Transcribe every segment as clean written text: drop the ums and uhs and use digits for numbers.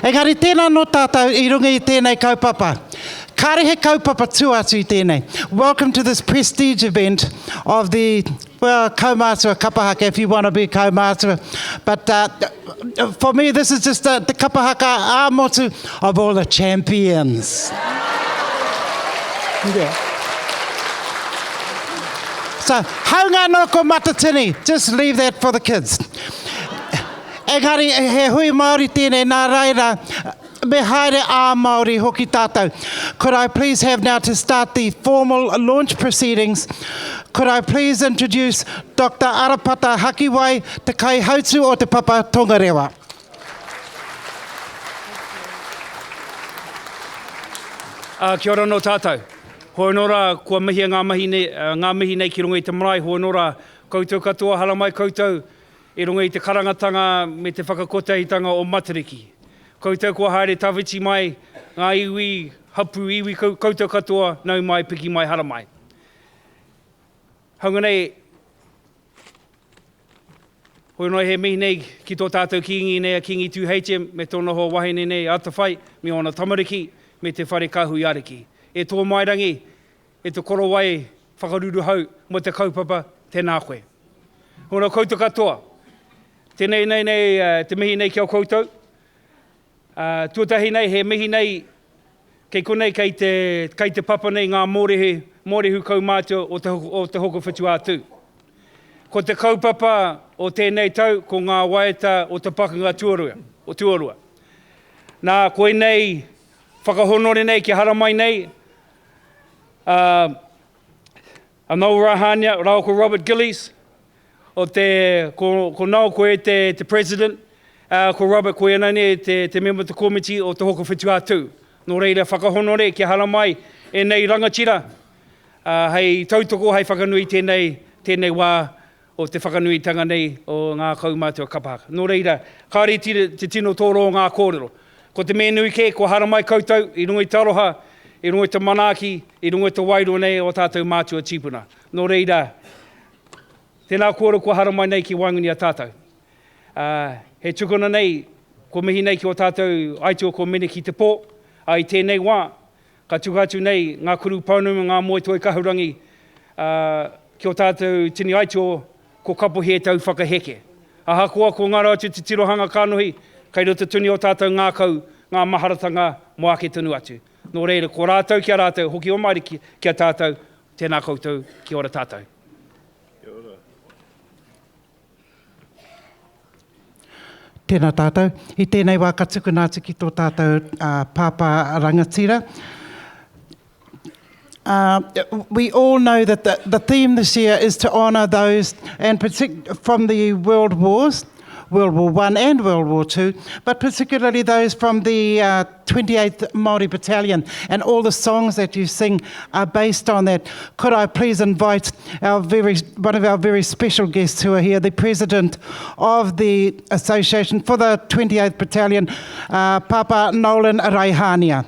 Engari tēnā nō tātou i runga i tēnei kaupapa. Kāre he kaupapa tua atu i tēnei. Welcome to this prestige event of the, well, kaumātua kapa haka if you want to be kaumātua. But uh, for me, this is just the, the kapa haka ā-motu of all the champions. Yeah. So, haunga anō ko Matatini, just leave that for the kids. Engari, he hui Māori tēnei, nā reira, me haere ā-Māori hoki tātou. Could I please have now to start the formal launch proceedings, could I please introduce Doctor Arapata Hakiwai, te Kaihautū o Te Papa Tongarewa. Ā, kia ora anō tātou. Hoi anō rā, kua mihia ngā mahi nei, ngā mihi nei ki runga i te marae, hoi anō rā, koutou katoa, haramai koutou i runga i te karangatanga me te whakakotahitanga o Matariki. Koutou kua haere tawhiti mai, ngā iwi, hapū, iwi, koutou katoa, nau mai, piki mai, haramai. Haunga nei, Hoi noa he mihi nei ki tō tātou Kīngi nei a Kīngi Tūheitia me tōna hoa wahine nei a Atawhai me ōna tamariki me te whare kāhui ariki. E Tōmairangi, e te korowai whakaruruhau mō te kaupapa, tēnā koe. Hoi noa koutou katoa, tēnei nei nei te mihi nei ki a koutou. Tuatahi nei, he mihi nei, kei konei kei te, kei te papa nei ngā mōrehu, mōrehu kaumātua o te, o Te Hokowhitu-a-Tū. Ko te kaupapa o tēnei tau ko ngā waiata o te pakanga tuarua, o tuarua. Nā, koinei whakahonore nei kia haramai nei, a, a Noel Rahania rāua ko Robert Gillies, O te, ko, ko Noel koe te, te President, ā, ko Robert koe anane te, te mema te komiti o Te Hokowhitu-a-Tū. Nō reira, whakahonore kia haramai ēnei rangatira, ā, hei tautoko, hei whakanui tēnei, tēnei wā o te whakanuitanga nei o ngā kaumātua kapa haka. Nō reira, kāore i te tino tōro o ngā kōrero. Ko te mea nui kē, kua haramai koutou i runga i te aroha, i runga i te manaaki, i runga i te wairua nei o ō tātou mātua tīpuna. Nō reira, Tēnā kōrero kua haramai nei ki waenganui i a tātou. Ā, he tukuna nei, kua mihi nei ki ō tātou aituā kua mene ki te pō, ā, i tēnei wā, ka tuku atu nei ngā kuru pounamu, ngā moe toi kahurangi, ā, ki ō tātou tini aituā, ko kapohia e te au whakaheke. Ahakoa ko ngaro atu te tirohanga kanohi, kei roto tonu i ō tātou ngākau ngā maharatanga mō ake tonu atu. Nō reira, ko rātou ki a rātou, hoki o mai ki a tātou, tēnā koutou, kia ora tātou. Kia ora. Tēnā tātou. I tēnei wā ka tukuna atu ki tō tātou uh, pāpā rangatira. Uh, we all know that the, the theme this year is to honour those and partic- from the world wars, World War One and World War Two, but particularly those from the uh, 28th Māori Battalion, and all the songs that you sing are based on that. Could I please invite our very, one of our very special guests who are here, the president of the association for the 28th Battalion, uh, Papa Nolan Raihania.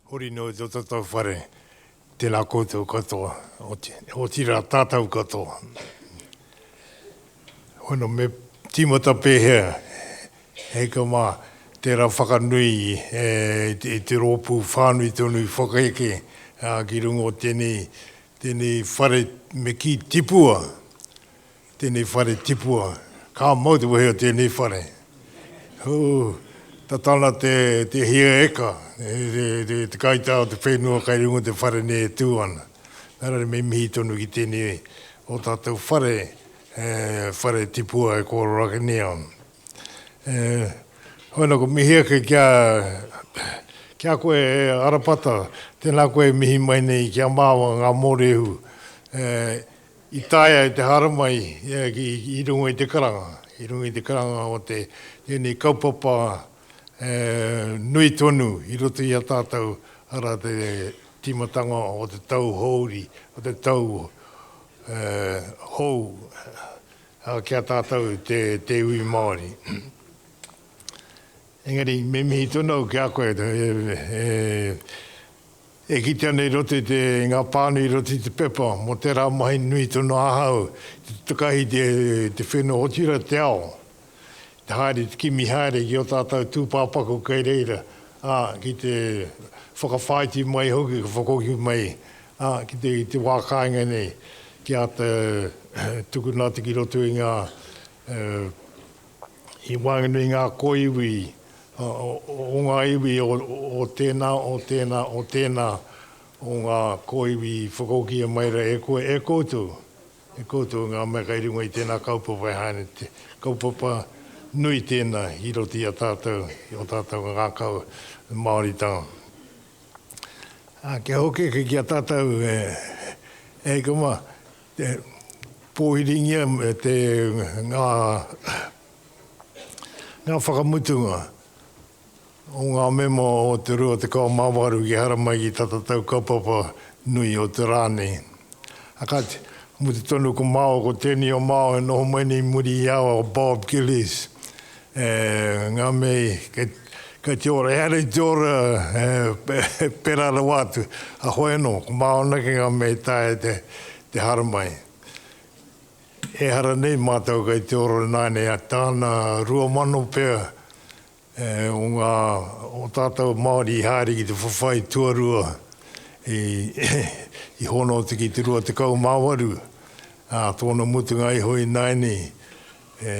Huri noa i tō tātou whare, tēnā koutou katoa, otirā tātou katoa. Hono, me tīmata pēhea, hei ka mā, tērā whakanui i te rōpū whānui tonu i whakaeke ki runga o tēnei, tēnei whare me kī tipua. Tēnei whare tipua. Ka mau te wehe o tēnei whare. Hū, tata ana te, te hia eka, te, te, te kaitā o te whenua kai runga o te whare nei e tū ana. Nā reira me mihi tonu ki tēnei o tātou whare, e, whare tipua e kōrero ake nei au. E, hoi nā, ko mihi ake kia, kia koe e Arapata, tēnā koe e mihi mai nei ki a māua ngā mōrehu, e, I taea e te haramai i runga i te karanga, i runga i te karanga o te tēnei kaupapa nui tonu i roto i a tātou, arā te tīmatanga o te tau hōuri, o te tau hou ki a tātou te iwi Māori. Engari, me mihi tonu au ki a koe, e, e kite ana i roto i te, ngā pānui i roto i te pepa, mō tērā mahi nui tonu ahau, te takahi te, te whenua otirā te ao, te haere, te kimi haere ki ō tātou tūpāpaku kei reira, ā, ki te whakawhāiti mai hoki, ka whakahoki mai, ā, ki te, te wā kāinga nei, kia āta tukuna atu ki roto i ngā, i waenganui i ngā kōiwi o ngā iwi o tēnā, o tēnā, o tēnā o ngā kōiwi i whakahokia mai rā e koe, e koutou, e koutou ngā mea kei runga i tēnā kaupapa e haere te kaupapa nui tēnā i roto i a tātou, i ō tātou ngākau Māoritanga. Ā, kia hoki ake ki a tātou, e, e hika mā, te pōhiringia te, ngā, ngā whakamutunga o ngā mema o te 28 ki haramai ki tā tātou kaupapa nui o te rā nei. A kāti, mutu tonu ko Mao, ko tēnei o Mao e noho mai nei i muri i a au, Bob Gillies. E, ngā mea kei, kei te ora, ehara i te ora e, pērā rawa atu. A hoi anō, ko Mao anake ngā mea i taea te, te haramai. Ehara nei mātou kei te ora nāianei, a tāna 2000 pea e, o ngā, o tātou Māori i haere ki te whawhai tuarua i, i hono atu ki te 28, ā, tōna mutunga iho ināianei, E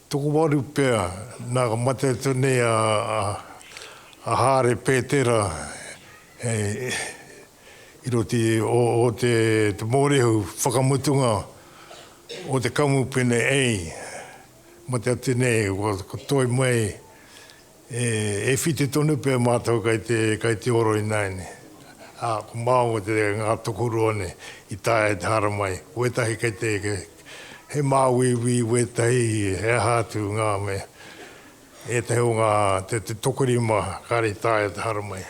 tokowaru pea, nā ka mate atu nei a, a Hāre Pētera e, i roto i, o, o te, te mōrehu whakamutunga o te kamupene A. Mate atu nei, ko toi mai E whiti tonu pea mātou kei te, kei te oro ināianei. Ā, ko māua te, ngā tokorua nei i taea te haramai. Wētahi kei te, he māuiui wētahi, he aha atu ngā mea. Ētahi o ngā, te, te tokorima kāre i taea te haramai.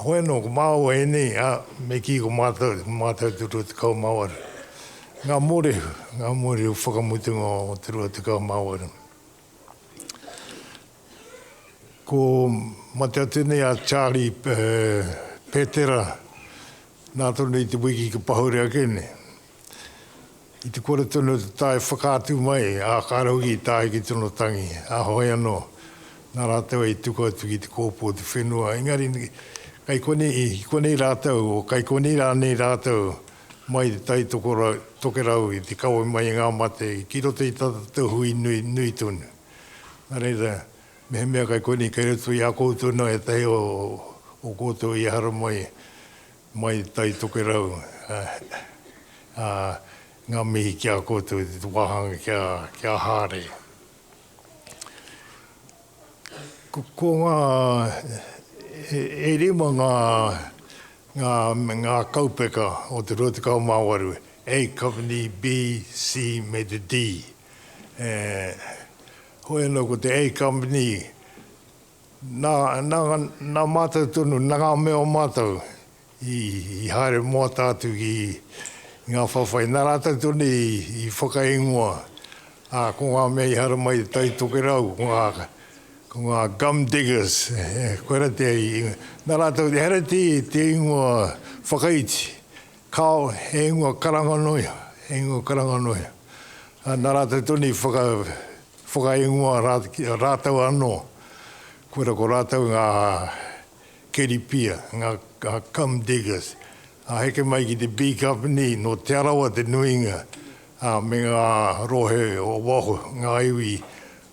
Hoi anō, ko māua ēnei, ā, me kī ko mātou, ko mātou te 28. Ngā mōrehu, ngā mōrehu whakamutunga o te 28. Ko mate atu nei a Charlie Petera, nā tonu i te wiki ka pahure ake nei. I te kore tonu o te tae whakaatu mai, ā, kāre hoki i tae ki tōna tangi, ā, hoi anō, nā rātou i tuku atu ki te kōpū o te whenua, engari, kai konei, i konei rātou, o kai konei rānei rātou, mai i te Tai Tokerau i te kawe mai i ngā mate ki roto i tā tātou hui nui, nui tonu. Nā reira, mehemea kai konei, kei roto i a koutou nō ētahi o, o koutou i haramai mai i te Tai Tokerau, ā, ngā mihi ki a koutou i te wāhanga kia, kia haere. Ko, ko ngā, e, e rima ngā, Ngā, ngā kaupeka o te 28, A Company, B, C me te D. E, hoi anō ko te A Company, nā, nā, nā mātou tonu, nā ngā mea o mātou i, i haere moata atu ki ngā whawhai. Nā rātou tonu i, i whakaingoa, ā, ko ngā mea i haramai i Te Tai Tokerau, ko ngā, Ko ngā gum diggers, koira te, nā rātou, ehara te, te ingoa whakaiti, kao, he ingoa karanga noa iho, he ingoa karanga noa iho. Nā rātou tonu i whaka, whakaingoa rā, rātou anō, koira ko rātou ngā keri pia, ngā, ngā gum diggers. Ā, heke mai ki te B Company, nō Te Arawa te nuinga, ā, me ngā rohe o waho, ngā iwi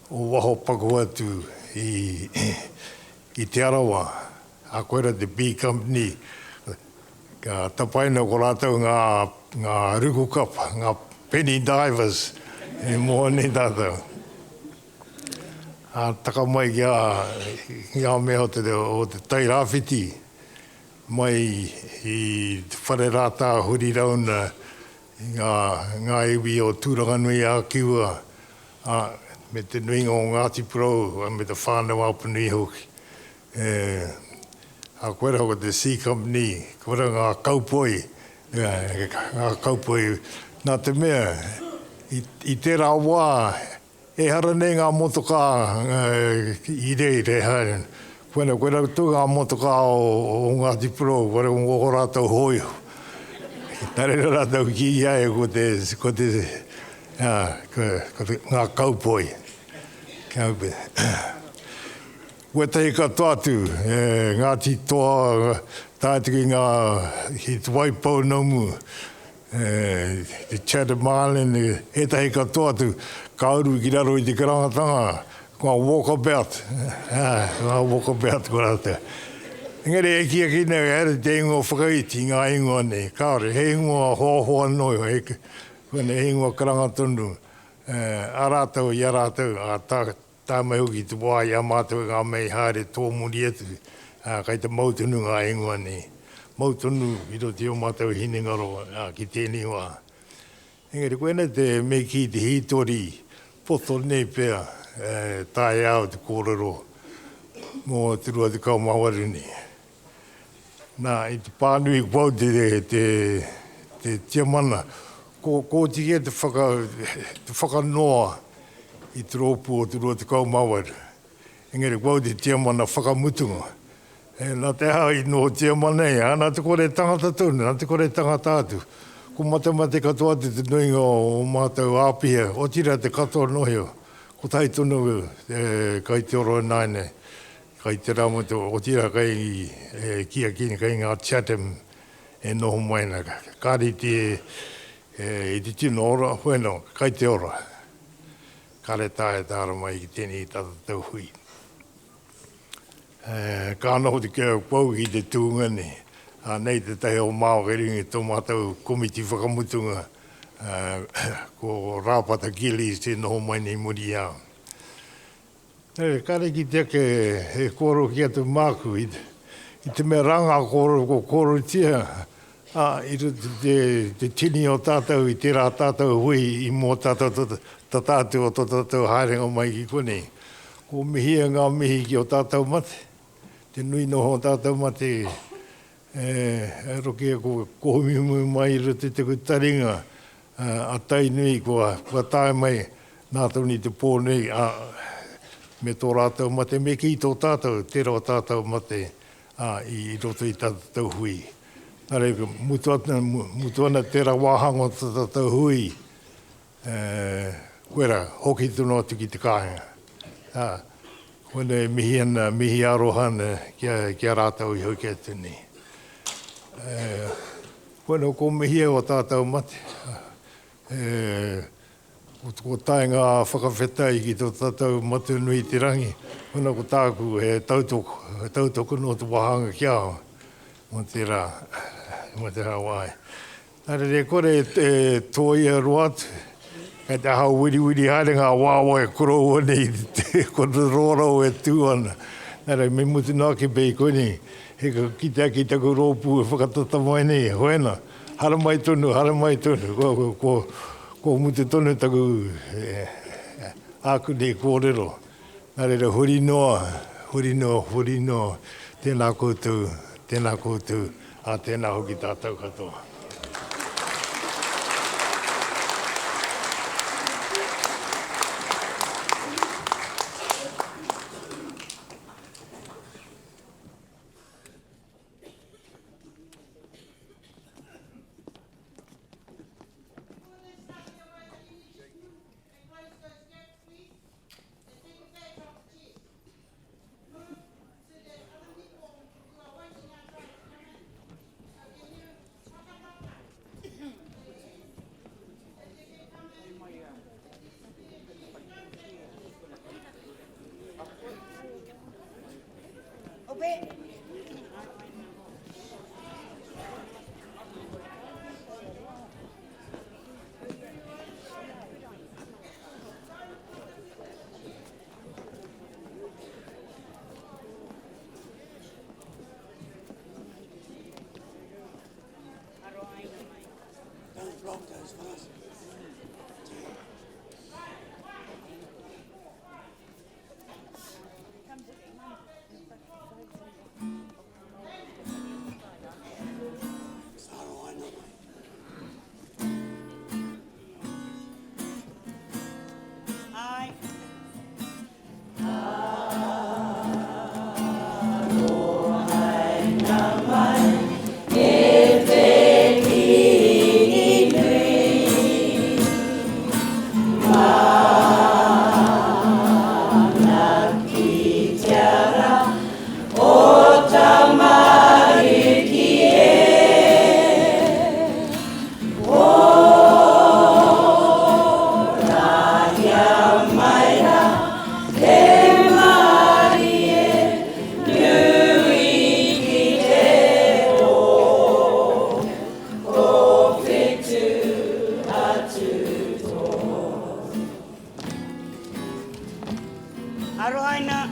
O waho paku atu i i Te Arawa, a koira te B Company, ka tapaina ko rātou ngā, ngā ruku kapa, ngā penny divers e moe nei tātou. A taka mai ki a, ki ngā mea o te, o te Tai Rāwhiti, mai i te whare rātā huri rauna i ngā, ngā iwi o Tūranganui-ā-Kiwa, ā, me te nuinga o Ngāti Porou, ā, me te Whānau-a-Apanui hoki. E, ā, koirā ko te C Company, koirā ngā kaupoi, ngā kaupoi, nā te mea, i, i tērā wā, Ehara nei ngā motokā i reira e haere ana. Koina, koina tonu ngā motokā o Ngāti Porou, koina ko ō rātou hōiho. Nā reira rātou ki i ai ko te, ko te, ko te, ngā kaupoi. Wētahi katoa atu, Ngāti Toa, tae atu ki ngā, ki Te Waipounamu, te Chatham Island, ētahi katoa atu, ka uru ki raro i te karangatanga, ko ngā walkabout, ngā walkabout ko rātou. Engari e kī ake nei, haere te ingoa whakaiti, ngā ingoa nei, kāore, he ingoa hoahoa noa iho, he ingoa karanga tonu, a rātou i a rātou, a tā, Tae mai hoki te wā i a mātou i ngā mea i haere tōmuri atu, ā, kei te mau tonu ngā ingoa nei. Mau tonu i roto i ō mātou hinengaro, ā, ki tēnei wā. Engari koinei te me kī te hītori poto nei pea e taea au te kōrero mō te 28 nei. Nā, i te pānui ko au te, te, te tiamana, ko, ko oti kē te whaka, te whakanoa i te rōpū o te 28. Engari ko au te tiamana whakamutunga. E, nā te aha i noho tiamana ai, ā, nā te kore tangata tonu, nā te kore tangata atu. Ko matemate katoa atu te nuinga o mātou āpiha, otirā te katoa noa iho, kotahi tonu e, kai te ora ināianei. Kai te ramoto, otirā kai e kī ake nei, kai ngā Chatham e noho mai ana. Kāre i te, i te tino ora, bueno, kai te ora. Kāre taea te ara mai ki tēnei tā tātou hui. Ka noho te pou ki te tūnga nei. Anei tētahi o māua kei runga i tō mātou komiti whakamutunga, ko Rāpata Gillies e noho mai nei muri i a au. E kare kite ake he kōrero ki atu māku i te mea rā ngā kōrero kua kōrerotia, ā, i roto i te tini o tātou i tērā tātou hui i mua tātou tata atu o tō tātou haerenga mai ki konei. Ko mihia ngā mihi ki ō tātou mate, te nui noho o tātou mate E rokia ko kohumihumi mai i roto i taku taringa a Tainui kua tae mai nā tonu i te pō nei a me tō rātou mate me kī tō tātou tērā o tātou mate a i roto i tā tātou hui. Nā reira mutu atu mutu ana tērā wāhanga o tā tātou hui E, koe rā, hoki tonu atu ki te kāinga. Ā, koinei e mihi ana, mihi aroha ana ki a, ki a rātou i hoki atu nei. E, koinei ko mihia o tātou mate. E, ko tae ngā whakawhetai ki tō tātou Matua nui i te rangi, koinei ko tāku he tautoko, he tautoko nō te wāhanga ki a au mō tērā, mō tērā wā. Nā reira e kore e tōia roa atu, kei te hau wiriwiri haere ngā wāwae koroua nei i te roarau e tū ana. Nā reira, me mutu noa ake pea i konei, he ka kite ake i taku rōpū e whakatata mai nei, hoena, haramai tonu, haramai tonu, kua mutu tonu taku, āku nei kōrero. Nā reira, huri noa, huri noa, huri noa, tēnā koutou, tēnā koutou, ā, tēnā hoki tātou katoa. Arohaina.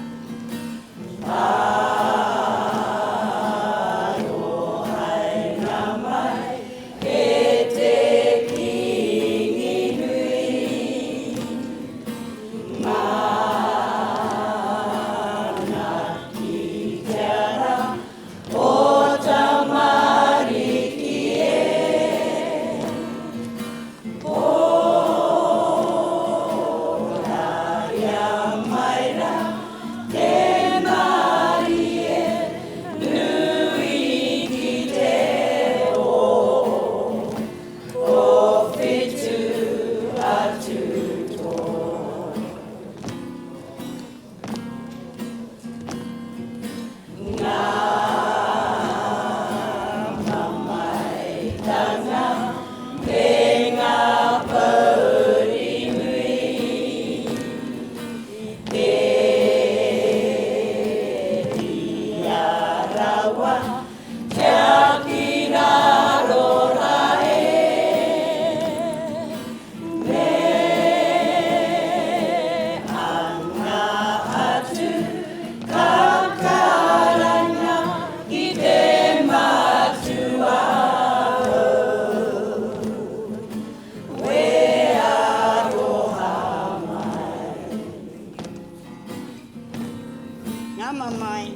Ngā mamae.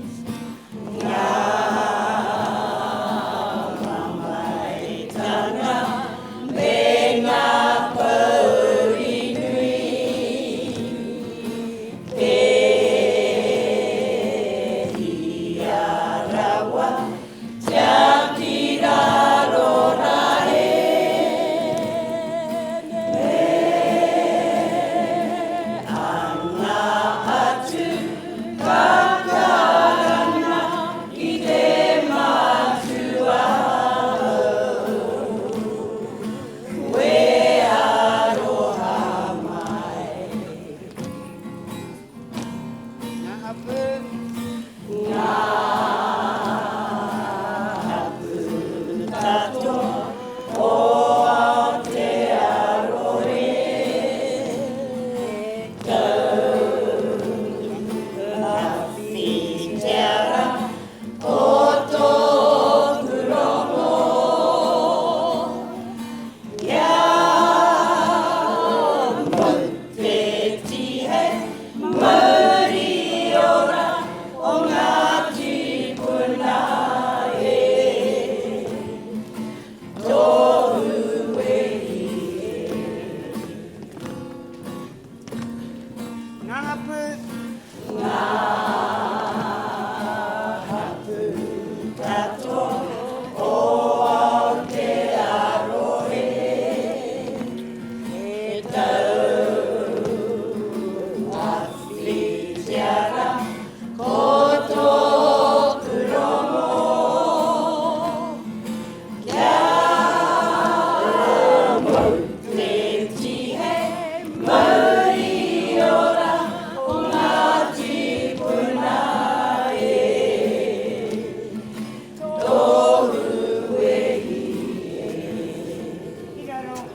Ngā hapū. Ngā hapū. I raro.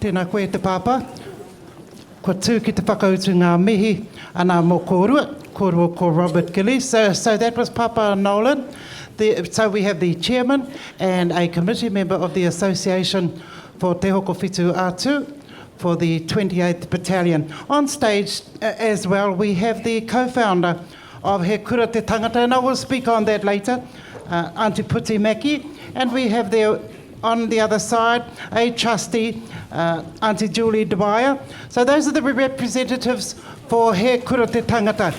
Tēnā koe e te pāpā. Kua tū ki te whakautu ngā mihi ana mō kōrua, kōrua ko Robert Gillies. So, so that was Papa Nolan. The, so we have the chairman and a committee member of the Association for Te Hokowhitu a Tū for the 28th Battalion. On stage as well, we have the co-founder of He Kura Te Tangata, and I will speak on that later, uh, Auntie Puti Mackie, and we have their on the other side, a trustee, uh, Auntie Julie Dwyer. So those are the representatives for He Kura Te Tangata.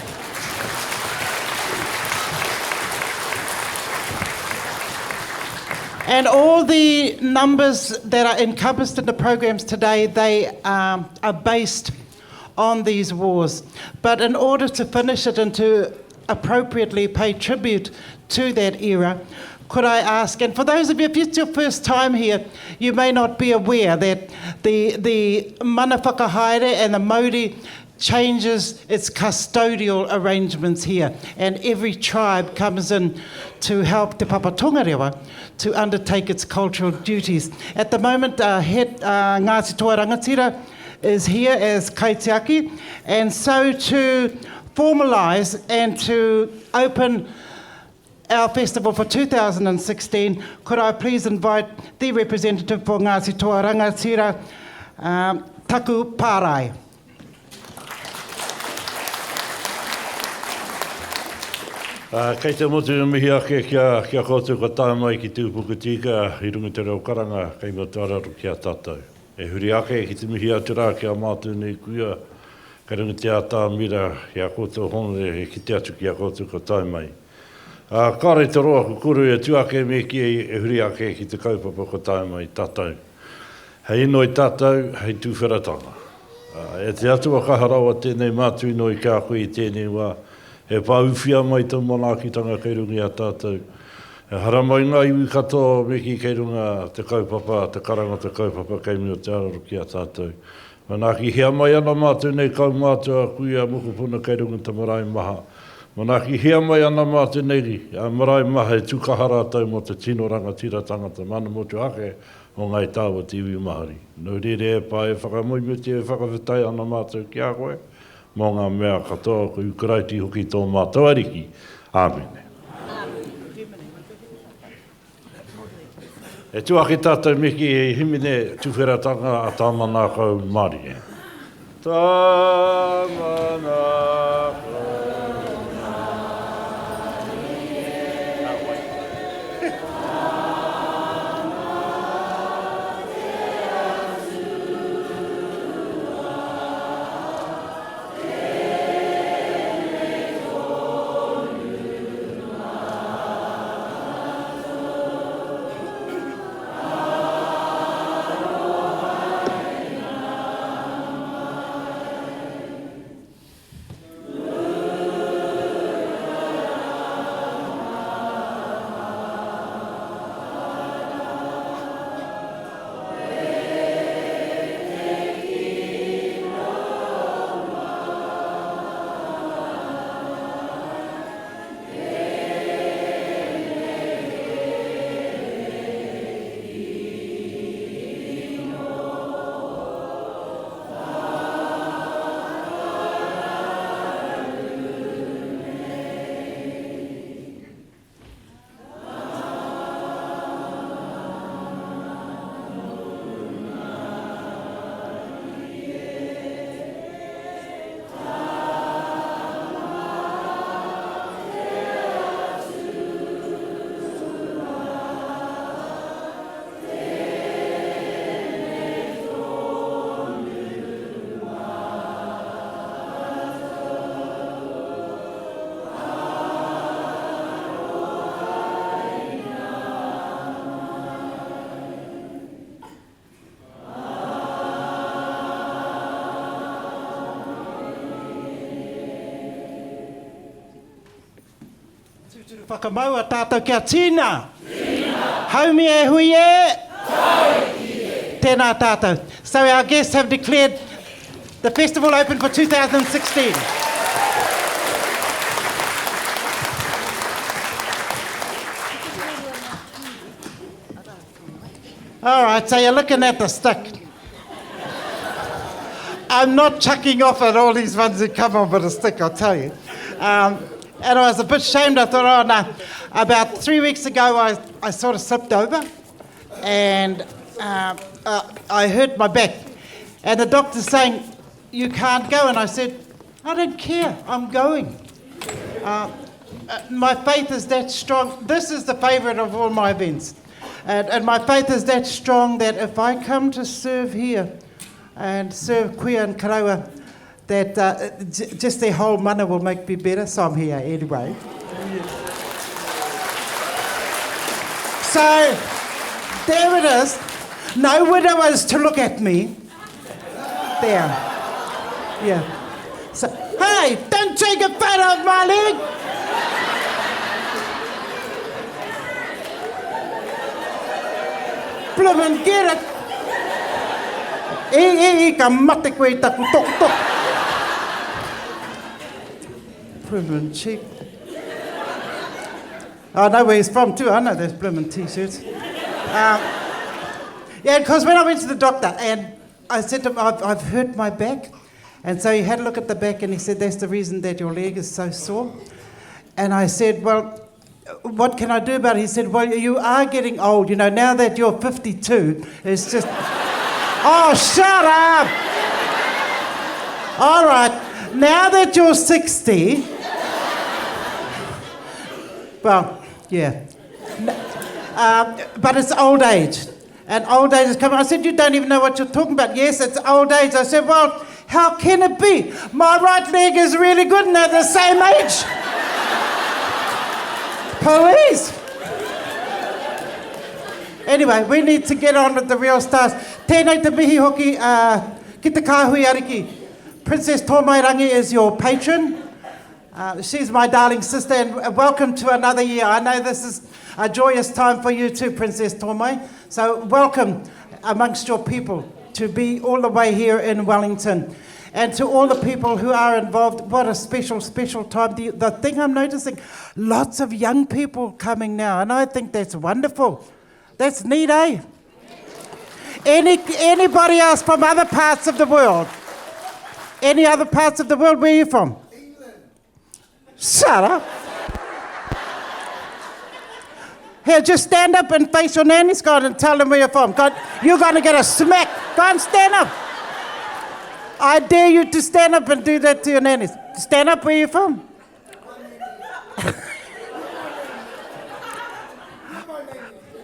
And all the numbers that are encompassed in the programs today, they um, are based on these wars. But in order to finish it and to appropriately pay tribute to that era, could I ask, and for those of you, if it's your first time here, you may not be aware that the, the mana whakahaere and the Māori changes its custodial arrangements here, and every tribe comes in to help Te Papa Tongarewa to undertake its cultural duties. At the moment, uh, head, uh, Ngāti Toa Rangatira is here as kaitiaki, and so to formalise and to open our festival for 2016, could I please invite the representative for Ngāti Toa Rangatira, um, Taku Pārai. Uh, kei te motu e mihi ake kia, kia koutou ka tae mai ki Te Upuku Tika i runga te reo karanga kei Motuararo ki a tātou. E huri ake ki te mihi atu rā ki a mātou nei kuia, kei runga te atamira ki a koutou honore e kite atu ki a koutou ka tae mai. Ā, kāore te roa ko kuru e tu ake me kī e huri ake ki te kaupapa kua tae mai tātou. Hei inoi tātou, hei tūwheratanga. Ā, e te Atua kaha rawa tēnei mātu inoi ki a koe i tēnei wā, e pāuwhia mai tō manaakitanga kei runga i a tātou. E haramai ngā iwi katoa o Miki kei runga te kaupapa, te karanga o te kaupapa kei mua o te araro ki a tātou. Manaakihia mai ana mātou nei kaumātua, kuia, mokopuna kei runga te marae maha. Manaakihia mai ana mātou nei marae maha e tūkaha rātou mō te tino rangatiratanga, te mana motuhake o Ngāi Tāua te iwi Māori. Nō reira e pā, e whakamoemiti, e whakawhetai ana mātou ki a koe mō ngā mea katoa, ko Ihu Karaiti hoki tō mātou Ariki. Āmene. E tū ake tātou me kī e himene tuwheratanga a Tāmanākau Mārie. Tāmanākau Tūturu whakamaua tātou kia tīna! Tīna! Haumi e hui e! Tauiki e! Tēnā tātou. So our guests have declared the festival open for 2016. All right, so you're looking at the stick. I'm not chucking off at all these ones who come on with a stick, I'll tell you. Um, and I was a bit shamed. I thought, oh, no. About three weeks ago, I, I sort of slipped over and uh, uh, I hurt my back. And the doctor's saying, you can't go. And I said, I don't care. I'm going. Uh, uh my faith is that strong. This is the favourite of all my events. And, and my faith is that strong that if I come to serve here and serve Kuia and Karaua, that uh, just their whole mana will make me better, so I'm here anyway. So there it is. No widowers to look at me. There. Yeah. So, hey, don't take a photo of my leg. Bloomin' get it. E, e, e, ka mate koe i taku tokotoku. Bloomin' cheap. I know where he's from too. I know those bloomin' t-shirts. Um, yeah, because when I went to the doctor and I said to him, I've, I've hurt my back. And so he had a look at the back and he said, that's the reason that your leg is so sore. And I said, well, what can I do about it? He said, well, you are getting old. You know, now that you're 52, it's just... oh, shut up! All right, now that you're 60... Well, yeah. Uh, but it's old age. And old age is coming. I said, You don't even know what you're talking about. Yes, it's old age. I said, Well, how can it be? My right leg is really good and they're the same age. Please. Anyway, we need to get on with the real stars. Tēnei te mihi hoki uh, ki te kāhui ariki. Princess Tōmairangi is your patron. Uh, she's my darling sister, and welcome to another year. I know this is a joyous time for you too, Princess Tomai. So, welcome amongst your people to be all the way here in Wellington. And to all the people who are involved, what a special, special time. The, the thing I'm noticing, lots of young people coming now, and I think that's wonderful. That's neat, eh? Any, anybody else from other parts of the world? Any other parts of the world? Where are you from? England. Shut up. Here, just stand up and face your nanny, Scott, and tell them where you're from. God, you're going to get a smack. Go and stand up. I dare you to stand up and do that to your nannies. Stand up where you're from.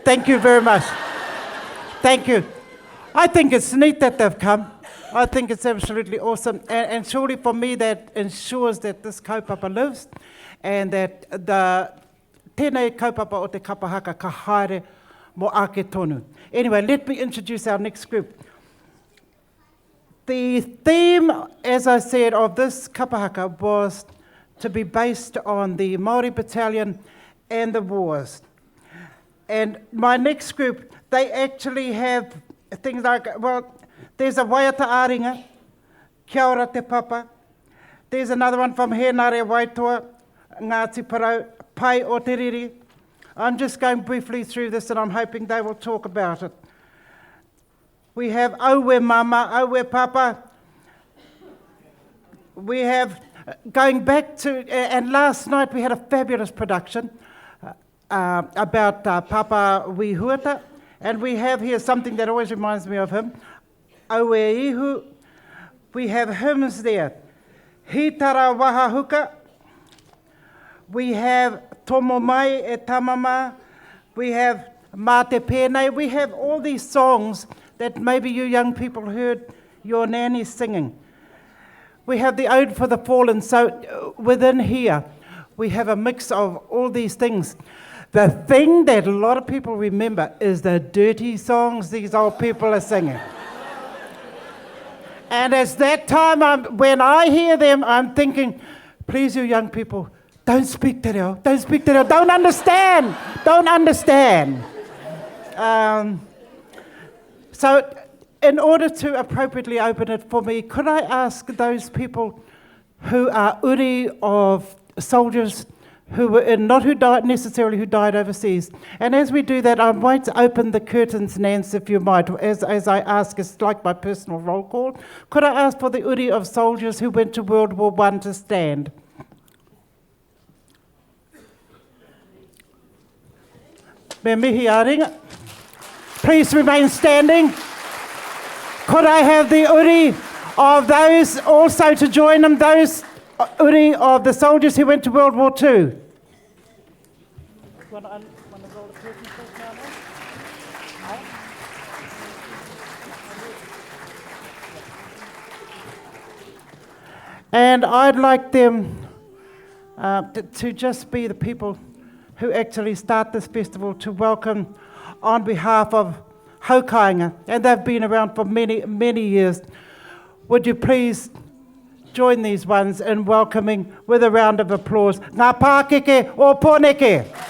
Thank you very much. Thank you. I think it's neat that they've come. I think it's absolutely awesome. And, and surely for me, that ensures that this kaupapa lives and that the tēnei kaupapa o te kapa haka ka haere mo ake tonu. Anyway, let me introduce our next group. The theme, as I said, of this kapa haka was to be based on the Māori Battalion and the wars. And my next group, they actually have things like, well, there's a waiata āringa, kia ora te papa. There's another one from Henare Waitoa, Ngāti Porou, Pai o Te Riri. I'm just going briefly through this and I'm hoping they will talk about it. We have Aue Mama, Aue Papa. We have, going back to, and last night we had a fabulous production uh, about uh, Papa Wihuata. And we have here something that always reminds me of him, Aue Ihu. We have hymns there. Hitara Wahahuka. We have Tomo Mai e Tamama. We have Mā te Pēnei. We have all these songs that maybe you young people heard your nanny singing. We have the Ode for the Fallen. So uh, within here, we have a mix of all these things. The thing that a lot of people remember is the dirty songs these old people are singing. and it's that time I'm, when I hear them, I'm thinking, please, you young people, don't speak te reo, don't speak te reo, don't understand, don't understand. Um, so, in order to appropriately open it for me, could I ask those people who are uri of soldiers who were in, not who died necessarily, who died overseas. And as we do that, I might open the curtains, Nance, if you might, as, as I ask, it's like my personal roll call. Could I ask for the uri of soldiers who went to World War One to stand? Me mihi a Please remain standing. Could I have the uri of those also to join them, those uri of the soldiers who went to World War II? And I'd like them uh, to just be the people who actually start this festival to welcome on behalf of Haukainga, and they've been around for many, many years. Would you please join these ones in welcoming with a round of applause Ngā Pākeke o Pōneke!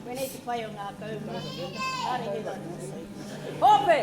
Koinei te pai o ngā kaumātua, kāre he raru. Hope!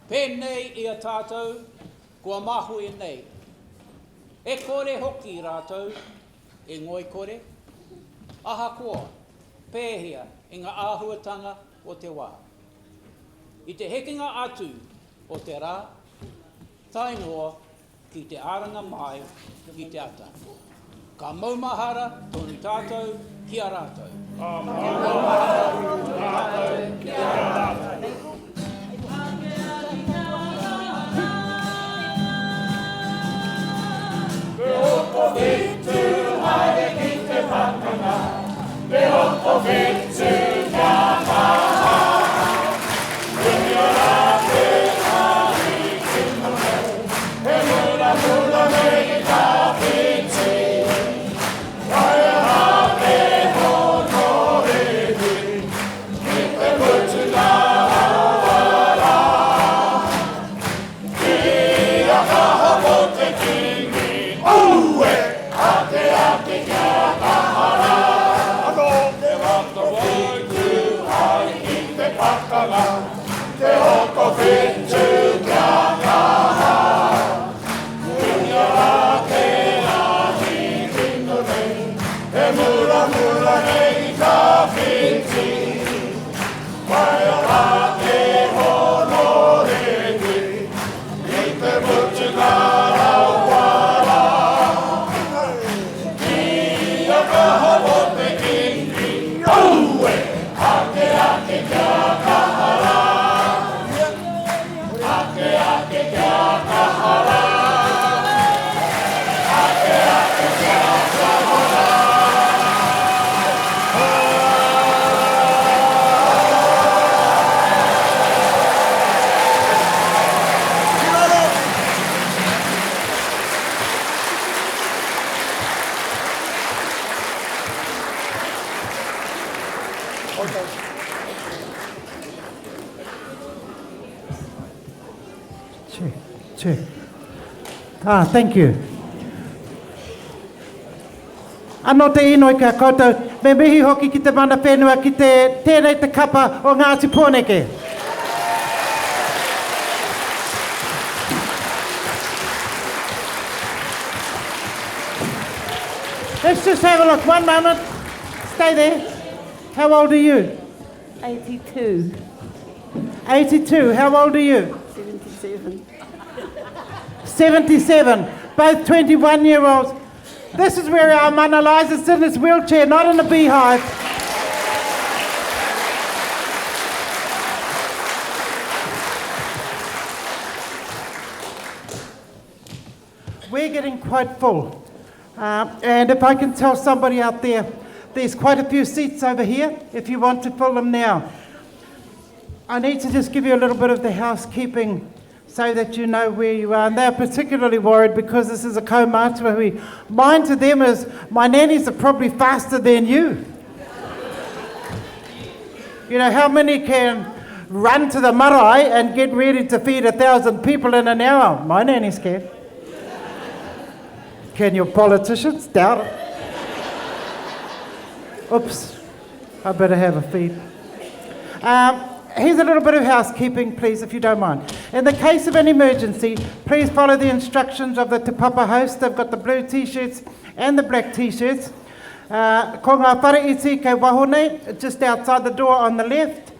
Pēnei i a tātou kua mahue nei, e kore hoki rātou e ngoikore, ahakoa pēhea i ngā āhuatanga o te wā. I te hekenga atu o te rā, tae noa ki te aranga mai i te ata. Ka maumahara tonu tātou ki a rātou. Ka maumahara tonu tātou ki a rātou. Te Hokowhitu haere ki te pakanga, Te Hokowhitu kia kaha. Whiria rā te ahi kino nei, He muramura nei i tawhiti. Waia rā te hōnore nui, Ki te mutunga rawa rā. Kia kaha mō te Kīngi, aue! Ake ake kia kaha rā. Anō te Hokowhitu ai ki te pakanga, Te Hokowhitu kia kaha. Whiria rā te ahi kino nei, E muramura nei i tawhiti. Waia rā te hōnore nui, I te mutunga rawa rā. Kia kaha mō te Kīngi, aue! Ake ake kia kaha rā. Ake ake kia kaha rā. Ake ake kia kaha rā. Check, check. Ah, thank you. Anō te inoi ki a koutou, me mihi hoki ki te mana whenua ki te tēnei te kapa o Ngāti Pōneke. Let's just have a look. One moment. Stay there. How old are you? 82. 82. How old are you? 77. 77. Both 21 year olds. This is where our mana lies. It's in this wheelchair, not in a beehive. We're getting quite full. Uh, and if I can tell somebody out there, there's quite a few seats over here if you want to fill them now. I need to just give you a little bit of the housekeeping so that you know where you are. And they're particularly worried because this is a kaumātua hui. Mine to them is, my nannies are probably faster than you. You know, how many can run to the marae and get ready to feed a thousand people in an hour? My nannies can. Can your politicians? Doubt it. Oops, I better have a feed. Um, here's a little bit of housekeeping, please, if you don't mind. In the case of an emergency, please follow the instructions of the Te Papa host. They've got the blue t-shirts and the black t-shirts. Uh, ko ngā whare iti kei waho nei, just outside the door on the left.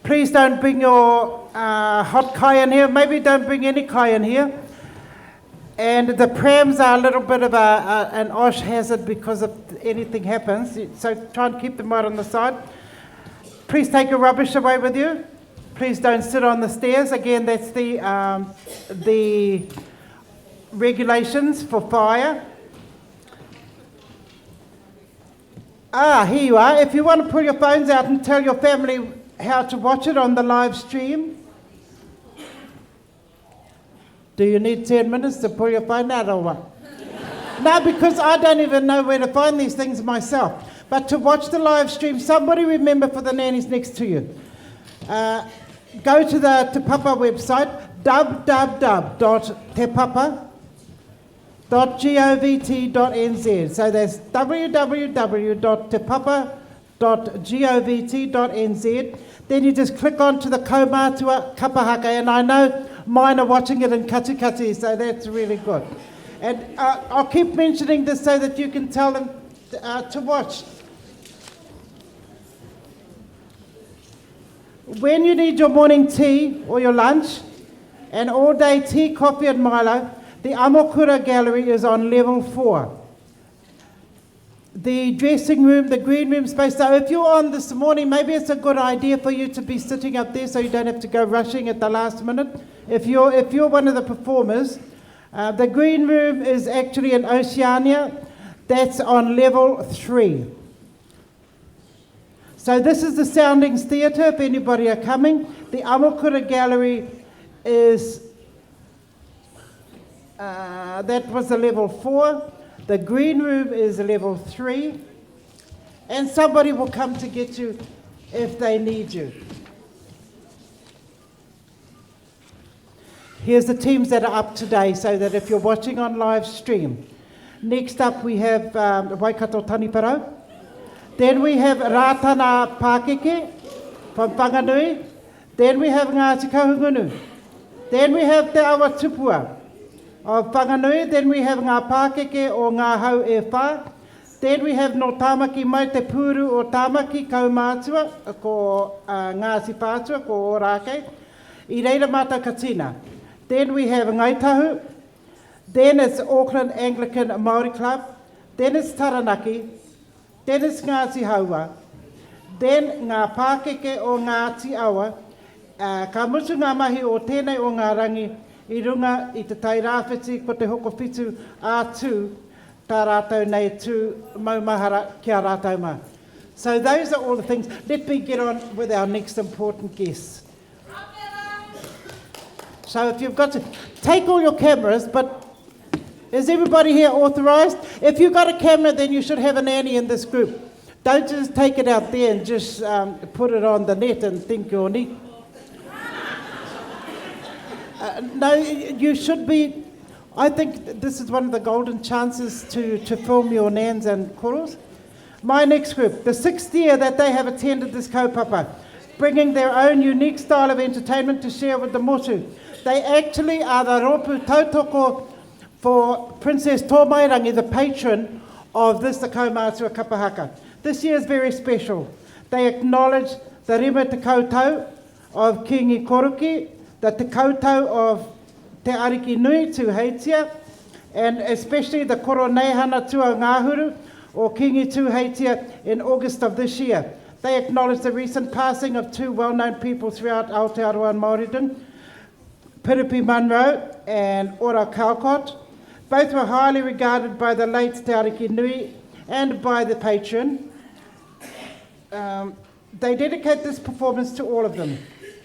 Please don't bring your uh, hot kai in here. Maybe don't bring any kai in here. And the prams are a little bit of a, a, an osh hazard because if anything happens. So try and keep them right on the side. Please take your rubbish away with you. Please don't sit on the stairs. Again, that's the, um, the regulations for fire. Ah, here you are. If you want to pull your phones out and tell your family how to watch it on the live stream. Do you need 10 minutes to pull your phone out or what? no, because I don't even know where to find these things myself. But to watch the live stream, somebody remember for the nannies next to you. Uh, go to the Te Papa website, www.tepapa.govt.nz. So that's www.tepapa.govt.nz. Govt dot nz. Then you just click onto the Kaumātua Kapahaka, and I know mine are watching it in Katikati, so that's really good. And uh, I'll keep mentioning this so that you can tell them uh, to watch. When you need your morning tea or your lunch, and all day tea, coffee, and Milo, the Amokura Gallery is on level four. The dressing room, the green room space. So if you're on this morning, maybe it's a good idea for you to be sitting up there so you don't have to go rushing at the last minute. If you're, if you're one of the performers, uh, the green room is actually in Oceania. That's on level three. So this is the Soundings Theatre, if anybody are coming. The Amokura Gallery is, uh, that was the level four. The green room is level three. And somebody will come to get you if they need you. Here's the teams that are up today so that if you're watching on live stream. Next up we have um, Waikato Taniwharau. Then we have Ratana Pākeke from Whanganui. Then we have Ngāti Kahungunu. Then we have Te Awa Tupua of Whanganui. Then we have Ngā Pākeke o Ngā Hau e Whā. Then we have No Tāmaki Mai Te Pūru o Tāmaki Kaumātua, ko uh, Ngāti Whātua, ko Ōrākei. I reira mātou ka tina. Then we have Ngai Tahu. Then it's Auckland Anglican Māori Club. Then it's Taranaki. Then it's Ngāti Haua. Then ngā pākeke o Ngāti Awa. Ā, ka mutu ngā mahi o tēnei o ngā rangi i runga i Te Tai Rāwhiti ko Te Hokowhitu a Tū tā rātou nei tū maumahara ki a rātou mā. So those are all the things. Let me get on with our next important guests. So if you've got to take all your cameras, but is everybody here authorized? If you've got a camera, then you should have a nanny in this group. Don't just take it out there and just um, put it on the net and think you're neat. Uh, no, you should be. I think this is one of the golden chances to, to film your nans and koros. My next group, the sixth year that they have attended this kaupapa, bringing their own unique style of entertainment to share with the motu. They actually are the ropu tautoko for Princess Tōmairangi, the patron of this the Kaumātua Kapahaka. This year is very special. They acknowledge the Rima Te Kautau of Kingi Koroki, the Te Kautau of Te Ariki Nui Tūheitia, and especially the Koroneihana Tua Ngahuru or Kingi Tūheitia in August of this year. They acknowledge the recent passing of two well-known people throughout Aotearoa and Māoridom, Piripi Munro and Ora Calcott. Both were highly regarded by the late Te Ariki Nui and by the patron. Um, they dedicate this performance to all of them.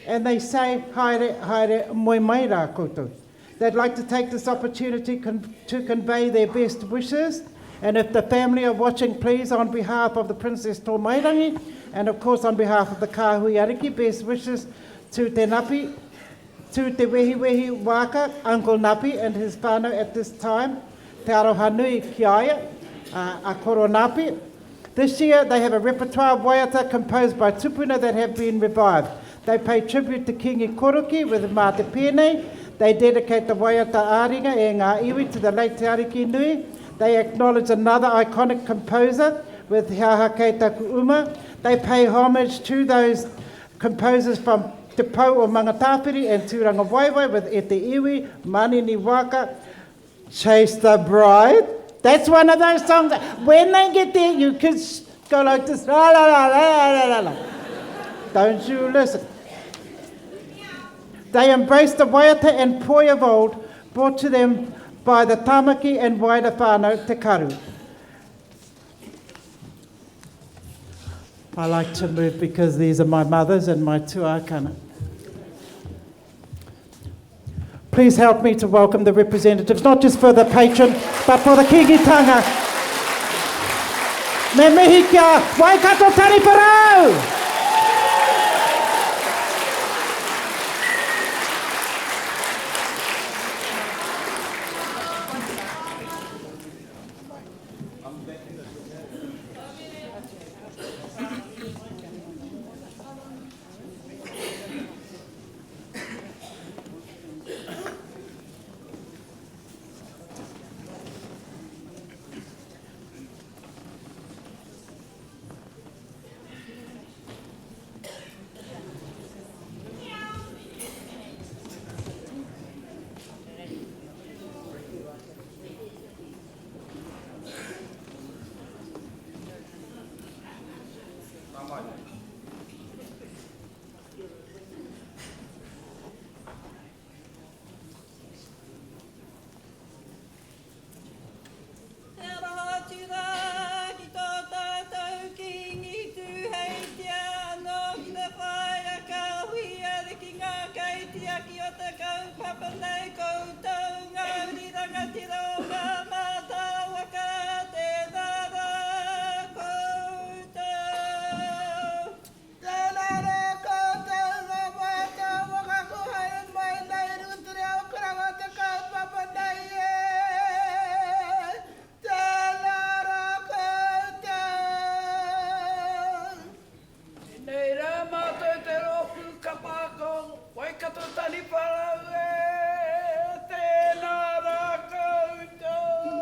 And they say, haere, haere, moe mai rā koutou. They'd like to take this opportunity con to convey their best wishes. And if the family are watching, please, on behalf of the Princess Tōmairangi, and of course on behalf of the Kāhui Ariki, best wishes to Te Napi, to Te Wehiwehi Waka, Uncle Napi and his whānau at this time. Te aroha nui ki a ia, uh, a Koro Napi. This year they have a repertoire of waiata composed by tupuna that have been revived. They pay tribute to Kingi Koroki with Mā Te Pēnei. They dedicate the waiata āringa e ngā iwi to the late Te Ariki Nui. They acknowledge another iconic composer with He Aha Kei Taku Uma. They pay homage to those composers from Te Pou o Mangatāwhiri and Tūranga Waiwai with E Te Iwi, Manini Waka, Chase the Bride. That's one of those songs. When they get there, you can go like this. La, la, la, la, la, la, la. Don't you listen. They embraced the waiata and poi of old brought to them by the Tamaki and wider whānau Te Karu. I like to move because these are my mothers and my tuakana. Please help me to welcome the representatives, not just for the patron, but for the Kingitanga. Me mihi kia Waikato Taniwharau! kaitiaki o te kaupapa nei koutou ngā uri rangatira o ngā mātāwaka, tēnā rā koutou. Tēnā rā koutou ngā mātāwaka ko haere mai nei i runga i te reo karanga o te kaupapa nei e. Tēnā rā koutou. Tēnei rā mātou te rōpū kapa haka o Waikato Taniwharau e, tēnā rā koutou.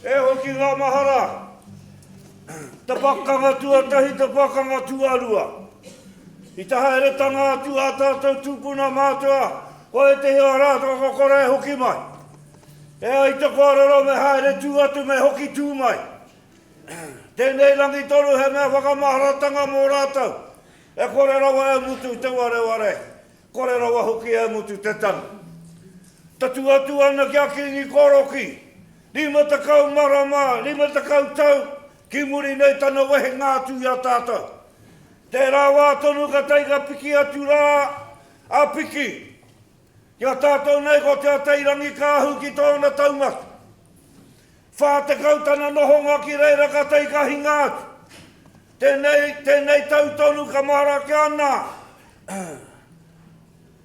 E hoki ngā mahara, te pakanga tuatahi, te pakanga tuarua. I te haeretanga atu ā tātou tūpuna mātua, ko ētehi o rātou ka kore e hoki mai. E ai te kōrero me haere tū atu me hoki tū mai. Tēnei rangi tonu he mea whakamaharatanga mō rātou, e kore rawa e mutu te wareware, kore rawa hoki e mutu te tangi. Tatū atu ana ki a Kīngi Koroki, 50 marama, 50 tau ki muri nei tana wehenga atu i a tātou. Tērā wā tonu ka tae ka piki atu rā a Piki. Ki a tātou nei ko Te Atairangikaahu ki tōna taumata. 40 tana nohonga ki reira ka tae ka hinga atu. Tēnei, tēnei tau tonu ka mahara ake ana.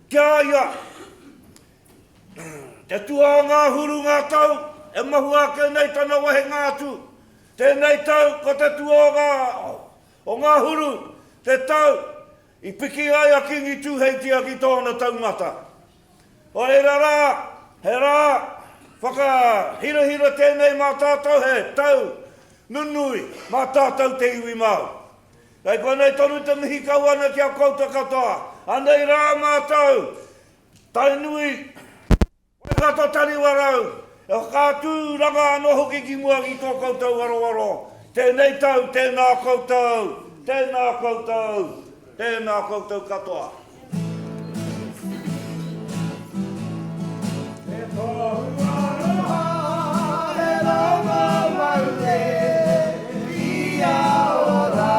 Ki a ia, te tua o ngā huru ngā tau e mahua ake nei tana wehenga atu. Tēnei tau ko te tua o ngā, o ngā huru, te tau i piki ai a Kīngi Tūheitia ki tōna taumata. Nō reira rā, he rā whakahirahira tēnei mā tātou, he tau nunui mā tātou te iwi Māori. Kei konei tonu te mihi kau ana ki a koutou katoa. Anei rā mātou, Tainui, Waikato Taniwarau, e whakaaturanga anō hoki ki mua ki tō koutou aroaro. Tēnei tau, tēnā koutou, tēnā koutou, tēnā koutou katoa. He tohu aroha, he rongo mau e, kia ora.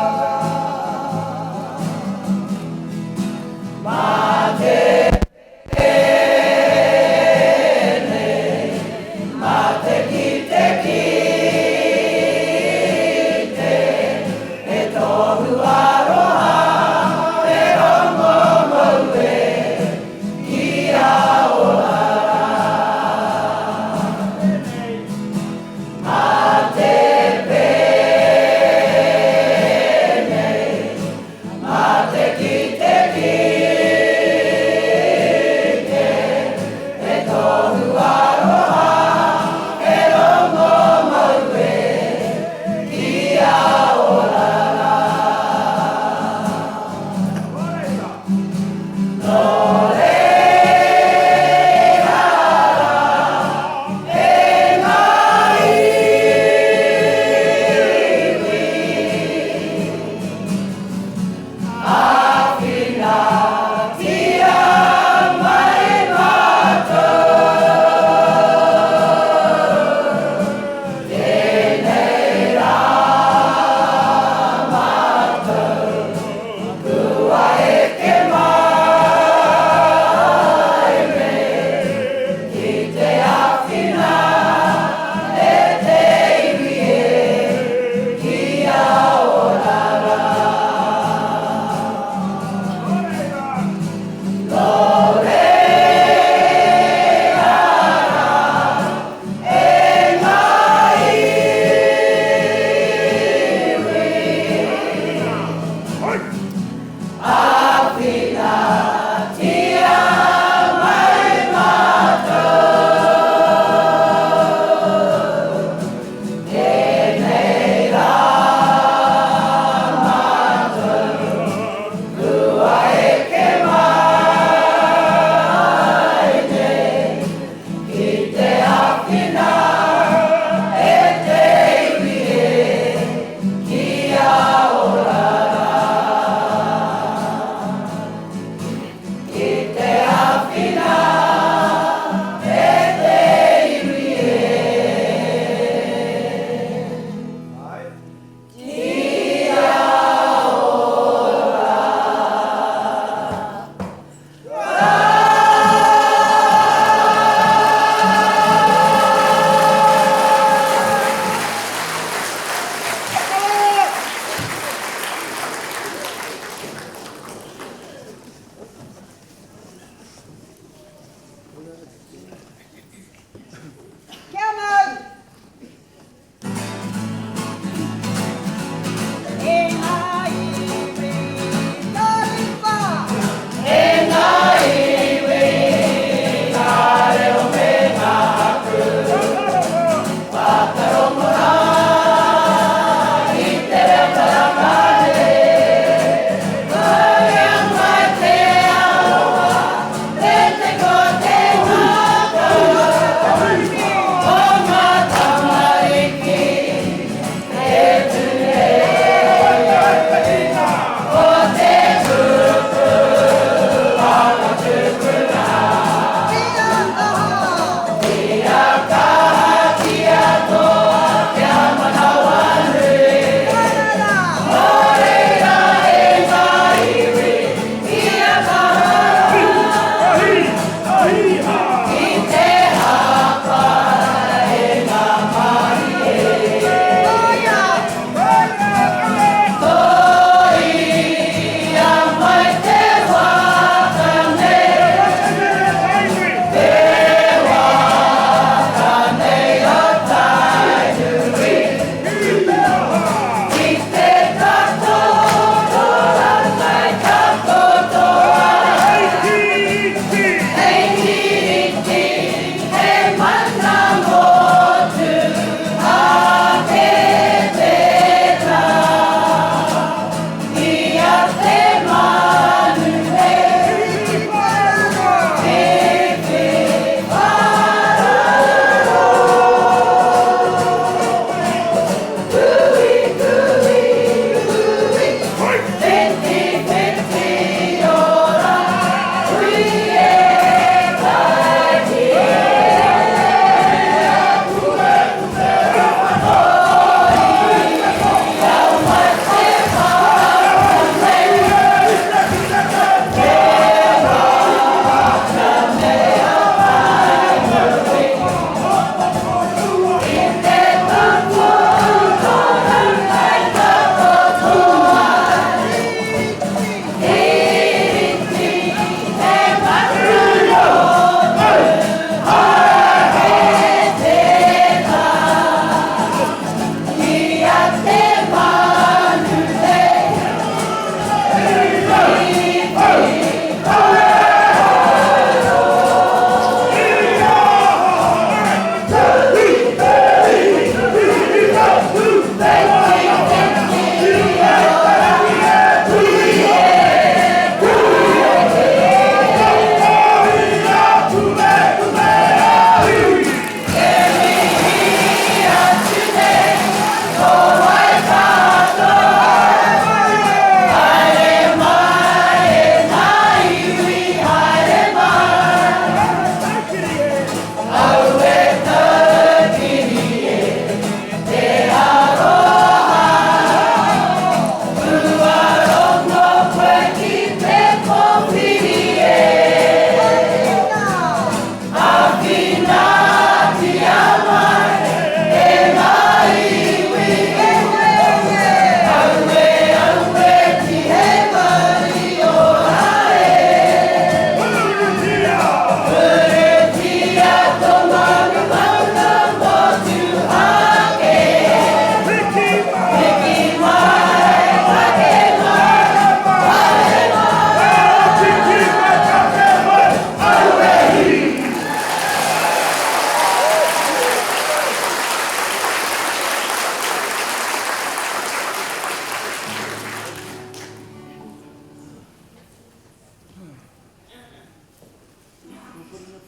Mā te pēnei, mā te kite kite, he tohu aroha, he rongo mau e, Kia ora rā. Mā te pēnei, mā te kite kite, he tohu aroha, he rongo mau e. Kia ora rā. Nō reira rā e ngā iwi, āwhinatia mai mātou tēnei rā mātou. Kua eke mai.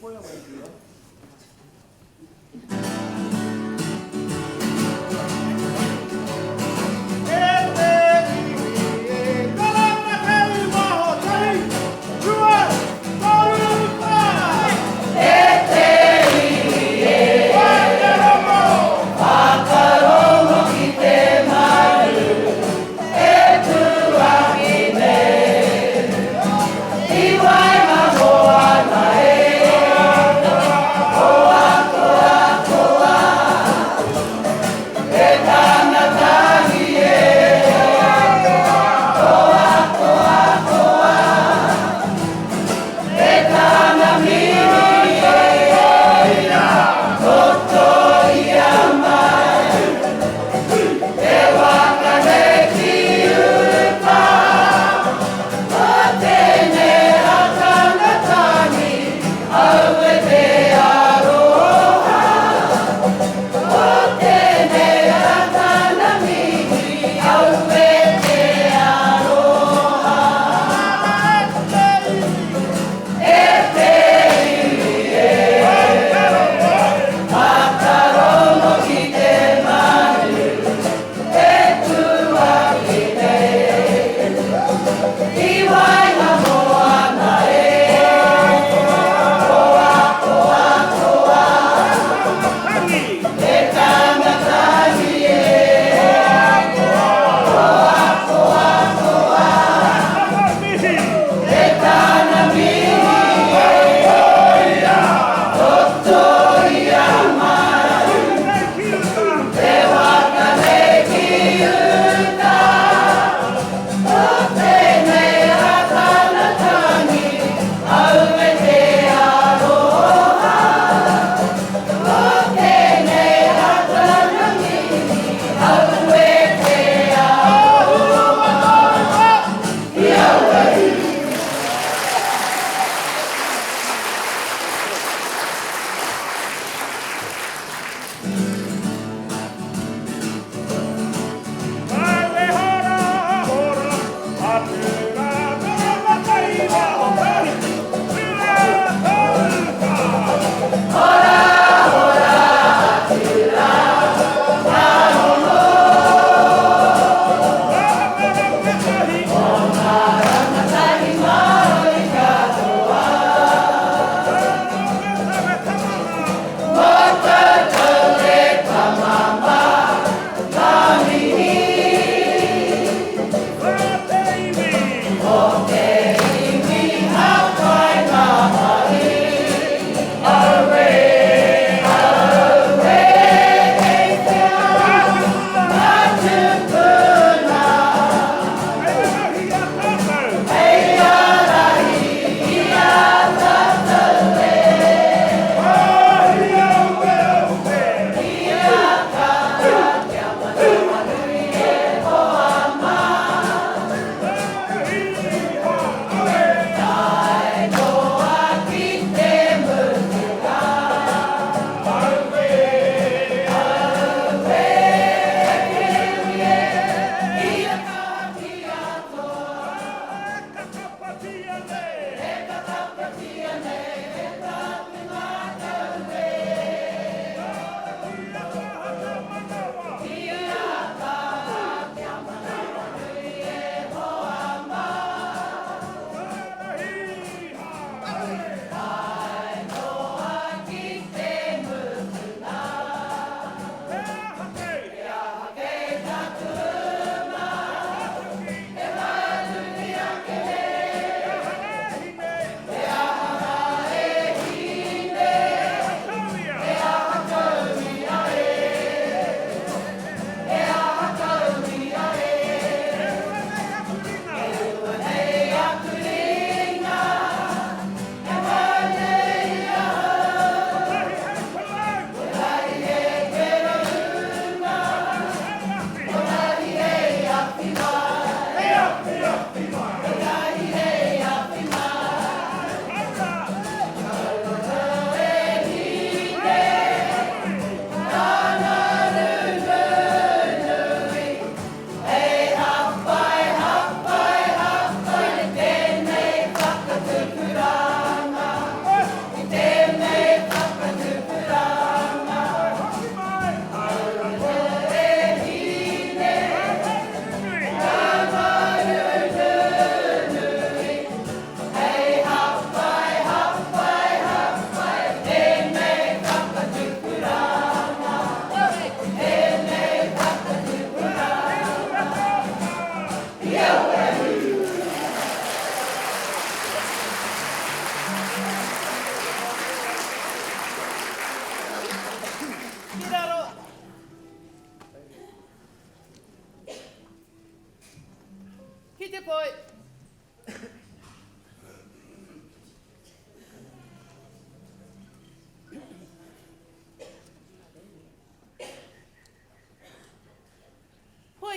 I waenga moana e.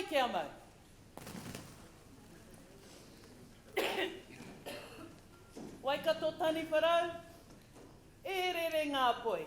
poi kia mau. Waikato Taniwharau, e rere ngā poi.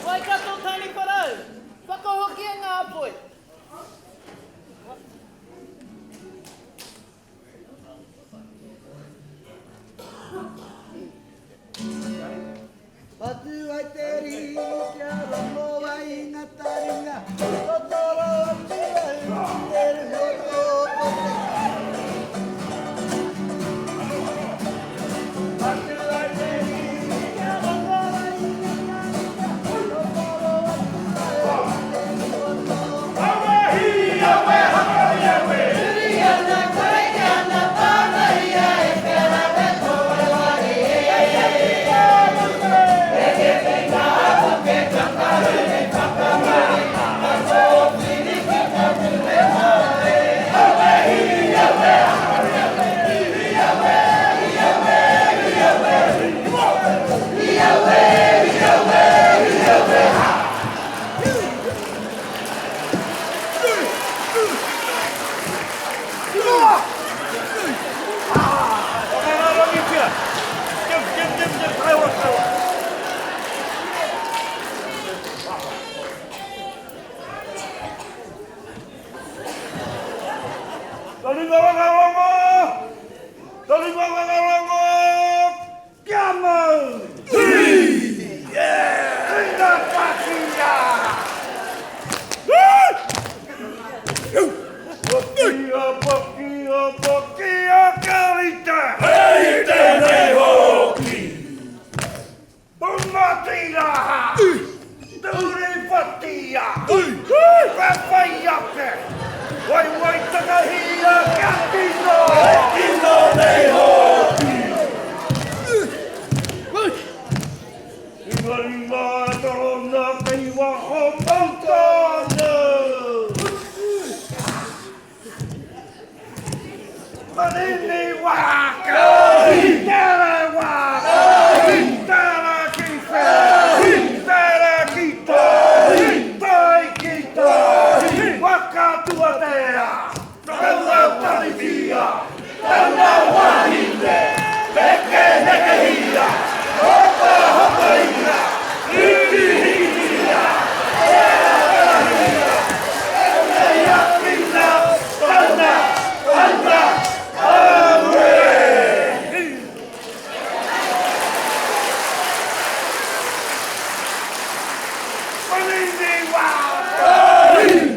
Waikato Taniwharau, whakahokia ngā poi. Patu ai te ri kia rongo ai i nga taringa, Totoro atu au ki te ruhe o te Patu ai te ri kia rongo ai i nga taringa, Totoro atu au ki te ruhe o te Whakarārangitia! Give, give, give, give, taewa, taewa! Taringa whakarongo! Taringa whakarongo! Kia mau! Pakia, pakia, pakia, kia rite! He rite nei hoki! Pungatiraha! Turiwhatia! Ka whai ake! Waiwai takahia kia kino! He kino nei hoki! Ringaringa e torona kei waho mau tonu! Manini waka! Tere waka! Tere ki whea! Tere ki tai! Tai ki tai! Waka tuatea! Taua taritia! Taua wahine! Heke hekehia! Hopa hopaina! Hiki hikitia! Tera terahia! Tenei awhina! Tauna! Tauna! Aue! Manini waka!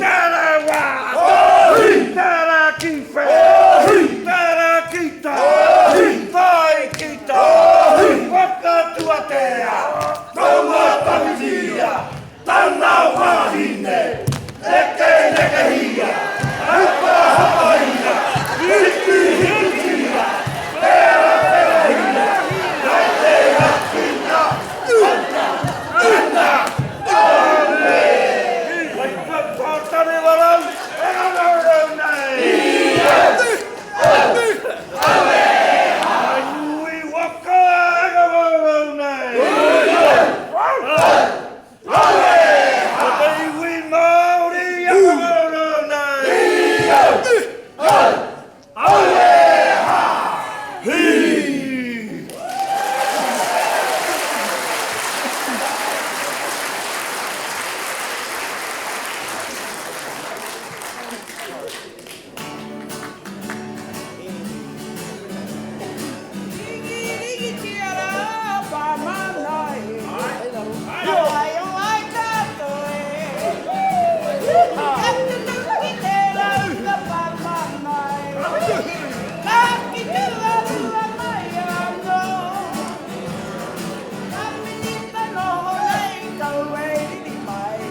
Tere waka! Tere ki whea! Tere ki tai! Tai ki tai! Waka tuatea! Taua tawhitia! Tana wahine! Neke nekehia! Hapa hapaina! Hiki hikitia! Pera perahia! Kai te awhina! Ana! Ana! Ame! Kai whakatarewarau e rarau nei! Tainui waka e rarau nei! Ko te iwi Māori e rarau nei! Hi! Ringiringitia rā pāmana e. Ka waio ai katoa e. Ka tutuki te rau ka pāmana e. Ka ki tuarua mai anō. Ka minita noho nei kau e riri mai.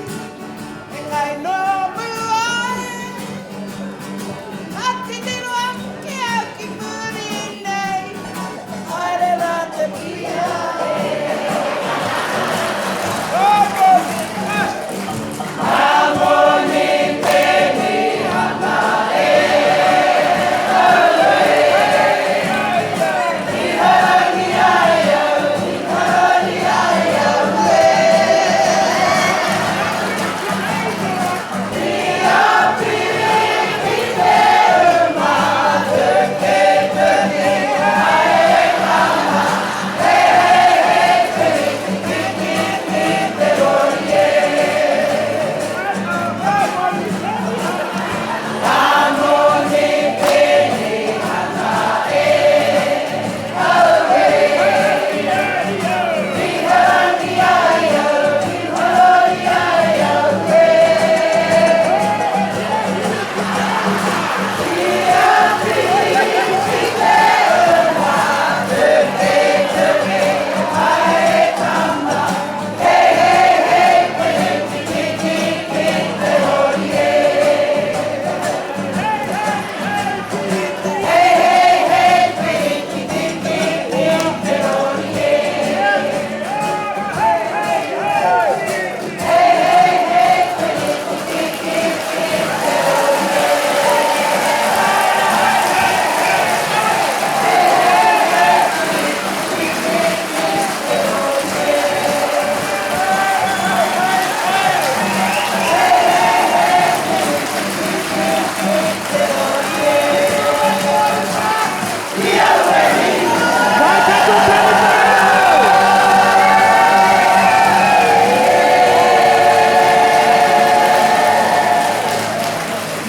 E kai nō mua e. Ka titiro ake au ki muri nei. Haere rā te pia e.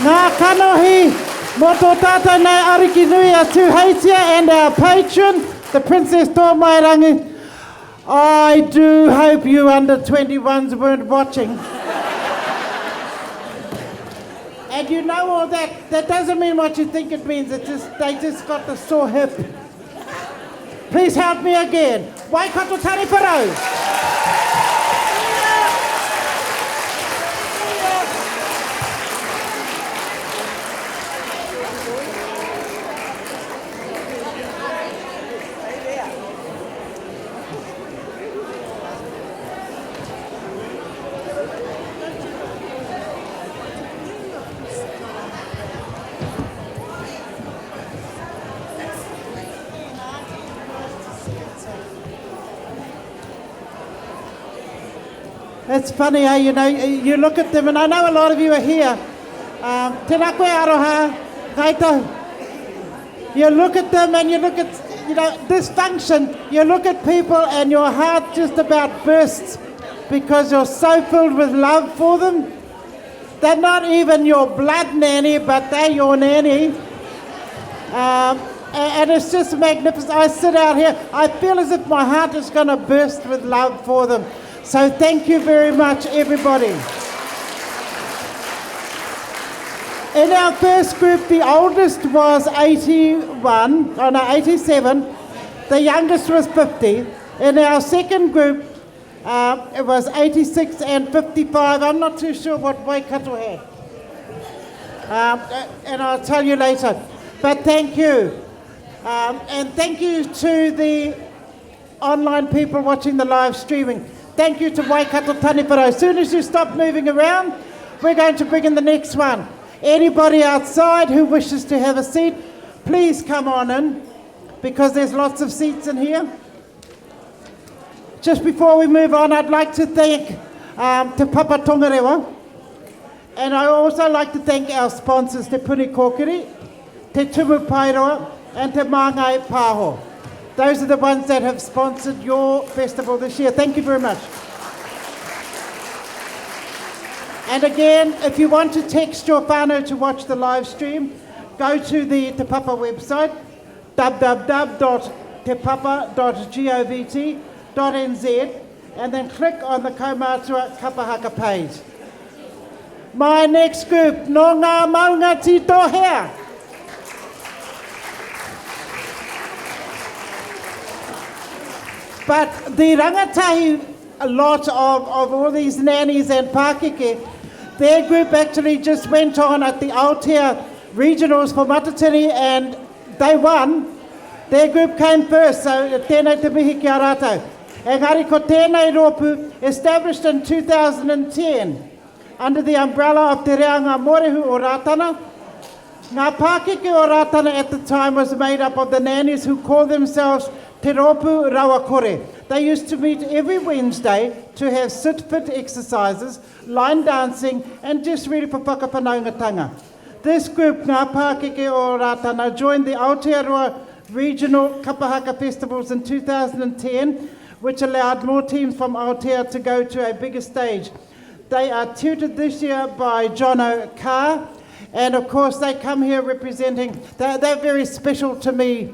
Ngā kanohi mō tō tātou nei Ariki nui a Tūheitia and our patron, the Princess Tōmairangi. I do hope you under 21s weren't watching. And you know all that, that doesn't mean what you think it means. It just, they just got the sore hip. Please help me again. Waikato Taniwharau. It's funny how, you know, you look at them, and I know a lot of you are here. Um, tēnā koe aroha, kaito. You look at them and you look at, you know, this function, you look at people and your heart just about bursts because you're so filled with love for them. They're not even your blood nanny, but they're your nanny. Um, and it's just magnificent. I sit out here, I feel as if my heart is going to burst with love for them. So thank you very much, everybody. In our first group, the oldest was 81, oh no, 87. The youngest was 50. In our second group, uh, it was 86 and 55. I'm not too sure what Waikato had. Um, and I'll tell you later. But thank you. Um, and thank you to the online people watching the live streaming. Thank you to Waikato Taniwharau. As soon as you stop moving around, we're going to bring in the next one. Anybody outside who wishes to have a seat, please come on in because there's lots of seats in here. Just before we move on, I'd like to thank um, Te Papa Tongarewa. And I also like to thank our sponsors, Te Puni Kōkiri, Te Tumu Paeroa, and Te Māngai Pāho. Those are the ones that have sponsored your festival this year. Thank you very much. And again, if you want to text your whānau to watch the live stream, go to the Te Papa website, www.tepapa.govt.nz, and then click on the Kaumātua Kapahaka page. My next group, no ngā maunga tito hea. But the rangatahi a lot of, of all these nannies and pākeke, their group actually just went on at the Aotea Regionals for Matatini and they won. Their group came first, so tēnei te mihi ki a rātou. Engari ko tēnei rōpū, established in 2010, under the umbrella of Te Reanga Mōrehu o Rātana, Ngā pākeke o Rātana at the time was made up of the nannies who called themselves Te Rōpū Rawakore. They used to meet every Wednesday to have sit-fit exercises, line dancing, and just really for whakawhanaungatanga. This group, Ngā Pākeke o Rātana, joined the Aotearoa Regional Kapahaka Festivals in 2010, which allowed more teams from Aotea to go to a bigger stage. They are tutored this year by Jono Carr, and of course they come here representing, they're, they're very special to me,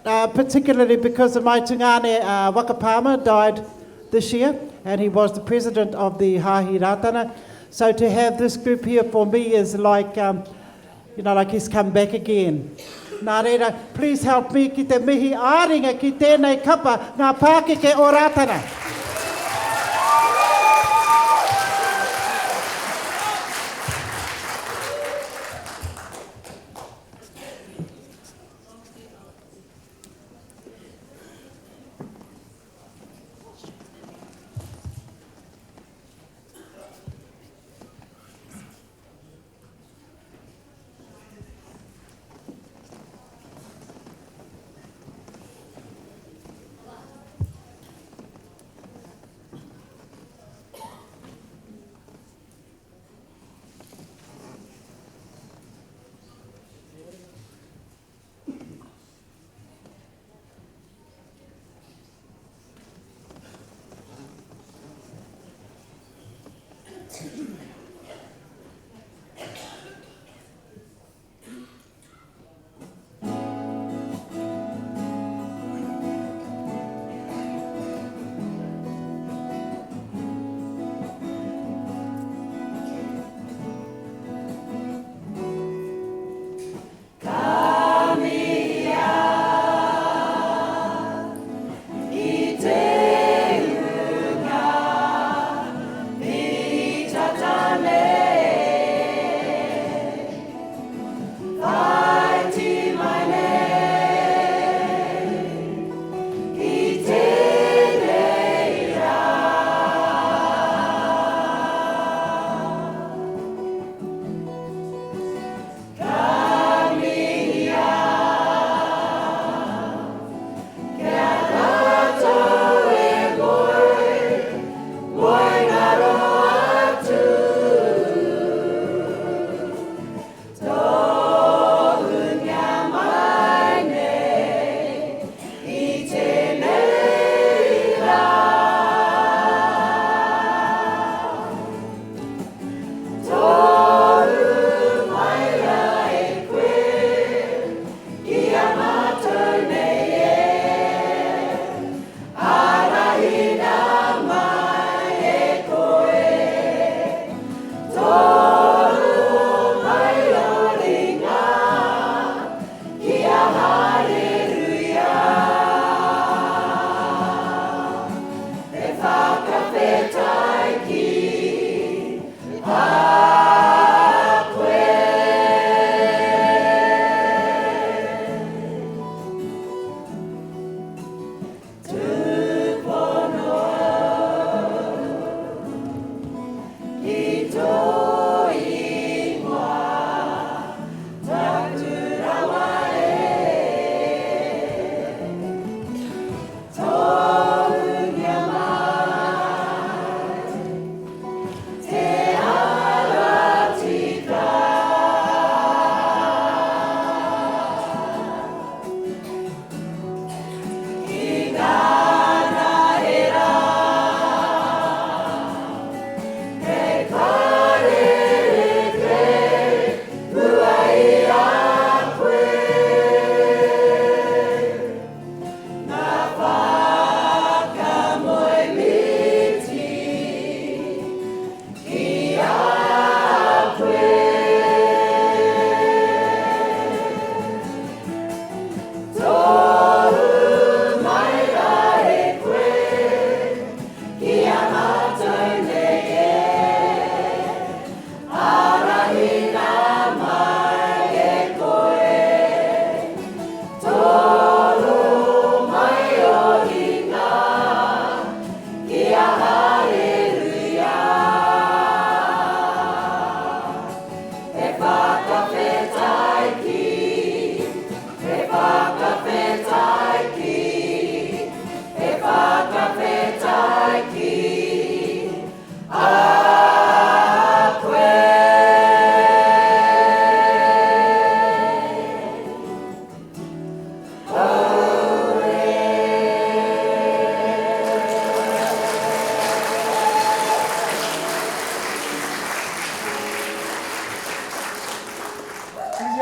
uh, particularly because of my tungane uh, Wakapama died this year, and he was the president of the Hahi Ratana. So to have this group here for me is like, um, you know, like he's come back again. Nā reira, please help me ki te mihi ā-ringa ki tēnei kapa, ngā pākeke o Rātana.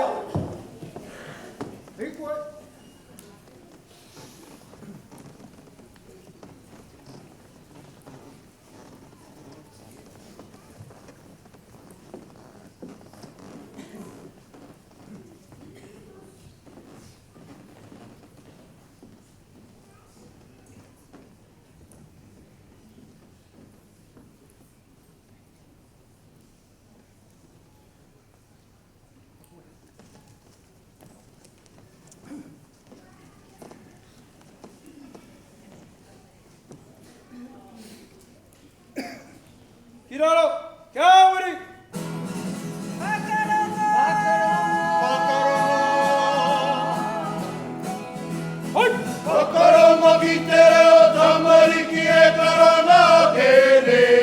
Kia ora. Hīkoi. Ki raro, kia wiri! Whakarongo! Whakarongo! Hoi! Whakarongo ki te reo tamariki e karanga ake nei.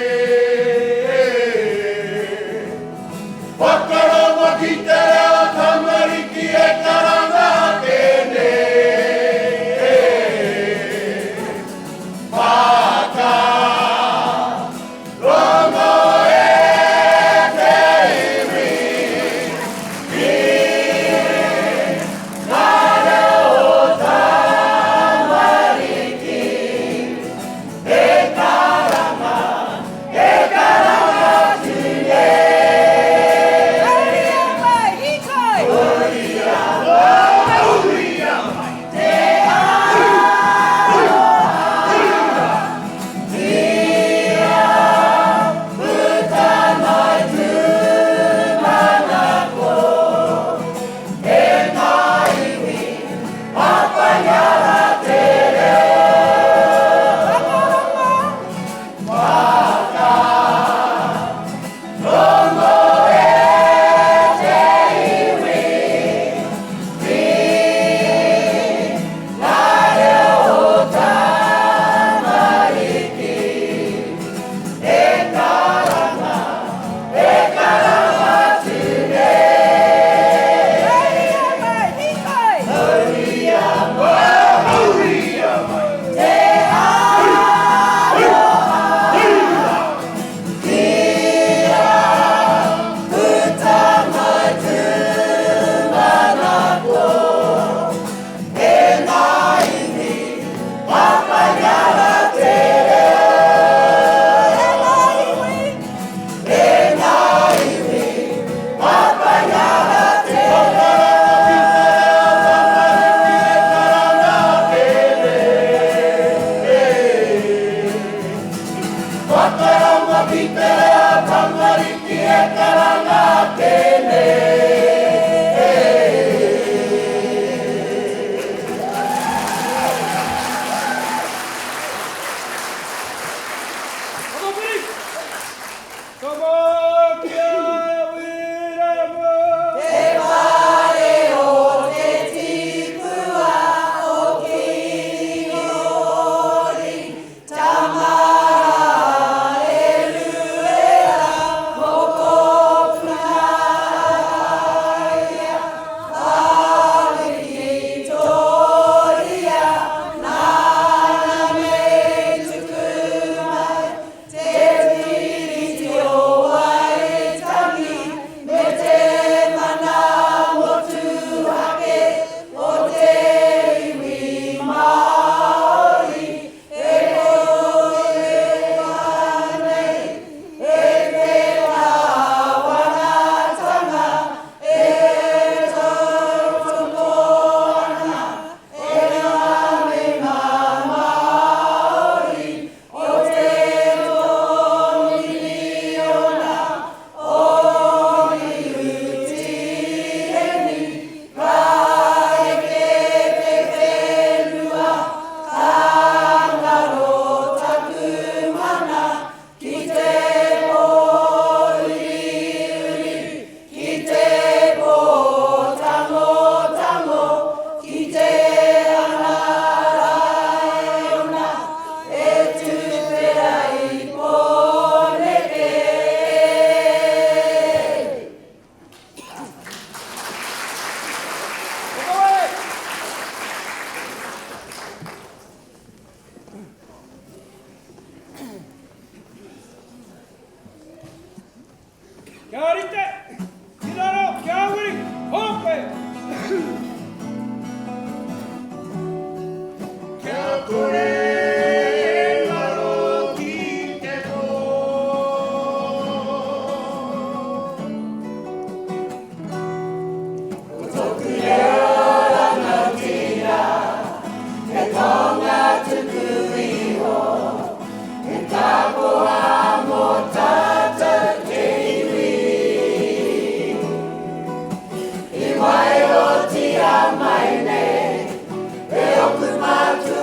Whakarongo ki te reo tamariki e karanga ake nei. Whakarongo e.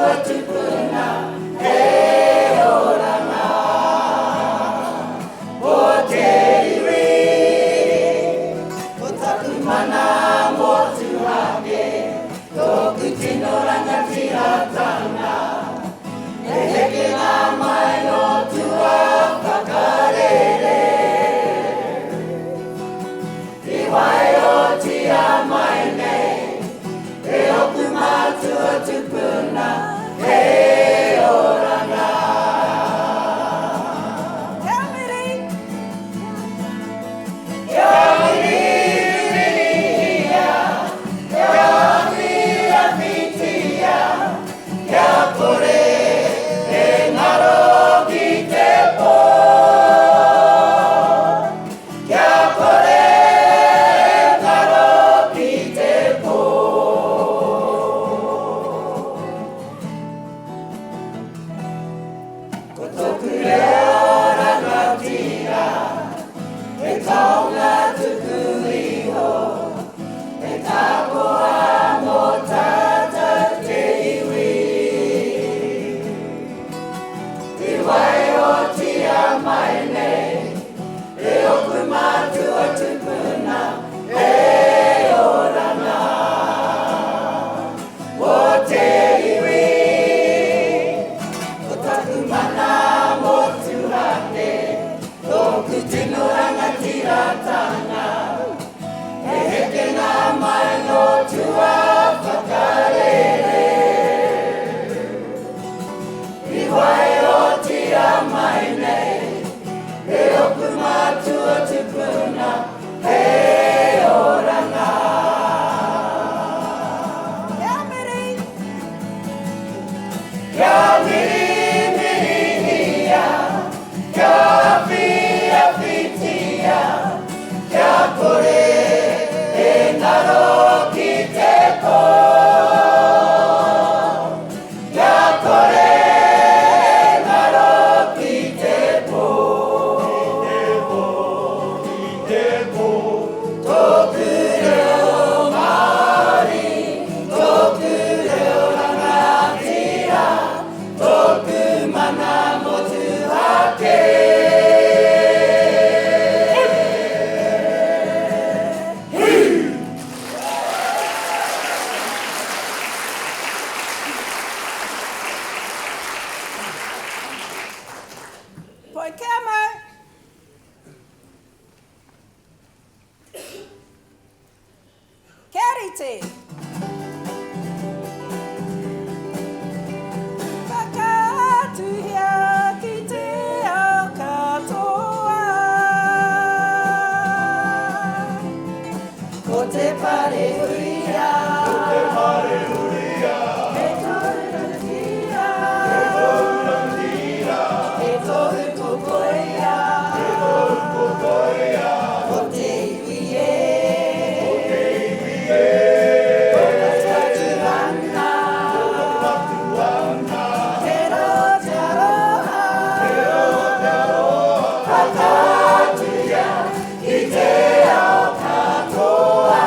mātua tupuna hei oranga mō te iwi. Ko taku mana motuhake, tōku tino rangatiratanga, he hekenga mai nō tua whakarere. I waiotia mai nei e oku mātua tupuna hei oranga. Kia miri! Kia mirimiriia, kia whirawhitia, kia kore e ngaro ki te pō. Kia kore e ngaro ki te pō. Ko tōku reo rangatira, he taonga tuku iho, he takoha mō tātou te iwi. I waihotia mai nei e oku mātua tupuna hei oranga mō te iwi. Ko taku mana motuhake, tōku tino rangatiratanga, he hekenga mai nō tua whakarere. I waihotia mai nei e oku mātua tupuna hei oranga. Kia miri! Kia mirimiriia, kia awhiawhitia, kia kore e ngaro ki te pō. Kia kore e ngaro ki te pō. Ki te pō, ki te pō. Tōku reo Māori, tōku reo rangatira, tōku mana motuhake. Poi kia mau! Kia rite! Whakaatuhia ki te ao katoa. Ko te pare huia. Ko te pare huia. He tohu rangatira. He tohu rangatira. He tohu ko koia. He tohu ko koia. Ko te iwi e. Ko te iwi e. Ko Patupatu ana. Ko Patupatu ana. Te reo te aroha. Te reo te aroha. Whakaaturia ki te ao katoa.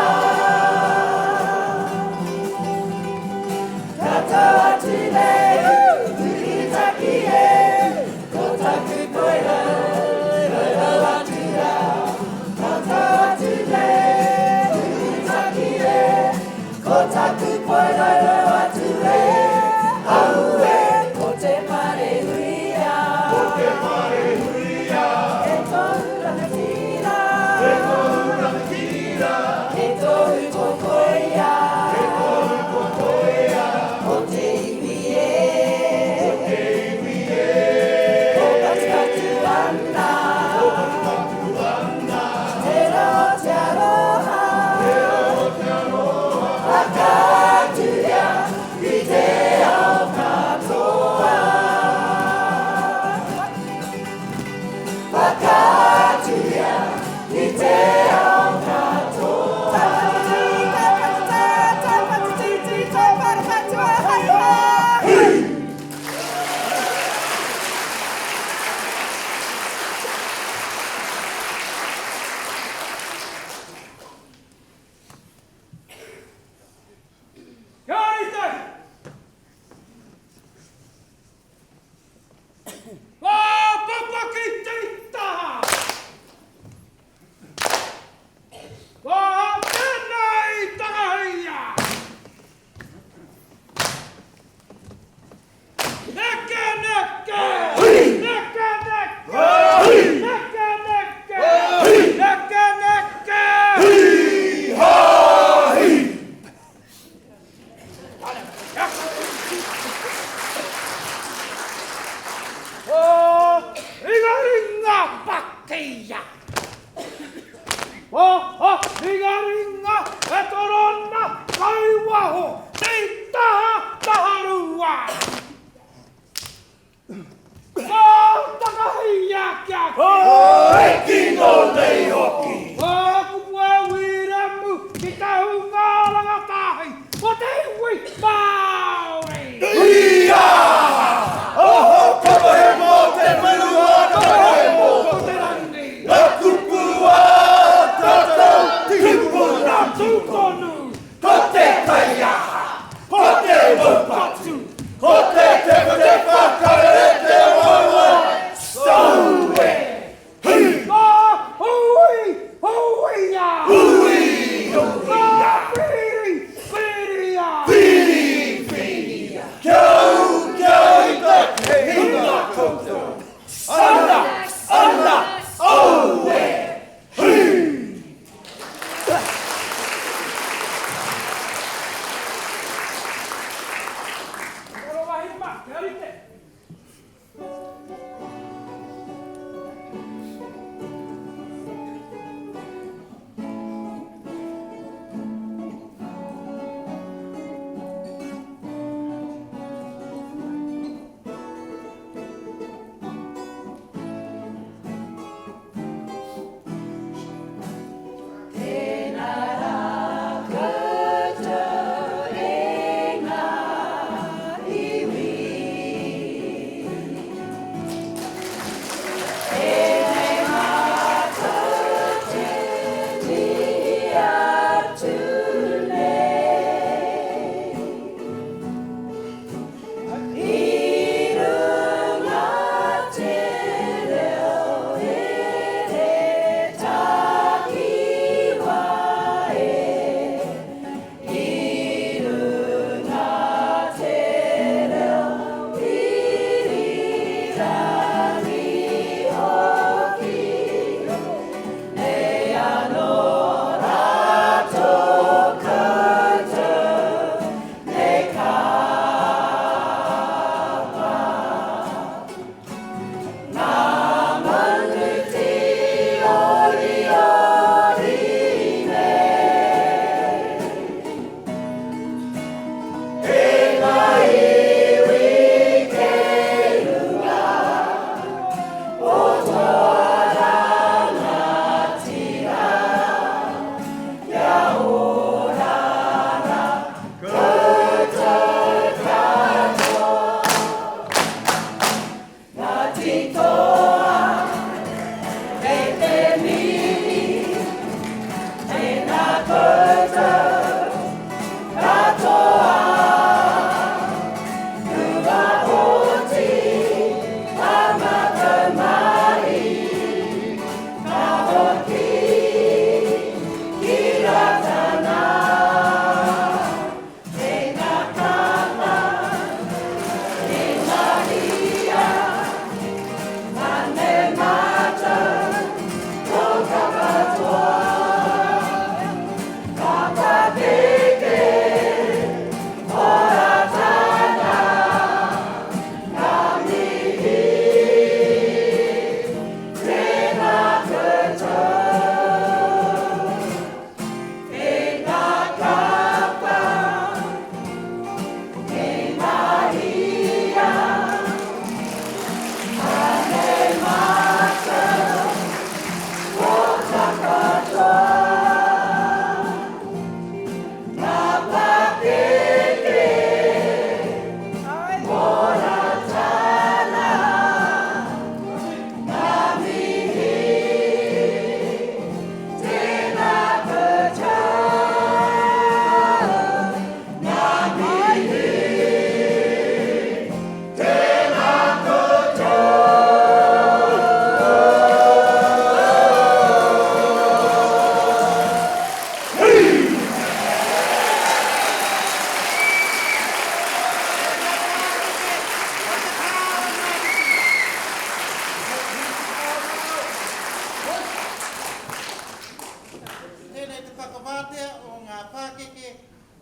ngā pākeke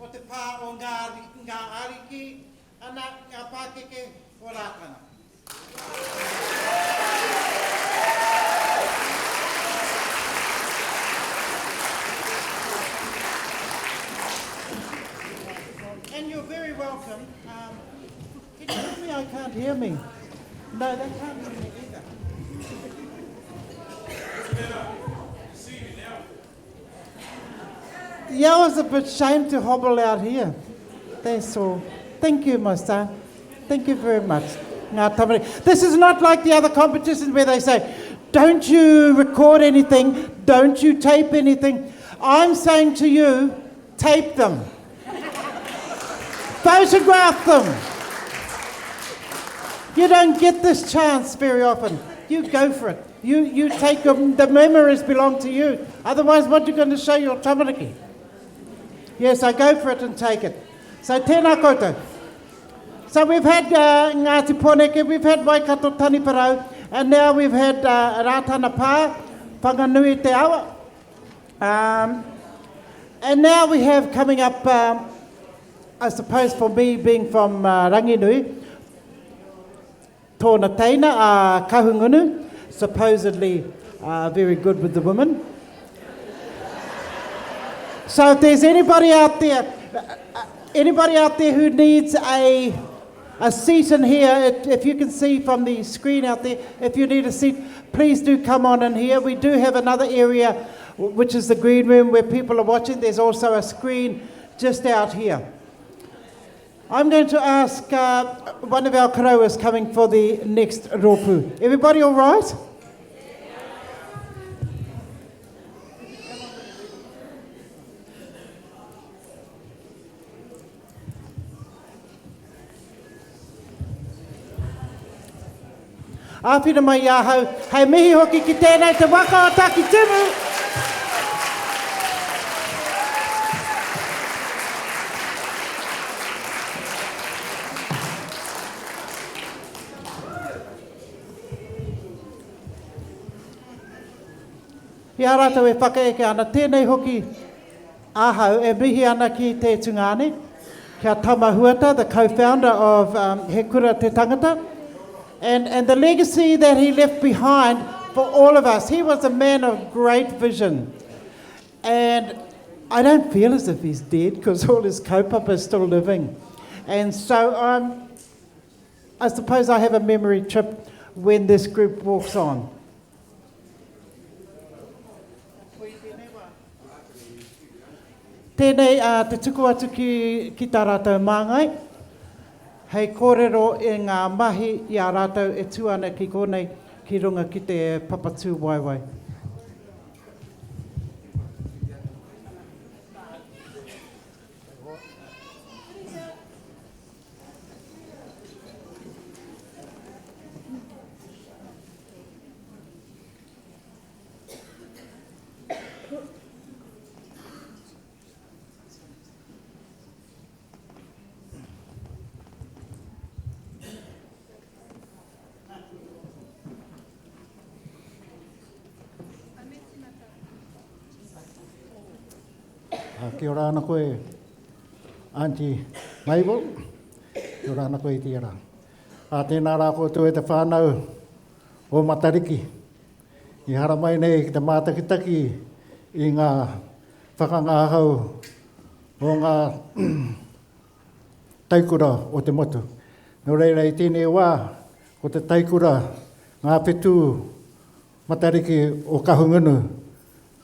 o te pā o Ngā Ngā Ariki, ana, ngā pākeke o Rātana. And you're very welcome. Um, can you hear me? I can't hear me. No, they can't hear me either. Yeah, I was a bit shamed to hobble out here. That's all. Thank you, my son. Thank you very much. Ngā tamariki. This is not like the other competitions where they say, don't you record anything, don't you tape anything. I'm saying to you, tape them. Photograph them. You don't get this chance very often. You go for it. You, you take them, the memories belong to you. Otherwise, what are you going to show your tamariki? Yes, I go for it and take it. So tēnā koutou. So we've had uh, Ngāti Poneke, we've had Waikato Taniwharau, and now we've had uh, Rātana Pā, Whanganui Te Awa. Um, and now we have coming up, um, I suppose for me being from uh, Ranginui, Tōna teina a Kahungunu, supposedly uh, very good with the women. So if there's anybody out there, uh, anybody out there who needs a, a seat in here, if you can see from the screen out there, if you need a seat, please do come on in here. We do have another area, which is the green room where people are watching. There's also a screen just out here. I'm going to ask uh, one of our koroas coming for the next rōpū. Everybody all right? Āwhina mai i ahau, hei mihi hoki ki tēnei te waka o Takitimu! I a rātou e whakaeke ana, tēnei hoki ahau e mihi ana ki te tungāne, ki a Tama Huata, the co-founder of um, He Kura Te Tangata, and, and the legacy that he left behind for all of us. He was a man of great vision. And I don't feel as if he's dead because all his kaupapa is still living. And so um, I suppose I have a memory trip when this group walks on. Tēnei a te tuku atu ki, ki tā rātou māngai, hei kōrero i ngā mahi i a rātou e tū ana ki konei, ki runga ki te papatū waewae. Kia ora ana koe, Auntie Mabel. Kia ora ana koe i tērā. Ā, tēnā rā koutou e te whānau o Matariki. I haramai nei ki te mātakitaki i ngā whakangahau o ngā taikura o te motu. Nō reira i tēnei wā, ko te taikura ngā whetū Matariki o Kahungunu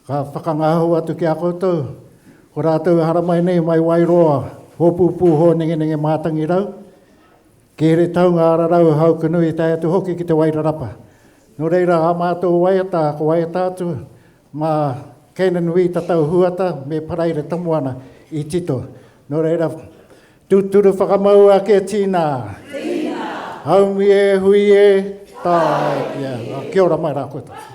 ka whakangahau atu ki a koutou, ko rātou e haramai nei mai Wairoa, Hōpūpū, Hōnengenenge, Mātangirau, Ki Heretaunga, Ararau, Haukunui, tae atu hoki ki Te Wairarapa. Nō reira, ā mātou waiata, ka waiata atu mā Canon Wī Tatau Huata me Paraire Tomoana i tito. Nō reira, tūturu whakamaua ake tīnā. Tīnā. Haumi e, hui e, tae. Yeah. Kia ora mai rā koutou.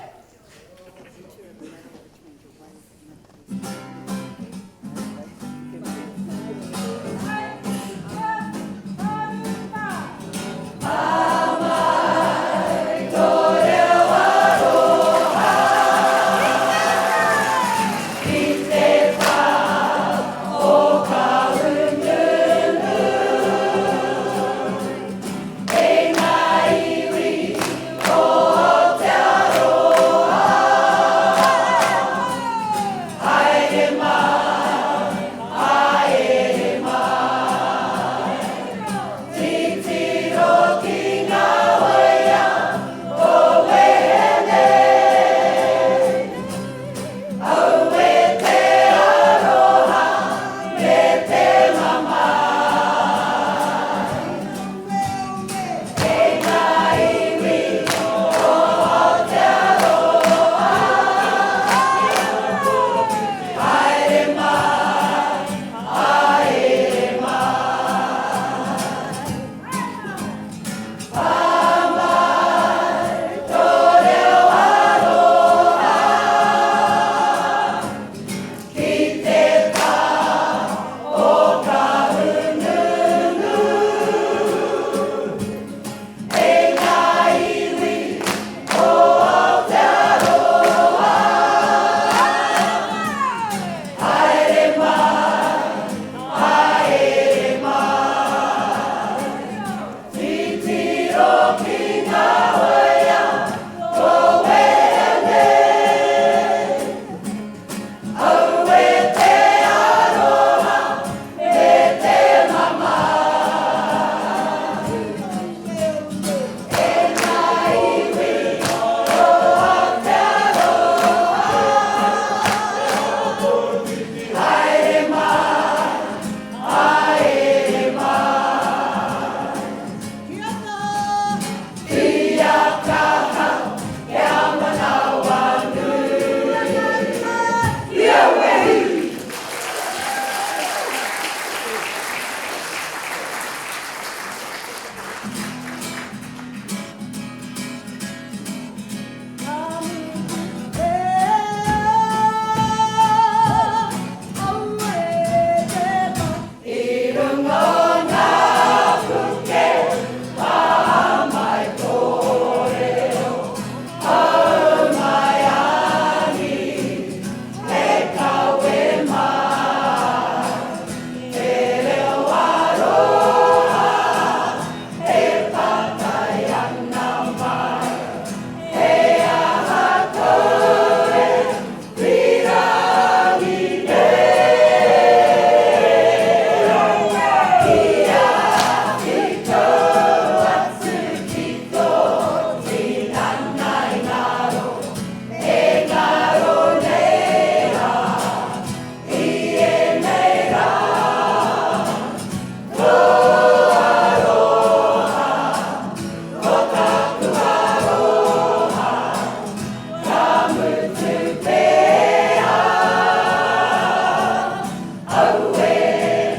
Aue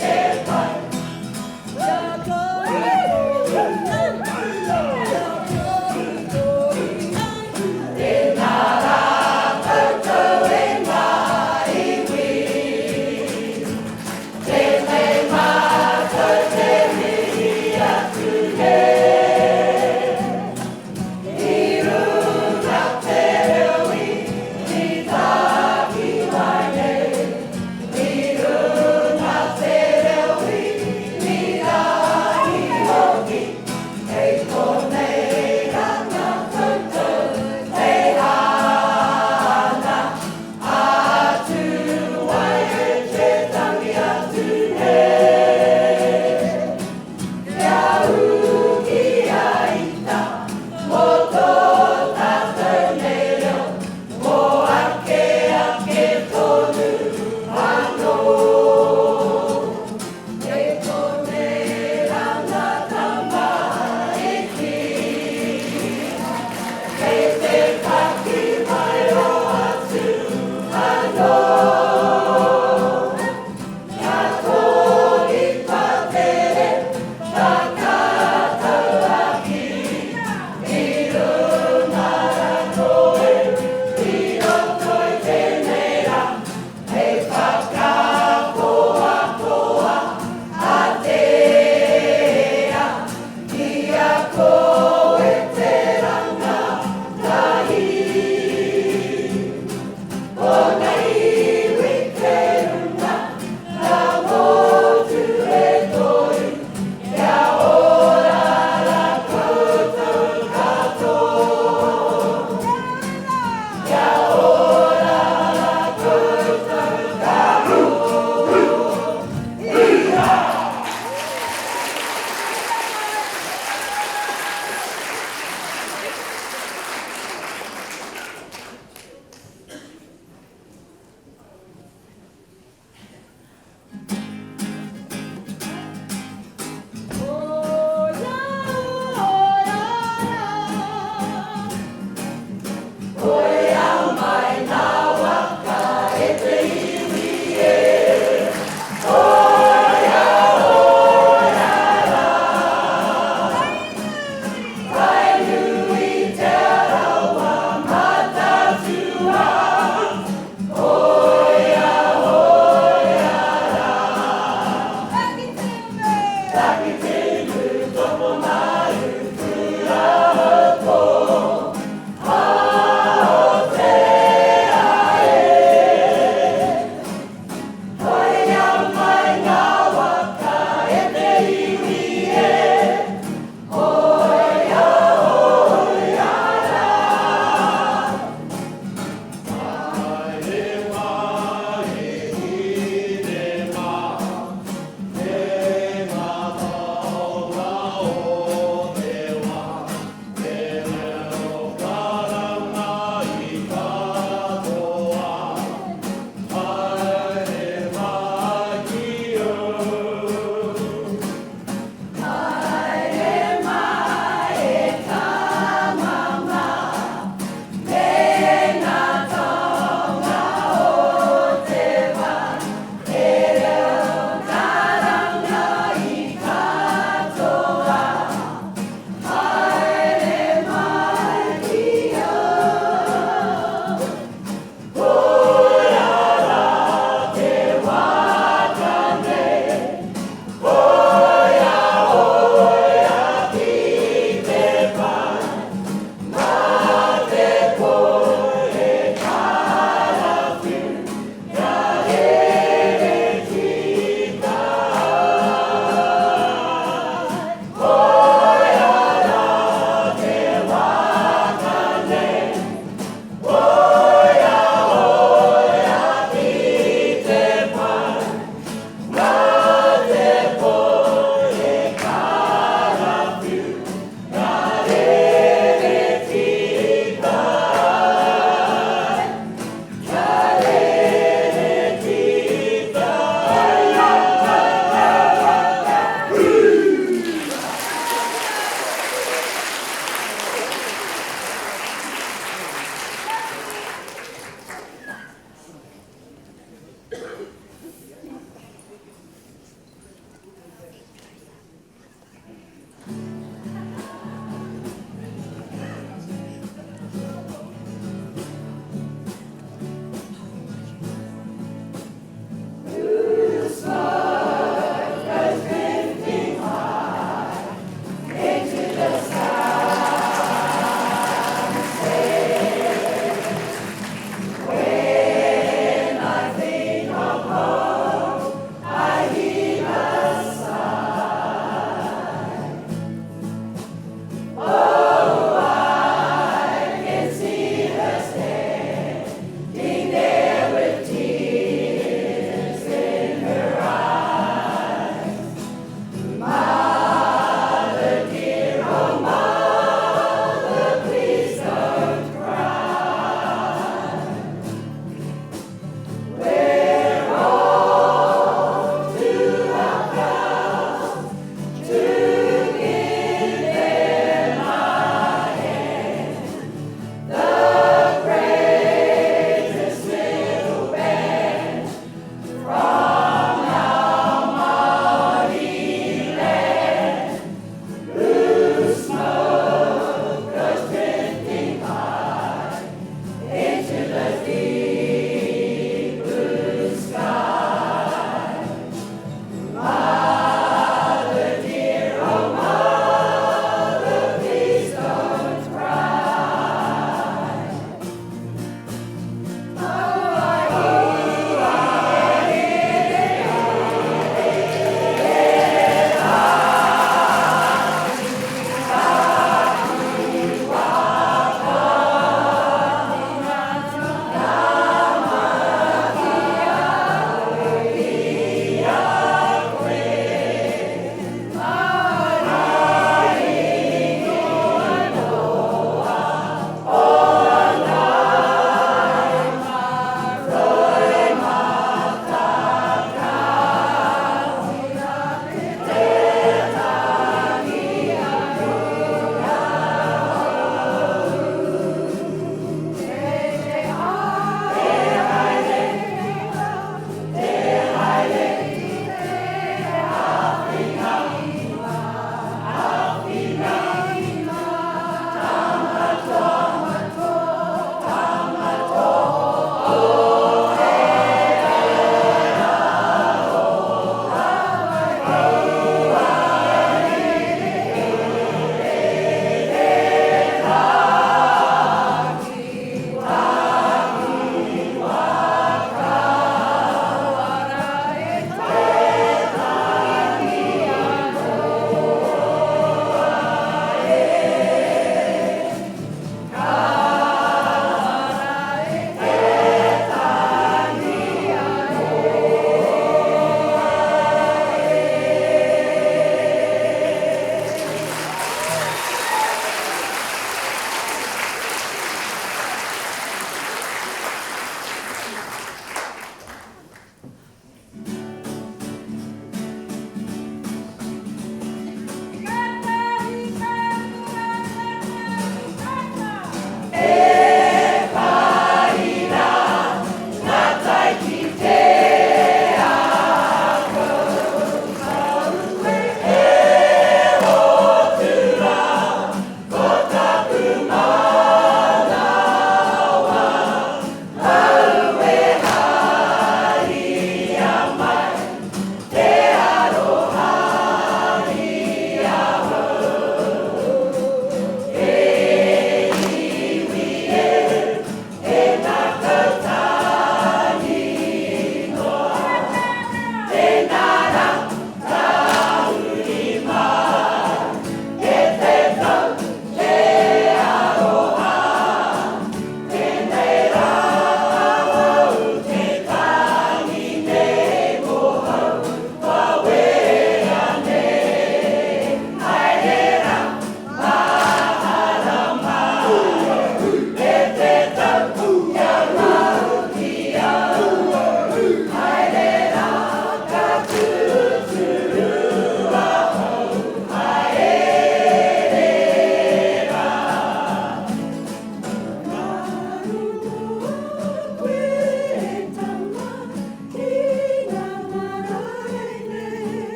te pai. Tēnā rā koutou e ngā iwi. Tēnei mātou te mihi atu nei. I runga te reo i tākiwai nei. I runga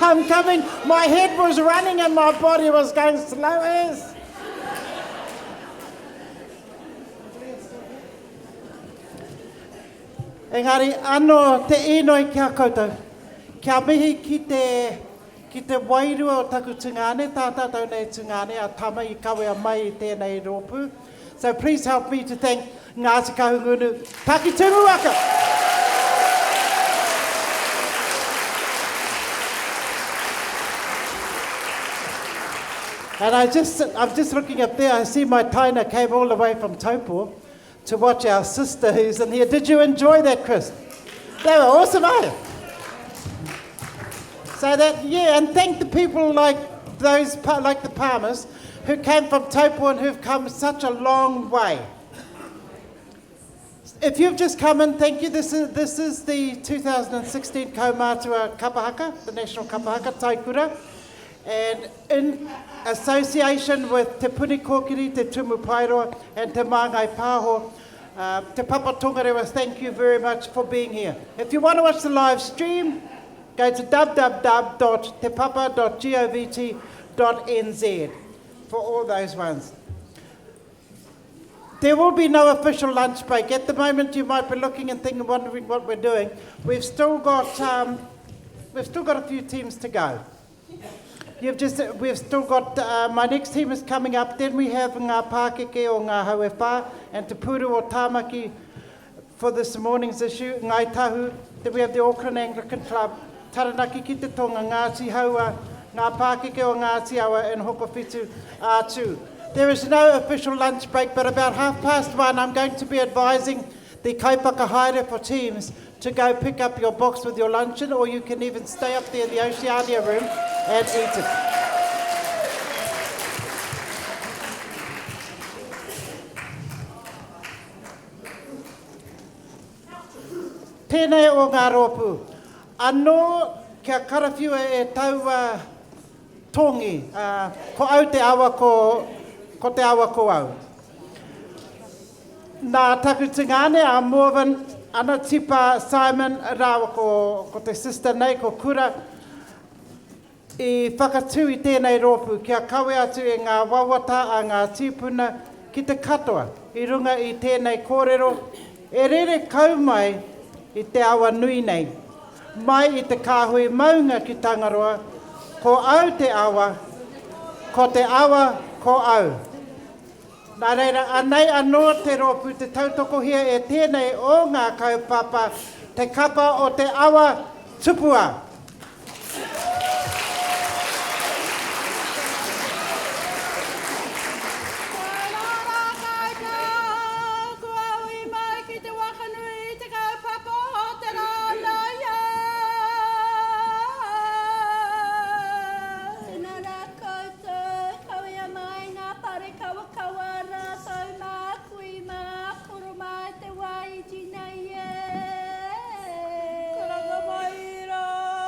I'm coming. My head was running and my body was going slow as. Engari anō te inoi ki a koutou, kia mihi ki te, ki te wairua o taku tungāne, tā tātou nei tungāne, a Tama i kawea mai i tēnei rōpū. So please help me to thank Ngāti Kahungunu, Takitimu waka! And I just, I'm just looking up there, I see my taina came all the way from Taupo to watch our sister who's in here. Did you enjoy that, Chris? They were awesome, eh? So that, yeah, and thank the people like those, like the Palmers, who came from Taupo and who've come such a long way. If you've just come in, thank you. This is, this is the 2016 Kaumātua Kapahaka, the National Kapahaka Taikura. And in association with Te Puni Kōkiri, Te Tumu Paeroa, and Te Māngai Pāho, uh, Te Papa Tongarewa, thank you very much for being here. If you want to watch the live stream, go to www.tepapa.govt.nz for all those ones. There will be no official lunch break. At the moment, you might be looking and thinking, wondering what we're doing. We've still got, um, we've still got a few teams to go. You've just, we've still got, uh, my next team is coming up. Then we have Ngā Pākeke o Ngā Hauewhā and Te Puru o Tāmaki for this morning's issue. Ngāi Tahu, then we have the Auckland Anglican Club, Taranaki ki te Tonga, Ngāti Haua, Ngā Pākeke o Ngāti Awa and Hokowhitu A2. There is no official lunch break, but about 1:30 I'm going to be advising the kaiwhakahaere for teams to go pick up your box with your luncheon, or you can even stay up there in the Oceania room and eat it. Tēnei o ngā rōpū. Anō kia karawhiua e taua tongi, ā, ko au te awa ko, ko te awa ko au. Nā taku tungāne a Morven, ana tipa Simon rāua ko, ko te sister nei ko Kura, i whakatū i tēnei rōpū kia kawe atu i ngā wawata a ngā tīpuna ki te katoa i runga i tēnei kōrero e rere kau mai i te awa nui nei, mai i te kāhui maunga ki Tangaroa, ko au te awa, ko te awa ko au. Nā reira, anei anō te rōpū te tautokohia e tēnei o ngā kaupapa, te kapa o te awa tupua. Koutou, kawea mai ngā pare kawakawa rātou mā kui mā koro mā te wā iti nei e. Karanga mai rā.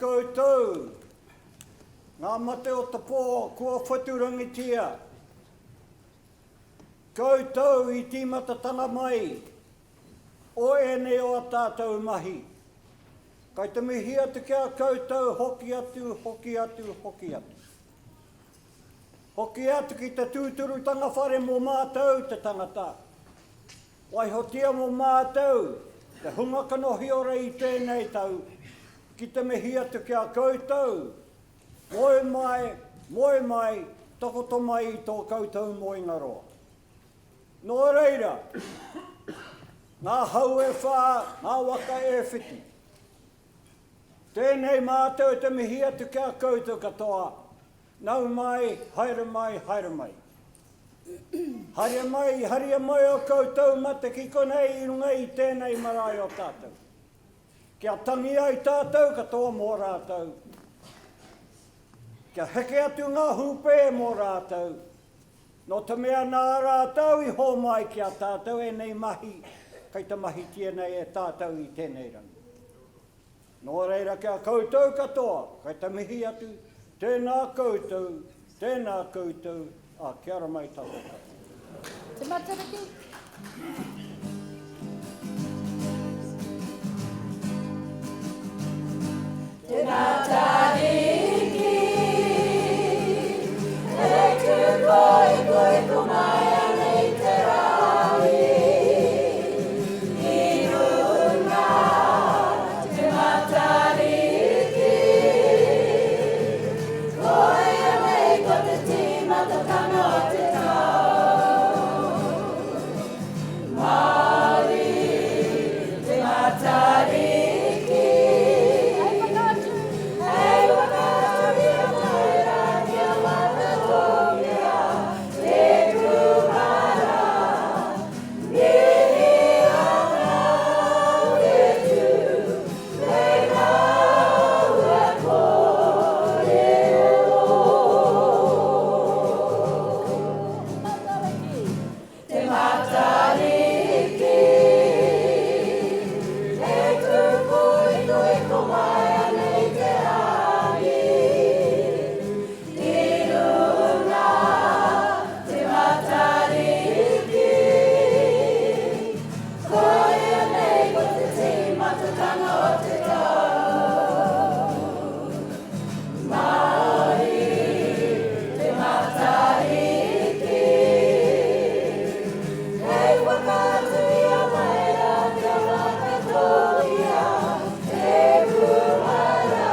koutou, ngā mate o te pō kua whaturangitia, koutou i tīmatatanga mai o ēnei o a tātou mahi. Kai te mihi atu ki a koutou, hoki atu, hoki atu, hoki atu. Hoki atu ki te tūturutanga whare mō mātou te tangata. Waihotia mō mātou te hunga kanohi ora i tēnei tau ki te mihi atu ki a koutou, moe mai, moe mai, takoto mai i tō koutou moenga roa. Nō reira, ngā hau e whā, ngā waka e whitu. Tēnei mātou te mihi atu ki a koutou katoa, nau mai, haere mai, haere mai. Haere mai, haria mai o koutou mate ki konei i runga i tēnei marae o tātou. Kia tangi ai tātou katoa mō rātou. Kia heke atu ngā hūpē mō rātou. Nō te mea nā rātou i hōmai ki a tātou ēnei mahi kei te mahitia nei e tātou i tēnei rangi. Nō reira ki a koutou katoa, kei te mihi atu, tēnā koutou, tēnā koutou, ā, kia ora mai tātou katoa. Te Matariki. Te Matariki, e tū koikoi ko mai anei te rangi. I runga te Matariki, koia nei ko te tīmatatanga o te tau. Māori, te Matariki. Hei whakaatu. Hei whakaatu i a tērā kia whakatōkia te kūmara. Mihi ana whetū me ngā hua kōrero. Matariki. Te Matariki, e tupu i nui ko mai anei te rangi. I runga te Matariki, koia nei ko te tīmatatanga o te tau. Māori, te Matariki, hei whakaatu i a mai rā kia whakatōkia te kūmara.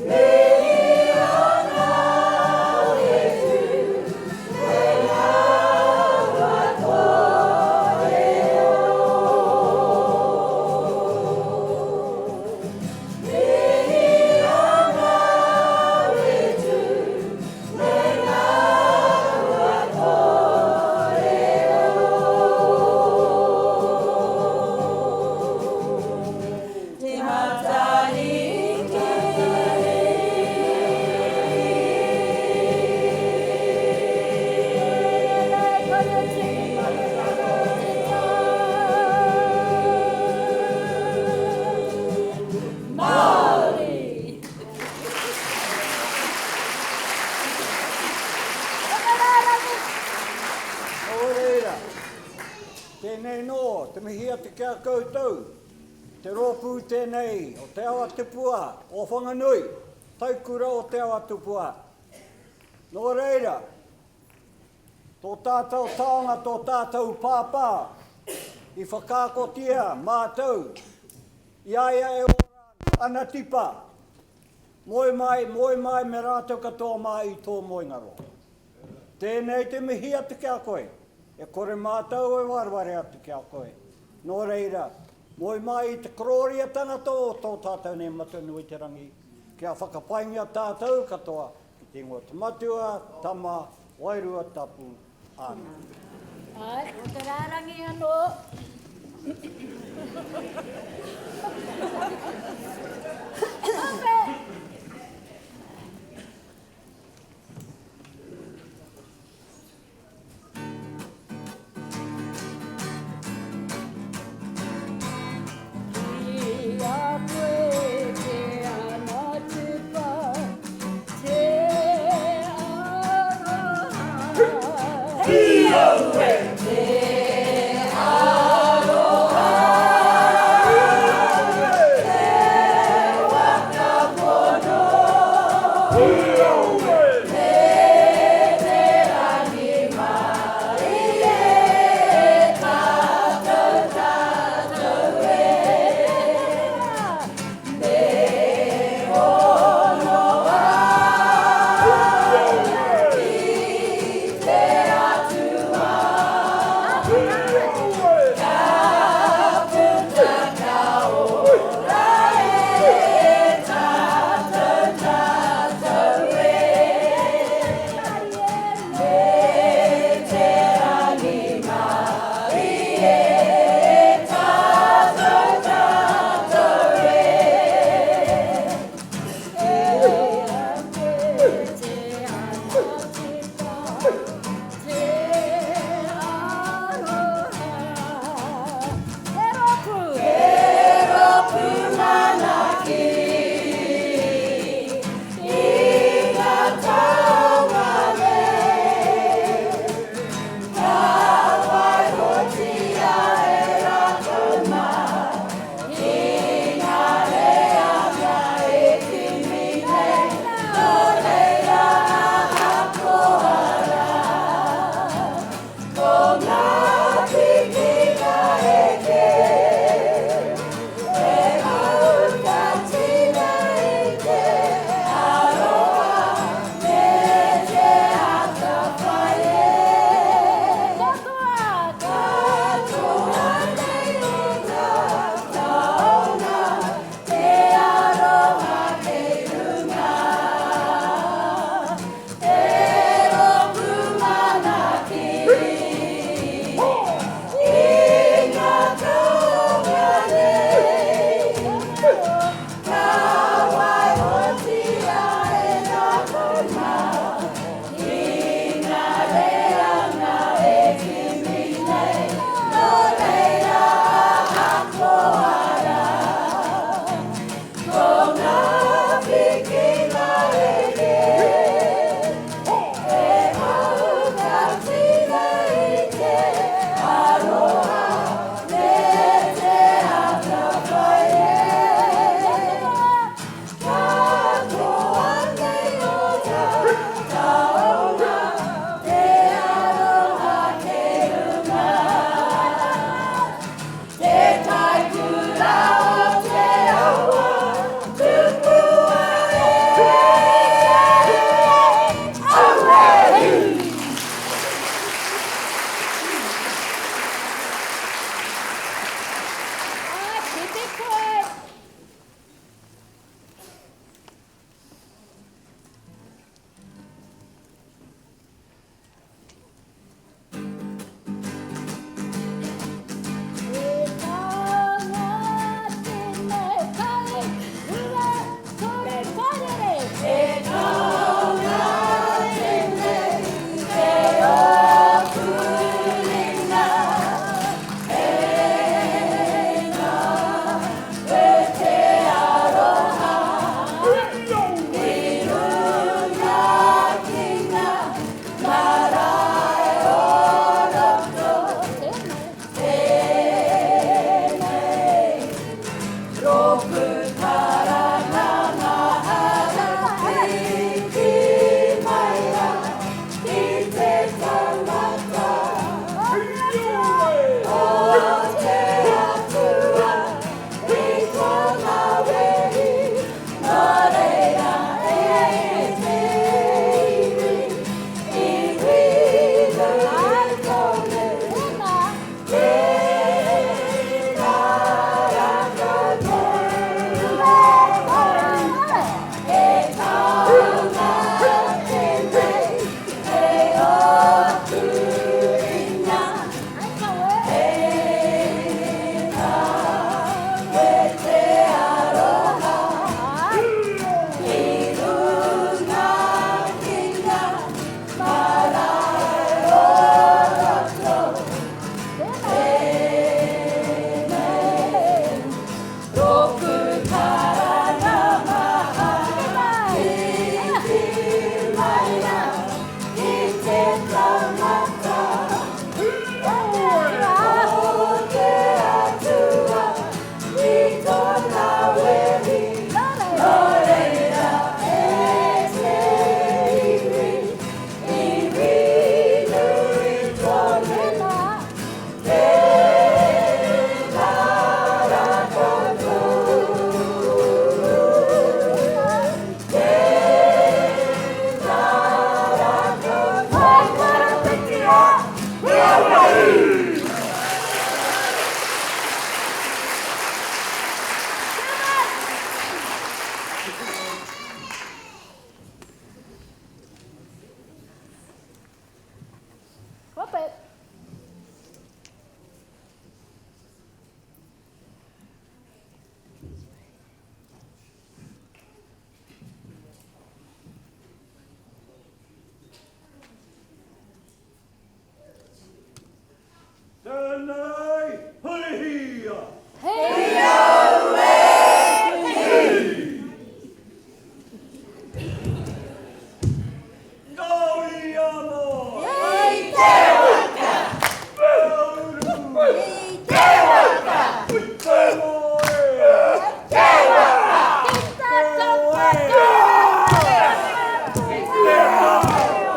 Mihi ana whetū me ngā hua kōrero. Te Matariki. Māori. Nō reira, tēnei nō te mihi atu ki a koutou, te rōpū tēnei o Te Awa Tupua o Whanganui, Taikura o Te Awa Tupua. Nō reira, tō tātou taonga, tō tātou pāpā i whakaakotia mātou I a ia e ora ana, ana tipa, Moe mai, moe mai me rātou katoa mā i tō moenga roa. Tēnei te mihi atu ki a koe, e kore mātou e wareware atu ki a koe. Nō reira, moe mai i te korōria tangata o tō tātou nei Matua nui te rangi, kia whakapaingia tātou katoa ki te ingoa o te Matua, Tama, Wairua Tapu. Āmine. Āe, ko te rārangi anō. Ope! Ki a koe te Stop it. Tēnei, hurihia! Hi au e hi! Ngāui ana! I te waka! Te uru! I te waka! Te moe! Te waka! Te oe! Te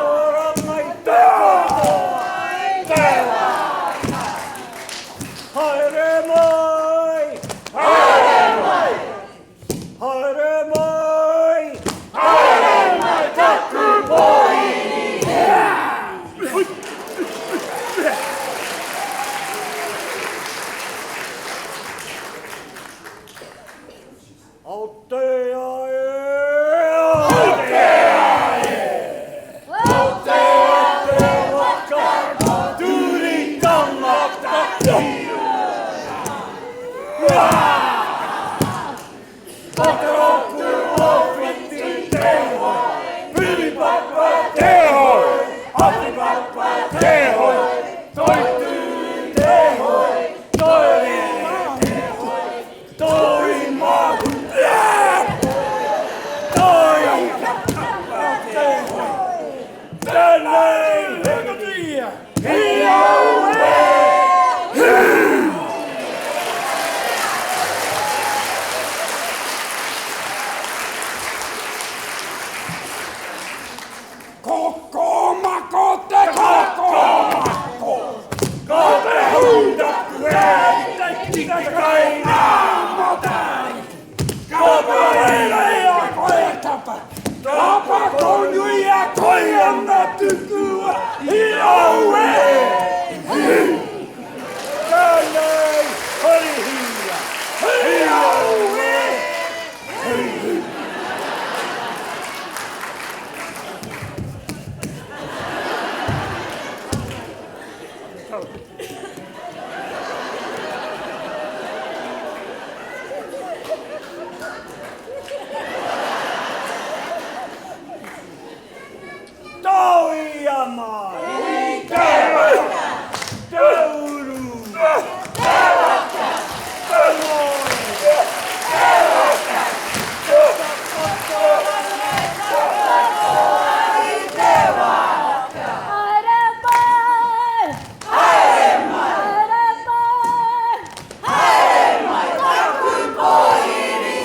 ora mai te katoa! Te waka! Haere mai! Haere mai! Haere mai! Haere mai taku pōhiri! Aotea e! Aotea e! Aotea te waka, turi tangata Whakaroku o Whiti te hoe, Piripapa te hoe, Apipapa te hoe, Toitū te hoe, Toirere te hoe, Toi mahuta Toi te hoe, Tēnei hikatia, hi au e, hi! Kokomako te kokomako, ko te hūraku e te kite kai ngā matariki. Ka parerea koe tapa, tapa konui a koe ana tukua i au e hi. Tēnei horihia, hi au e hi. Tauia mai! I te waka! Te uru! Te waka! Te moe! Te waka! Te takoto! Te katoa i te waka! Haere mai! Haere mai! Haere mai! Haere mai taku pōhiri!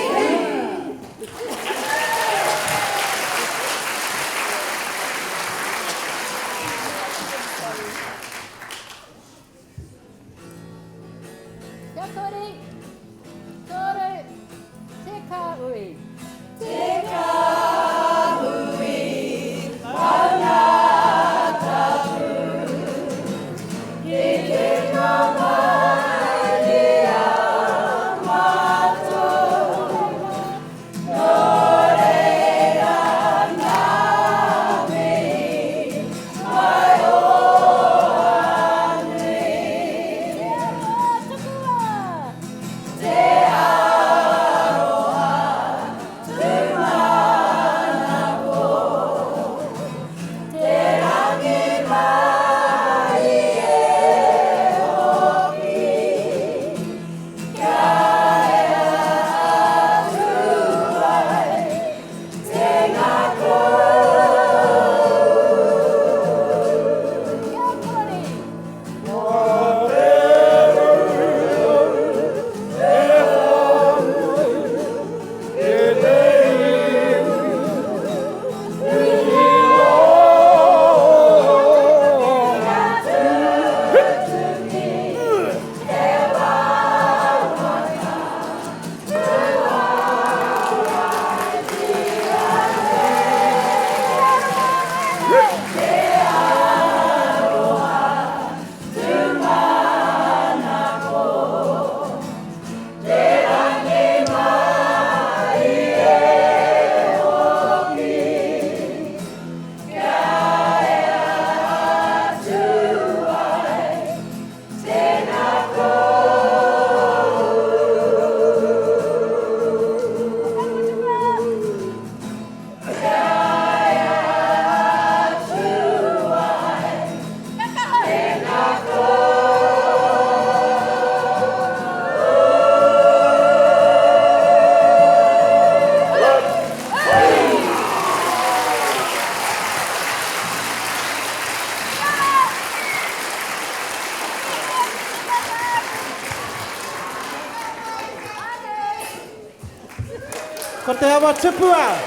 Te Awa Tupua.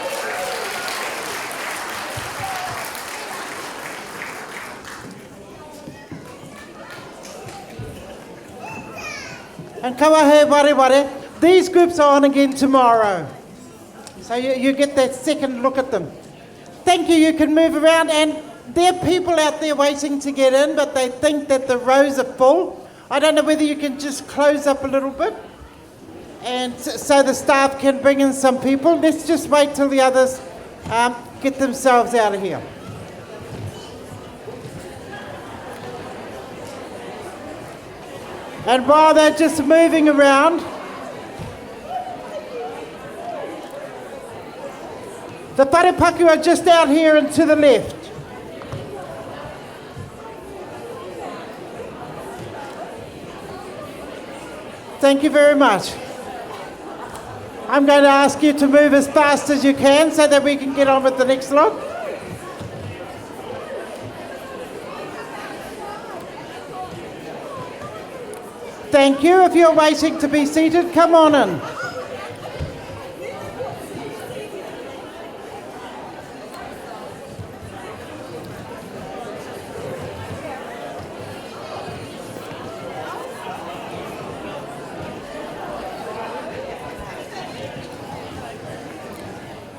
And kaua he wareware, these groups are on again tomorrow. So you, you get that second look at them. Thank you, you can move around and there are people out there waiting to get in, but they think that the rows are full. I don't know whether you can just close up a little bit and so the staff can bring in some people. Let's just wait till the others um, get themselves out of here. And while they're just moving around, the wharepaku are just out here and to the left. Thank you very much. I'm going to ask you to move as fast as you can so that we can get on with the next lot. Thank you. If you're waiting to be seated, come on in.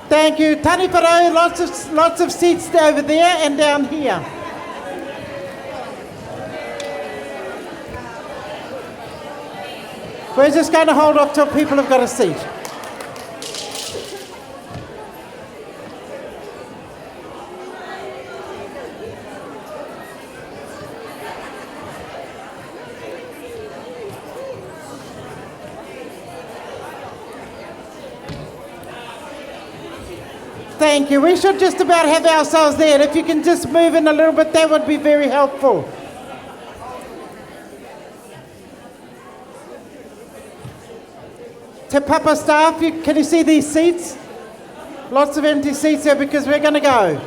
Thank you. Taniwharau, lots of, lots of seats over there and down here. We're just going to hold off till people have got a seat. Thank you. We should just about have ourselves there. If you can just move in a little bit, that would be very helpful. Te Papa staff, you, can you see these seats? Lots of empty seats here because we're going to go.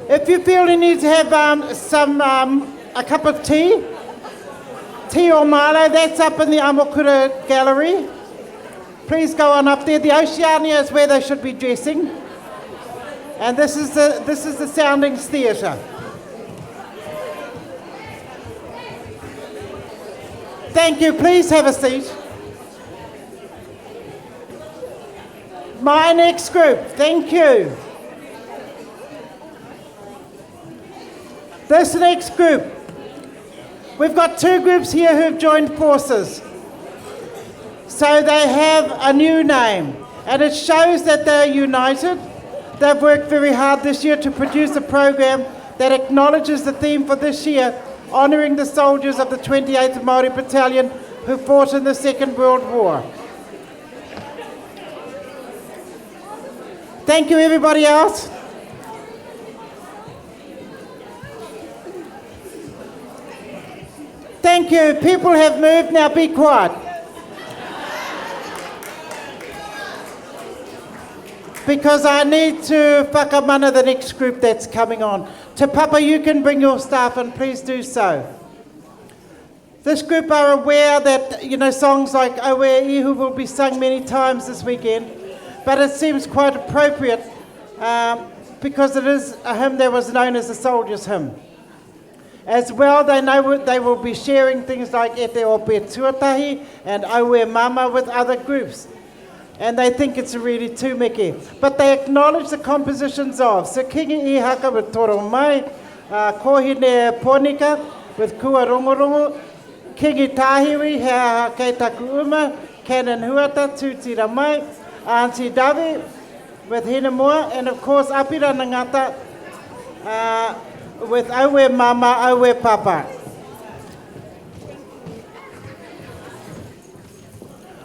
If you feel you need to have um, some um, a cup of tea, tea or Milo, that's up in the Amokura Gallery. Please go on up there. The Oceania is where they should be dressing. And this is the, this is the Soundings Theatre. Thank you. Please have a seat. My next group, thank you. This next group, we've got two groups here who've joined forces. So they have a new name, and it shows that they're united. They've worked very hard this year to produce a program that acknowledges the theme for this year, honouring the soldiers of the 28th Māori Battalion who fought in the Second World War. Thank you, everybody else. Thank you. People have moved. Now be quiet. Because I need to whakamana the next group that's coming on. Te Papa, you can bring your staff and please do so. This group are aware that, you know, songs like Aue Ihu will be sung many times this weekend, but it seems quite appropriate um, because it is a hymn that was known as the soldier's hymn. As well, they know they will be sharing things like E Te Ope Tuatahi and Aue Mama with other groups. And they think it's really tūmeke. But they acknowledge the compositions of Sir Kingi Ihaka with Toro Mai, uh, Kohine Ponika with Kua Rongorongo, Kingi Tāhiwi, He Aha Kei Taku Uma, Canon Huata, Tūtira Mai, Auntie Davi with Hinemoa, and of course Apira Ngata uh, with Aue Mama, Aue Papa.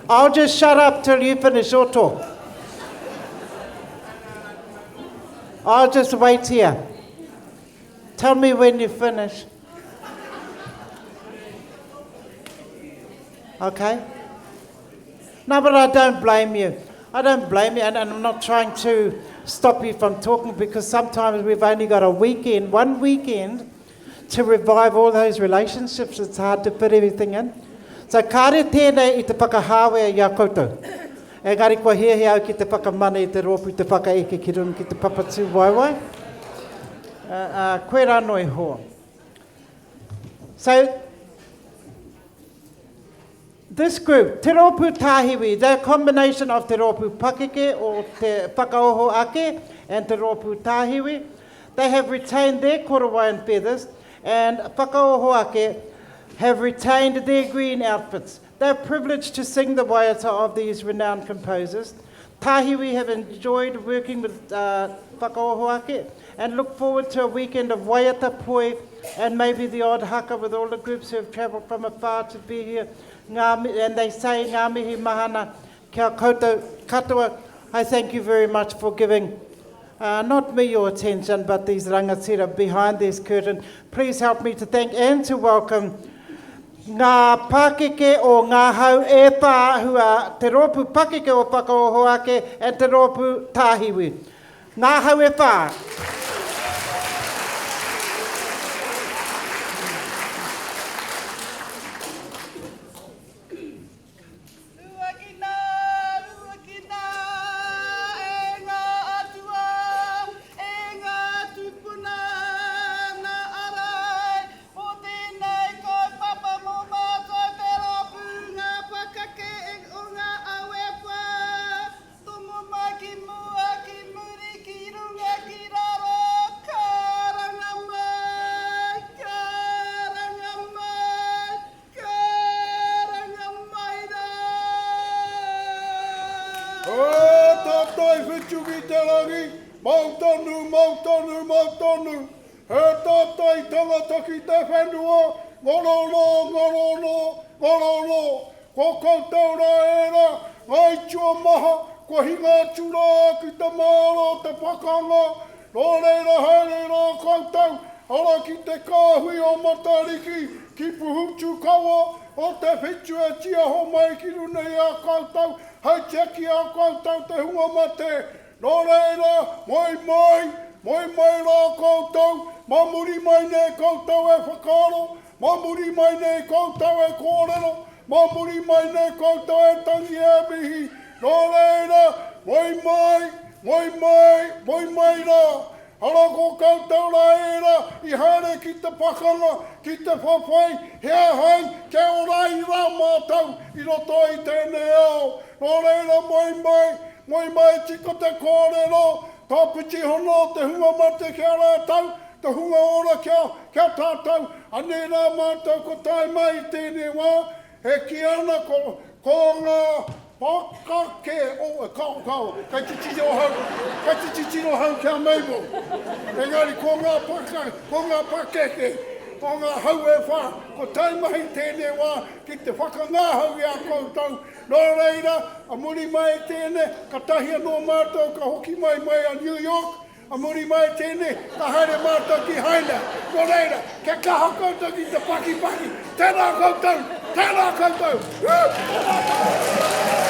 I'll just shut up till you finish your talk. I'll just wait here. Tell me when you finish. Okay? No, but I don't blame you. I don't blame you, and, and I'm not trying to stop you from talking because sometimes we've only got a weekend, one weekend, to revive all those relationships. It's hard to fit everything in. So kāre tēnei i te whakahāwea i a koutou. Engari kua hiahia au ki te whakamana i te rōpū te whakaeke ki runga ki te papa tūwaewae. Uh, uh, koe rā noa iho. So, this group, Te Rōpū Tāhiwi, the combination of Te Rōpū Pakeke or Te Whakaoho Ake and Te Rōpū Tāhiwi, they have retained their korowai and feathers and Whakaoho Ake have retained their green outfits. They're privileged to sing the waiata of these renowned composers. Tahiwi have enjoyed working with uh, Whakaoho Ake and look forward to a weekend of waiata poi and maybe the odd haka with all the groups who have travelled from afar to be here. Ngā, and they say ngā mihi mahana kia koutou katoa. I thank you very much for giving uh, not me your attention, but these rangatira behind this curtain. Please help me to thank and to welcome Ngā pakeke o ngā hau e whā hua Te Rōpū Pakeke o Whakaoho Ake and Te Rōpū Tāhiwi. Ngā hau e whā. Ruakina, ruakina, e ngā atua, e ngā tūpuna, ngā arai, mō tēnei kaupapa mō mātou te rōpū ngā pakake o ngā au e whā, tomo mai ki mua, ki muri, ki runga, ki raro, karanga mai, karanga mai, Karanga mai rā! E tātai whitu ki te rangi, mau tonu, mau tonu, mau tonu. He tātai tangata ki te whenua, ngororo, ngororo, ngororo. Ko koutou rā ērā, ngā itua maha, kua hinga atu rā ki te māra o te pakanga, Nō reira haere rā koutou, ara ki te kāhui o Matariki, ki Puhutūkawa, o te whitu e tiaho mai ki runga i a koutou, hei tiaki i a koutou te hunga mate. Nō reira, moe mai, moe mai rā koutou, mā muri mai nei koutou e whakaaro, mā muri mai nei koutou e kōrero, mā muri mai nei koutou e tangi e mihi, nō reira, moe mai, moe mai, moe mai rā. Arā ko koutou rā ērā i haere ki te pakanga, ki te whawhai, he ahau kia ora ai rā mātou i roto i tēnei ao. Nō reira, moe mai, moe mai tika te kōrero, tāpiti hono te hunga mate ki a rātou, te hunga ora kia, kia tātou, anei rā mātou ko tae mai i tēnei wā, e kī ana ko, ko ngā pakake o, kao, kao, kei te titiro hau, kei te titiro hau ki a Mabel, engari ko ngā paka, ko ngā pakeke, o ngā hau e whā, ko tae mai i tēnei wā ki te whakangahau i a koutou, nō reira, a muri mai i tēnei, katahi anō mātou ka hoki mai mai a New York, A muri mai i tēnei, ka haere mātou ki Haina. Nō reira, kia kaha koutou ki te pakipaki. Tēnā koutou! Tēnā koutou! Woo! Tēnā koutou!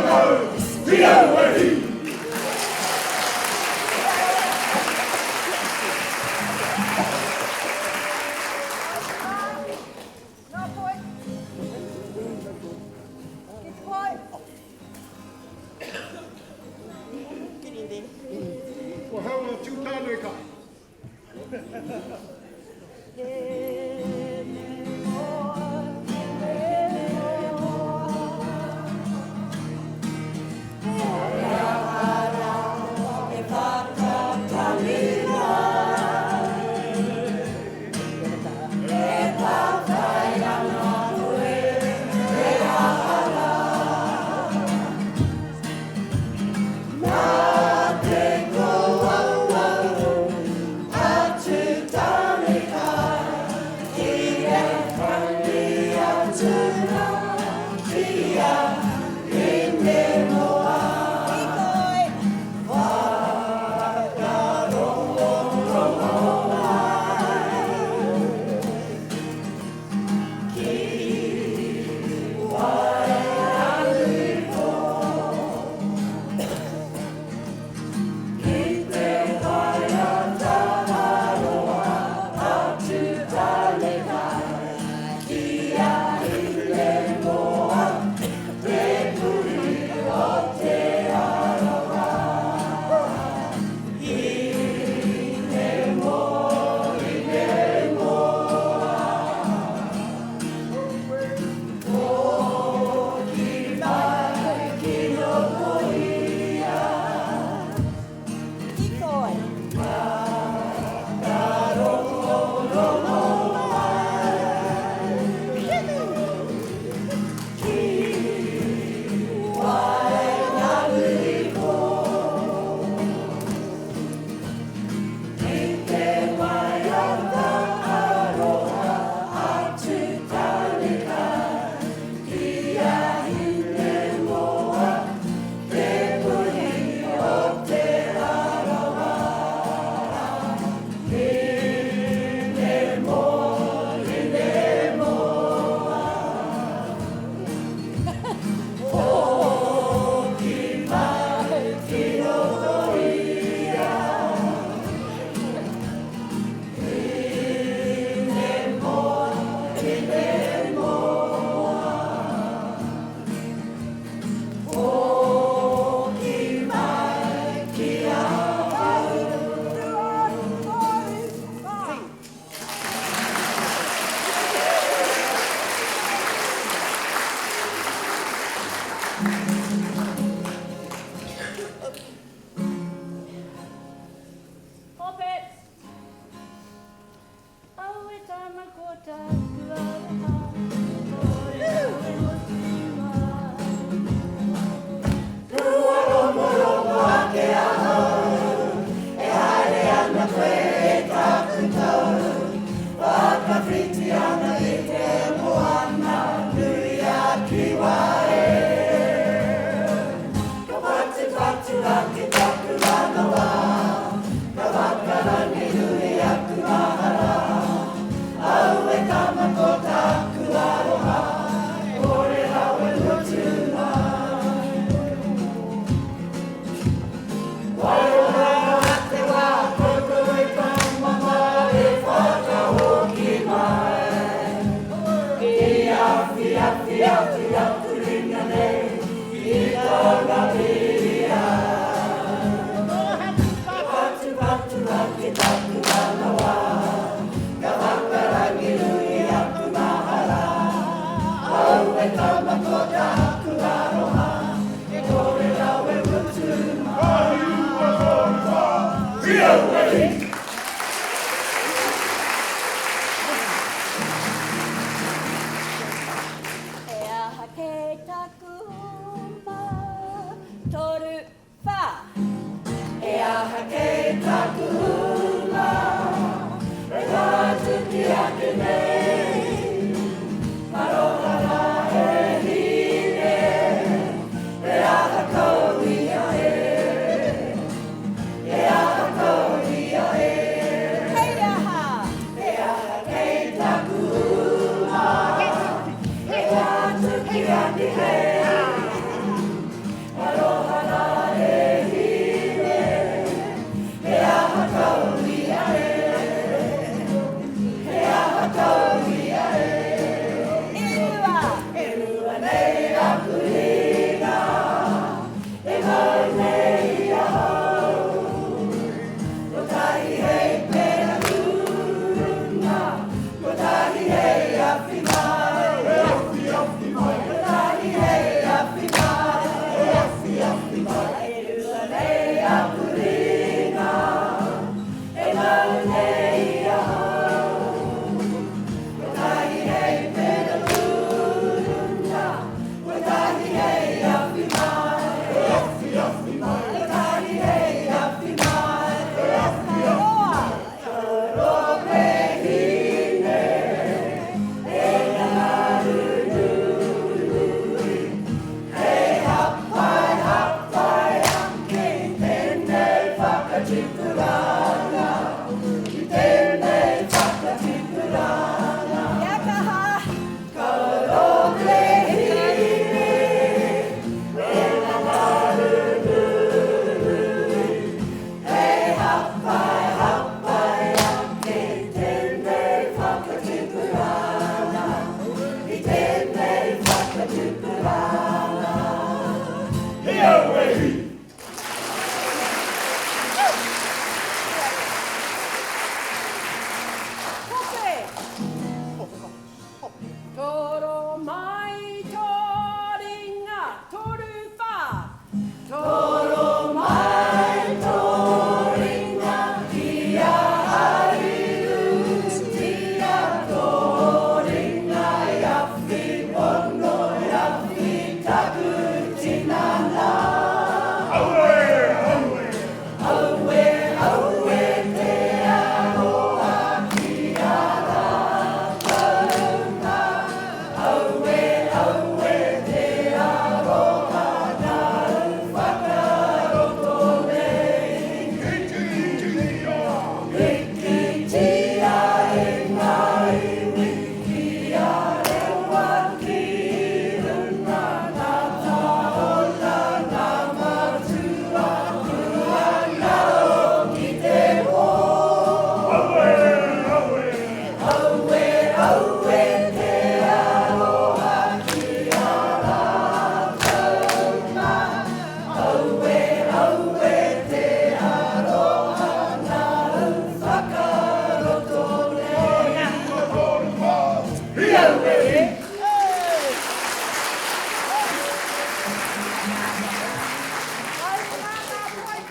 mau, ki au e hī! Ko hau a Tūtānekai.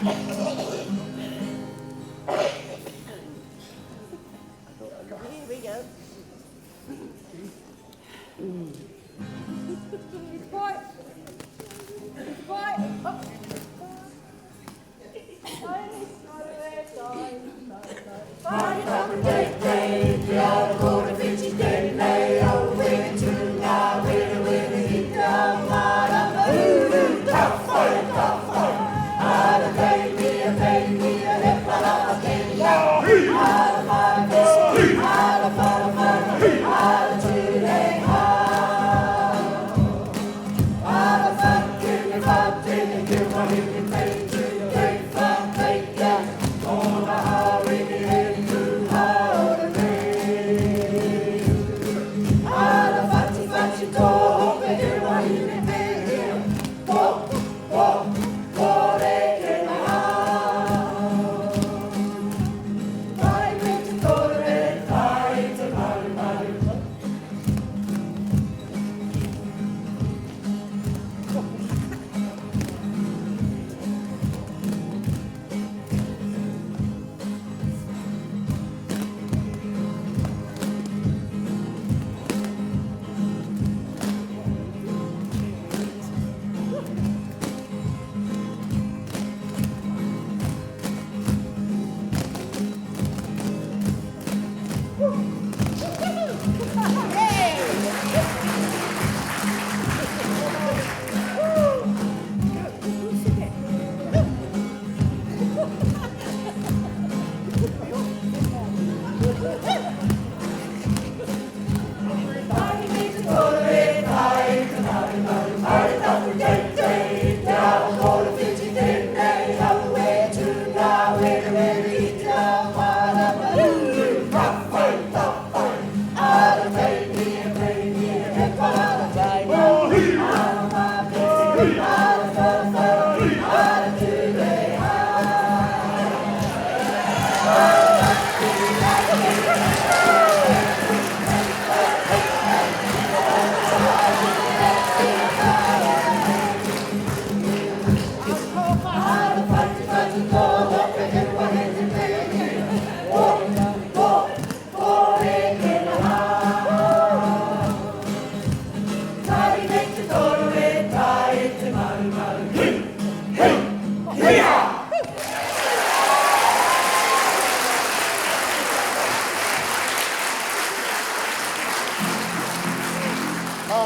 Here we go.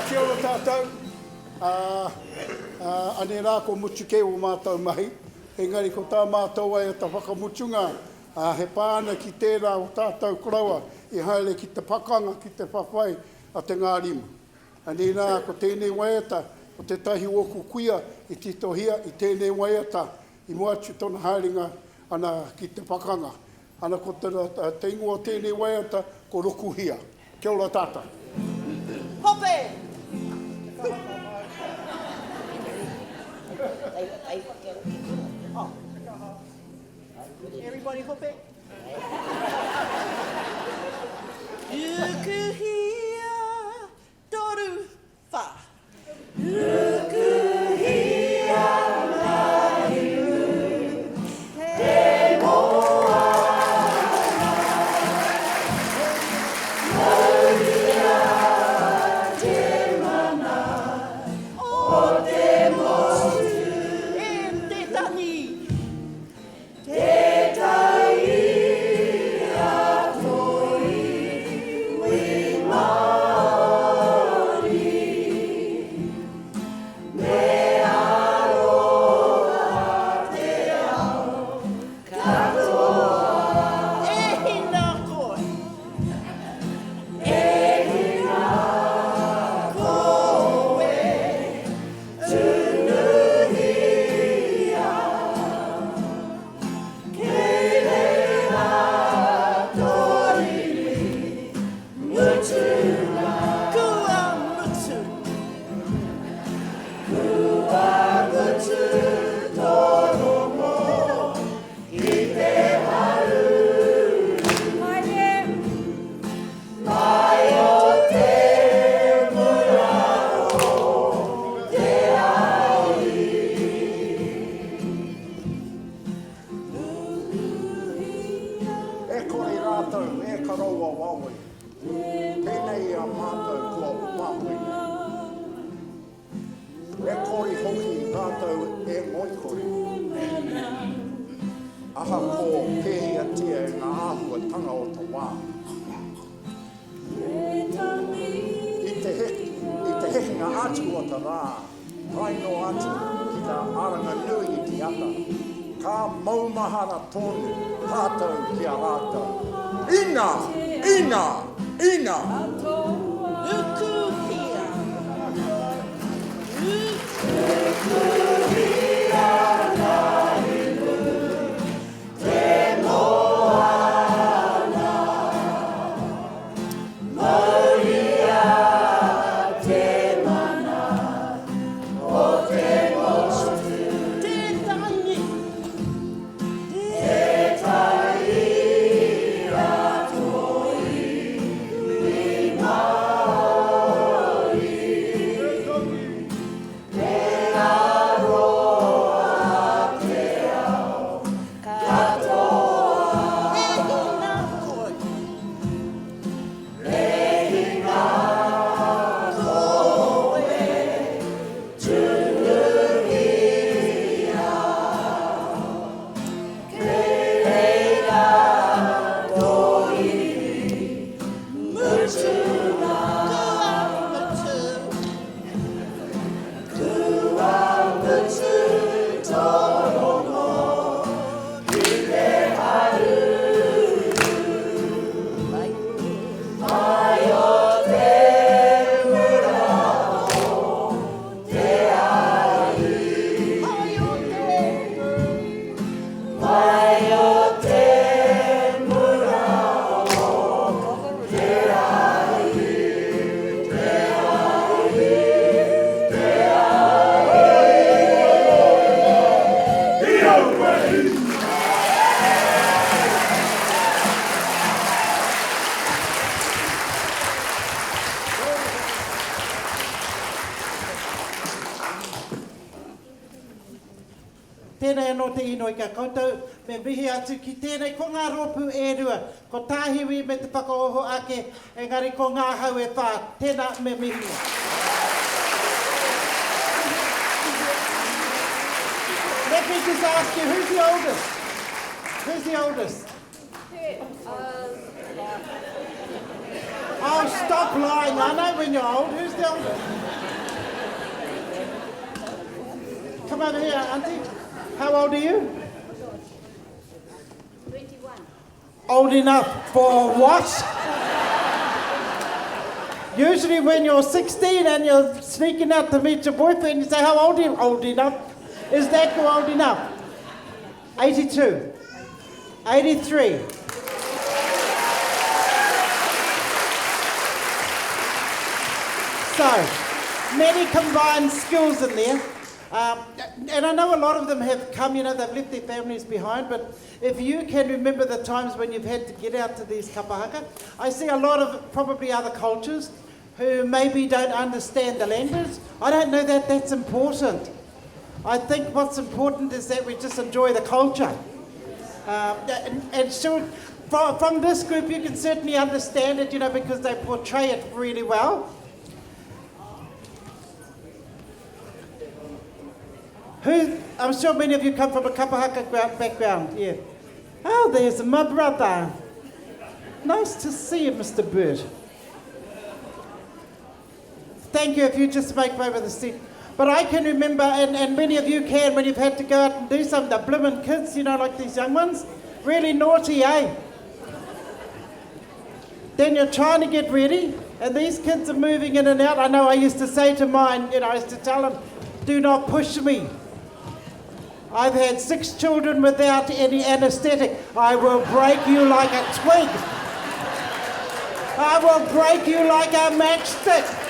Kia ora tātou. Anei rā kua mutu kē ō mātou mahi, engari ko tā mātou waiata whakamutunga, he pā ana ki tērā o tātou koroua i haere ki te pakanga, ki te whawhai a Te Ngārimu. Anei rā ko tēnei waiata, ko tētahi o ōku kuia i titohia i tēnei waiata i mua atu tōna haerenga ana ki te pakanga. Ana ko te, te ingoa o tēnei waiata ko Rokuhia. Kia ora tātou. Hope! Everybody hope? Rukuhia, toru, wha. Rukuhia mahiru, te moana. Mauria te mana o te motu. E te tangi. Te tauira. Ahakoa pēheatia e ngā āhuatanga o te wā. I te i te hekenga atu o te rā, tae noa atu ki te aranga nui i te ata, ka maumahara tonu tātou ki a rātou. Ina! Ina! Ina! Rukuhia! Rukuhia ngā ipu te moana. Mauria te mana o te motu. Te tangi, te taira toi i Maori. Te aroha te ao katoa. E hina koe. E hina koe tunuhia. Kei reira tō iri mutunga. Kua mutu. Kua mutu tō rongo ki te haruru. Mai o te mura o te ahi. Mai o te Mai o te mura o te ahi. Te ahi, te ahi. Tēnei anō te inoi ki a koutou, me mihi atu ki tēnei, ko ngā rōpū e rua, ko Tāhiwi me Te Whakaoho Ake, engari ko ngā hau e whā, tēnā me mihi. Let me just ask you, who's the oldest? Who's the oldest? Oh, stop lying. I know when you're old. Who's the oldest? Come over here, Auntie. How old are you? 21. Old enough for what? Usually when you're 16 and you're sneaking out to meet your boyfriend, you say, how old are you? Old enough. Is that you old enough? 82. 83. So, many combined skills in there. Um, and I know a lot of them have come, you know, they've left their families behind, but if you can remember the times when you've had to get out to these kapahaka, I see a lot of probably other cultures who maybe don't understand the language. I don't know that that's important. I think what's important is that we just enjoy the culture. Um, and, and so from, from this group, you can certainly understand it, you know, because they portray it really well. Who, I'm sure many of you come from a kapahaka background, yeah. Oh, there's my brother. Nice to see you, Mr. Bird. Thank you if you just make way with the seat. But I can remember, and, and many of you can, when you've had to go out and do something, the bloomin' kids, you know, like these young ones, really naughty, eh? Then you're trying to get ready, and these kids are moving in and out. I know I used to say to mine, you know, I used to tell them, do not push me. I've had six children without any anesthetic. I will break you like a twig. I will break you like a matchstick.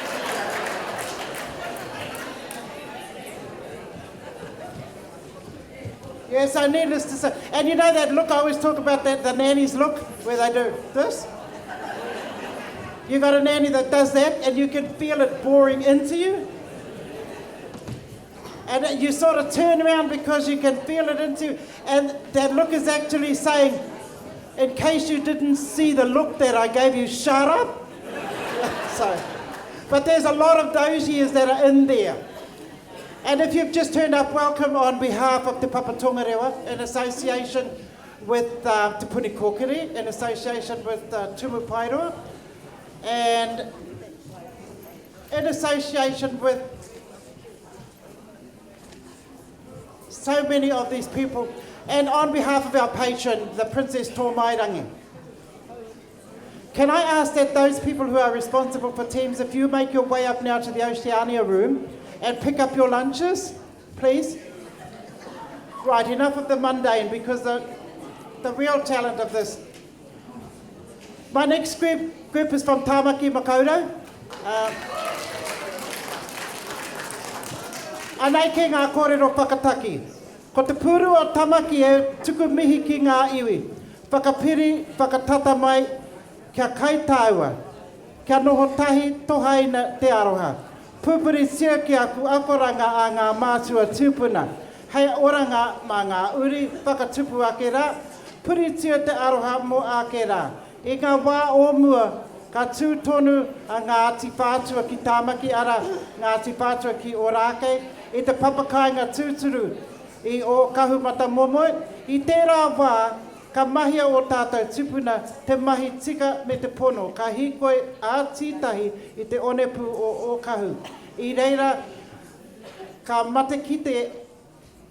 Yes, I needless to say. And you know that look, I always talk about that, the nanny's look, where they do this. You got a nanny that does that, and you can feel it boring into you. And you sort of turn around because you can feel it into you. And that look is actually saying, in case you didn't see the look that I gave you, shut up. so, but there's a lot of those years that are in there. And if you've just turned up, welcome on behalf of Te Papa Tongarewa, an association with uh, Te Puni Kōkiri in association with uh, Tumu Paeroa and in association with so many of these people and on behalf of our patron, the Princess Tōmairangi. Can I ask that those people who are responsible for teams, if you make your way up now to the Oceania room and pick up your lunches, please? Right, enough of the mundane because the, the real talent of this. My next group, group is from Tamaki Makaurau. Uh, anei ke ngā kōrero whakataki. Ko te pūru o Tamaki e tuku mihi ki ngā iwi. Whakapiri, whakatata mai, kia kai tāua. Kia noho tahi, tohaina te aroha. Pupuritia ki aku akoranga a ngā mātua tūpuna, hei oranga mā ngā uri whakatupu ake rā, puritia te aroha mō ake rā. I ngā wā o mua, ka tū tonu a Ngāti Whātua ki Tāmaki, arā, Ngāti Whātua ki Ōrākei, i te papakāinga tūturu i Ōkahumatamomoe. I tērā wā, Ka mahia ō tātou tupuna te mahi tika me te pono, ka hīkoi ā-tītahi i te onepū o Ōkahu. I reira, ka matekite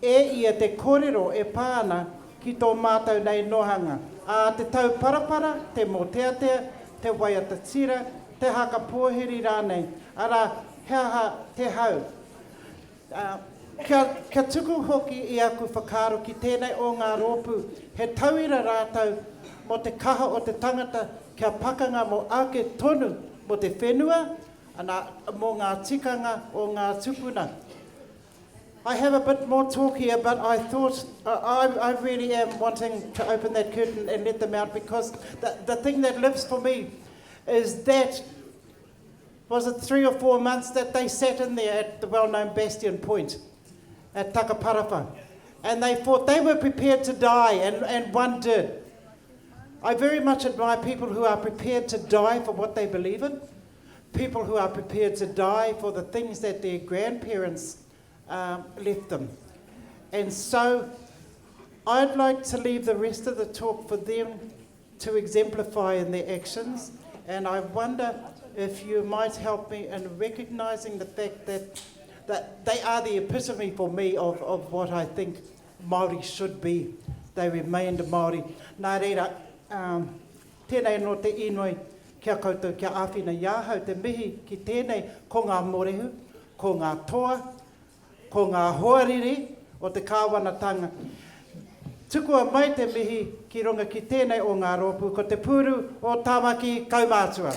e ia te kōrero e pā ana ki tō mātou nei nohanga, ā, te tauparapara, te mōteatea, te waiata tira, te haka pōhiri rānei, arā, he aha te hau. Ā, kia, kia tuku hoki i aku whakaaro ki tēnei o ngā rōpū, he tauira rātou mō te kaha o te tangata kia pakanga mō ake tonu mō te whenua, ana, mō ngā tikanga o ngā tupuna. I have a bit more talk here, but I thought I, I really am wanting to open that curtain and let them out because the, the thing that lives for me is that was it three or four months that they sat in there at the well-known Bastion Point at Takaparawha. And they thought they were prepared to die, and, and one did. I very much admire people who are prepared to die for what they believe in, people who are prepared to die for the things that their grandparents um, left them. And so I'd like to leave the rest of the talk for them to exemplify in their actions. And I wonder if you might help me in recognizing the fact that, that they are the epitome for me of, of what I think Māori should be. They remained Māori. Nā reira, um, tēnei anō te inoi kia koutou, kia āwhina i ahau te mihi ki tēnei ko ngā mōrehu, ko ngā toa, Ko ngā hoariri o te kāwanatanga. Tukua mai te mihi ki runga ki tēnei o ngā rōpū, ko Te Pūru o Tāmaki Kaumātua.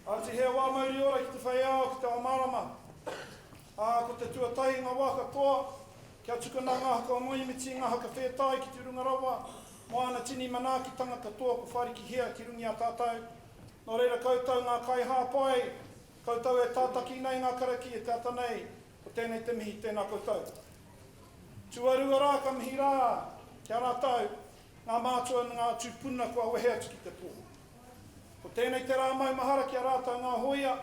Ati he wā mauri ora ki te whai ao, ki te ao mārama. Ā, ko te tuatahi ngā wā katoa, kia tukuna ngā haka o Moemiti, ngā haka whētai ki te runga rawa, mō āna tini manaakitanga katoa ko wharikihia ki runga i a tātou. Nō reira koutou ngā kaihāpai, koutou e tātaki nei ngā karakia i te ata nei, ko tēnei te mihi, tēnā koutou. Tuarua rā ka mihi rā ki a rātou, ngā mātua me ngā tūpuna kua wehe atu ki te pō. Ko tēnei te rā maumahara ki a rātou ngā hōia,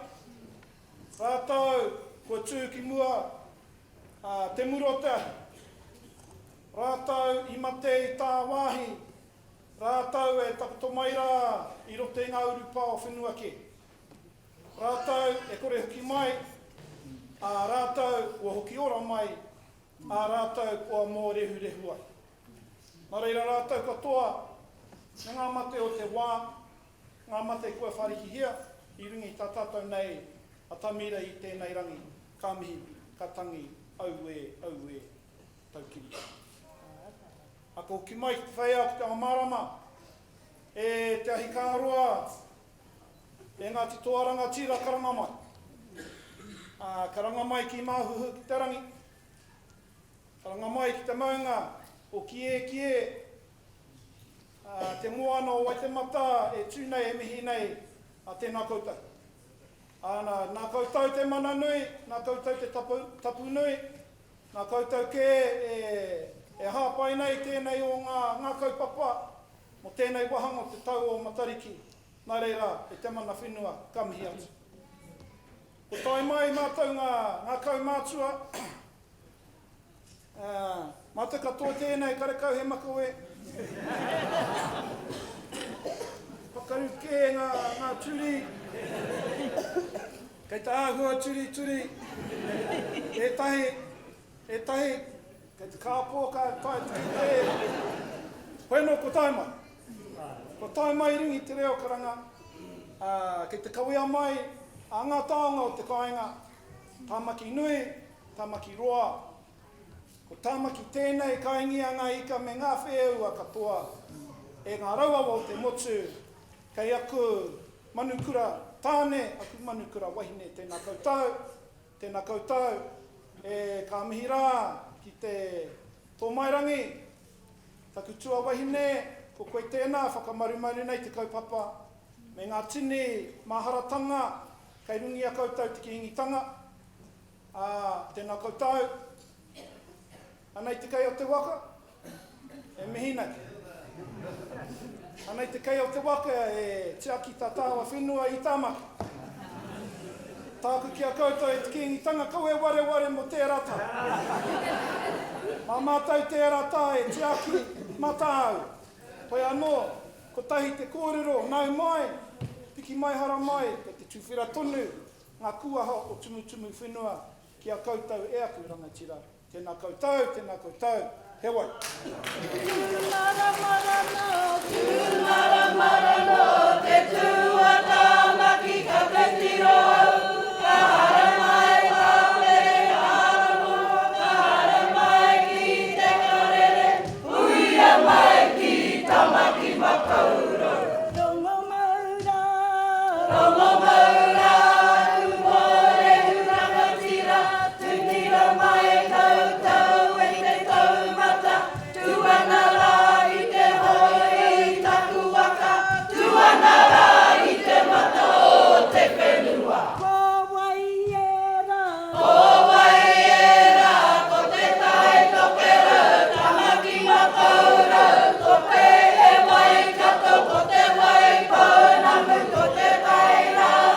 rātou kua tū ki mua a te muru o te ahi, rātou i mate i tāwāhi, rātou e takoto mai rā i roto i ngā urupā o whenua kē, rātou e kore hoki mai, ā, rātou kua hoki ora mai, ā, rātou kua mōrehurehu ai. Nā reira rātou katoa me ngā mate o te wā, ngā mate kua wharikihia i runga i tā tātou nei atamira i tēnei rangi, ka mihi, ka tangi, auē, auē, taukiri. A ka hoki mai ki te whai ao ki te ao mārama, e te ahikāroa, e Ngāti Toa rangatira karanga mai. Ā, karanga mai ki Māhuhu ki te rangi, Karanga mai ki te maunga o Kiekie, ā, te moana o Waitematā e tū nei, e mihi nei, ā, tēnā koutou. Ā, nā, nā koutou te mana nui, nā koutou te tapu, tapu nui, nā koutou kē e, e hāpai nei tēnei o ngā, ngā kaupapa mō tēnei wāhanga o te tau o Matariki. Nā reira, e te mana whenua, ka mihi atu. Ko tae mai mātou ngā, ngā kaumātua, Mātou katoa tēnei, karekau he makawe. Pakaru kē ngā, ngā turi. Kei te āhua turituri. Ētahi, ētahi, kei te kāpō ka tae te kite. Hoi anō, kua tae mai. Kua tae mai i runga i te reo karanga, ā, kei te kawea mai a ngā taonga o te kāinga, Tāmaki nui, Tāmaki roa. Ko Tāmaki tēnei kaingia ngā ika me ngā whēua katoa e ngā rauawa o te motu. Kei aku manukura tāne, aku manukura wahine, tēnā koutou, tēnā koutou. E ka mihi rā ki te tōmairangi, taku tuawahine, ko koe tēnā whakamarumaru nei te kaupapa me ngā tini māharatanga kei runga i a koutou te Kīngitanga. Ā, tēnā koutou. Anei te kei o te waka, e mihi nei. Anei te kei o te waka e tiaki tā tāua whenua i Tāmaki. Tāku ki a koutou e te Kīngitanga, kaua e wareware mō tērā tā. Mā mātou tērā tā e tiaki, mā tāu. Hoi anō, kotahi te kōrero, nau mai, piki mai hara mai, kei te tuwhera tonu ngā kūaha o Tumutumuwhenua ki a koutou e aku rangatira. Tēnā koutou, tēnā koutou, he wai. Tūmaramara nō, tūmaramara nō te tū a Tāmaki ka titiro au, ka haramai ka pere ka rongo, ka haramai ki te karere, huia mai ki Tamaki Makaurau. Rongomau rā. Rongomau rā, Tūmōrehu rangatira, tūtira mai koutou e te taumata, tū ana rā i te hoe i taku waka, tū ana rā i te mata o te whenua. Ko wai ērā? Ko wai ērā? Ko Te Tai Tokerau, Tamaki Makaurau, ko Pēhe Waikato, ko Te Waipounamu, ko Te Tai Rāwhiti.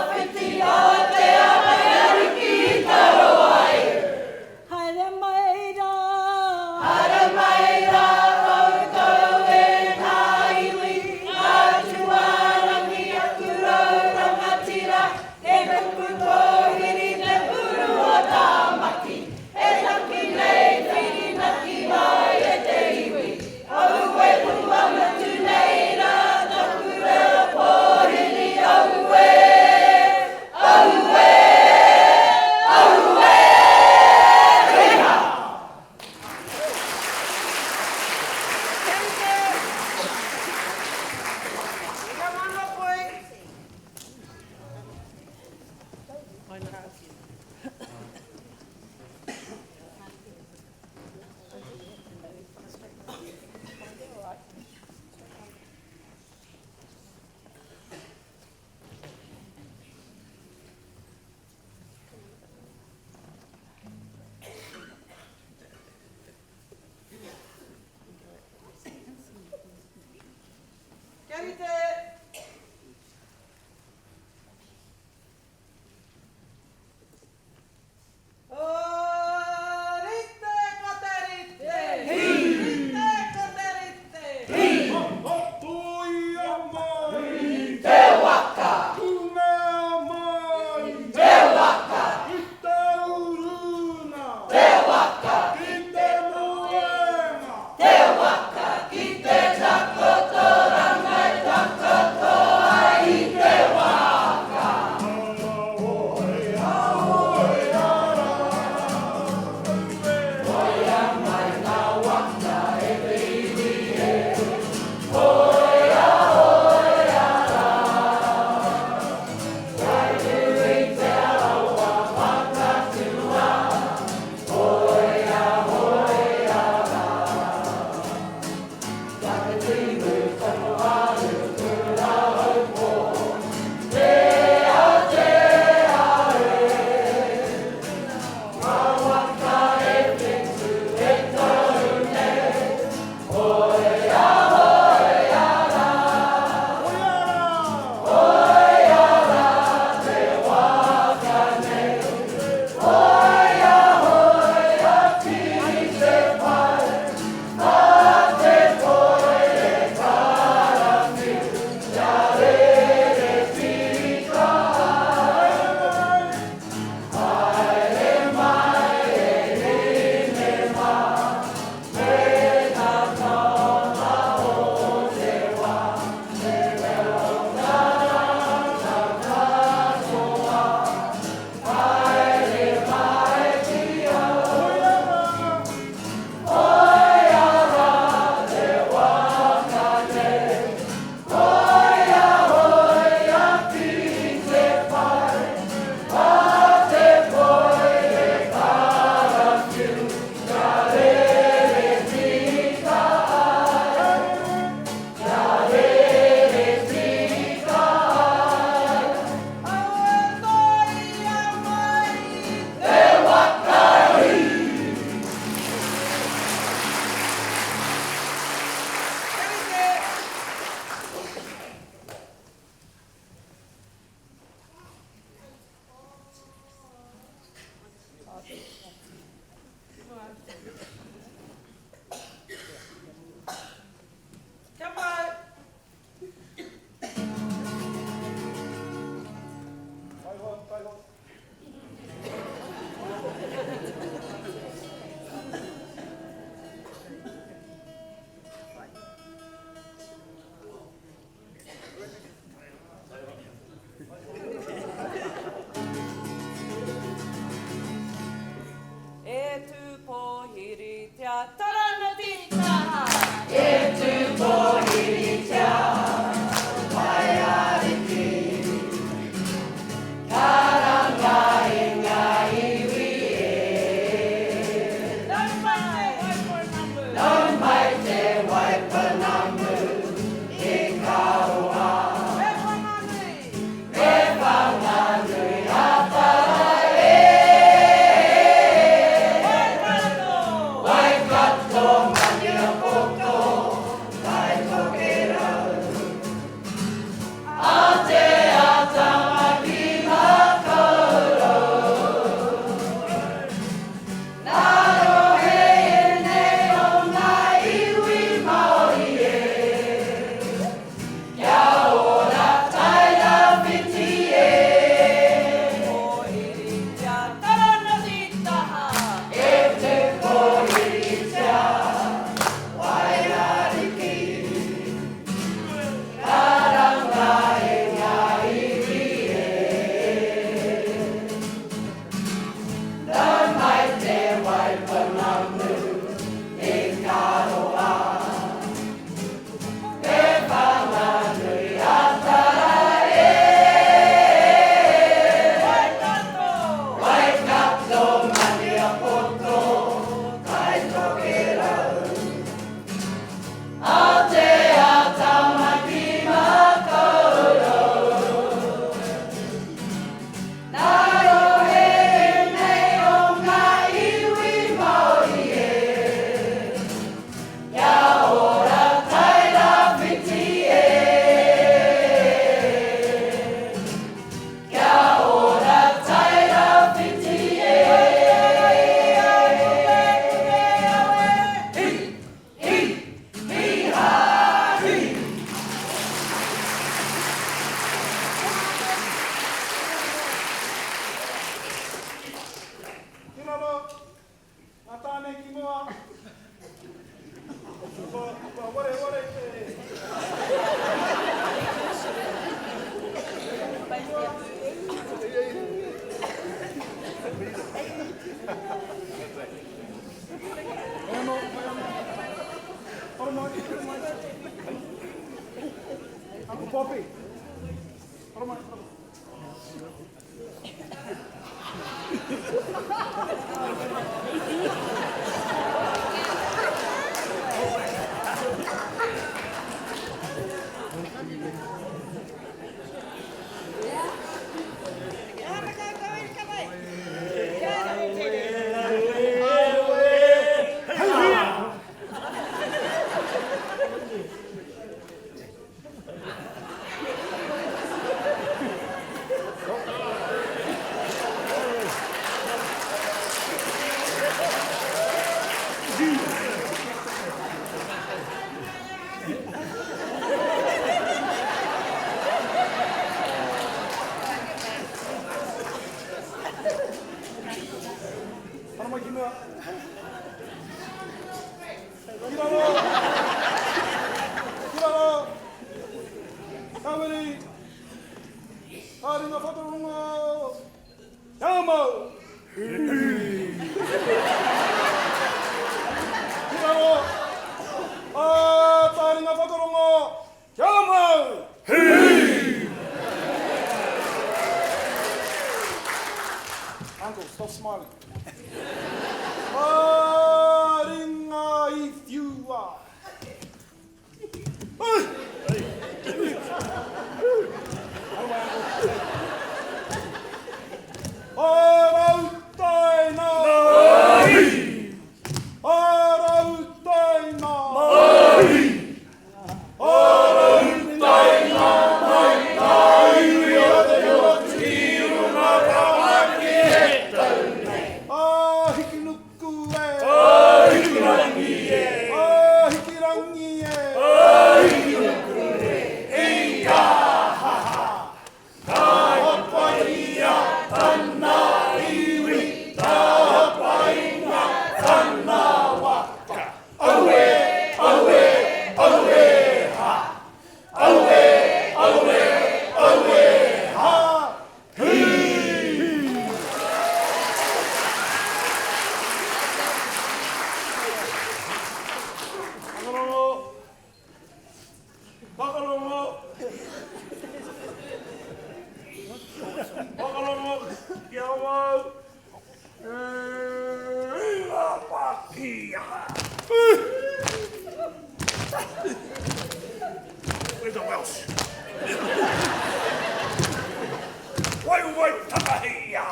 Poppy. Haramai, haramai. Haramai ki mua. Ki raro! Ki raro! Kawiri! Ka ringa whakarongo! Kia mau! Ki raro! Ka ringa whakarongo! Kia mau! Uncle, stop smiling. Ka ringa i whiua. Arautaina! Arautaina! Arautaina mai ngā iwi o te motu ki runga Tāmaki e tau nei. A Hikinuku e. A Hikirangi e. A Hikirangi e. A Hikinuku e. I ka haha. Ka hapaia tana iwi, ka hapainga tana waka. Aue, aue, aue ha. Aue, aue, aue ha. Hī! Whakarongo! Whakarongo! Whakarongo ki awau! Where's the Welsh? Wai wai takahia!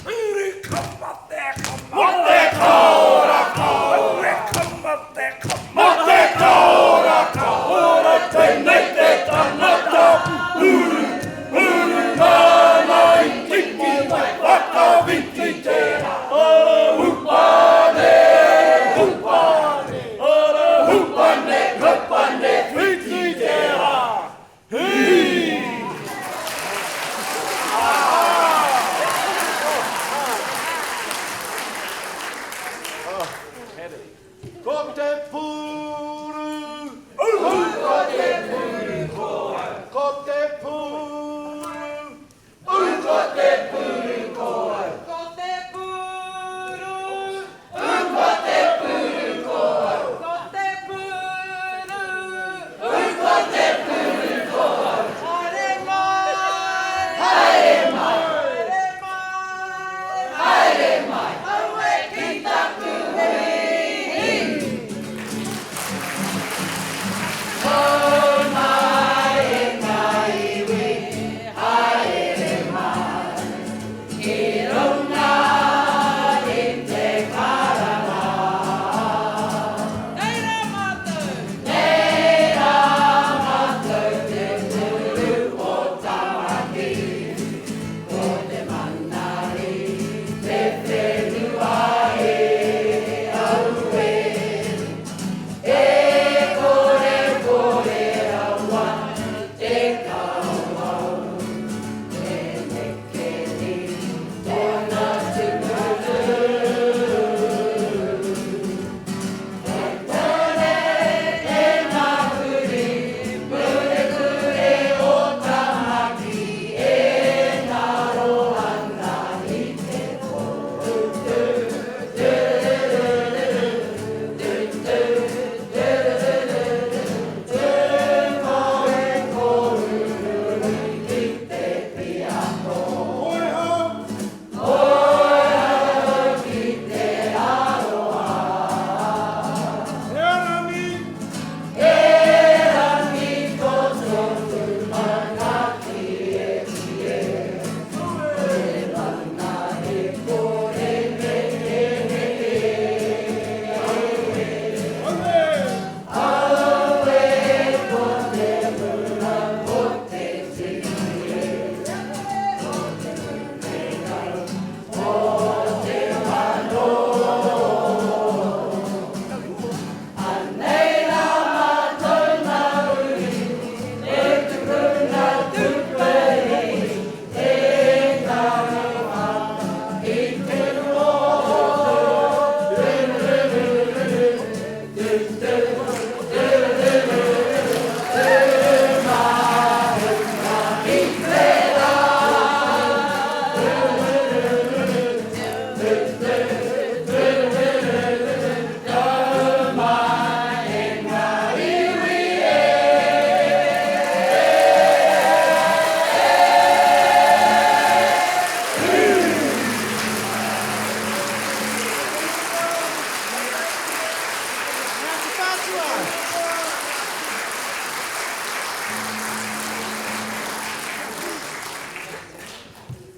Riri ka mate ka mate ka ora ka ora ka mate ka mate ka ora ka ora tenei te tangata uru uru nāna i tiki mai whakawhiti te rā ara hupane hupane ara hupane hupane whiti te rā hi.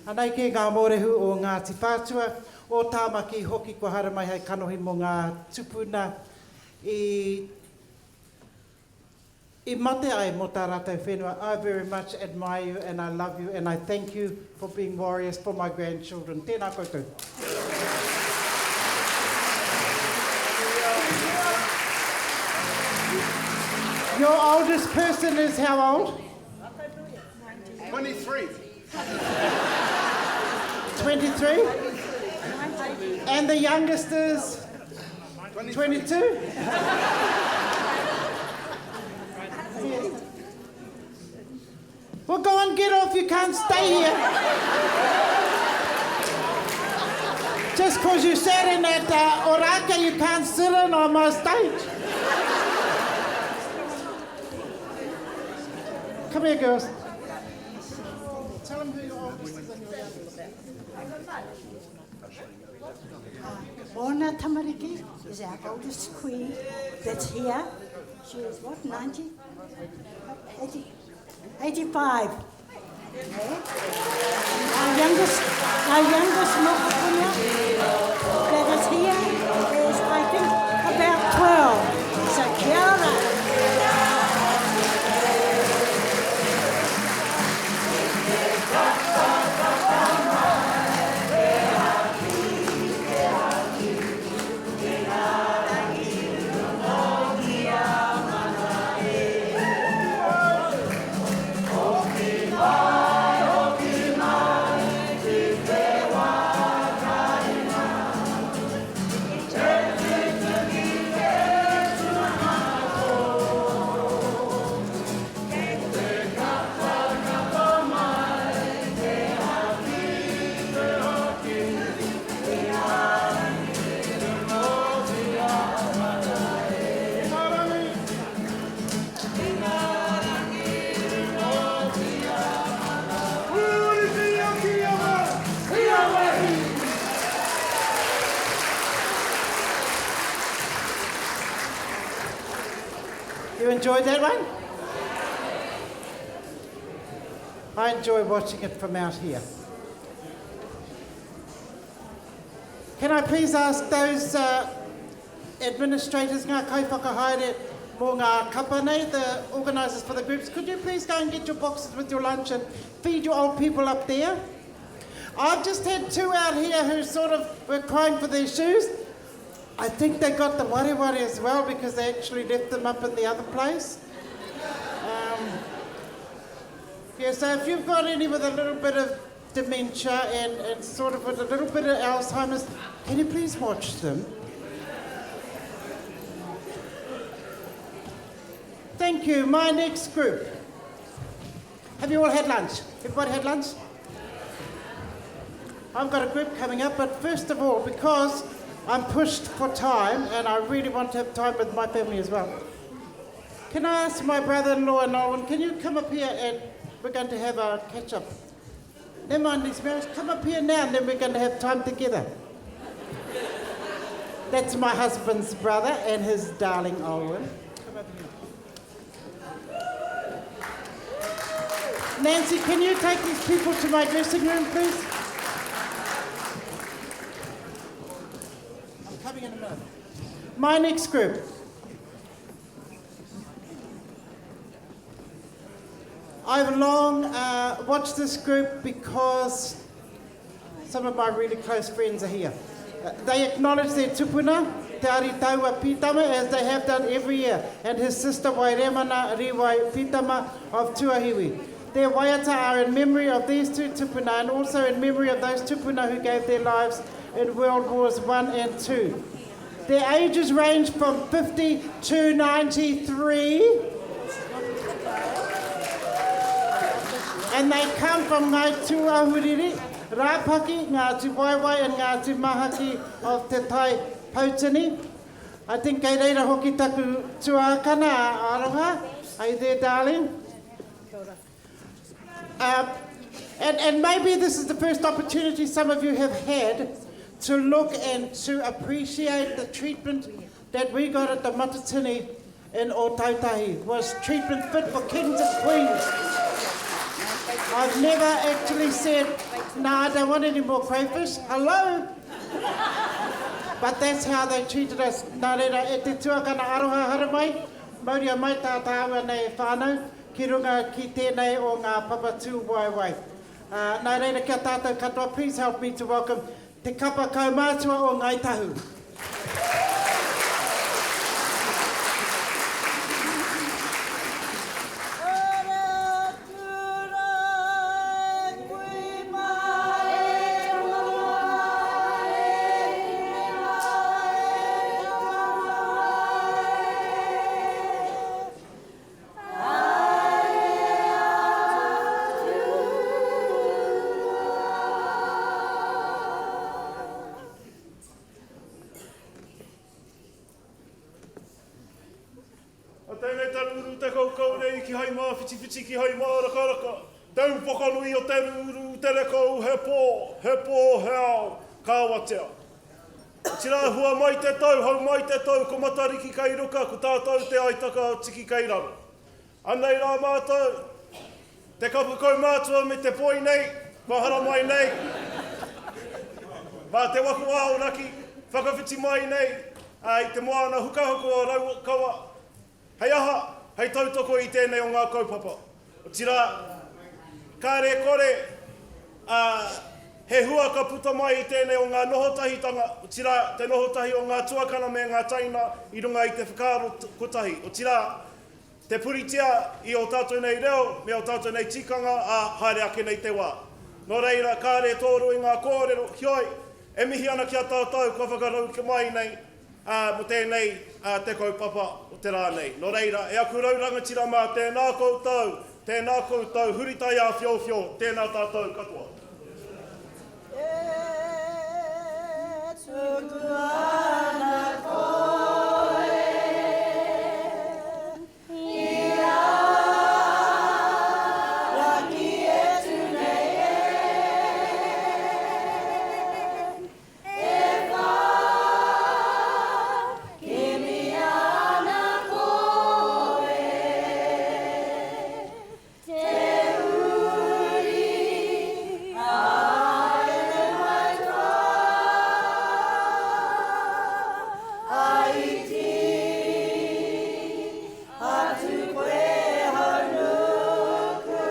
Anei kē ngā mōrehu o Ngāti Whātua, o Tāmaki hoki kua haere mai hei kanohi mō ngā tupuna i i mate ai mō tā rātou whenua. I very much admire you and I love you and I thank you for being warriors for my grandchildren. Tēnā koutou. Your oldest person is how old? 23. 23? And the youngest is? 22? Well, go and get off. You can't stay here. Just because you sat in at uh, Oraka, you can't sit in on my stage. Come here, girls. Tell them who your oldest is and your youngest. Mona Tamariki is our oldest queen that's here. She is what, 90? 80, 85. Our youngest, our youngest mokopuna that is here is, I think, about 12. So kia ora. You enjoyed that one? I enjoy watching it from out here. Can I please ask those uh, administrators, ngā kaiwhakahaere mō ngā kapa nei, the organisers for the groups, could you please go and get your boxes with your lunch and feed your old people up there? I've just had two out here who sort of were crying for their shoes. I think they got the wareware as well because they actually left them up in the other place. Um, yeah, so if you've got any with a little bit of dementia and, and sort of with a little bit of Alzheimer's, can you please watch them? Thank you. My next group. Have you all had lunch? Everybody had lunch? I've got a group coming up, but first of all, because I'm pushed for time and I really want to have time with my family as well, can I ask my brother-in-law and Owen, can you come up here and we're going to have a catch-up? Never mind these marriage, come up here now and then we're going to have time together. That's my husband's brother and his darling Owen. Come over here. Nancy, can you take these people to my dressing room, please? I'm coming in a minute. My next group. I've long uh, watched this group because some of my really close friends are here. Uh, they acknowledge their tupuna, Te Aritaua Pitama, as they have done every year, and his sister Wairemana Riwai Pitama of Tuahiwi. Their waiata are in memory of these two tupuna and also in memory of those tupuna who gave their lives in World Wars 1 and 2. Their ages range from 50 to 93. And they come from Ngai Tūahuriri, Rāpaki, Ngāti Waewae and Ngāti Mahaki of Te Tai Poutini. I think kei reira hoki taku tuākana a Aroha. Are you there, darling? Uh, and, and maybe this is the first opportunity some of you have had to look and to appreciate the treatment that we got at the Matatini in Ōtautahi. Was treatment fit for kings and queens. I've never actually said No, I don't want any more crayfish. Hello? But that's how they treated us. Nā reira, e te tuakana aroha haramai, mauria mai tā tāua nei whānau ki runga ki tēnei o ngā papa tūwaewae. Uh, nā reira, kia tātou katoa, please help me to welcome Te Kapa Kaumātua o Ngāi Tahu. A tēnei te rūrū te koukou nei ki hai māwhitiwhiti ki hai mārakaraka, te upoko nui o te rūrū te rekou he pō, he pō, he ao, ka awatea. Otirā hua mai te tau, hau mai te tau, ko Matariki kei ruka, ko tātou te aitaka o Tiki kei raro. Anei rā mātou, te kapa kaumātua me te poi nei, kua haramai nei, mā Te Waka o Aoraki, whakawhiti mai nei i te moana hukahuka o Raukawa, Hei aha? Hei tautoko i tēnei o ngā kaupapa. Otirā, kāre e kore, ā, he hua ka puta mai i tēnei o ngā noho tahitanga, otirā, te noho tahi o ngā tuakana me ngā taina i runga i te whakaaro kotahi, otirā, te puritia i ō tātou nei reo me ō tātou nei tikanga, ā, haere ake nei te wā. Nō reira, kāre e tōro i ngā kōrero, heoi, e mihi ana ki a tātou kua whakarauika mai nei, ā, mō tēnei, ā, te kaupapa o te rā nei. Nō reira, e aku rau rangatira mā, tēnā koutou, tēnā koutou, huri taiāwhiowhio, tēnā tātou katoa. E tuku ana koe i a Rangi e tu nei e. E wha, kimi ana koe, te uri a Ēmaitoa, a iti atu koe haunuku.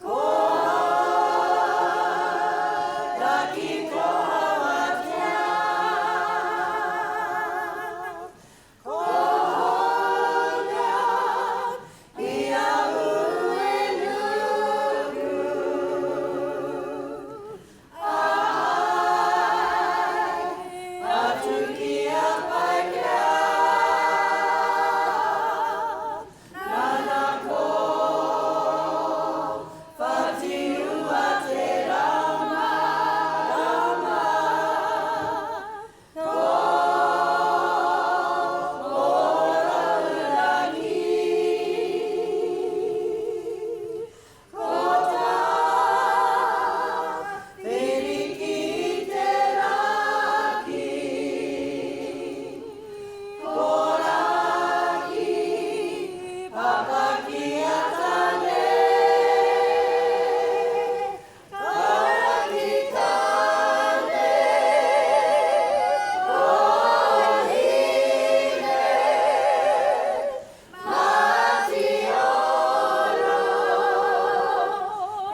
Ko Raki ko Awatea, ko Houna i a Uenuku. Ai, atu ki a Paikea, Nana ko Whatiua te rama, rama, Ko Morauraki, Ko Tawhiriki te raki. Ko Raki, papaki a Tane, Ka Raki Tane, ko Hine, Mati oro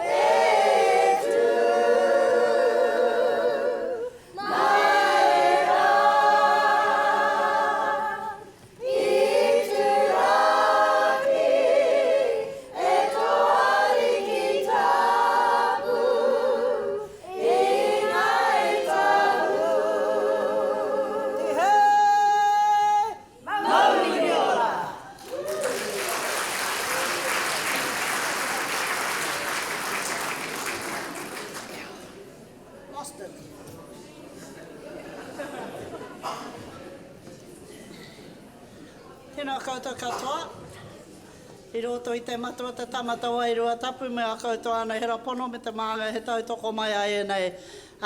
e tū. Mai rā i Turaki e tō ariki tapu i Ngāi Tahu. Tihei mauri ora! Austin. Tēnā koutou katoa. I roto i te matua te tamata wairua tapu me a koutou ana hera pono me te māngai he tautoko mai a ēnei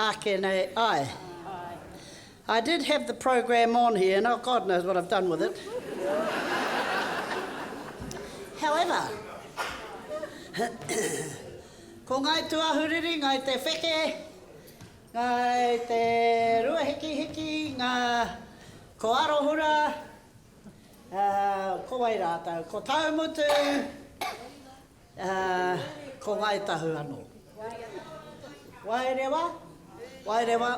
ake nei ai. I did have the program on here and oh God knows what I've done with it. However, Ko Ngāi Tūāhuriri, Ngāi Te Wheke, Ngāi Te Ruahikihiki, ngā, ko Arohura, ā, ko wai rātou? Ko Taumutu, ā, ko Ngāi Tahu anō. Wairewa, Wairewa,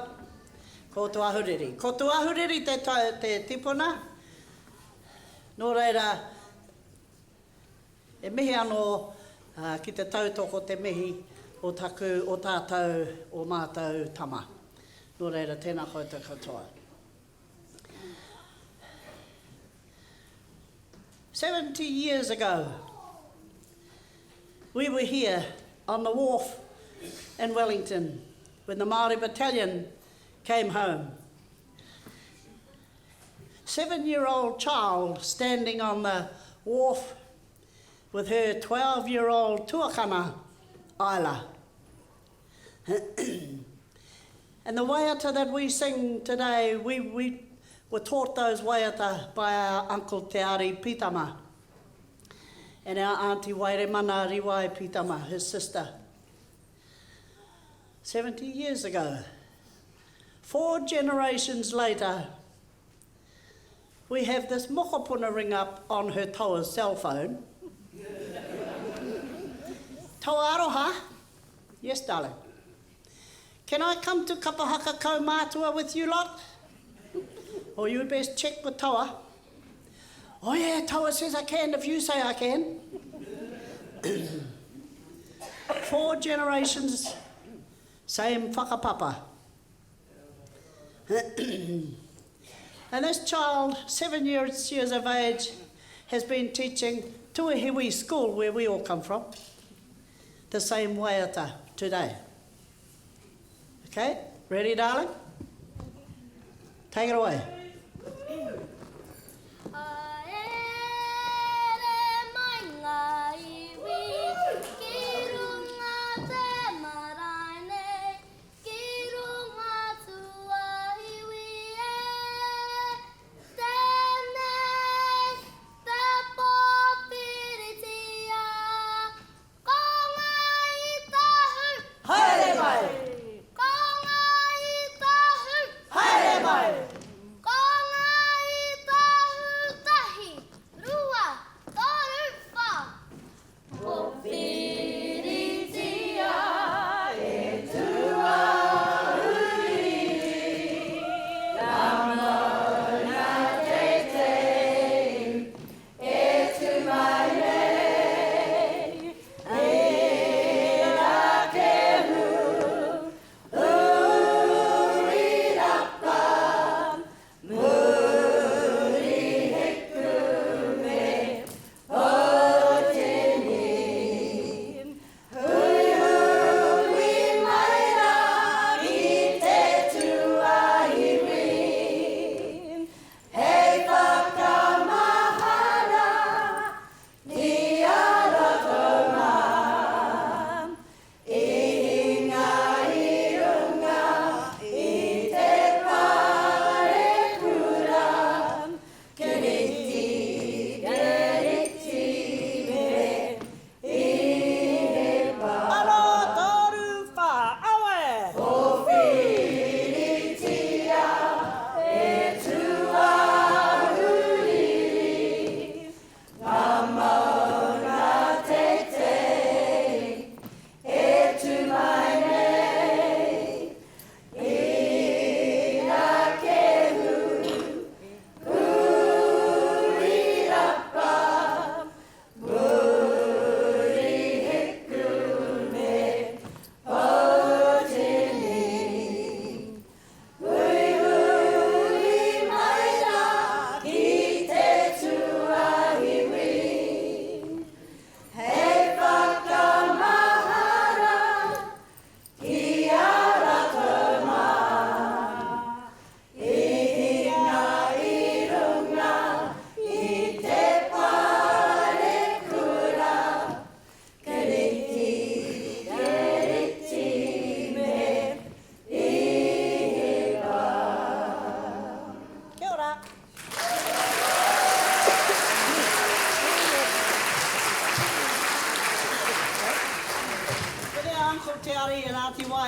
ko Tūāhuriri. Ko Tūāhuriri te, te tipuna, nō reira, E mihi anō ki te tautoko te mihi o taku, o tātou, o mātou tama. Nō reira, tēnā koutou katoa. 70 years ago, we were here on the wharf in Wellington when the Māori Battalion came home. Seven-year-old child standing on the wharf with her 12-year-old tuakana, Isla. and the waiata that we sing today, we, we were taught those waiata by our uncle Te Ari Pitama and our auntie Wairemana Riwai Pitama, his sister. 70 years ago. Four generations later, we have this mokopuna ring up on her toa's cell phone. Toa aroha? Yes, darling. Can I come to Kapahaka Kaumātua with you lot? Or you best check with Toa. Oh yeah, Toa says I can if you say I can. Four generations, same whakapapa. and this child, seven years, years of age, has been teaching Tuahiwi School, where we all come from, the same waiata today. Okay, ready, darling? Take it away. Ko Ngāi Tahu! Haere mai! Ko Ngāi Tahu! Haere mai! Ko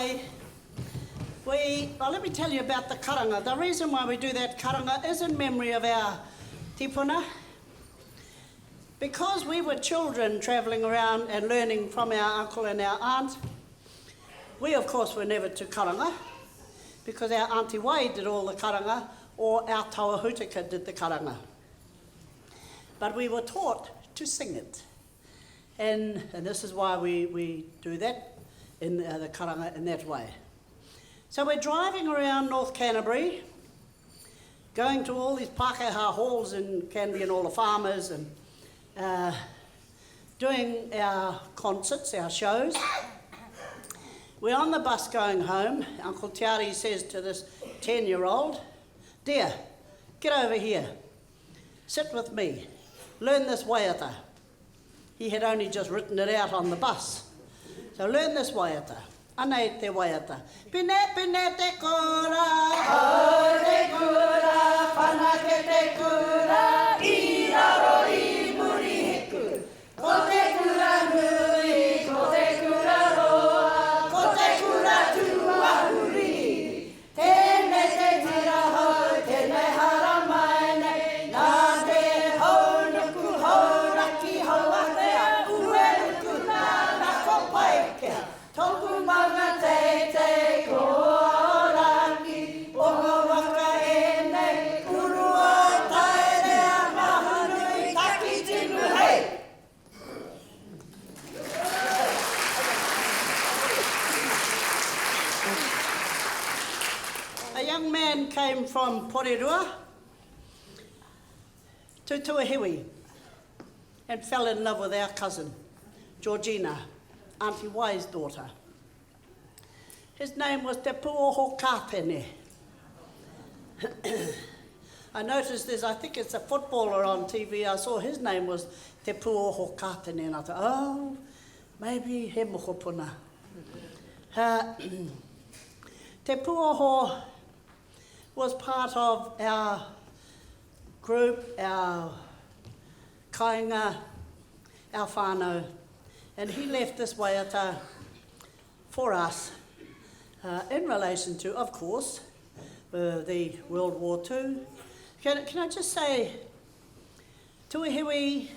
Wai, we, well, let me tell you about the karanga. The reason why we do that karanga is in memory of our tipuna. Because we were children travelling around and learning from our uncle and our aunt, we of course were never to karanga because our auntie Wai did all the karanga or our taua hutaka did the karanga. But we were taught to sing it. And, and this is why we, we do that in uh, the karanga in that way. So we're driving around North Canterbury, going to all these Pākehā halls in Canterbury and all the farmers and uh, doing our concerts, our shows. We're on the bus going home. Uncle Tiari says to this 10 year old, Dear, get over here. Sit with me. Learn this waiata. He had only just written it out on the bus. So learn this waiata. Anei te waiata. Pine pine te kura, hau te kura, whanake te kura, i raro i Murihiku. Ko te kura nui, ko te kura roa, ko te kura tuahuri. Tēnei te tira hou, tēnei haramai nei, nā te haunuku, hauraki, hauātea, ueruku, nāna ko Paikea, tōku maunga teitei, ko Aoraki, o ngā waka ēnei, urua, tairea, Mahanui, Takitimu, hei! A young man came from Porirua to Tuahiwi and fell in love with our cousin, Georgina, Auntie Wai's daughter. His name was Te Puoho Kātene. I noticed there's, I think it's a footballer on TV. I saw his name was Te Puoho Kātene, and I thought, oh, maybe he mokopuna. Uh, Te Puoho was part of our group, our kainga, our whānau, and he left this waiata for us uh, in relation to, of course, uh, the World War II. Can, can I just say, Tuahiwi,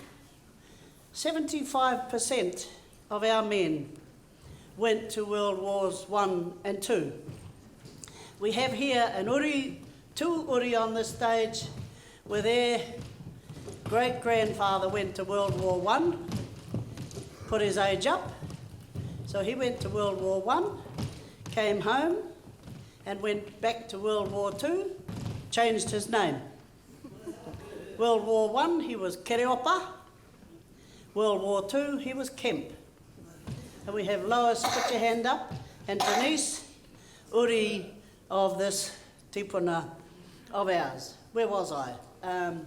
75% of our men went to World Wars I and II. We have here an uri, two uri on this stage, where their great-grandfather went to World War I, put his age up. So he went to World War I, came home, and went back to World War II, changed his name. World War I, he was Kereopa. World War II, he was Kemp. And we have Lois, put your hand up, and Denise, Uri of this tipuna of ours. Where was I? Um,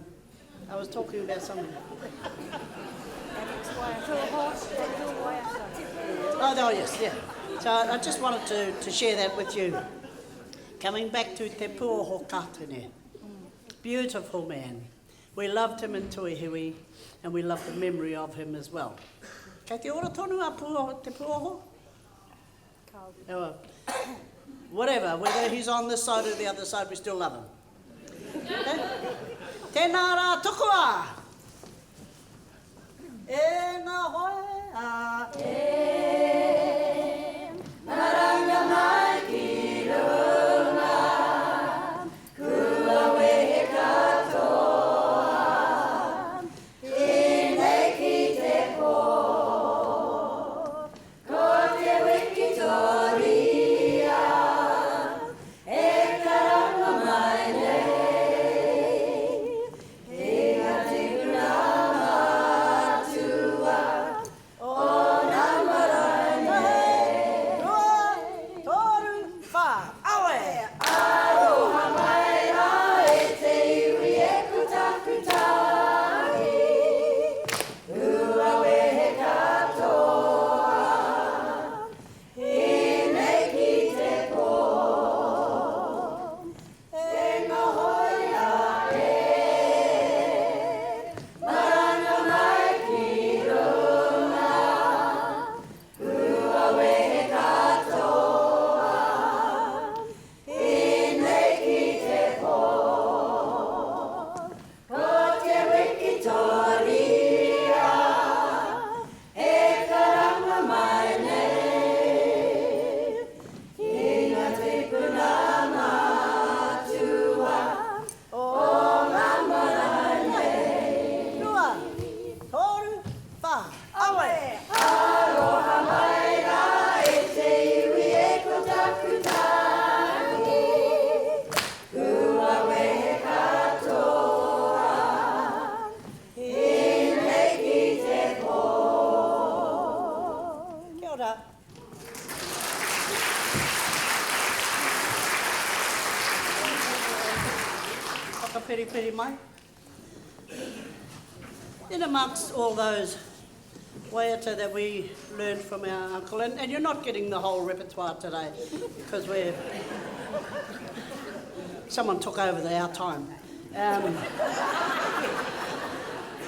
I was talking about something. Oh, oh, yes, yeah. So I just wanted to, to share that with you. Coming back to Te Puoho Kātene. Beautiful man. We loved him in Tuihiwi and we love the memory of him as well. Kei te ora tonu a Puoho, Te Puoho? Oh, whatever, whether he's on this side or the other side, we still love him. Okay? Tēnā rā tukua! E ngā hoe a e Maranga mai ki runga Kua wehe katoa Tēnei ki te pō Ko te wikitoria E karanga mai nei Ki ngā whakapiripiri mai. In amongst all those waiata that we learned from our uncle, and, and you're not getting the whole repertoire today because we're someone took over the, our time. Um,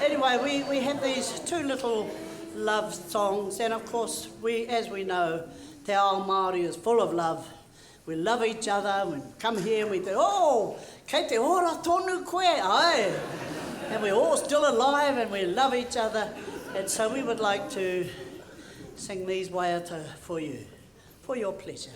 anyway, we, we have these two little love songs, and of course, we, as we know, Te Ao Māori is full of love. We love each other, we come here and we think, oh, kei te ora tonu koe, ai. And we're all still alive and we love each other. And so we would like to sing these waiata for you, for your pleasure.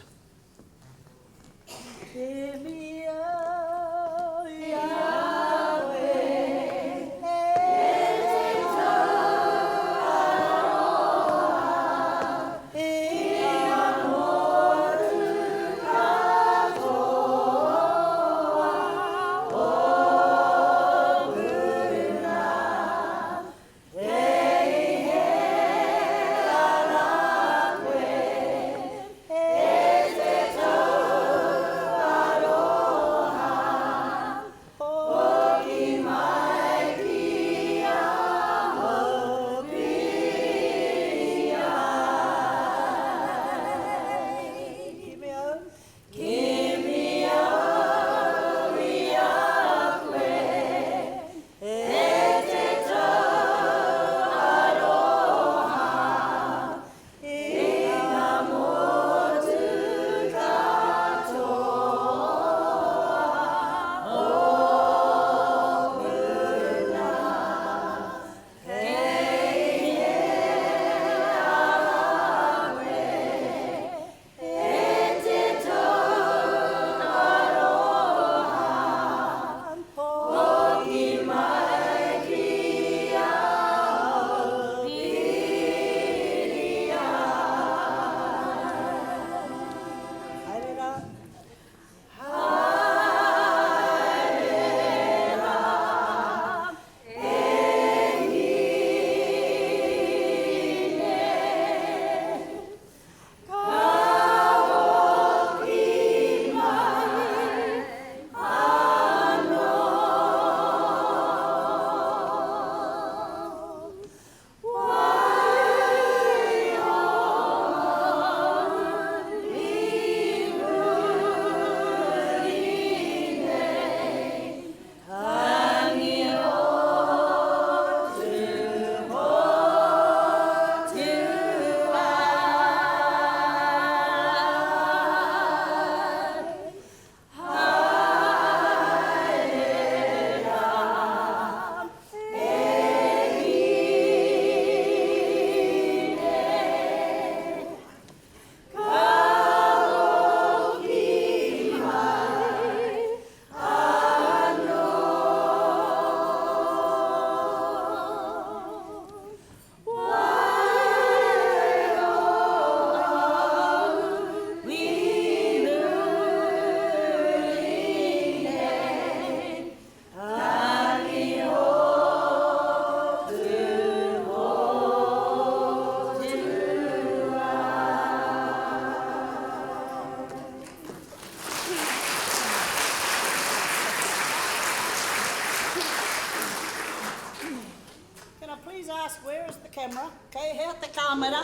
Camera? Kei hea te kāmera?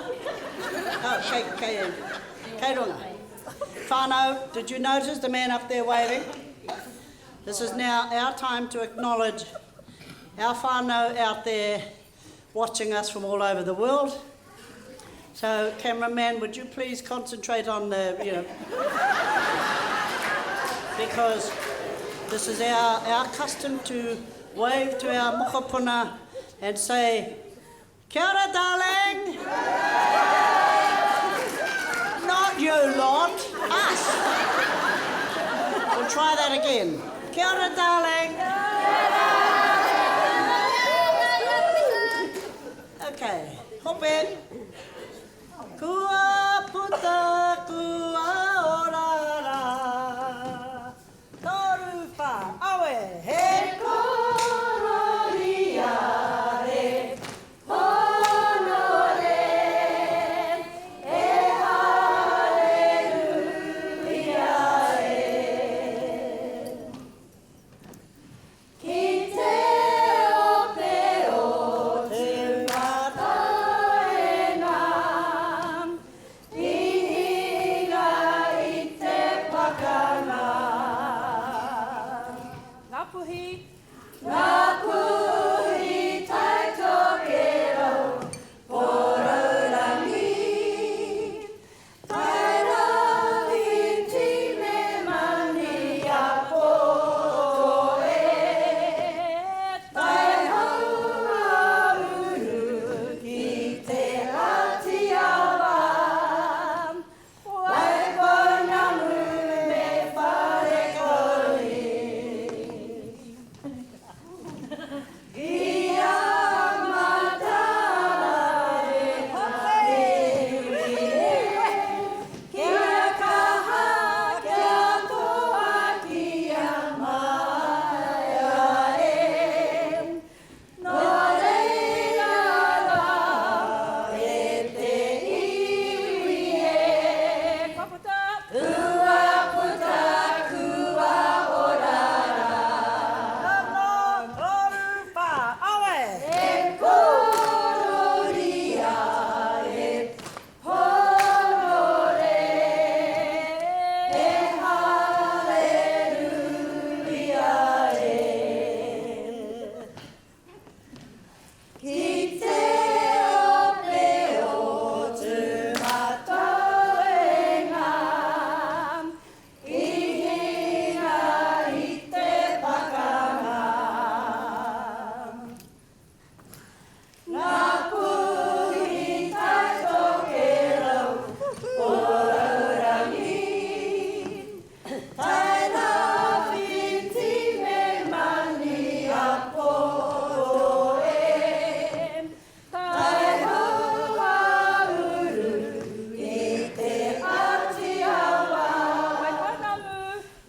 Oh, kei, kei, kei runga. Whānau, did you notice the man up there waving? This is now our time to acknowledge our whānau out there watching us from all over the world. So, cameraman, would you please concentrate on the, you know, because this is our, our custom to wave to our mokopuna and say, Kia ora, darling! Not you lot, us. We'll try that again. Kia ora, darling! Okay, hop in. Kua puta, kua ora rā. Toru whā, awe, he kororia, he honore, he hallelujah, e. Ki te ope o Tūmatauenga, i hinga i te pakanga. Ngā puhi tai tokerau o Raurangi, tai rāwhiti me Maniapoto e, tai hauāuru i Te Āti Awa.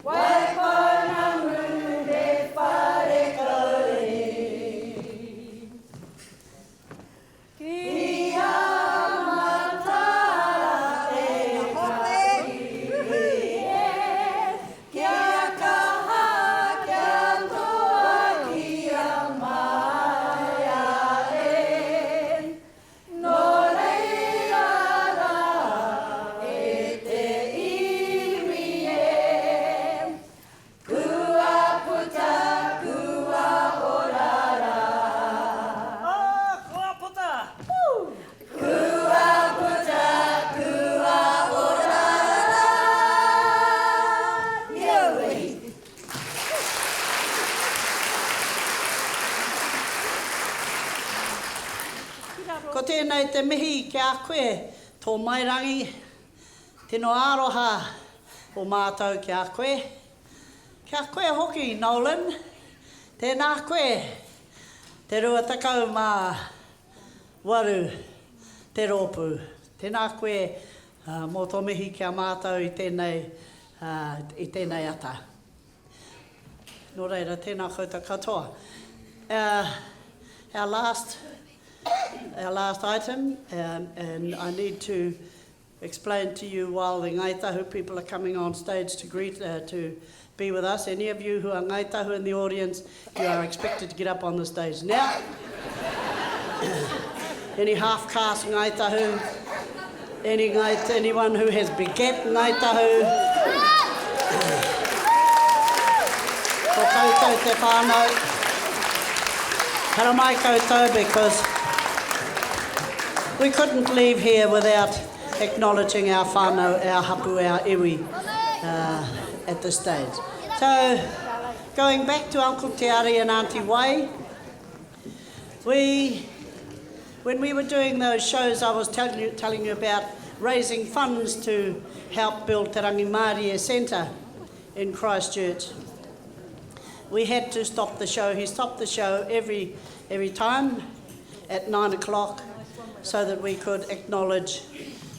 Waipounamu, me Wharekauri. Ki a mataara e kahi e, kia kaha, kia toa, kia maia e. Nō reira rā e te iwi e, Kua puta, kua ora rā. Oh, kua puta! Kua puta, kua ora rā. Ioe. Ko tēnei te mihi ki a koe, tō mairangi, Tino aroha o mātou ki a koe. Ki a koe hoki, Nolan. Tēnā koe, te 28 te rōpū. Tēnā koe mō tō mihi ki a mātou i tēnei, i tēnei ata. Nō reira, tēnā koutou katoa. Our, our last, our last item, and I need to explain to you while the Ngāi Tahu people are coming on stage to greet, uh, to be with us. Any of you who are Ngāi Tahu in the audience, you are expected to get up on the stage now. Any half-caste Ngāi Tahu, any Ngāi, anyone who has beget Ngāi Tahu, ko koutou te whānau, haramai koutou because we couldn't leave here without acknowledging our whānau, our hapu, our iwi uh, at this stage. So, going back to Uncle Te Ari and Auntie Wai, we, when we were doing those shows, I was telling you, telling you about raising funds to help build Te Rangimarie Centre in Christchurch. We had to stop the show. He stopped the show every, every time at nine o'clock so that we could acknowledge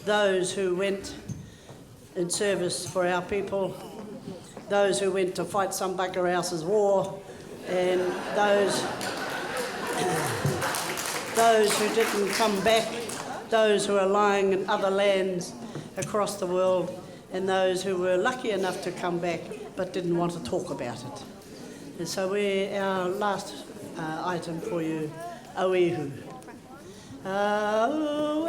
those who went in service for our people, those who went to fight some bugger else's war, and those, those who didn't come back, those who are lying in other lands across the world, and those who were lucky enough to come back but didn't want to talk about it. And so we, our last uh, item for you, Auihu. Auihu.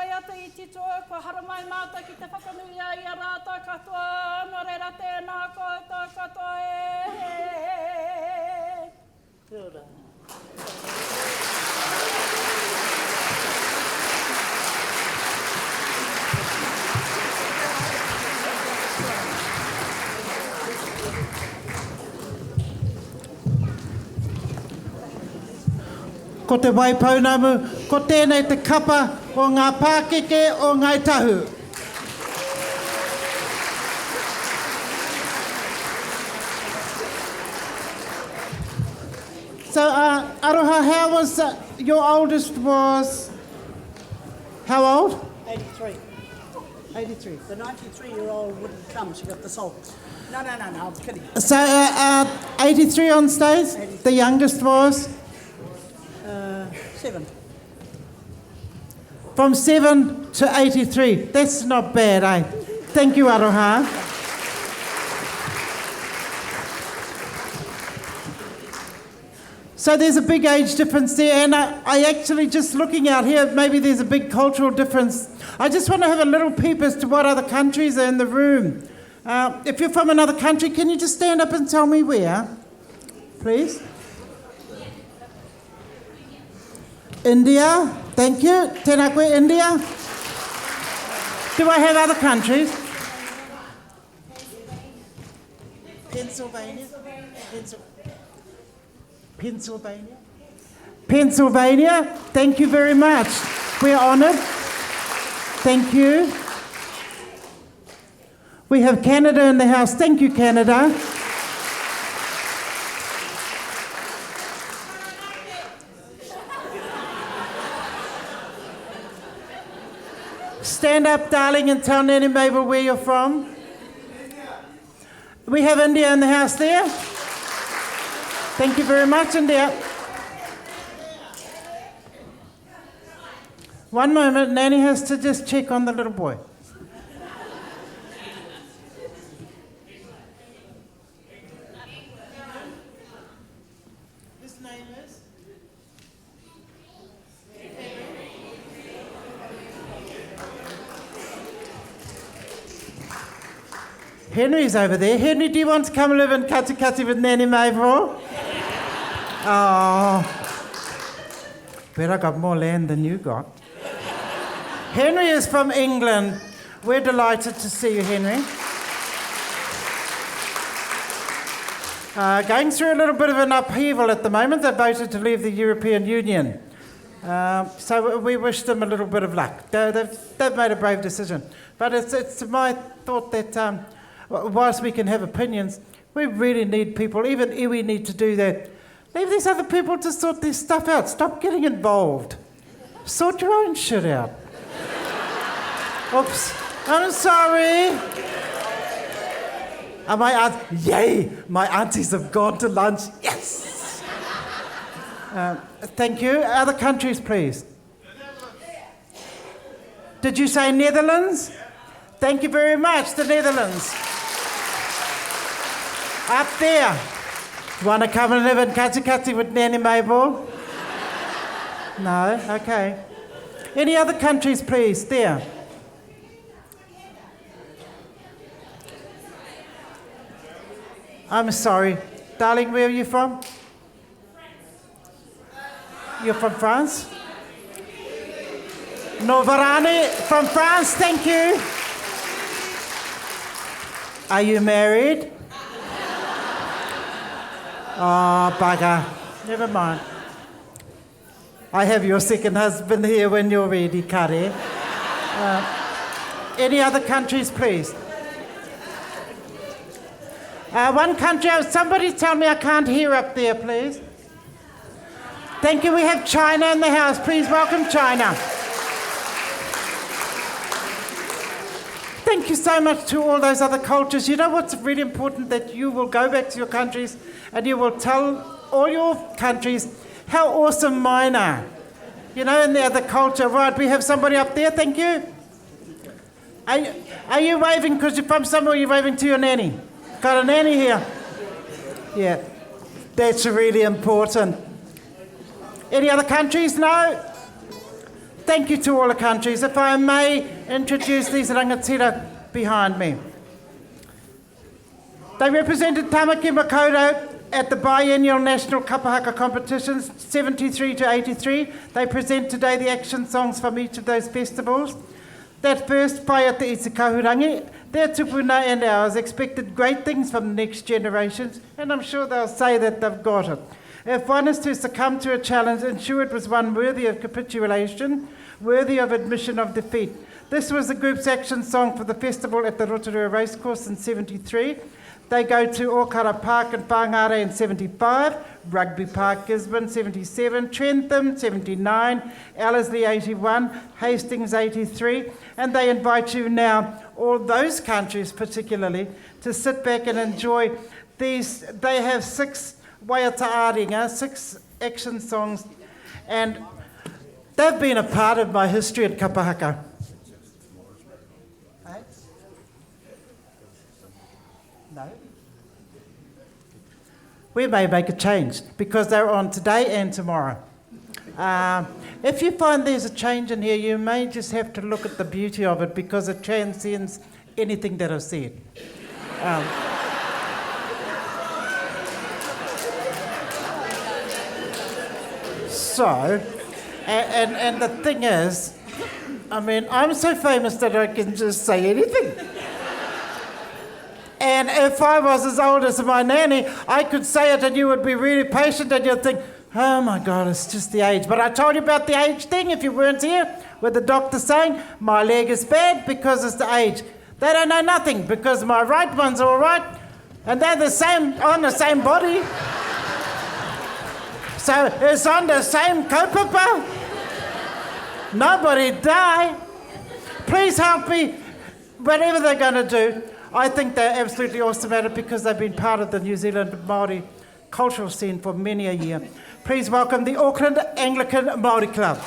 waiata i titoa, kua haramai mātou ki te whakanui i a rātou katoa, nō reira tēnā koutou katoa e. Kia ora. Ko Te Waipounamu, ko tēnei te kapa o ngā pākeke o Ngāi Tahu. So, uh, Aroha, how was uh, your oldest was how old? 83. 83. The 93-year-old wouldn't come. She got the sulks. No, no, no, no, I'm kidding. So, uh, uh, 83 on stage? 83. The youngest was? Uh, seven. From 7 to 83. That's not bad, eh? Thank you, Aroha. So there's a big age difference there, and I, I actually just looking out here, maybe there's a big cultural difference. I just want to have a little peep as to what other countries are in the room. Uh, if you're from another country, can you just stand up and tell me where, please? India, thank you. Tēnā koe, India. Do I have other countries? Pennsylvania. Pennsylvania. Pennsylvania, thank you very much. We're honoured. Thank you. We have Canada in the house. Thank you, Canada. Stand up, darling, and tell Nanny Mabel where you're from. We have India in the house there. Thank you very much, India. One moment, Nanny has to just check on the little boy. His name is? Henry's over there. Henry, do you want to come and live in Katikati with Nanny Mabel? Oh, bet I got more land than you got. Henry is from England. We're delighted to see you, Henry. Uh, going through a little bit of an upheaval at the moment. They voted to leave the European Union. Uh, so we wish them a little bit of luck. They, they've, they've made a brave decision. But it's, it's my thought that um, whilst we can have opinions, we really need people, even iwi need to do that. Leave these other people to sort their stuff out. Stop getting involved. Sort your own shit out. Oops. I'm sorry. And my aunt, yay, my aunties have gone to lunch. Yes. Uh, thank you. Other countries, please. Did you say Netherlands? Thank you very much, the Netherlands. Up there. Want to come and live in Katikati with Nanny Mabel? No? Okay. Any other countries, please? There. I'm sorry. Darling, where are you from? You're from France? Novarani from France, thank you. Are you married? Ah, oh, bugger. Never mind. I have your second husband here when you're ready, Kare. Uh, any other countries, please? Uh, one country, oh, somebody tell me I can't hear up there, please. Thank you. We have China in the house. Please welcome China. Thank you so much to all those other cultures. You know what's really important? That you will go back to your countries and you will tell all your countries how awesome mine are. You know, in the other culture. Right, we have somebody up there. Thank you. Are, are you waving because you're from somewhere? You're waving to your nanny? Got a nanny here. Yeah, that's really important. Any other countries? No? Thank you to all the countries. If I may introduce these rangatira behind me. They represented Tamaki Makaurau at the biennial national kapahaka competitions, 73 to 83. They present today the action songs from each of those festivals. That first, Whaia Te Iti Kahurangi, their tupuna and ours expected great things from the next generations, and I'm sure they'll say that they've got it. If one is to succumb to a challenge, ensure it was one worthy of capitulation, worthy of admission of defeat. This was the group's action song for the festival at the Rotorua Racecourse in 73. They go to Okara Park in Whangārei in 75, Rugby Park Gisborne 77, Trentham 79, Ellerslie 81, Hastings 83, and they invite you now, all those countries particularly, to sit back and enjoy these. They have six waiata āringa, six action songs, and they've been a part of my history at Kapahaka. No. We may make a change because they're on today and tomorrow. If you find there's a change in here, you may just have to look at the beauty of it because it transcends anything that I've said. So, and, and, and the thing is, I mean, I'm so famous that I can just say anything. And if I was as old as my nanny, I could say it and you would be really patient and you'd think, oh my God, it's just the age. But I told you about the age thing if you weren't here, with the doctor saying, my leg is bad because it's the age. They don't know nothing because my right one's all right and they're the same on the same body. So it's on the same kaupapa. Nobody die. Please help me. Whatever they're going to do, I think they're absolutely awesome at it because they've been part of the New Zealand Māori cultural scene for many a year. Please welcome the Auckland Anglican Māori Club.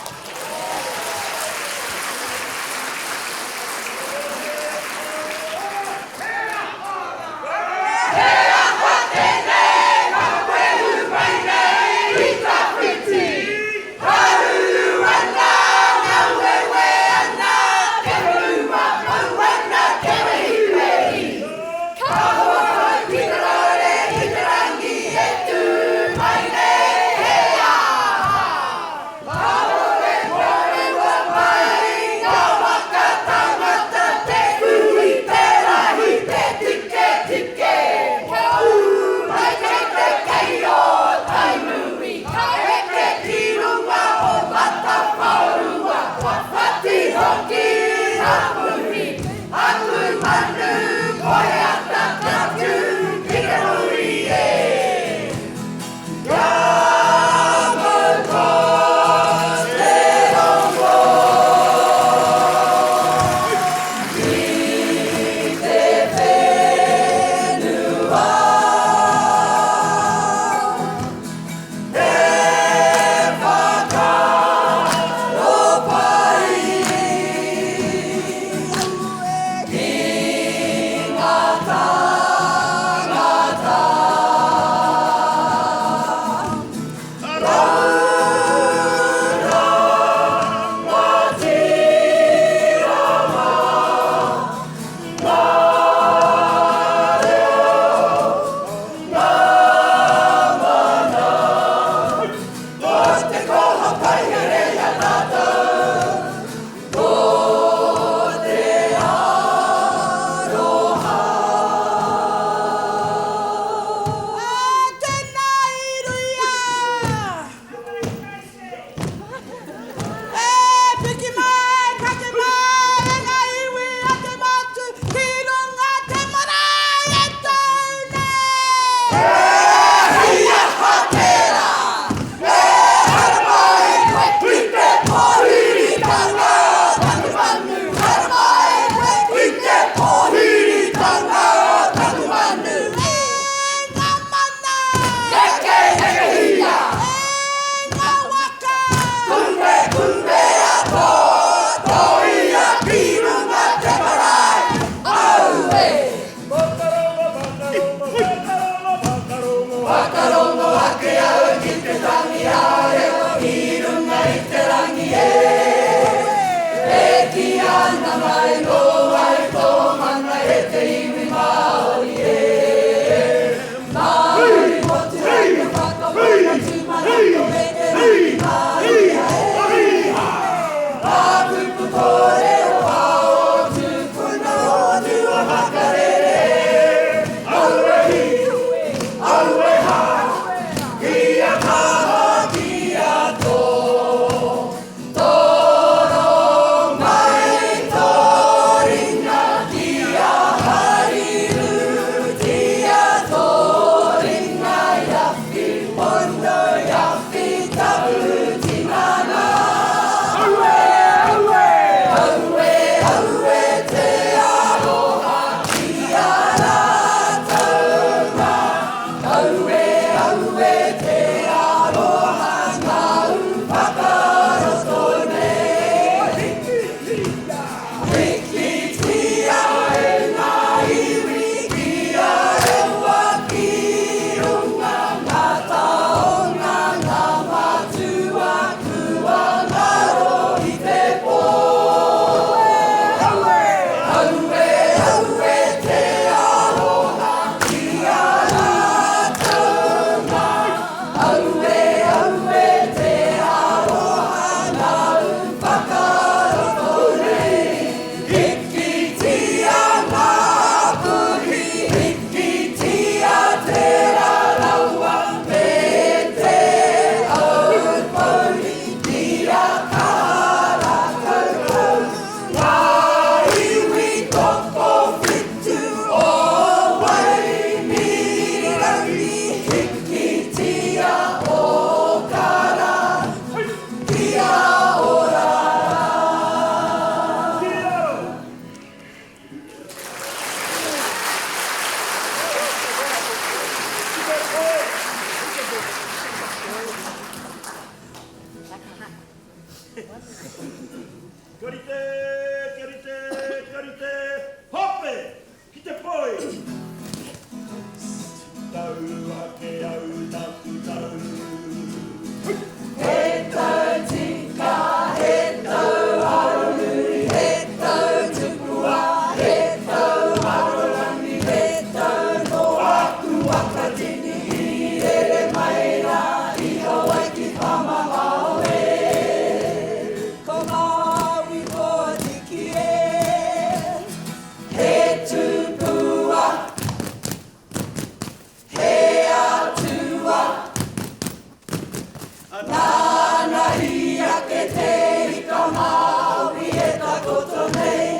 Nāna i ake te ika Māui e takoto nei,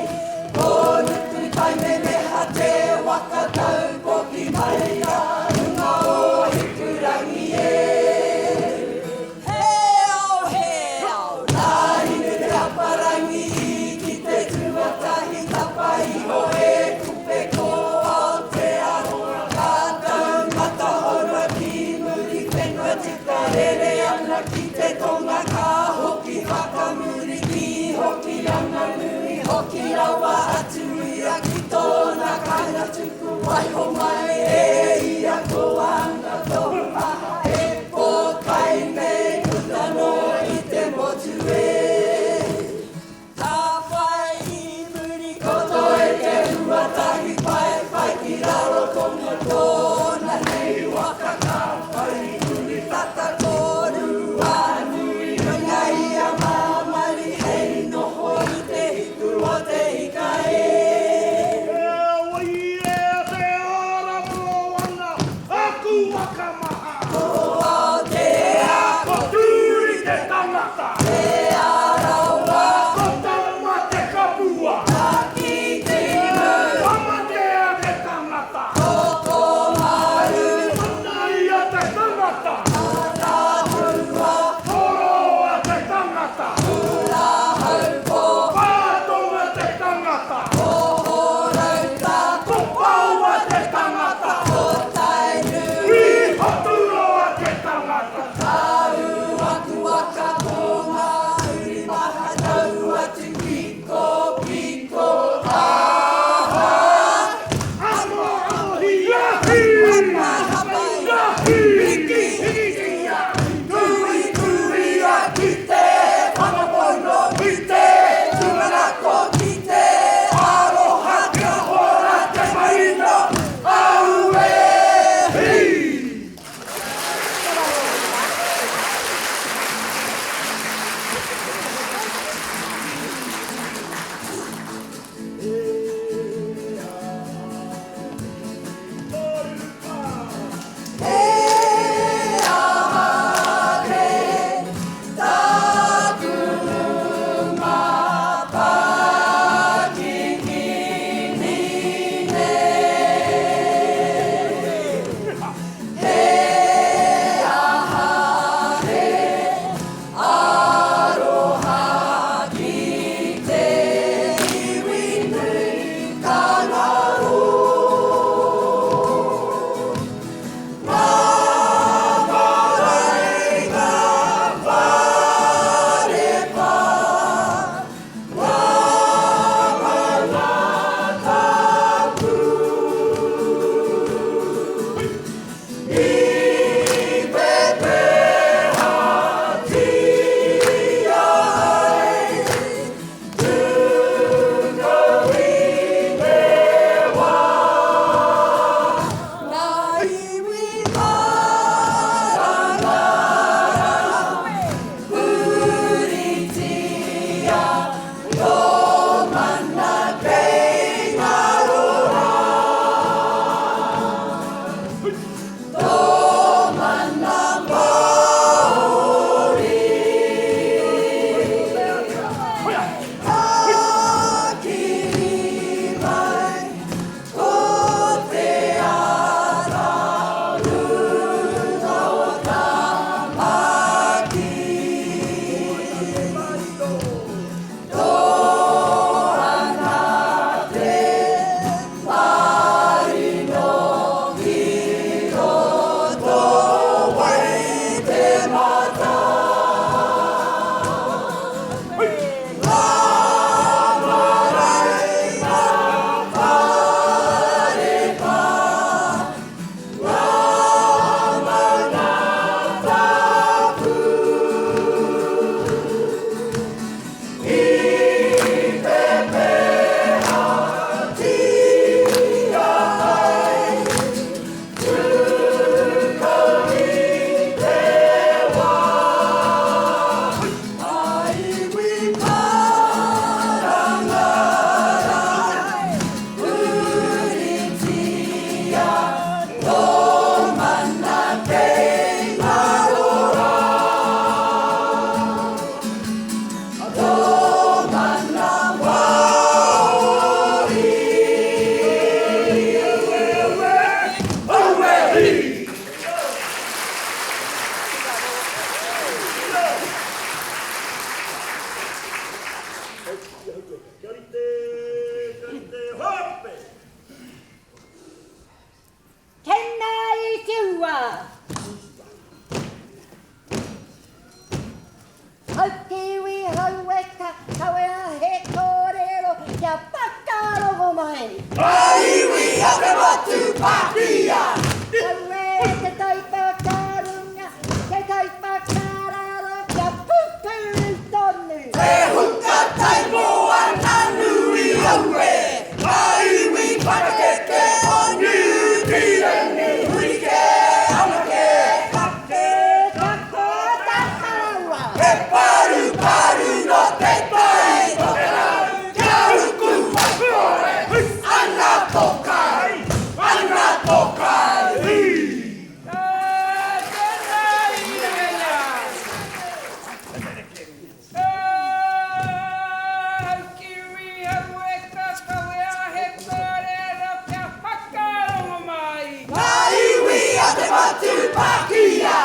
Ko Nukutaimemeha te waka taupoki mai rā runga o Hikurangi e. He ao, he ao, nā Hine Te Aparangi i kite tuatahi tapa iho e Kupe ko Aotearoa ka tau matahoua ki Muriwhenua tika rere ana ki te tonga ka hoki whakamuri. Hau kiwi, hau eka, kawea he kōrero kia whakarongo mai. Ngā iwi a te motu Pākia. Auē te tai whakarunga, te tai whakararo kia pupuru tonu. Te huka tai moana nui aue, ngā iwi whakakeke o Niu Tīreni huri kē ana kē. Kake kako takaraua. He paruparu nō te tai tokerau, kia ruku whaikore, ana tō kai, ana tō kai. Ngā iwi a te motu Pākia.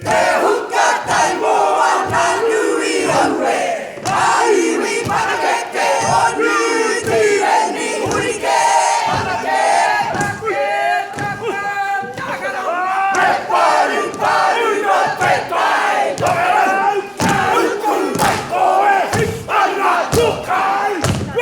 Te huka tai moana nui aue, ngā iwi whakakeke o Niu Tīreni huri kē ana kē. He paruparu nō te tai tokerau, kia ruku whaikore, ana tō kai,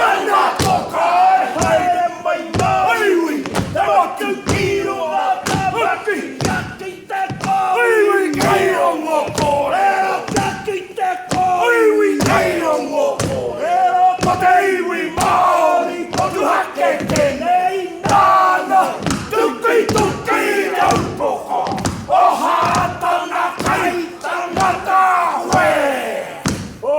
ana tō kai. Haere mai ngā iwi, te motu ki runga Tāmaki, kia kite ko iwi kei rongo kōrero, kia kite ko iwi kei rongo kōrero, ko te iwi Māori motuhake tēnei nāna, tukituki te upoko o Hātana kai tangata koe. O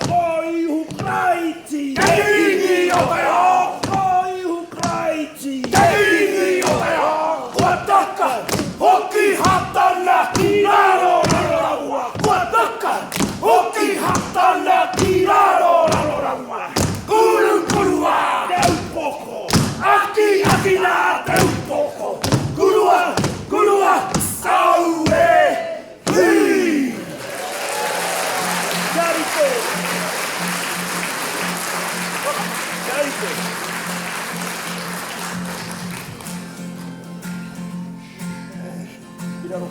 ko Ihu Karaiti. Te Kīngi o te ao. Ko Ihu Karaiti. Te Kīngi o te ao. Kua taka hoki Hātana ki raro raro rawa. Kua taka hoki Hātana ki raro raro rawa. Kurukurua te upoko. Aki akina te upoko. Kurua, kurua, aue, hī! Kia rite! Kia rite! Ki raro.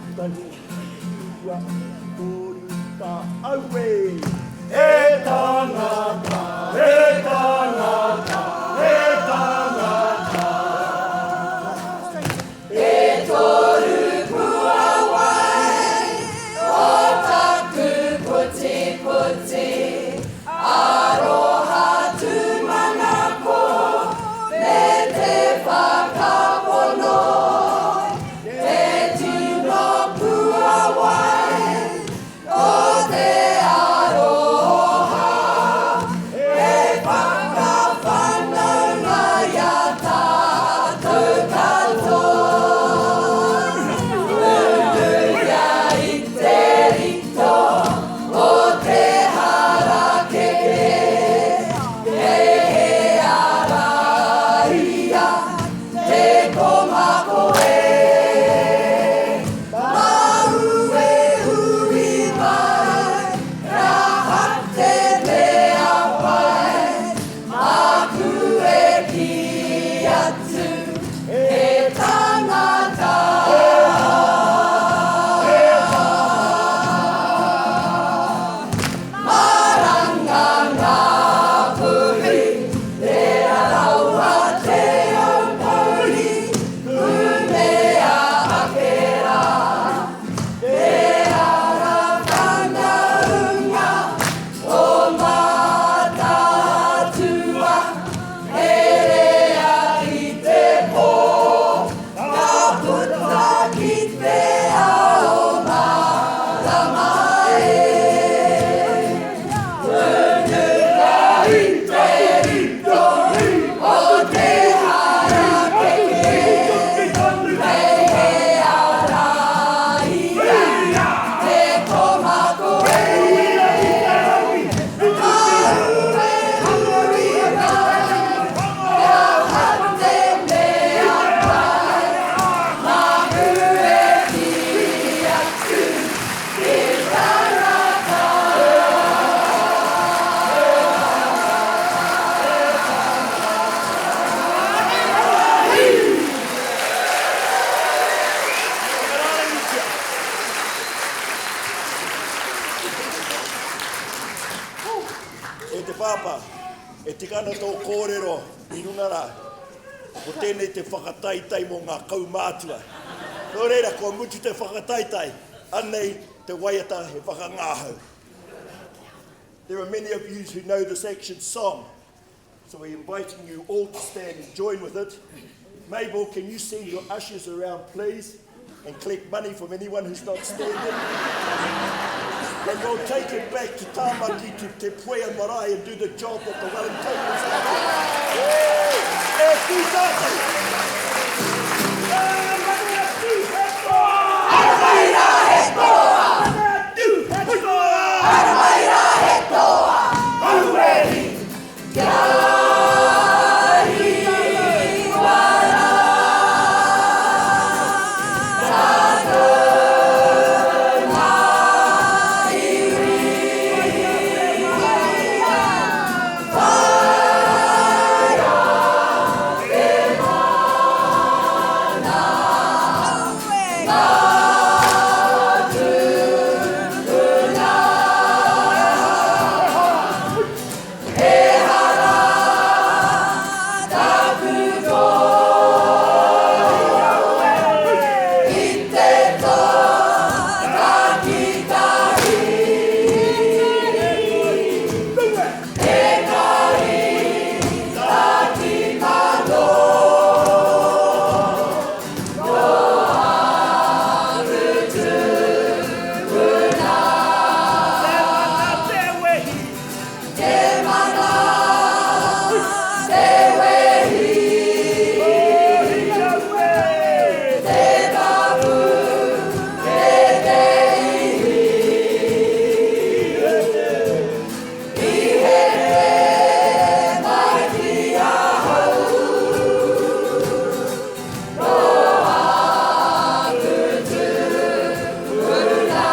Kotahi, rua, toru, wha, aue! He tangata, he tangata, he tangata. E toru puawai o taku putiputi, aroha tūmanako me te whakapono, te tino puawai o te aroha. Tika ana tō kōrero i runga rā, ko tēnei te whakataetae mō ngā kaumātua. Nō reira, kua mutu te whakataetae, anei te waiata he whakangāhau. There are many of you who know this action song, so we're inviting you all to stand and join with it. Mabel, can you send your ushers around, please, and collect money from anyone who's not standing? and we'll take it back to Tāmaki to Te Puea Marae and do the job that the Wellingtonians are doing. E tū tātou! Haere mai rā he toa! Haere mai rā he toa! Auē! Kia hiwa rā tātou ngā iwi. Whāia te mana ngā tūpuna. Ehara taku toa i te toa takitahi, engari takimano no aku tupuna. Te mana, te wehi, te tapu, me te ihi. I here mai ki ahau, no aku tupuna.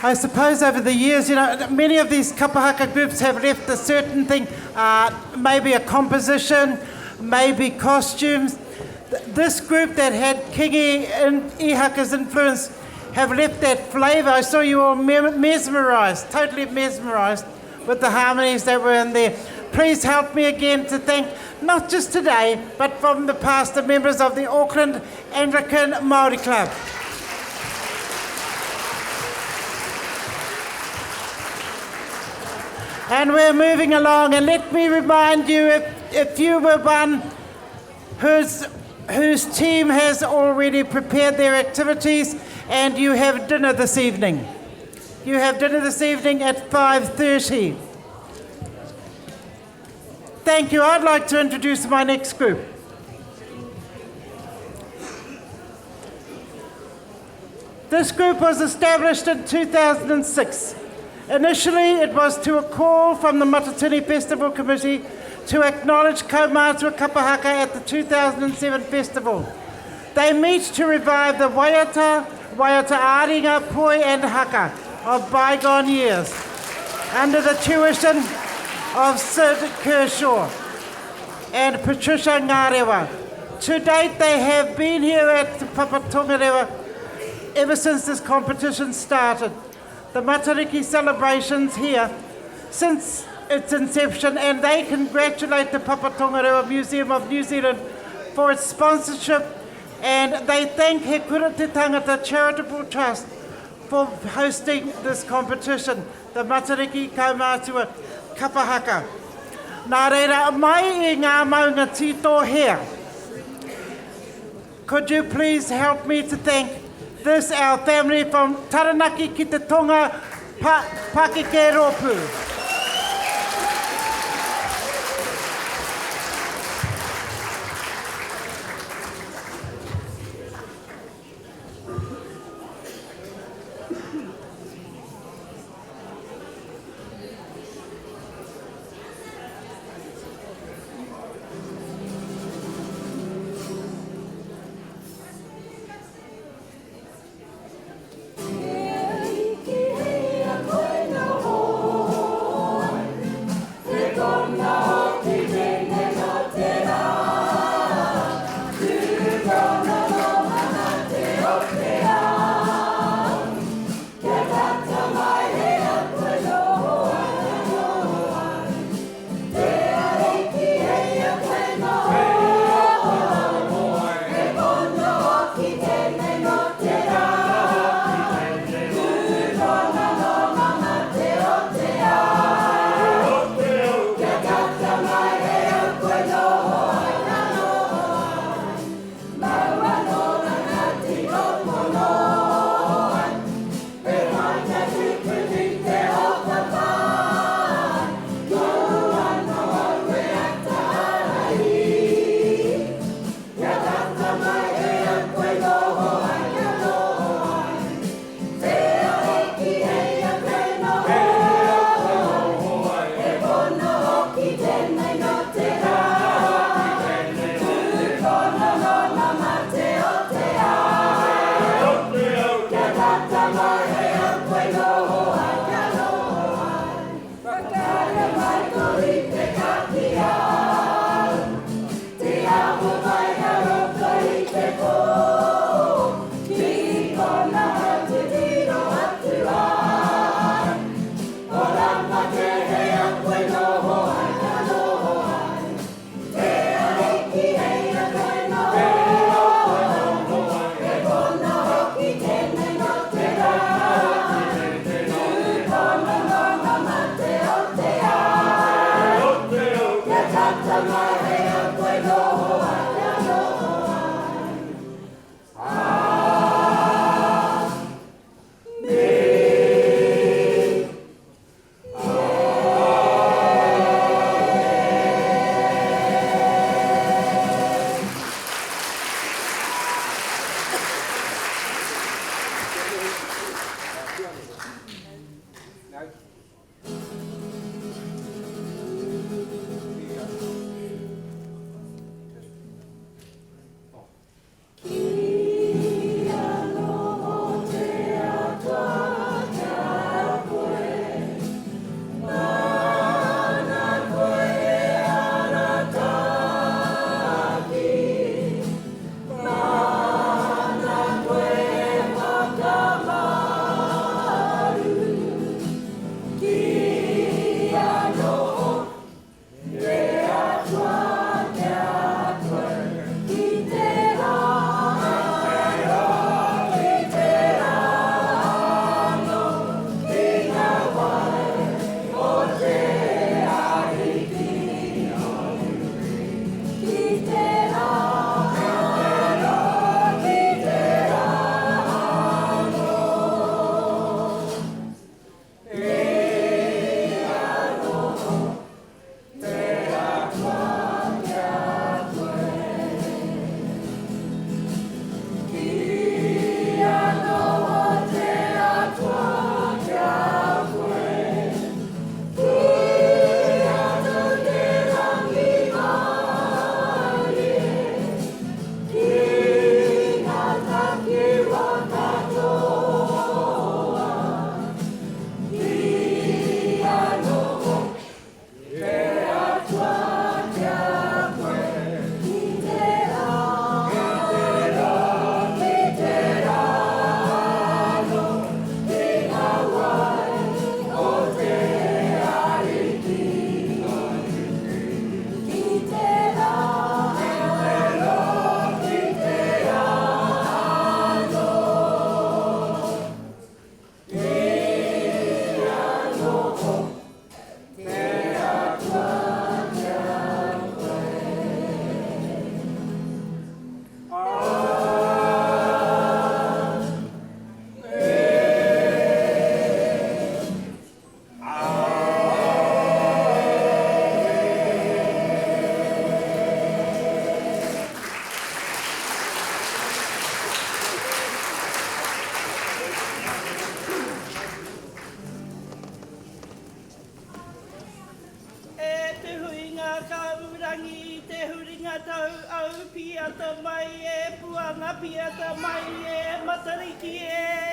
I suppose over the years, you know, many of these kapahaka groups have left a certain thing, uh, maybe a composition, maybe costumes. This group that had Kingi and Ihaka's influence have left that flavour. I saw you all mesmerised, totally mesmerised with the harmonies that were in there. Please help me again to thank not just today, but from the past, the members of the Auckland Anglican Māori Club. And we're moving along, and let me remind you if, if you were one whose, whose team has already prepared their activities and you have dinner this evening. You have dinner this evening at 5.30. Thank you. I'd like to introduce my next group. This group was established in 2006. Initially, it was to a call from the Matatini Festival Committee to acknowledge Kaumātua Kapahaka at the 2007 festival. They meet to revive the waiata, waiata āringa, poi and haka of bygone years under the tuition of Sid Kershaw and Patricia Ngarewa. To date, they have been here at Papatongarewa ever since this competition started. The Matariki celebrations here since its inception, and they congratulate the Papatongarewa Museum of New Zealand for its sponsorship, and they thank He Kura Te Tangata Charitable Trust for hosting this competition, the Matariki Kaumātua Kapahaka. Nā reira, mai i ngā maunga tito hea. Could you please help me to thank this, our family from Taranaki ki te Tonga, pa, Pakeke Rōpū. mai e Puanga Piata mai e Matariki e.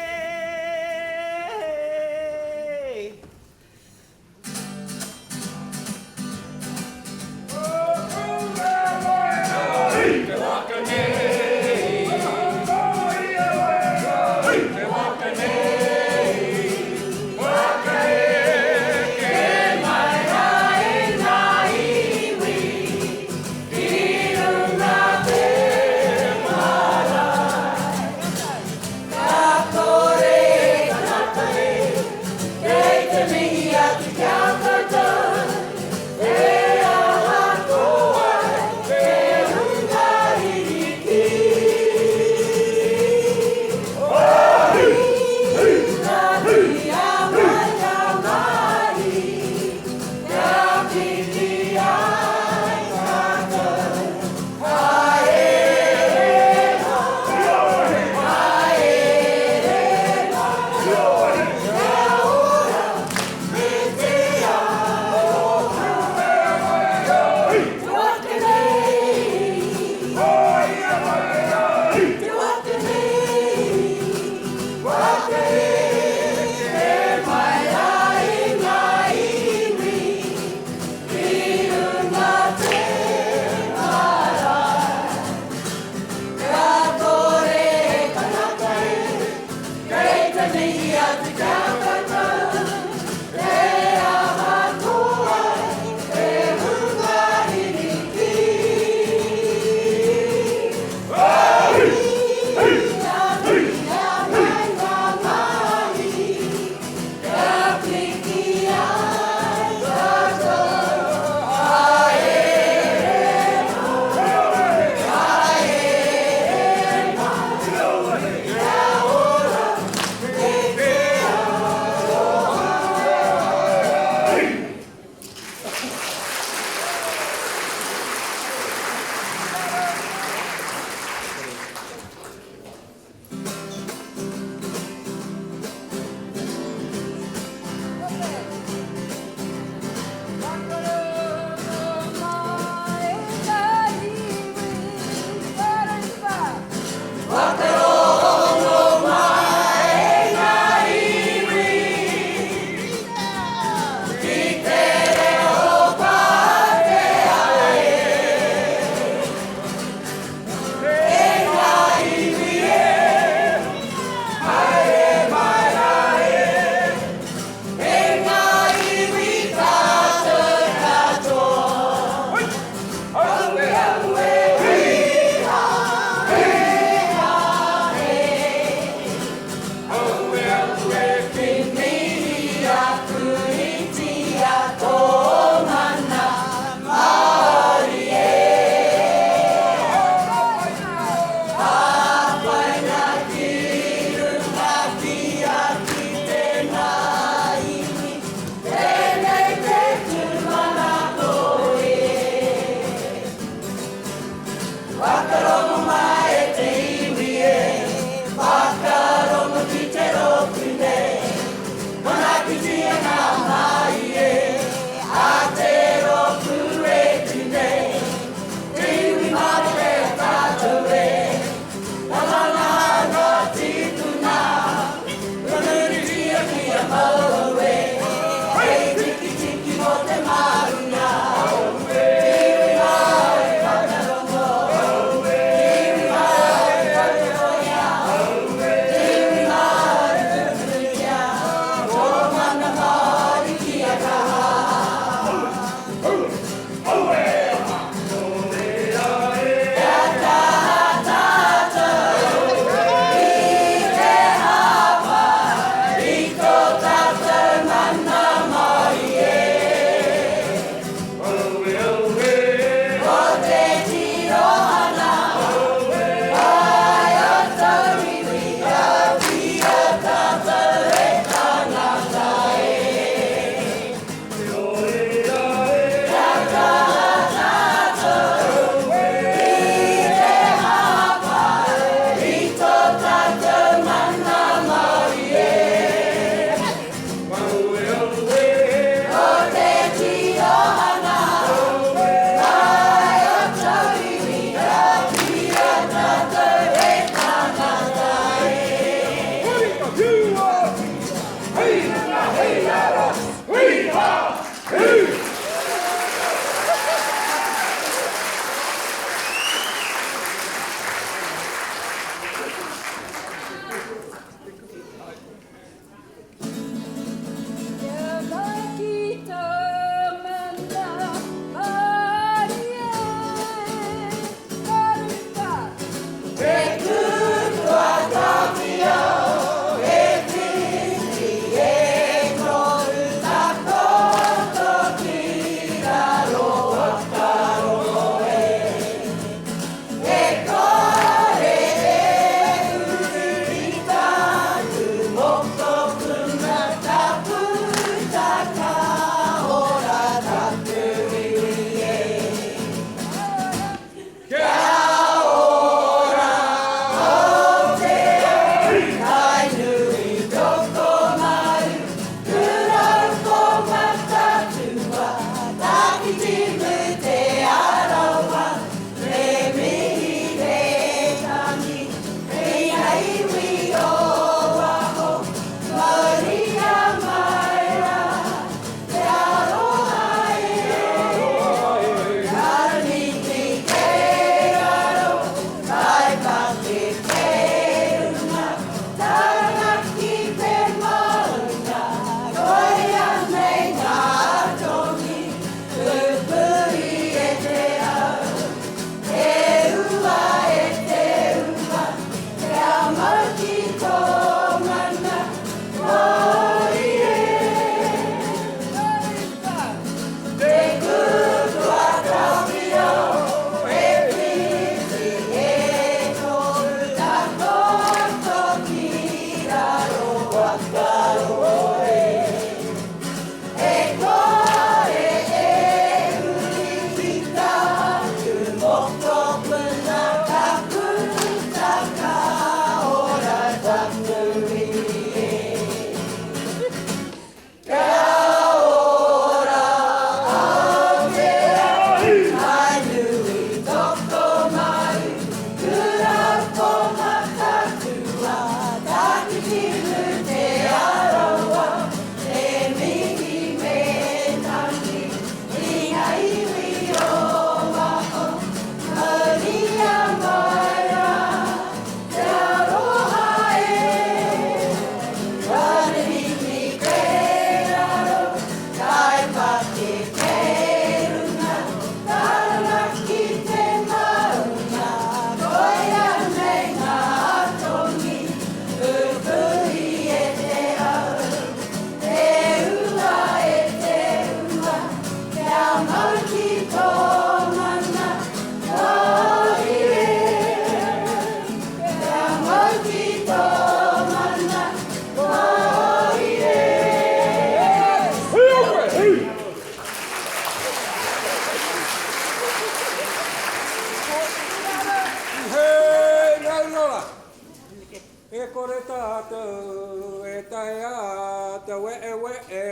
kore tātou e taea te wehewehe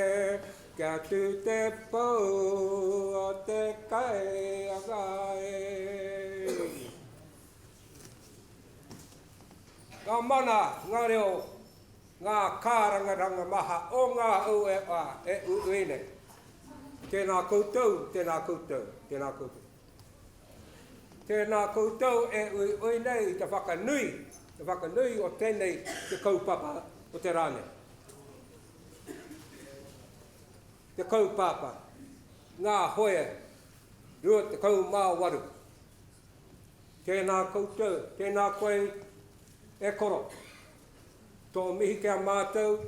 kia tū te pou o te kaianga e. Ngā mana, ngā reo, ngā kārangaranga maha o ngā uepa e uiui nei. Tēnā koutou, tēnā koutou, tēnā koutou. Tēnā koutou e uiui nei i te whakanui, te whakanui o tēnei te kaupapa o te rā nei. Te kaupapa, ngā hoe 28. Tēnā koutou, tēnā koe e koro. Tō mihi ki a mātou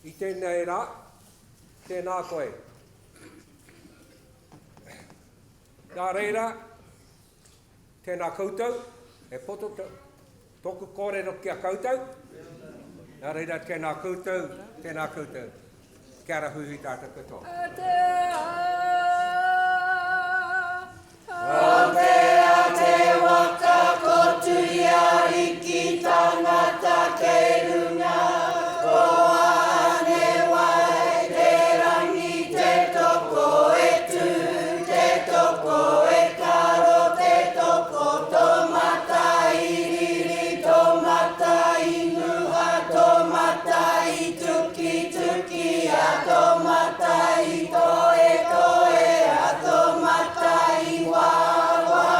i tēnei rā, tēnā koe. Nā reira, tēnā koutou, he poto tōku kōrero ki a koutou. Nā reira, tēnā koutou, tēnā koutou. Kia ora huihui tātou katoa. Aotea te waka ko Tuiariki tangata kei runga ko Anewai te rangi te toko e tu te toko e karo te toko to mata i riri to mata i nguha to mata i tukitukia to mata i toe toea to mata i wāwā.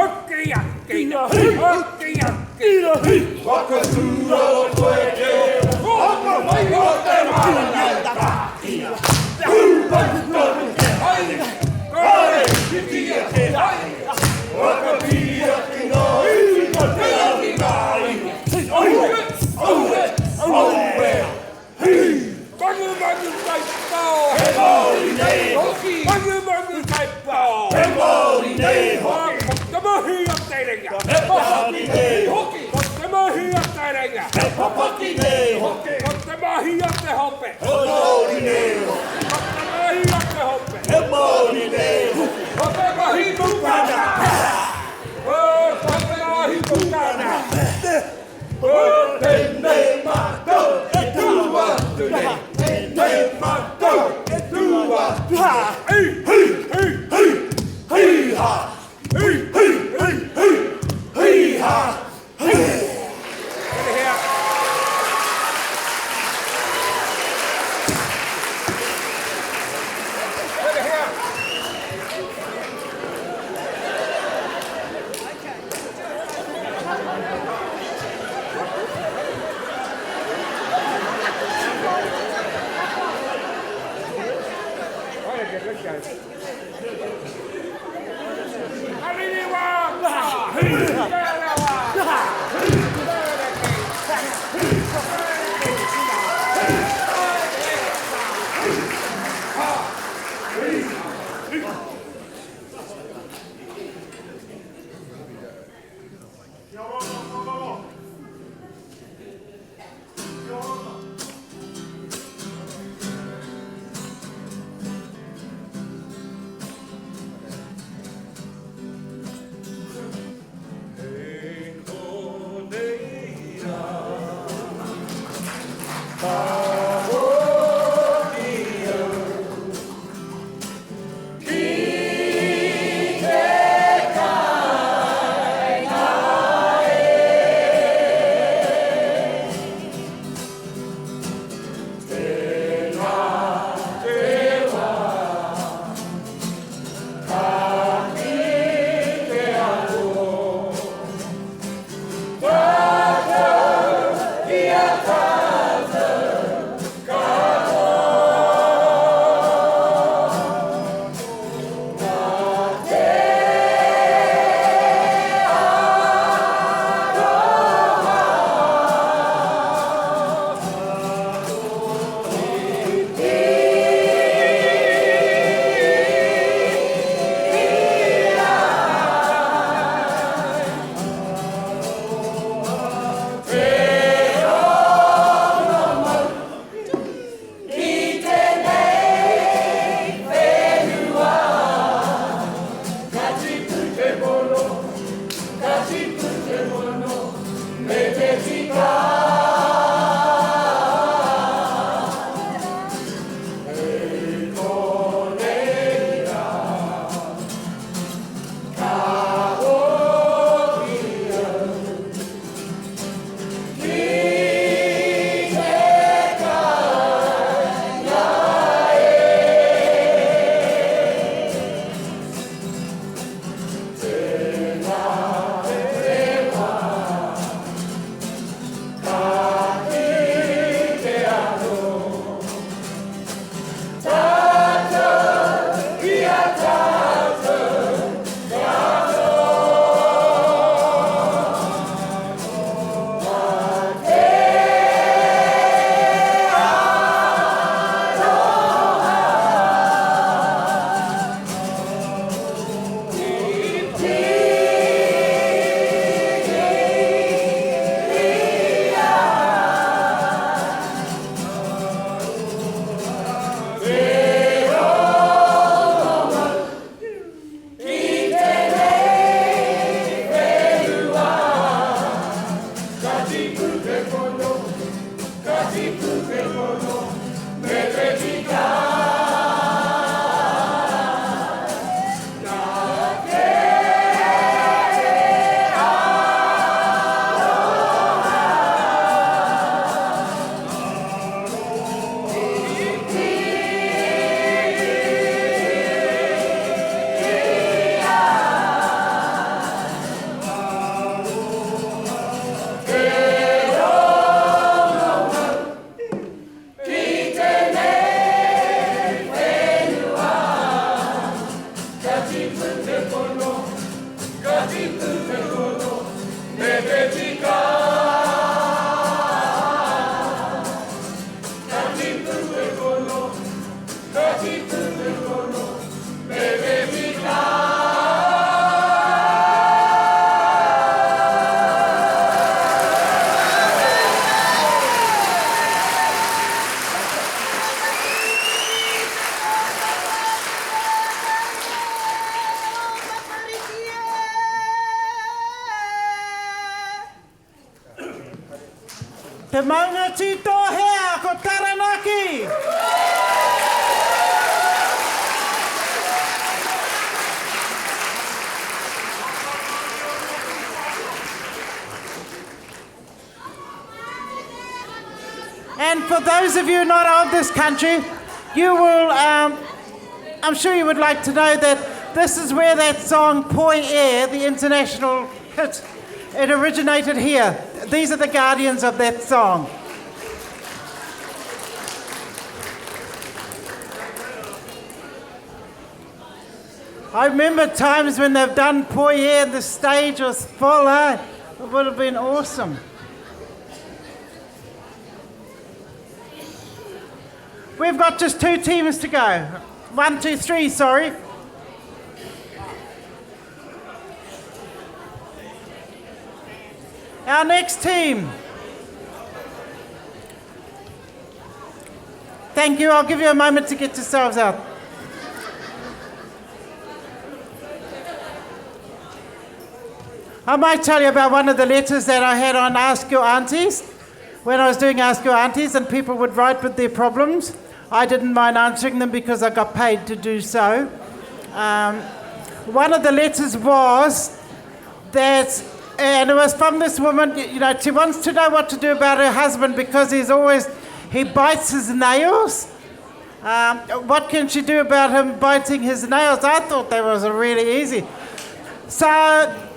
Hoki ake ina, hoki ake ina, Whakatūroro koe te Whaka mai o te marangai ina, Tūpatu tonu te hai, Kare whitia te hai, Whakapiria ki ngā iwi o te rangi ngā ina, Aue, aue, aue, hi! Mangumangu kai pao, he Māori nei hoki. Mangumangu kai pao, he Māori nei hoki. Ko te mahi a te ringa, he papaki nei hoki. Ko te mahi a te ringa, he papaki nei hoki. Ko te mahi a te hope, he Māori nei hoki. Ko te mahi a te hope, he Māori nei hoki. Ko te mahi pukana, ko te mahi pukana. Ko tēnei mātou e tū atu nei, tēnei mātou e tū atu. Hei, hei, hei, hei, hei ha! Hei, hei, hei, hei, hei ha! Hei! Te maunga tītōhea ko Taranaki! And for those of you not of this country, you will, um, I'm sure you would like to know that this is where that song Poi Air, the international hit, it originated here. These are the guardians of that song. I remember times when they've done Poi Air and the stage was full, eh? It would have been awesome. We've got just two teams to go. One, two, three, sorry. Our next team. Thank you. I'll give you a moment to get yourselves out. I might tell you about one of the letters that I had on Ask Your Aunties. When I was doing Ask Your Aunties and people would write with their problems, I didn't mind answering them because I got paid to do so. Um, one of the letters was that, and it was from this woman, you know, she wants to know what to do about her husband because he's always, he bites his nails. Um, what can she do about him biting his nails? I thought that was really easy. So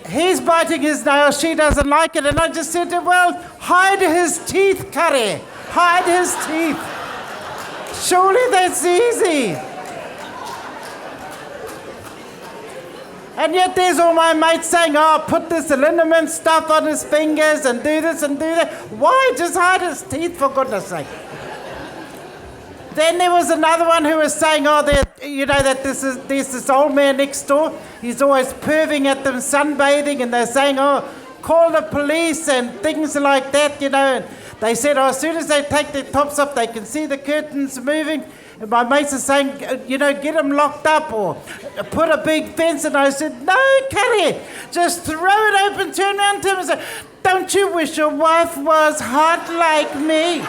he's biting his nails, she doesn't like it. And I just said to her, well, hide his teeth, Kare. Hide his teeth. Surely that's easy. And yet there's all my mates saying, oh, put this liniment stuff on his fingers and do this and do that. Why just hide his teeth, for goodness sake? Then there was another one who was saying, oh, you know, that this is, there's this old man next door. He's always perving at them, sunbathing, and they're saying, oh, call the police and things like that, you know. And they said, oh, as soon as they take their tops off, they can see the curtains moving. And my mates are saying, you know, get them locked up or put a big fence. And I said, no, Kerry, just throw it open, turn around to him and say, don't you wish your wife was hot like me?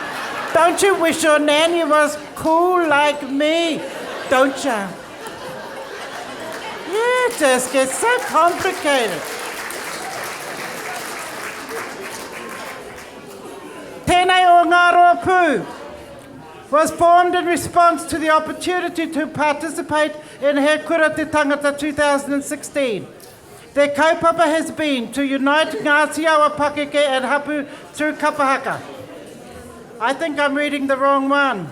Don't you wish your nanny was cool like me? Don't you? Yeah, it just gets so complicated. Tēnei o ngā rōpū was formed in response to the opportunity to participate in He Kura Te Tangata 2016. Their kaupapa has been to unite Ngāti Awa Pakeke and Hapu through kapahaka. I think I'm reading the wrong one.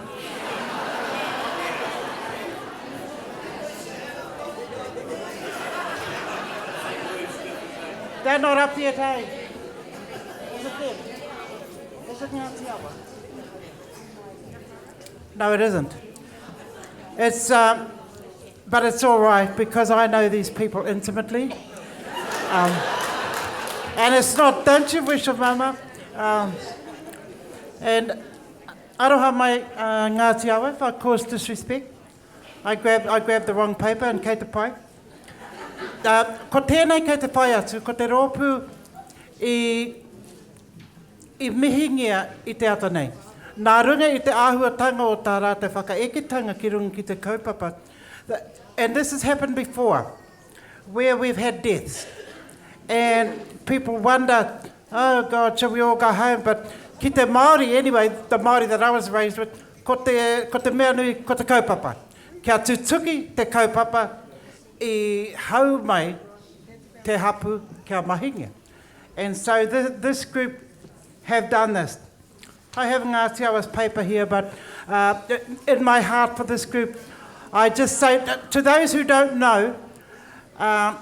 They're not up yet, eh? Is it them? Is it Ngāti Awa? No, it isn't. It's, um, but it's all right because I know these people intimately. Um, and it's not, don't you wish a mama? Um, and I don't have my uh, Ngāti Awa if I cause disrespect. I grabbed, I grabbed the wrong paper and kei te pai. Uh, ko tēnei kei te whai atu, ko te rōpū i I mihingia i te ata nei. Nā runga i te āhuatanga o tā rātou whakaeketanga ki runga ki te kaupapa, and this has happened before, where we've had deaths, and people wonder, oh God, shall we all go home? But ki te Māori, anyway, the Māori that I was raised with, ko te, ko te mea nui, ko te kaupapa. Kia tutuki te kaupapa i hau mai te hapu kia mahingia. And so th this group have done this. I have Ngāti Awa's paper here, but uh, in my heart for this group, I just say to those who don't know, uh,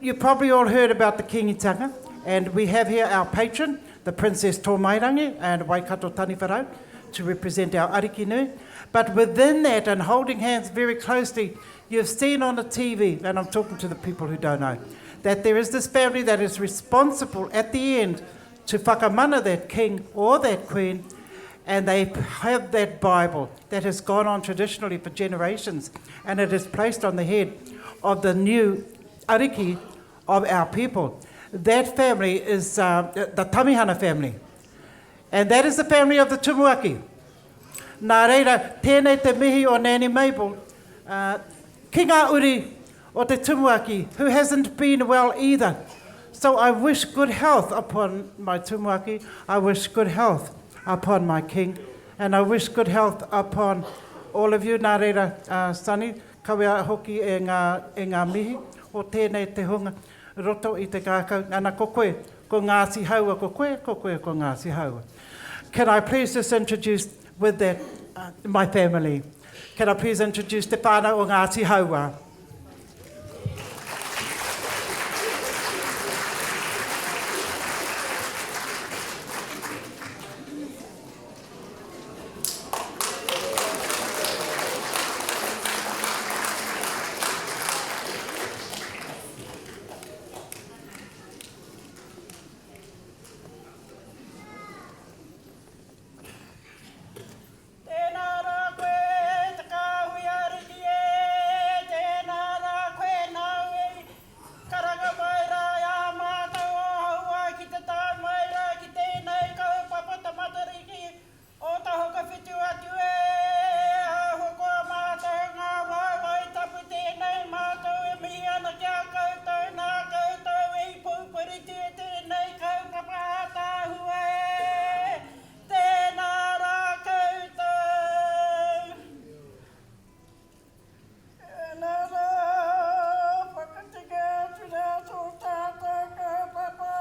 you probably all heard about the Kingitanga, and we have here our patron, the Princess Tōmairangi and Waikato Taniwharau, to represent our Ariki Nui. But within that, and holding hands very closely, you've seen on the TV, and I'm talking to the people who don't know, that there is this family that is responsible at the end to whakamana that king or that queen, and they have that Bible that has gone on traditionally for generations, and it is placed on the head of the new ariki of our people. That family is uh, the Tamihana family. And that is the family of the Tumuaki. Nā reira, tēnei te mihi o Nanny Mabel uh, ki ngā uri o te Tumuaki, who hasn't been well either. So I wish good health upon my Tumuaki, I wish good health upon my king, and I wish good health upon all of you. Nā reira, uh, Sonny, kawea hoki e ngā, e ngā mihi o tēnei te hunga roto i te ngākau. Ana, ko koe, ko Ngāti Haua, ko koe, ko koe, ko Ngāti Haua. Can I please just introduce with that uh, my family? Can I please introduce te whānau o Ngāti Haua? Tēnā rā koe te kāhui ariki e, tēnā rā koe nāu e karanga mai rā i a mātou o Haua ki te tae mai rā ki tēnei kaupapa te Matariki o te Hokowhitu atu e, ahakoa mātou ngā waewae tapu tēnei mātou e mihi ana ki a koutou nā koutou i pupuritia tēnei kaupapa ātaahua e. Tēnā rā koutou. Tēnā rā, whakatika atu rā tō tātou kaupapa.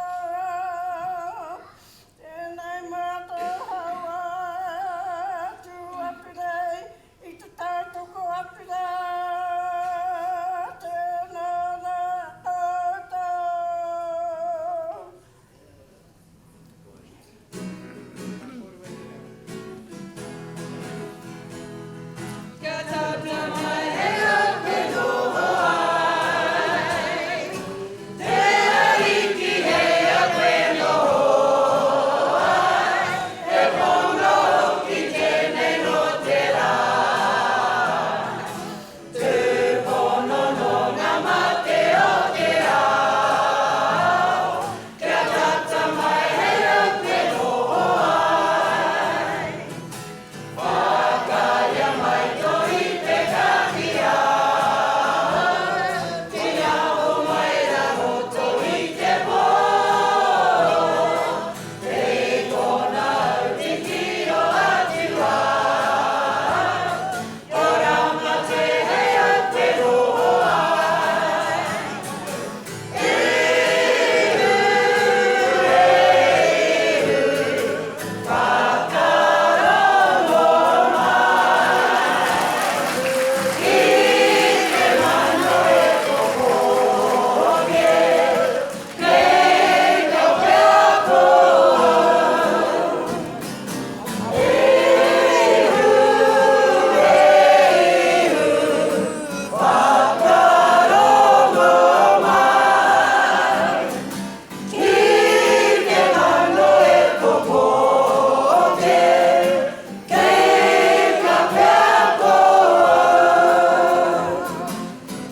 Tēnei mātou haua tū atu nei i te tautoko atu rā. Tēnā rā koutou. Kia tata mai hei au te noho ai, Te Ariki hei a koe noho ai, He pono hoki tēnei nō te rā. Tūpono nō ngā mate o te ao, Kia tata mai hei au te noho ai. Whakaea mai tō ripeka ki ahau, Te aho mai rā roto i te pō. Kei konā au titiro atu ai, Oranga te hei au te noho ai. Ihu, e ihu, whakarongo mai. Ki te mano e kokoke, kei kapea ko au. Ihu, e ihu, whakarongo mai. Ki te mano e kokoke, kei kapea ko au.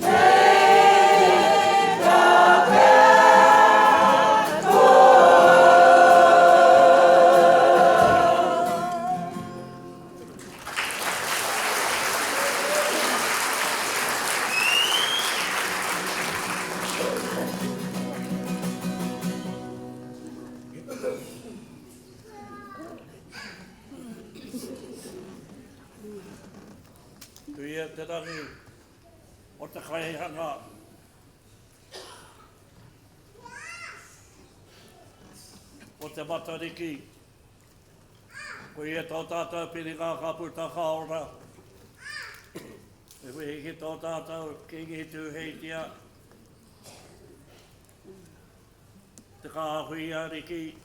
Kei kapea ko au. Tuia te rangi o te kaihanga o te Matariki. Ko ia tō tātou piringa ka puta ka ora. E wehi ki tō tātou Kīngi Tūheitia, te kāhui ariki,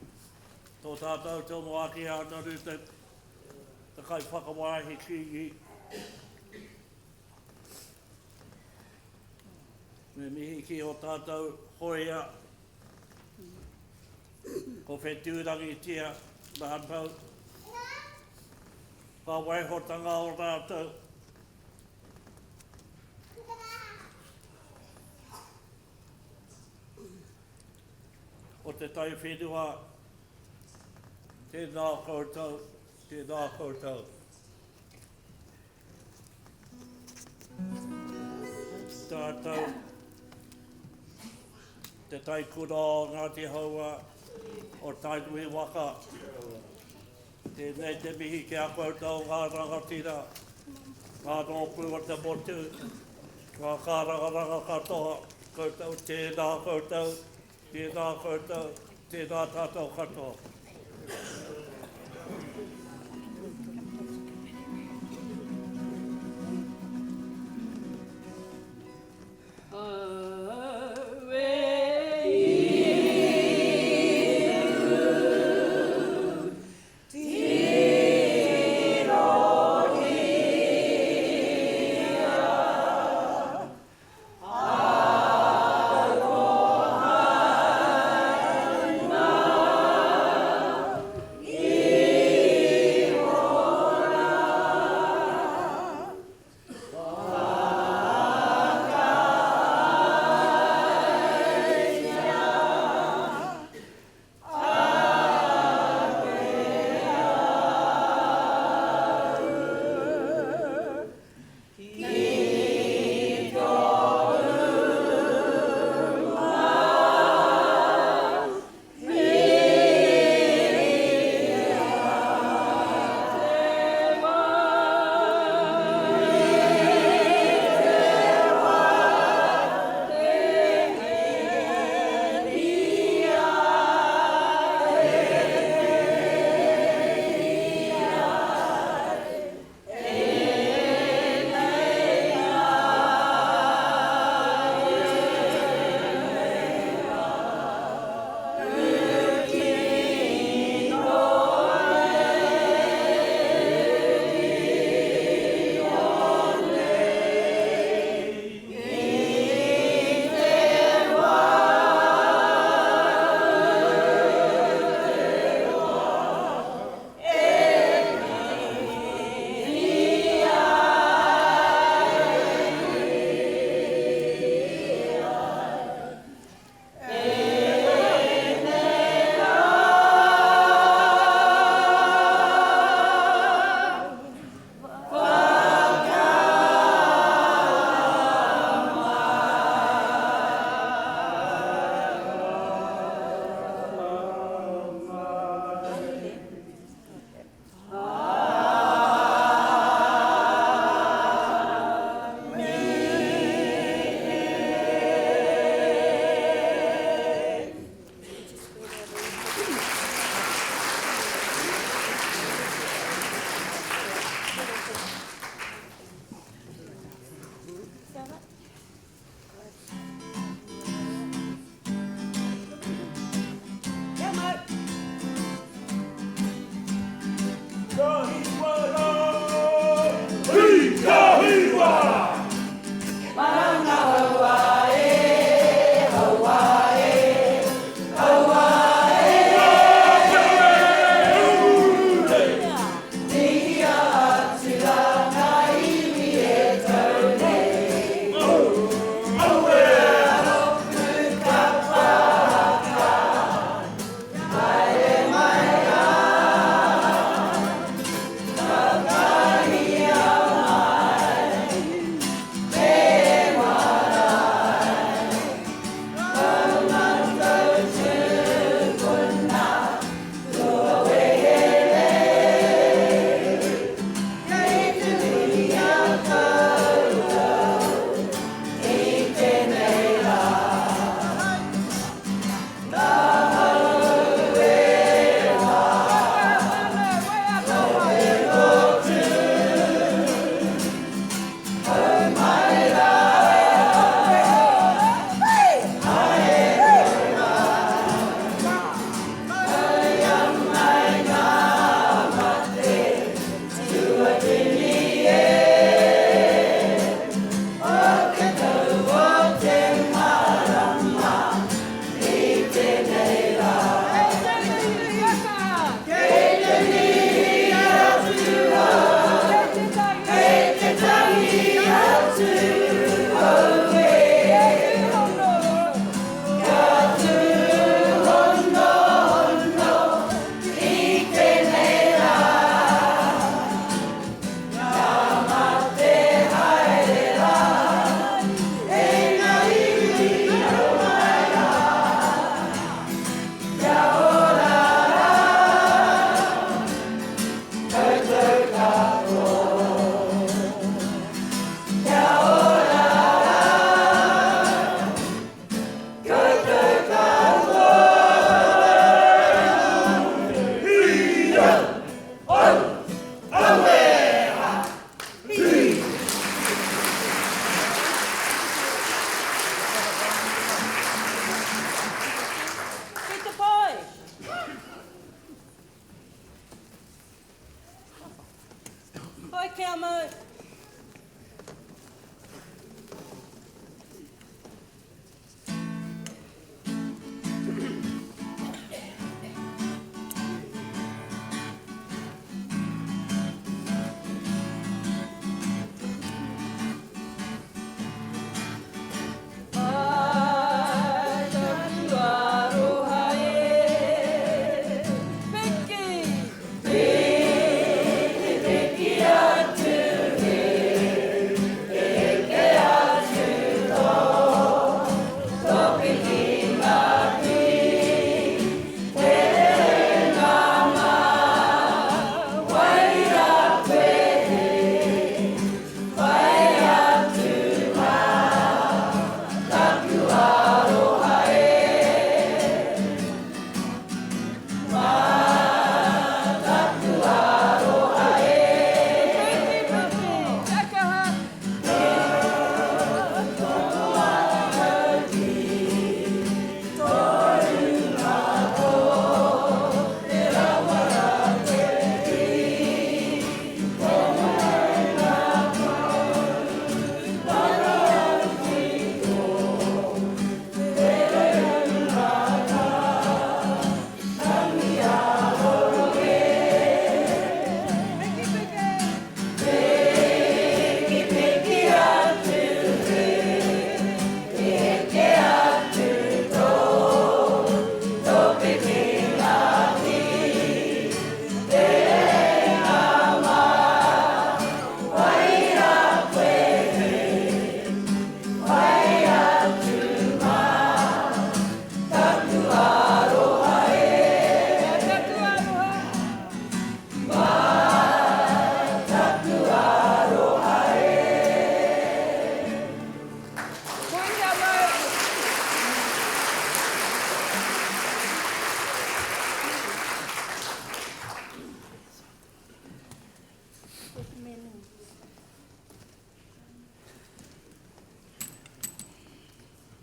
tō tātou tumuaki Anaru te, te kaiwhakawāhi Kīngi. Me mihi ki ō tātou hoia Ko whetūrangitia rātou, ka waihotanga o rātou. O te taiwhenua. Tēnā koutou, tēnā koutou. Tātou, te taikura o Ngāti Hauā, o Tainui waka. Tēnei te mihi ki a koutou ngā rangatira, ngā rōpū o te motu, ngā kārangaranga katoa, koutou tēnā koutou, tēnā koutou, tēnā tātou katoa. kia mau. Mai taku aroha e. Piki! Piki, piki atu he. Eke atu tō, tō pikinga ki te rerenga mā. Waira koe he, whai atu mā, taku aroha e. Mā taku aroha e. Piki, piki, kia kaha. Piki, piki atu he, eke atu tō, tō pikinga ki te rerenga mā. Waira koe he, whai atu mā, taku aroha e. Taku aroha. Mā taku aroha e. Koia mau.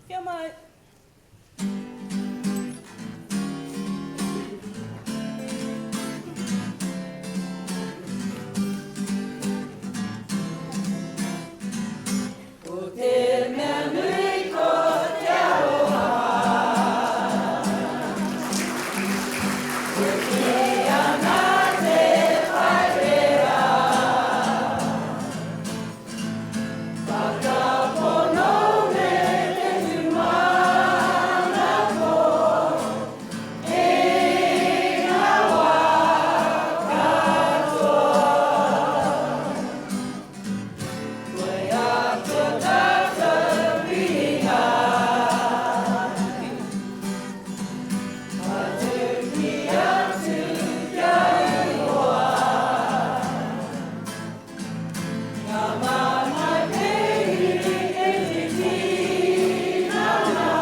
Kia mai. Ko te mea nui ko te aroha. E kī ana te Paipera. Whakapono me te tūmanako i ngā wā katoa. Koia tō tātou pihinga. Atu ki atu kia Ihowa. Ngā mamae pēhi e te tinana.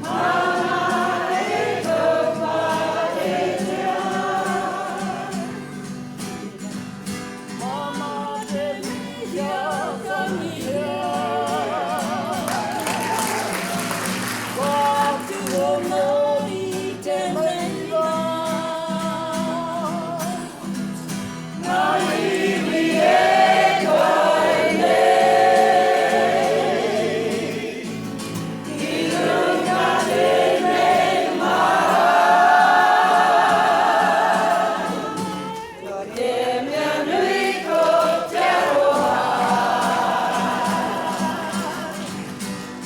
Māna e taupaetia. Mama te mihia ka mihia. Ka tūhono i tēnei rā. Ngā iwi e kai nei. I runga tēnei marae. Ko te mea nui ko te aroha.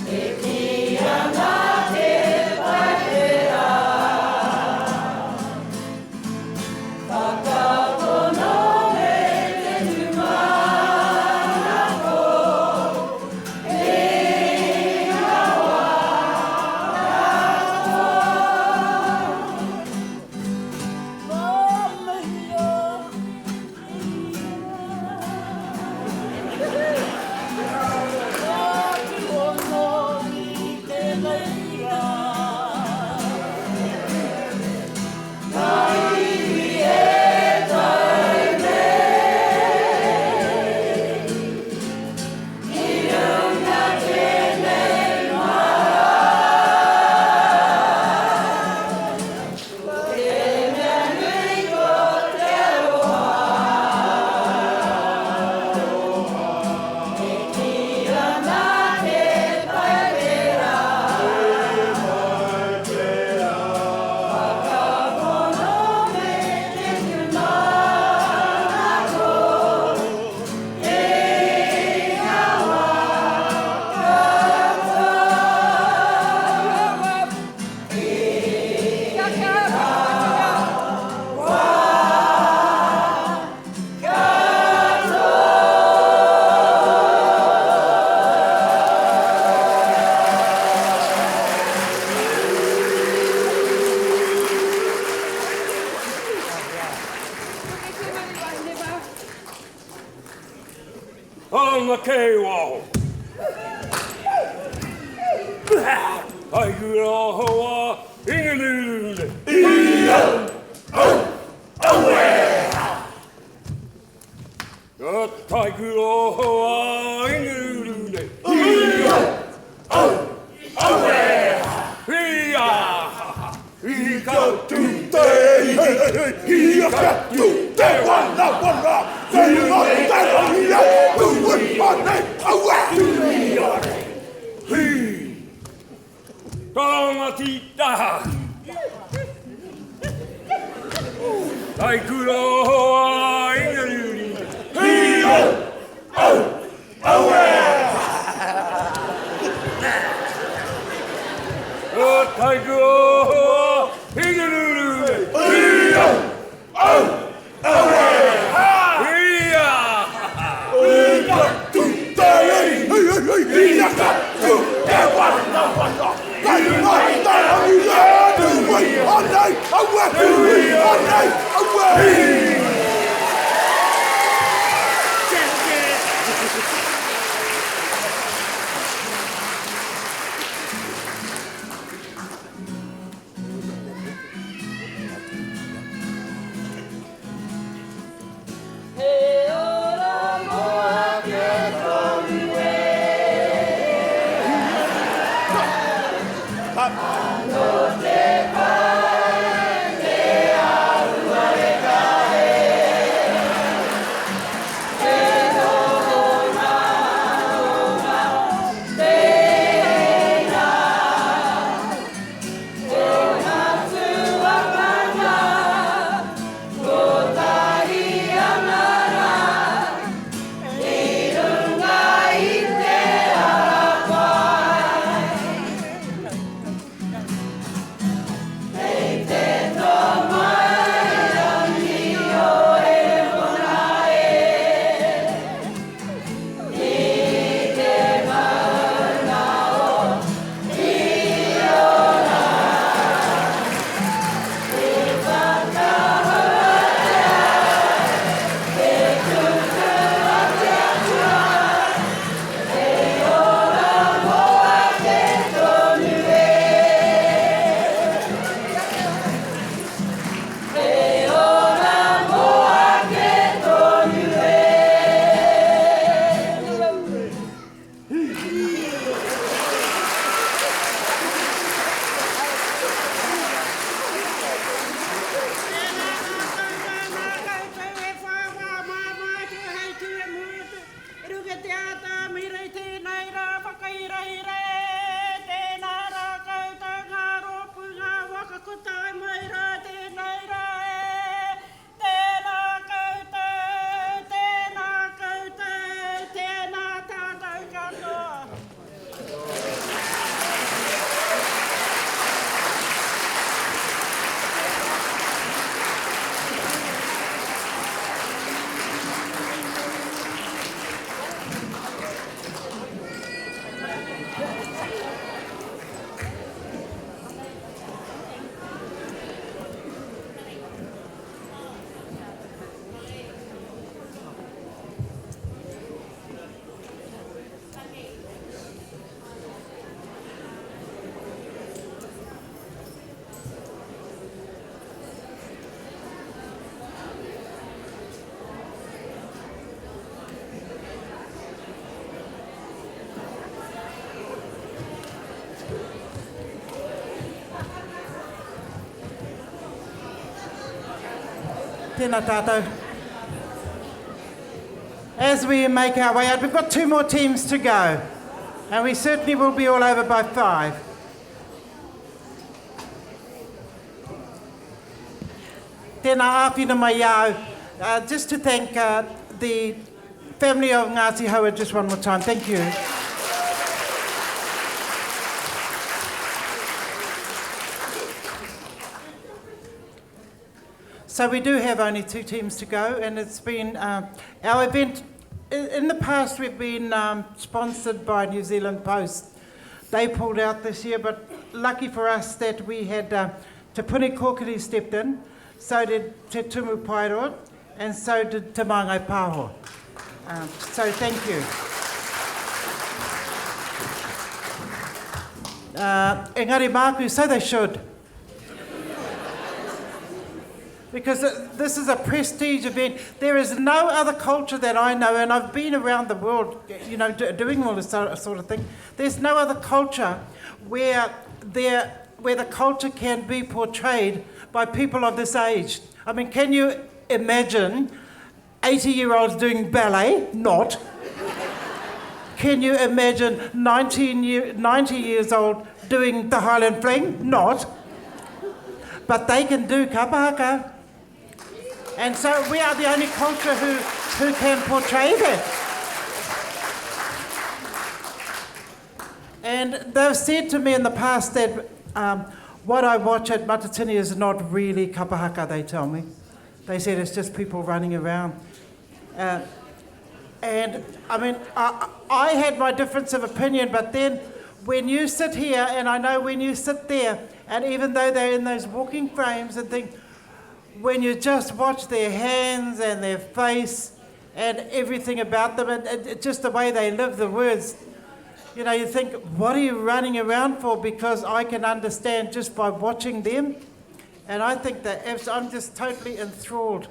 E kī ana te Paipera. Whakapono me te tūmanako i ngā wā katoa. Ko te mea nui ko te aroha. Taonga kē waho. Taikura hoa ingelurure. Ia! Au! Aue! Ka taikura hoa ingelurure. Ia! Au! Aue! Ia! Ika tu te Ika tu te wana wana Te wana te ia Tu wane aue Hi Taonga tita Taikura hoa ingaruri Hi au au aue Ko Taikuohoa Hingeruru Hi au au aue Hi a Ika tu te ei hei hei hei Ika tu te wana wana Kai mai te rangi e tu ui anei aue tu ui anei aue He ora mō ake tonu e. Anō te pai te āhuareka e. Te noho nā o ngā teina. Ko ngā tuakana Kotahi ana rā i runga i te ara pai. Kei te tomairangi o Eremona e, i te maunga o Iona. Tēnā koutou, tēnā koutou, tēnā tātou katoa. Tēnā tātou. As we make our way out, we've got two more teams to go. And we certainly will be all over by five. Tēnā āwhina mai au. Uh, just to thank uh, the family of Ngāti Haua just one more time. Thank you. So we do have only two teams to go, and it's been uh, our event. In the past, we've been um, sponsored by New Zealand Post. They pulled out this year, but lucky for us that we had uh, Te Puni Kōkiri stepped in, so did Te Tumu Paeroa, and so did Te Māngai Pāho. Um, so thank you. Engari māku, so they should. Because this is a prestige event. There is no other culture that I know, and I've been around the world, you know, doing all this sort of thing. There's no other culture where, there, where the culture can be portrayed by people of this age. I mean, can you imagine 80 year olds doing ballet? Not. Can you imagine 19 year, 90 years old doing the Highland Fling? Not. But they can do kapahaka. And so we are the only culture who, who can portray that. And they've said to me in the past that um, what I watch at Matatini is not really kapahaka, they tell me. They said it's just people running around. Uh, and I mean, I, I had my difference of opinion, but then when you sit here, and I know when you sit there, and even though they're in those walking frames and things, when you just watch their hands and their face and everything about them, and, and just the way they live the words, you know, you think, what are you running around for? Because I can understand just by watching them. And I think that I'm just totally enthralled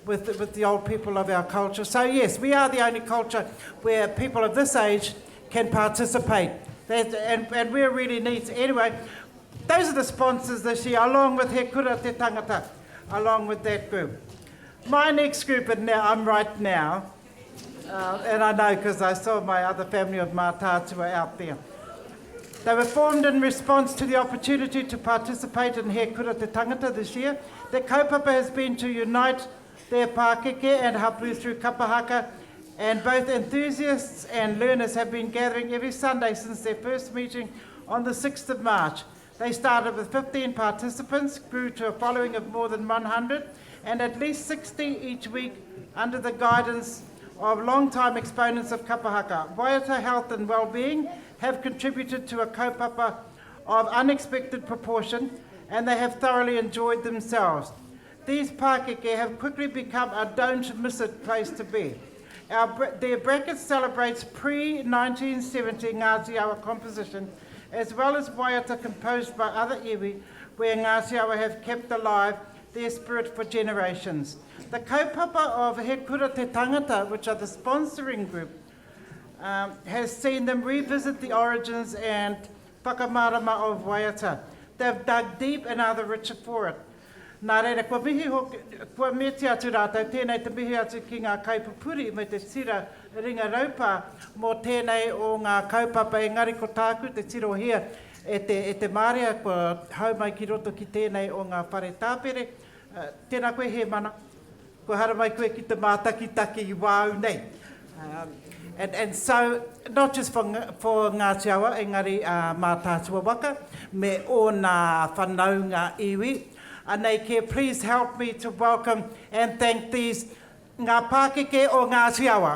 with the, with the old people of our culture. So, yes, we are the only culture where people of this age can participate. That, and, and we're really neat. Anyway, those are the sponsors this year, along with He Kura Te Tangata, along with that group. My next group, and now I'm right now, uh, and I know because I saw my other family of Mātātua out there. They were formed in response to the opportunity to participate in He Kura Te Tangata this year. The kaupapa has been to unite their pākeke and hapu through kapahaka, and both enthusiasts and learners have been gathering every Sunday since their first meeting on the 6th of March. They started with 15 participants, grew to a following of more than 100, and at least 60 each week under the guidance of long-time exponents of kapahaka. Waiata Health and Wellbeing have contributed to a kaupapa of unexpected proportion, and they have thoroughly enjoyed themselves. These pākeke have quickly become a don't-miss-it place to be. Our, their bracket celebrates pre-1970 Ngāti Awa composition, as well as waiata composed by other iwi, where Ngāti Awa have kept alive their spirit for generations. The kaupapa of He Kura Te Tangata, which are the sponsoring group, um, has seen them revisit the origins and whakamarama of waiata. They've dug deep and are the richer for it. Nā reira, kua mihi hoki, kua metia atu rātou, tēnei te mihi atu ki ngā kaipupuri me te tira ringa raupā mō tēnei o ngā kaupapa, engari ko tāku te tirohia e te, e te marea kua hau mai ki roto ki tēnei o ngā whare tāpere. Tēnā koe Hēmana, kua haramai koe ki te mātakitaki i wāu nei. Um, and, and so, not just for, for Ngāti Awa, engari uh, Mātaatua Waka, me ōna whanaunga iwi. Anei kē, please help me to welcome and thank these ngā pākeke o Ngāti Awa.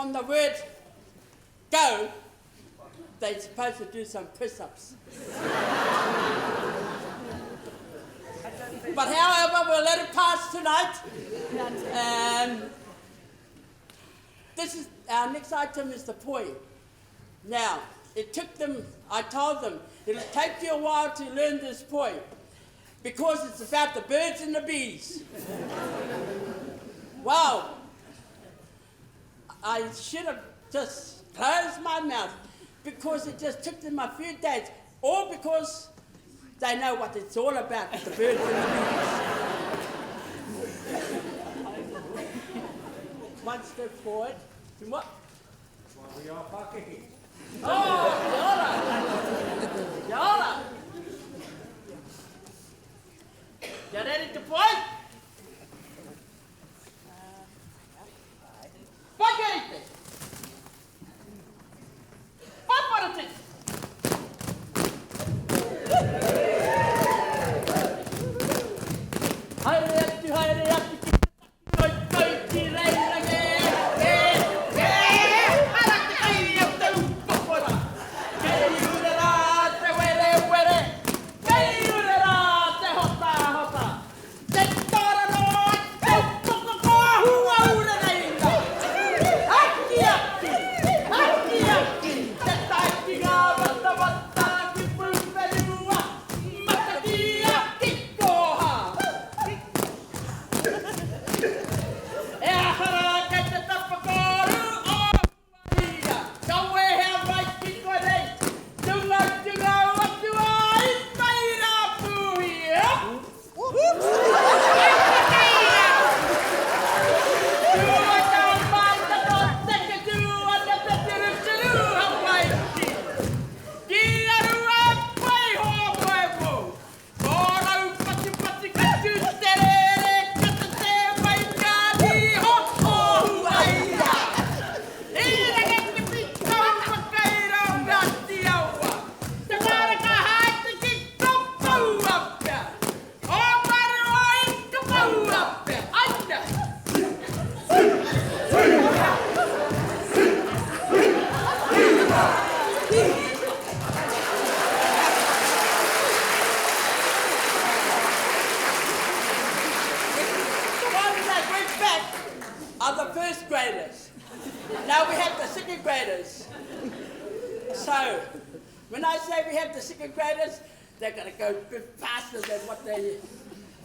on the word go, they're supposed to do some press-ups. But however, we'll let it pass tonight. Um, this is our next item is the poi. Now, it took them, I told them, it'll take you a while to learn this poi because it's about the birds and the bees. wow. I should have just closed my mouth because it just took them a few days, all because they know what it's all about, the birds and the bees. One step forward. To what? We are pakihi. Oh, kia ora. Kia ora. Kia ready to play? Whakarite! Whaparate! Haere atu, haere atu ki te taki toi ki reira e, e, e, ara te kai o te upokora. Kei ure rā te were were, kei ure rā te hota hota. Te tara noa te upoko ko ahua ure reira. Aki aki, aki aki, te tae ki ngā watawata ki pūwhenua, matatia ki koha. E aha rā kei te tapakoru o Huaia, ka wehea mai ki konei, tungau tungau atu ai mai rā pūhi, The ones that went back are the first graders. Now we have the second graders. So, when I say we have the second graders, they're going to go a bit faster than what they,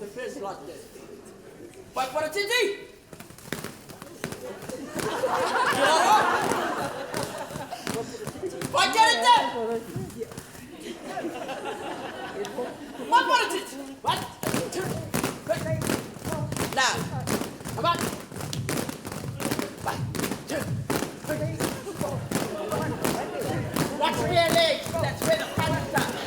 the first lot did. But what did you do? What did it do? What did it? One, two, three. Now, come on. One, two, three, four. Watch their legs. That's where the fun starts.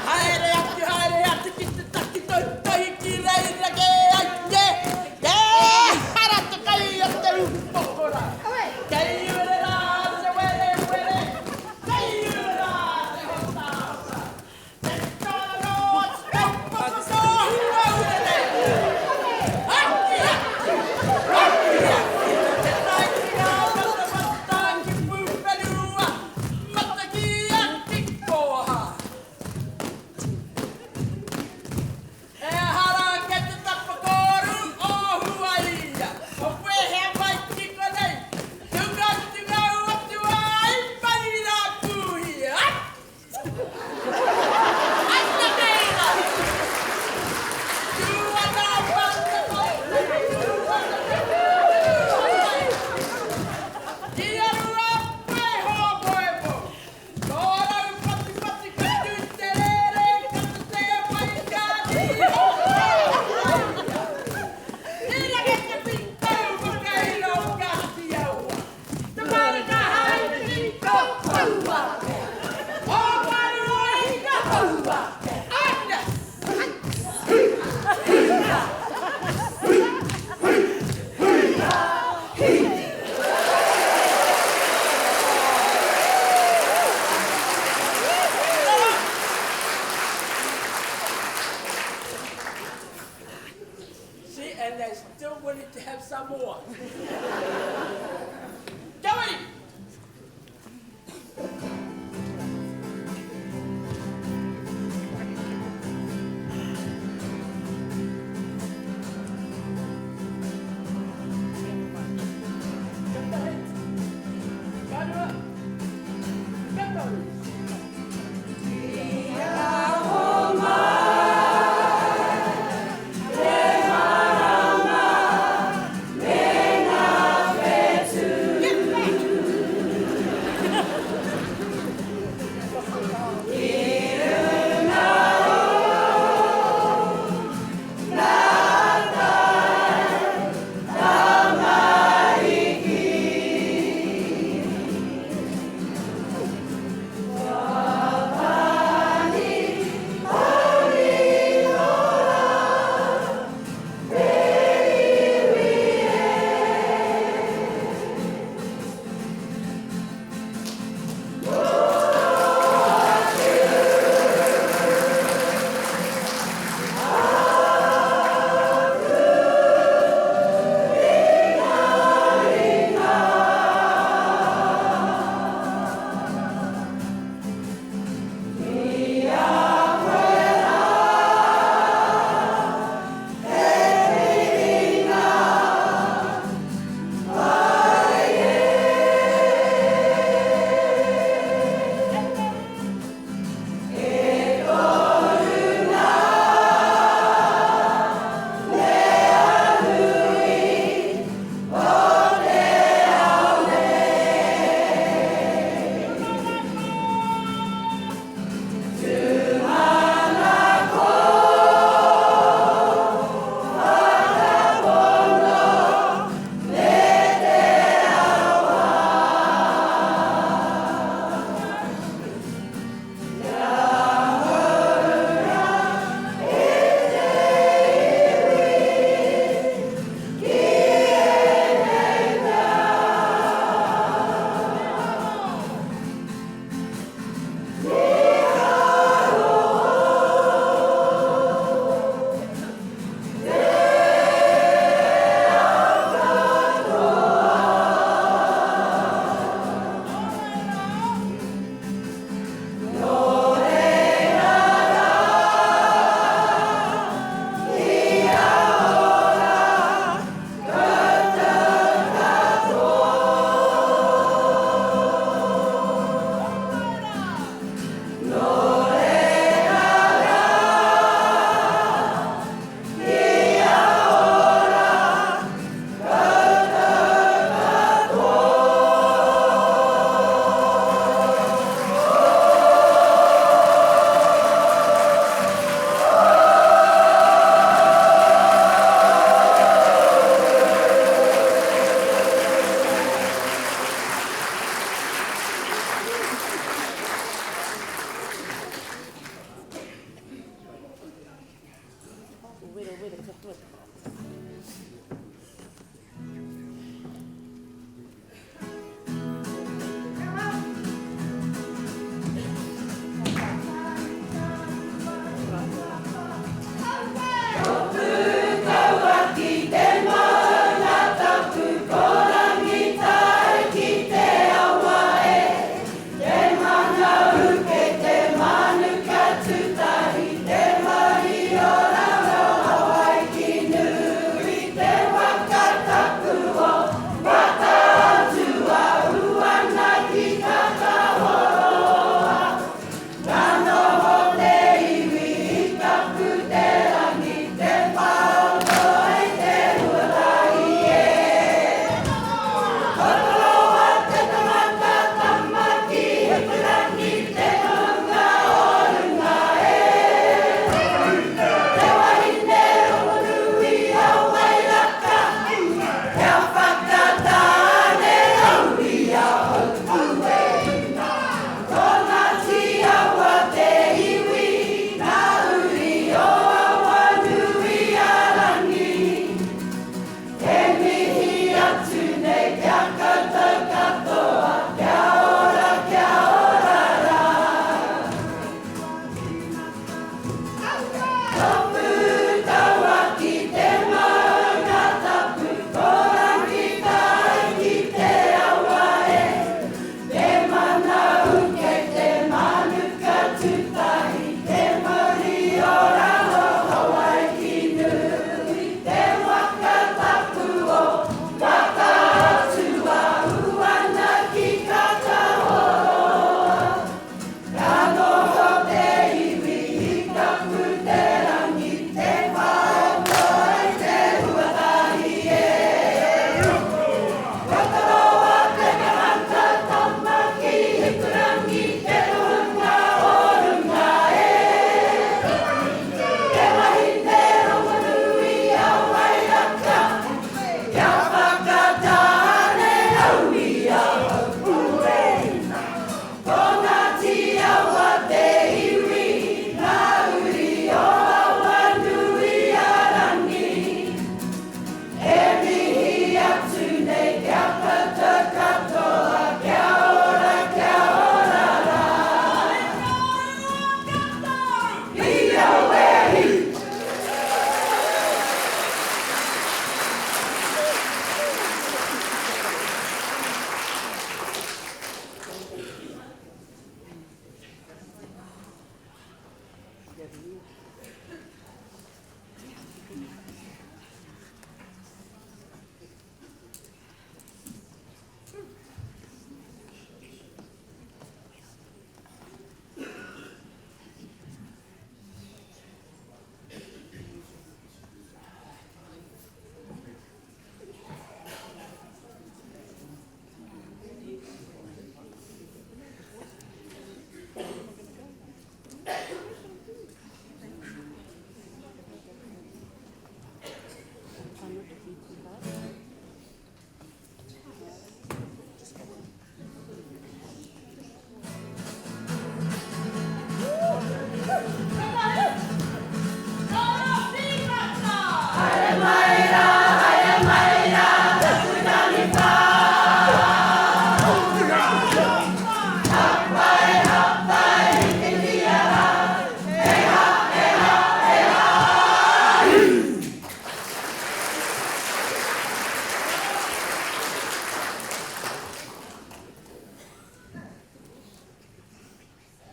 Haere atu, haere atu ki te taki tautohi ki reira ke ai te. Ke hara te kai o te upokora. Kei ure rā te were were. Kei ure rā te hota hota. Te toro te upoko ko hua ure nei. Aki aki, aki aki. Te tai ki ngā matawata ki pūwhenua.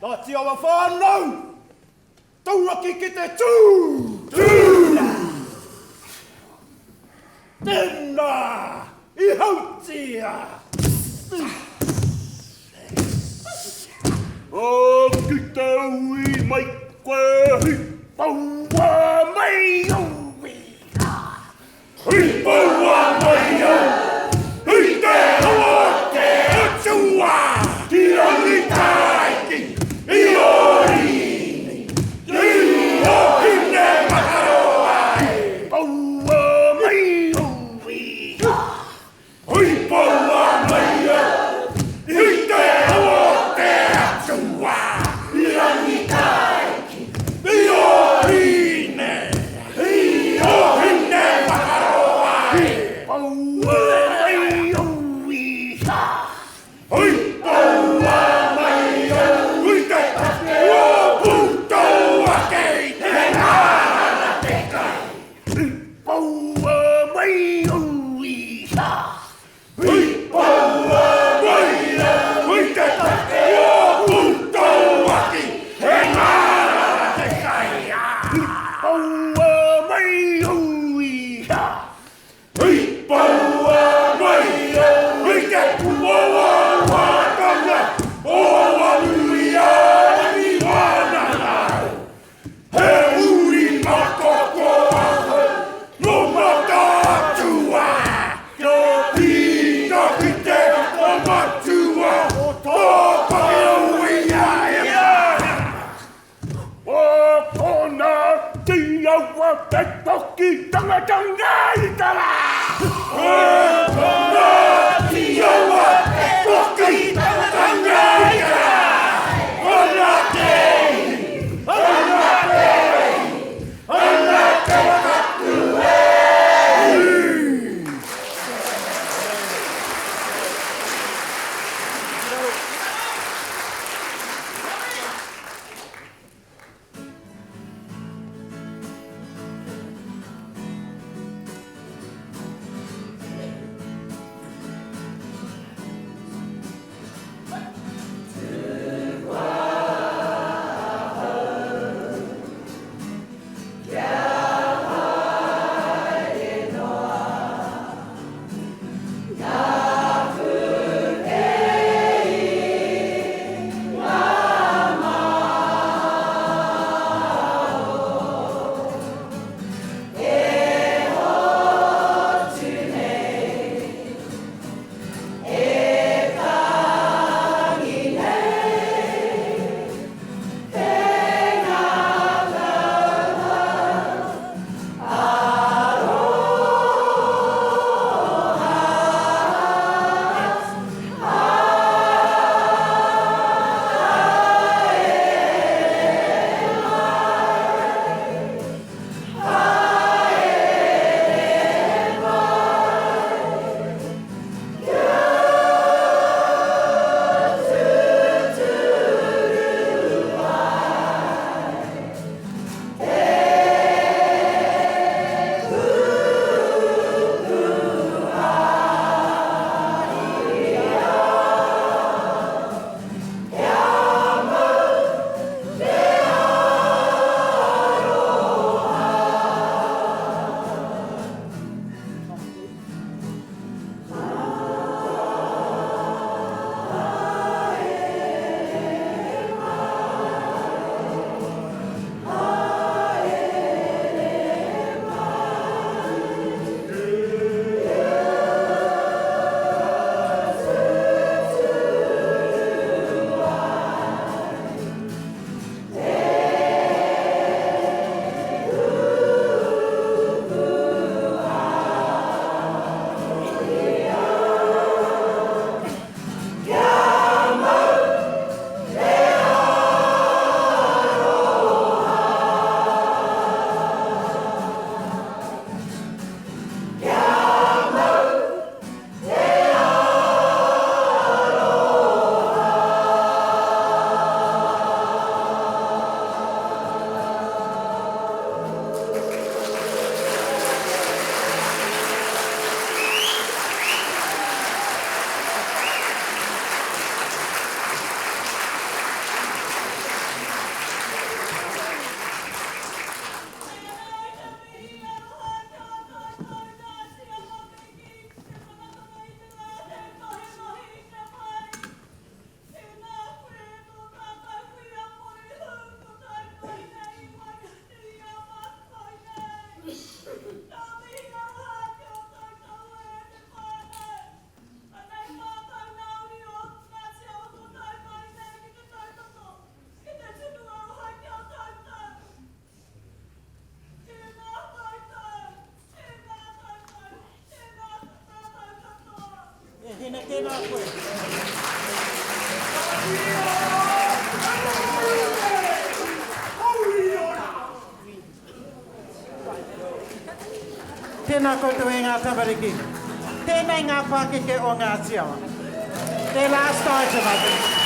Ngāti Awa whānau! Tauraki ki te tū! Tū! Tēnā! I hautia! Ā, ki te ui mai koe, hui poua mai ui! Hui poua mai au! Hui te awa te atua! Ki Rangitāiki, i Ōrini, i Ōhinemataroa e poua mai ui! Hui poua mai au i te awa o te atua, i Rangitāiki, i Ōhine, i Ōhinemataroa e poua. Tēnā koe. Tēnā koutou e ngā tamariki. Tēnei ngā pākeke o Ngāti Awa. Their last item, I think.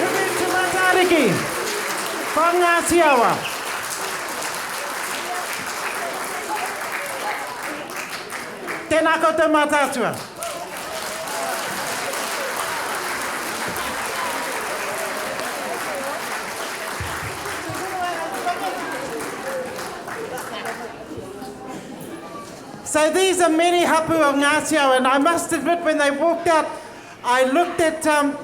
Tribute to Matariki from Ngāti Awa. Tēnā koutou mātātua. So these are many hapu of Ngāti Awa, and I must admit when they walked out, I looked at um,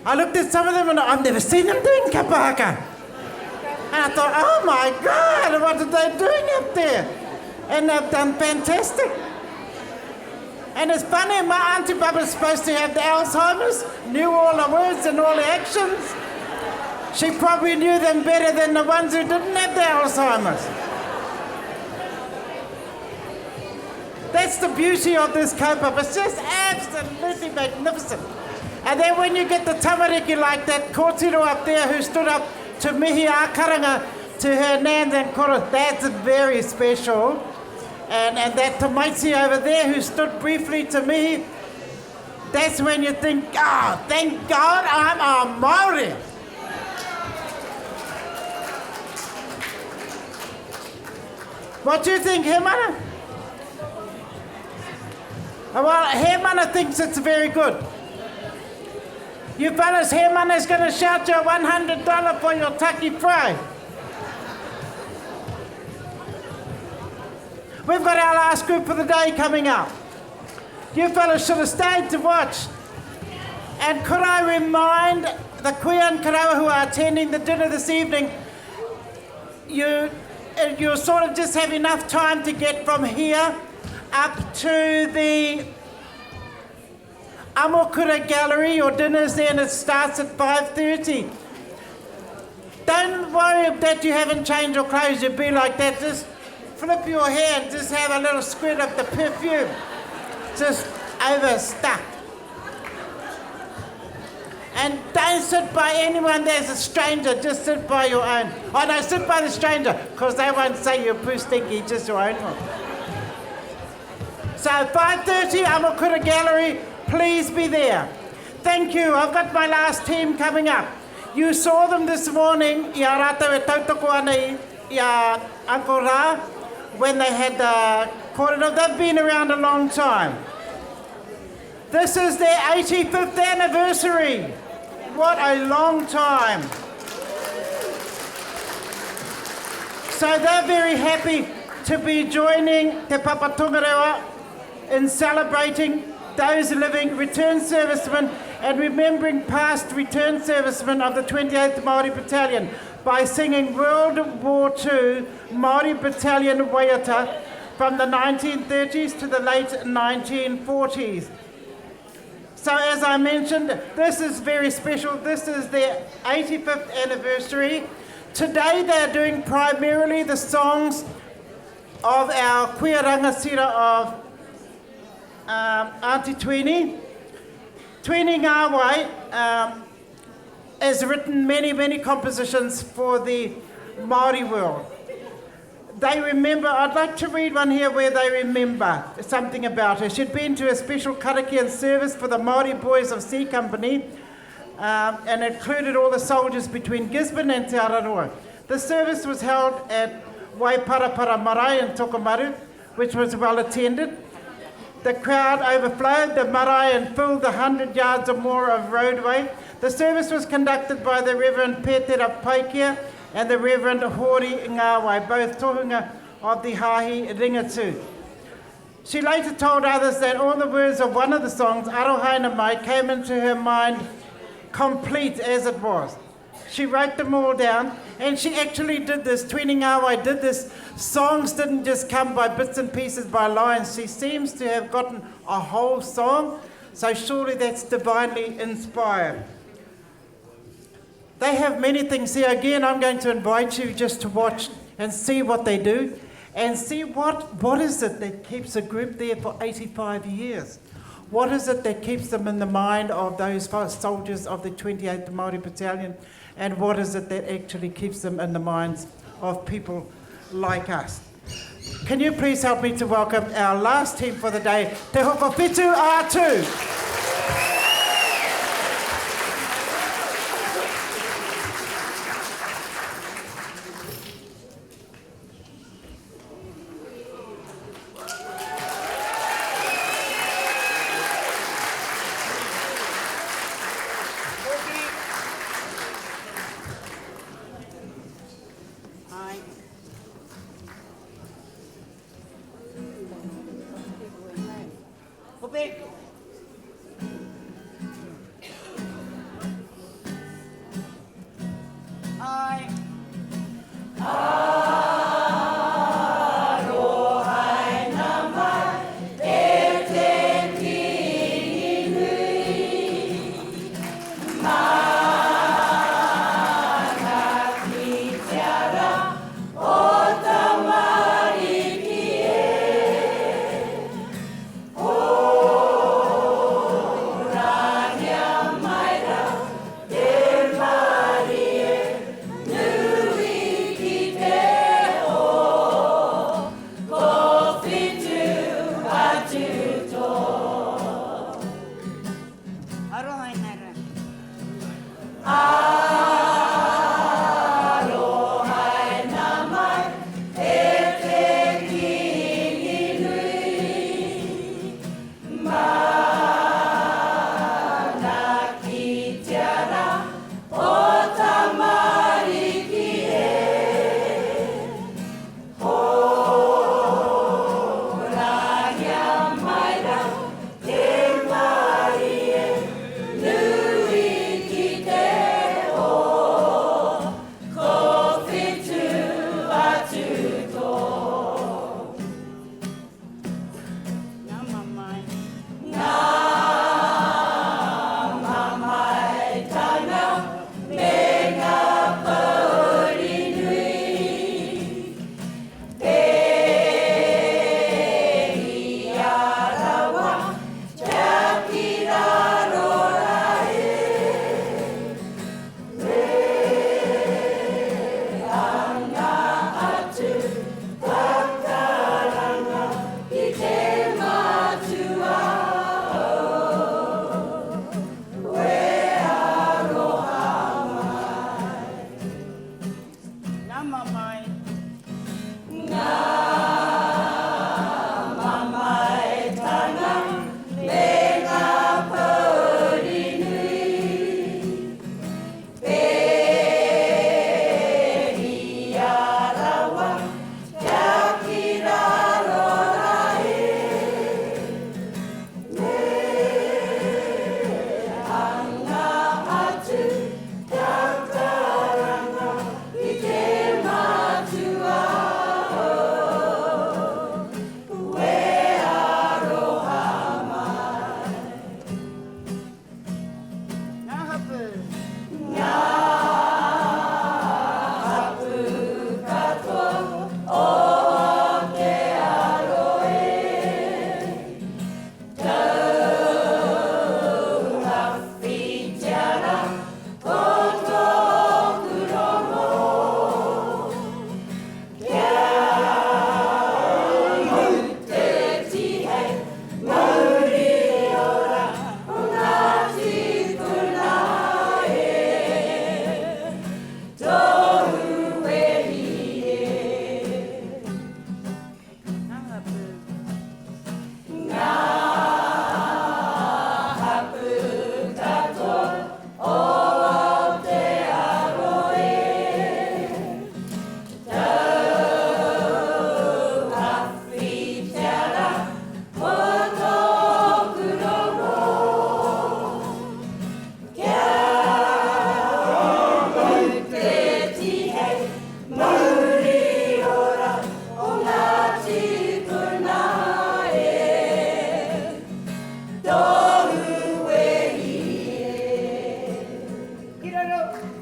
I looked at some of them and I've never seen them doing kapa haka. And I thought, oh my God, what are they doing up there? And they've done fantastic. And it's funny, my auntie Bubba's supposed to have the Alzheimer's, knew all the words and all the actions. She probably knew them better than the ones who didn't have the Alzheimer's. That's the beauty of this kaupapa. It's just absolutely magnificent. And then when you get the tamariki like that kōtiro up there who stood up to mihi a karanga to her nans and koro, that's very special. And, and that tamaiti over there who stood briefly to mihi, that's when you think, ah, oh, thank God I'm a Māori. What do you think, Hemana? Well, Hemana thinks it's very good. You fellas, Hemana's going to shout you $100 for your taki fry. We've got our last group for the day coming up. You fellas should have stayed to watch. And could I remind the kuia and karawa who are attending the dinner this evening, you, you'll sort of just have enough time to get from here up to the Amokura Gallery. Your dinner's there and it starts at 5.30. Don't worry that you haven't changed your clothes. You'd be like that. Just flip your hair and just have a little squirt of the perfume. Just over stuff. And don't sit by anyone that's a stranger, just sit by your own. Oh no, sit by the stranger, because they won't say you're poo stinky, just your own one. So 5.30, Amokura Gallery, please be there. Thank you. I've got my last team coming up. You saw them this morning, i a rātou e tautoko ana i, i a Uncle Ra, when they had the kōrero. They've been around a long time. This is their 85th anniversary. What a long time. So they're very happy to be joining Te Papa Tongarewa in celebrating those living returned servicemen and remembering past returned servicemen of the 28th Māori Battalion by singing World War II Māori Battalion Waiata from the 1930s to the late 1940s. So as I mentioned, this is very special. This is their 85th anniversary. Today they're doing primarily the songs of our kuia rangatira of um, Auntie Tweenie. Tweenie Ngāwai um, has written many, many compositions for the Māori world. They remember, I'd like to read one here where they remember something about her. She'd been to a special karakia service for the Māori boys of C Company um, and included all the soldiers between Gisborne and Te Araroa. The service was held at Waiparapara Marae in Tokomaru, which was well attended. The crowd overflowed the marae and filled the 100 yards or more of roadway. The service was conducted by the Reverend Petera Paikia and the Reverend Hori Ngawai, both tohunga of the Hahi Ringatu. She later told others that all the words of one of the songs, Arohaina Mai, came into her mind complete as it was. She wrote them all down, and she actually did this. Tweenie Ngawai did this. Songs didn't just come by bits and pieces, by lines. She seems to have gotten a whole song, so surely that's divinely inspired. They have many things here. Again, I'm going to invite you just to watch and see what they do and see what, what is it that keeps a group there for 85 years. What is it that keeps them in the mind of those soldiers of the 28th Māori Battalion? And what is it that actually keeps them in the minds of people like us? Can you please help me to welcome our last team for the day, Te Hokowhitu A2. Hope.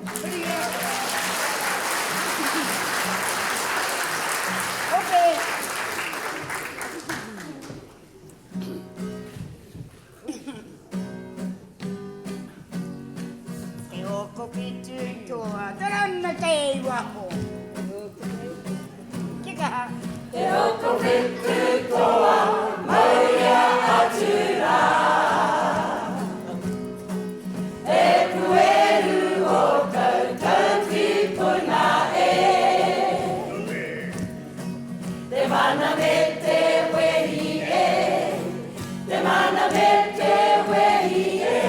Whiria. Okay. Te oko ki tūtoa, tarana te waho. Ki kaha. Te oko ki tūtoa, mauria atu rā. Te pueru o koutou tīpuna e. Te mana me te wehi e. Te mana me te wehi e.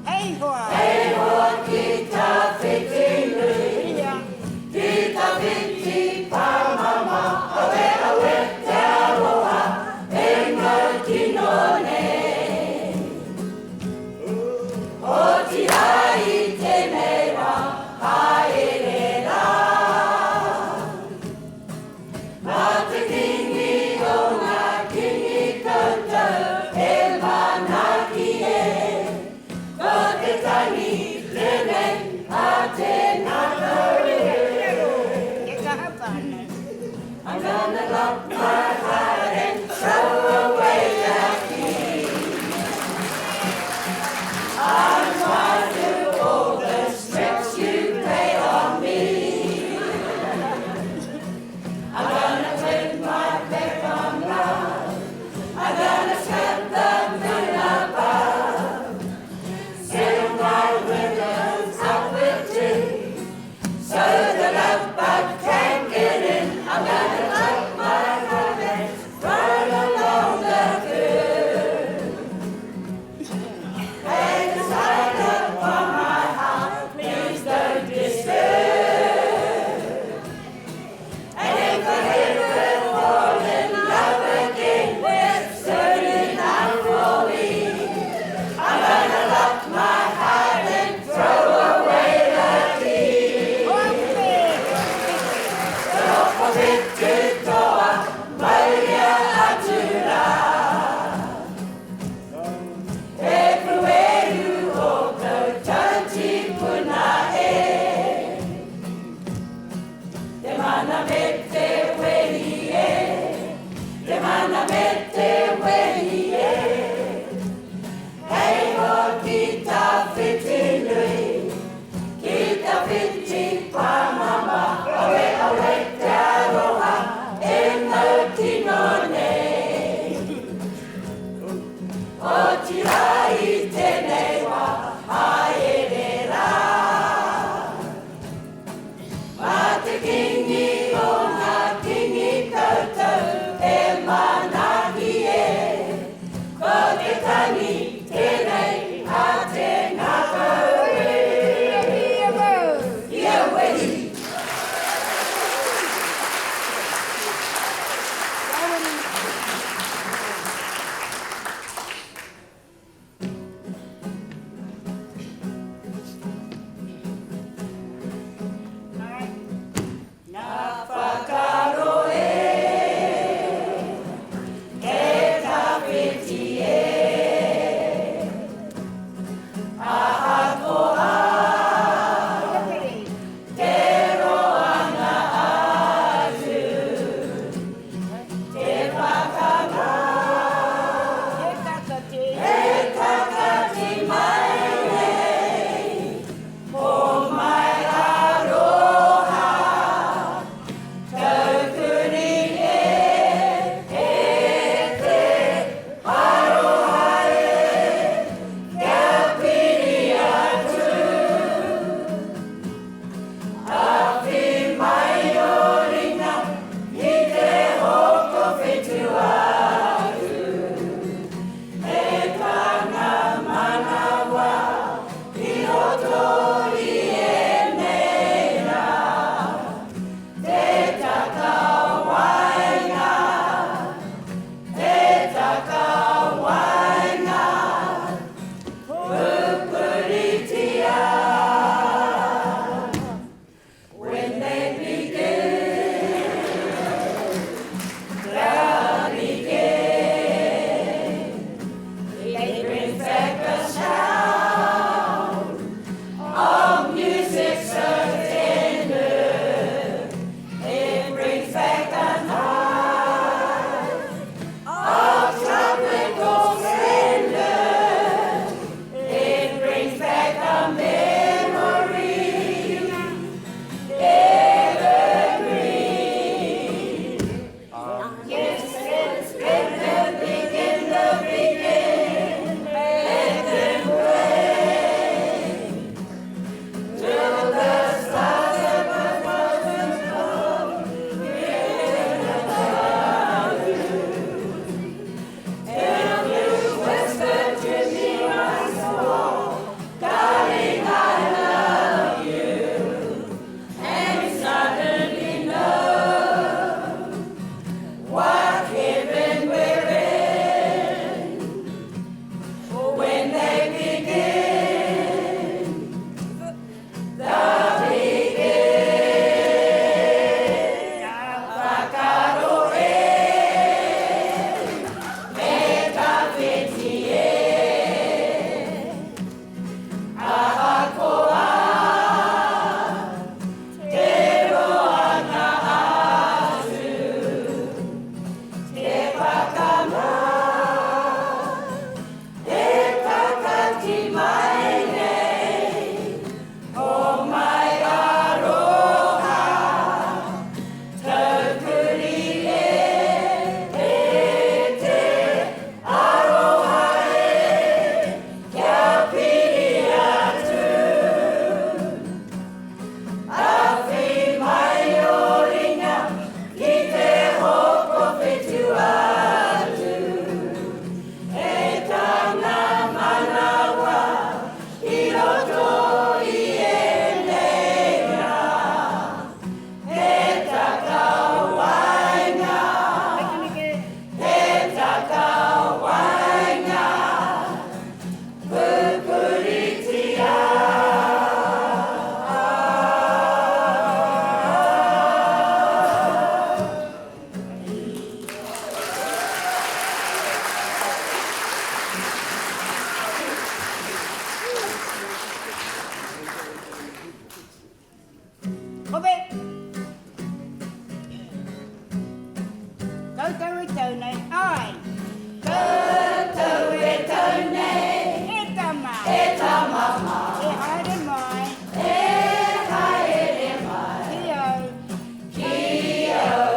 Hei hoa. Hei hoa ki tawhiti nui. Whiria. Kobe! Koutou e tau nei, ai! Koutou e tau nei. E tama. E tama ma. E haere mai. E haere mai. Ki au. Ki au.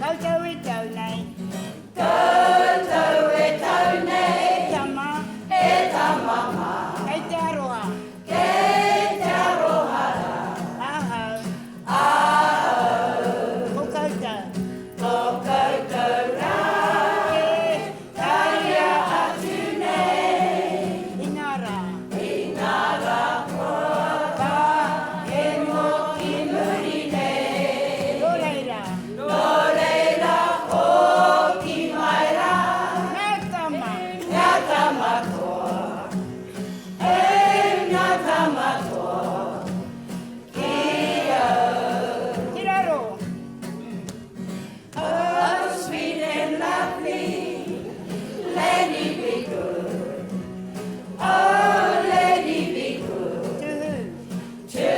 Koutou e tau nei. Koutou e tau nei. E tama. E tama ma. Kei te aroha. Kei te aroha ra. Ahau. Ahau. Ko koutou. Ko koutou rā. E taria atu nei. I ngā rā. I ngā rā kua pahemo ki muri nei. Nō reira. Nō reira hoki mai rā. Ngā tama. Ngā tama toa. E ngā tama toa. Ki au. Ki raro. Oh sweet and lovely, lady be good. Oh lady be good. To who? To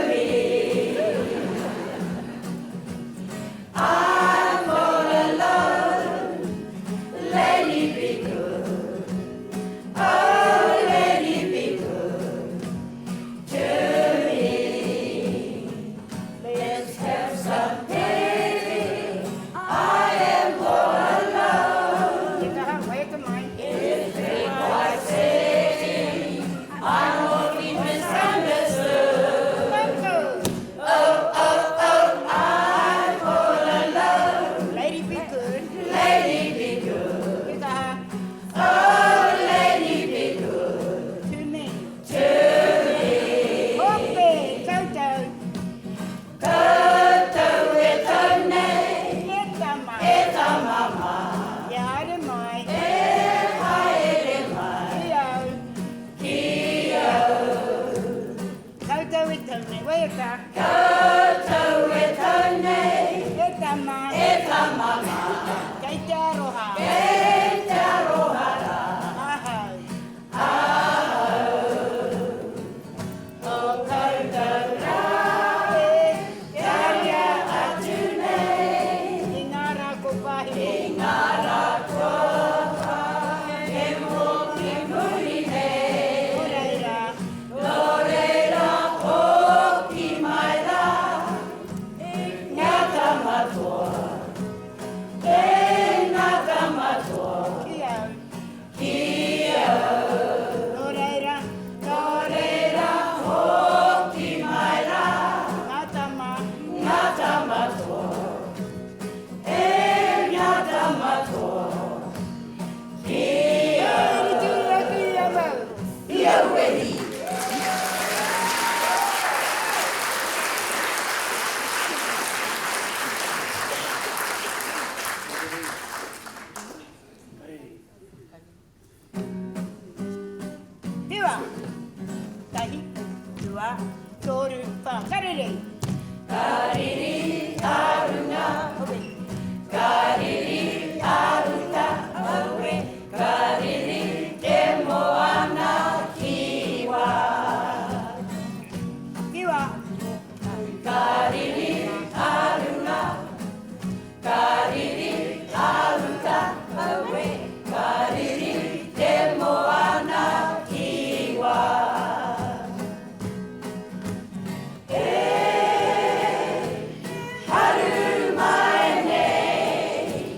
me. I'm all alone. Lady be good. Oh lady be good to me. Let's have some pity. I am all alone. If they quite say I'm awfully misunderstood. Oh, oh, oh, I'm all alone. Lady be good. Lady be good. Oh, lady be good. To me. To me. Hope, koutou. Koutou e tau nei. E tama. E tama mā. E haere mai. E haere mai. Ki au. Ki au. Koutou e tau nei. Waiata. Koutou e tau nei. E tama. E tama mā. Kei te aroha. Kei te aroha rā. Ahau. Ahau. Ko koutou rā e taria atu nei. I ngā rā ko pahemo. I ngā rā ko pahemo ki muri nei. Nō reira. Nō reira hoki mai rā. Ngā tama toa. E ngā tama toa. Ki au. Ki au. Nō reira. Nō reira hoki mai rā. Ngā tama. Ngā tama toa. E ngā tama toa. Ki au. E rite atu i awau. I au e hi. Whiua! Tahi, rua, toru, wha. Ka rere! Ka riri a runga, aue. Ka riri a uta, aue. Ka riri te moana kiwa. Whiua! Ka riri a runga, ka riri a uta, aue. Ka riri te moana kiwa. E haru mai nei.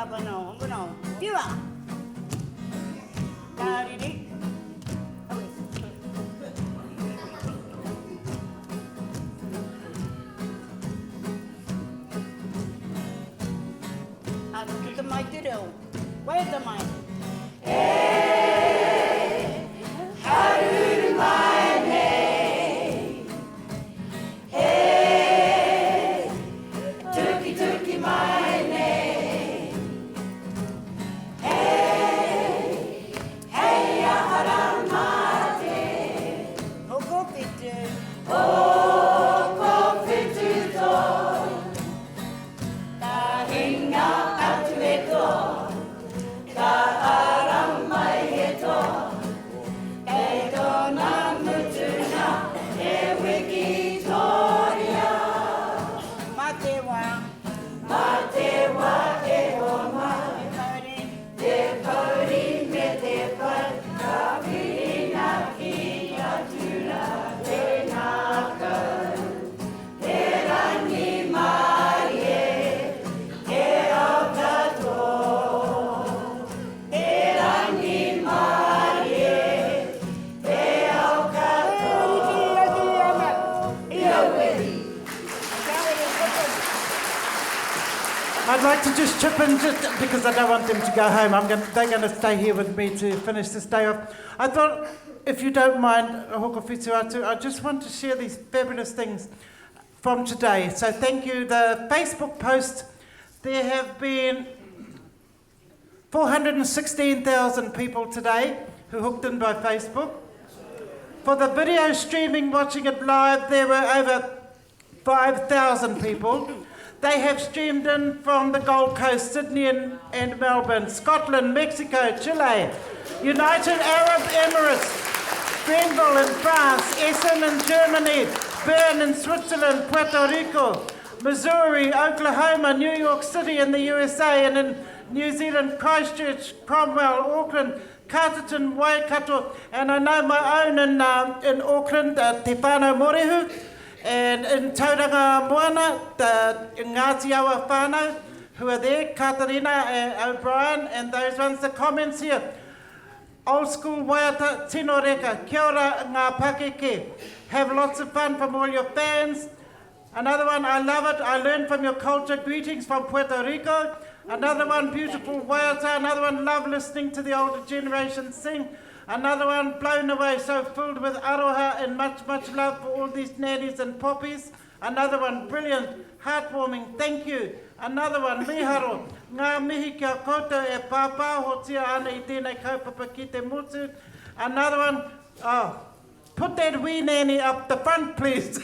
Whakanoho, whakanoho. Whiua! Ka riri. Aue. A, ka puta mai te reo. Waiata mai. Haruru mai nei. E, tukituki mai nei. Hei, hei aha rā mate. Hokowhitu. Hokowhitu toi. Ka hinga atu e toa. Ka ara mai he toa. Kei tōna mutunga he wikitoria. Mā te wā. Mā te wā e hoa mai. Te pouri. Te pouri me te pai. Ka whirinaki atu rā te ngākau. He rangimārie, he ao katoa. He rangimārie, he ao katoa. I'd like to just chip in, just because I don't want them to go home. I'm gonna, they're going to stay here with me to finish this day off. I thought, if you don't mind, Hokowhitu Atu, I just want to share these fabulous things from today. So thank you. The Facebook post, there have been 416,000 people today who hooked in by Facebook. For the video streaming, watching it live, there were over 5,000 people. They have streamed in from the Gold Coast, Sydney and, and Melbourne, Scotland, Mexico, Chile, United Arab Emirates, Grenville in France, Essen in Germany, Bern in Switzerland, Puerto Rico, Missouri, Oklahoma, New York City in the USA, and in New Zealand, Christchurch, Cromwell, Auckland, Carterton, Waikato, and I know my own in, in Auckland, Te Whānau Morehu, and in Tauranga Moana, the Ngāti Awa whānau, who are there, Katarina and O'Brien, and those ones, the comments here. Old school waiata, tino reka, kia ora ngā pakeke. Have lots of fun from all your fans. Another one, I love it, I learned from your culture, greetings from Puerto Rico. Another one, beautiful waiata. Another one, love listening to the older generation sing. Another one, blown away, so filled with aroha and much, much love for all these nannies and poppies. Another one, brilliant, heartwarming, thank you. Another one, miharo, ngā mihi kia koutou e pāpāhotia ana i tēnei kaupapa ki te motu. Another one, oh, put that wee nanny up the front, please.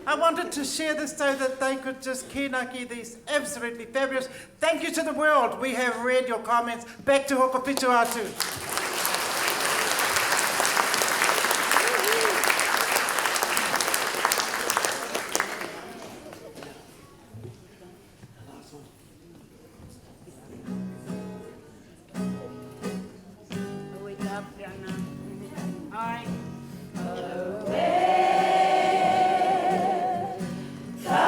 I wanted to share this so that they could just kinaki these absolutely fabulous. Thank you to the world. We have read your comments. Back to Hokowhitu Atu. Ai. Ka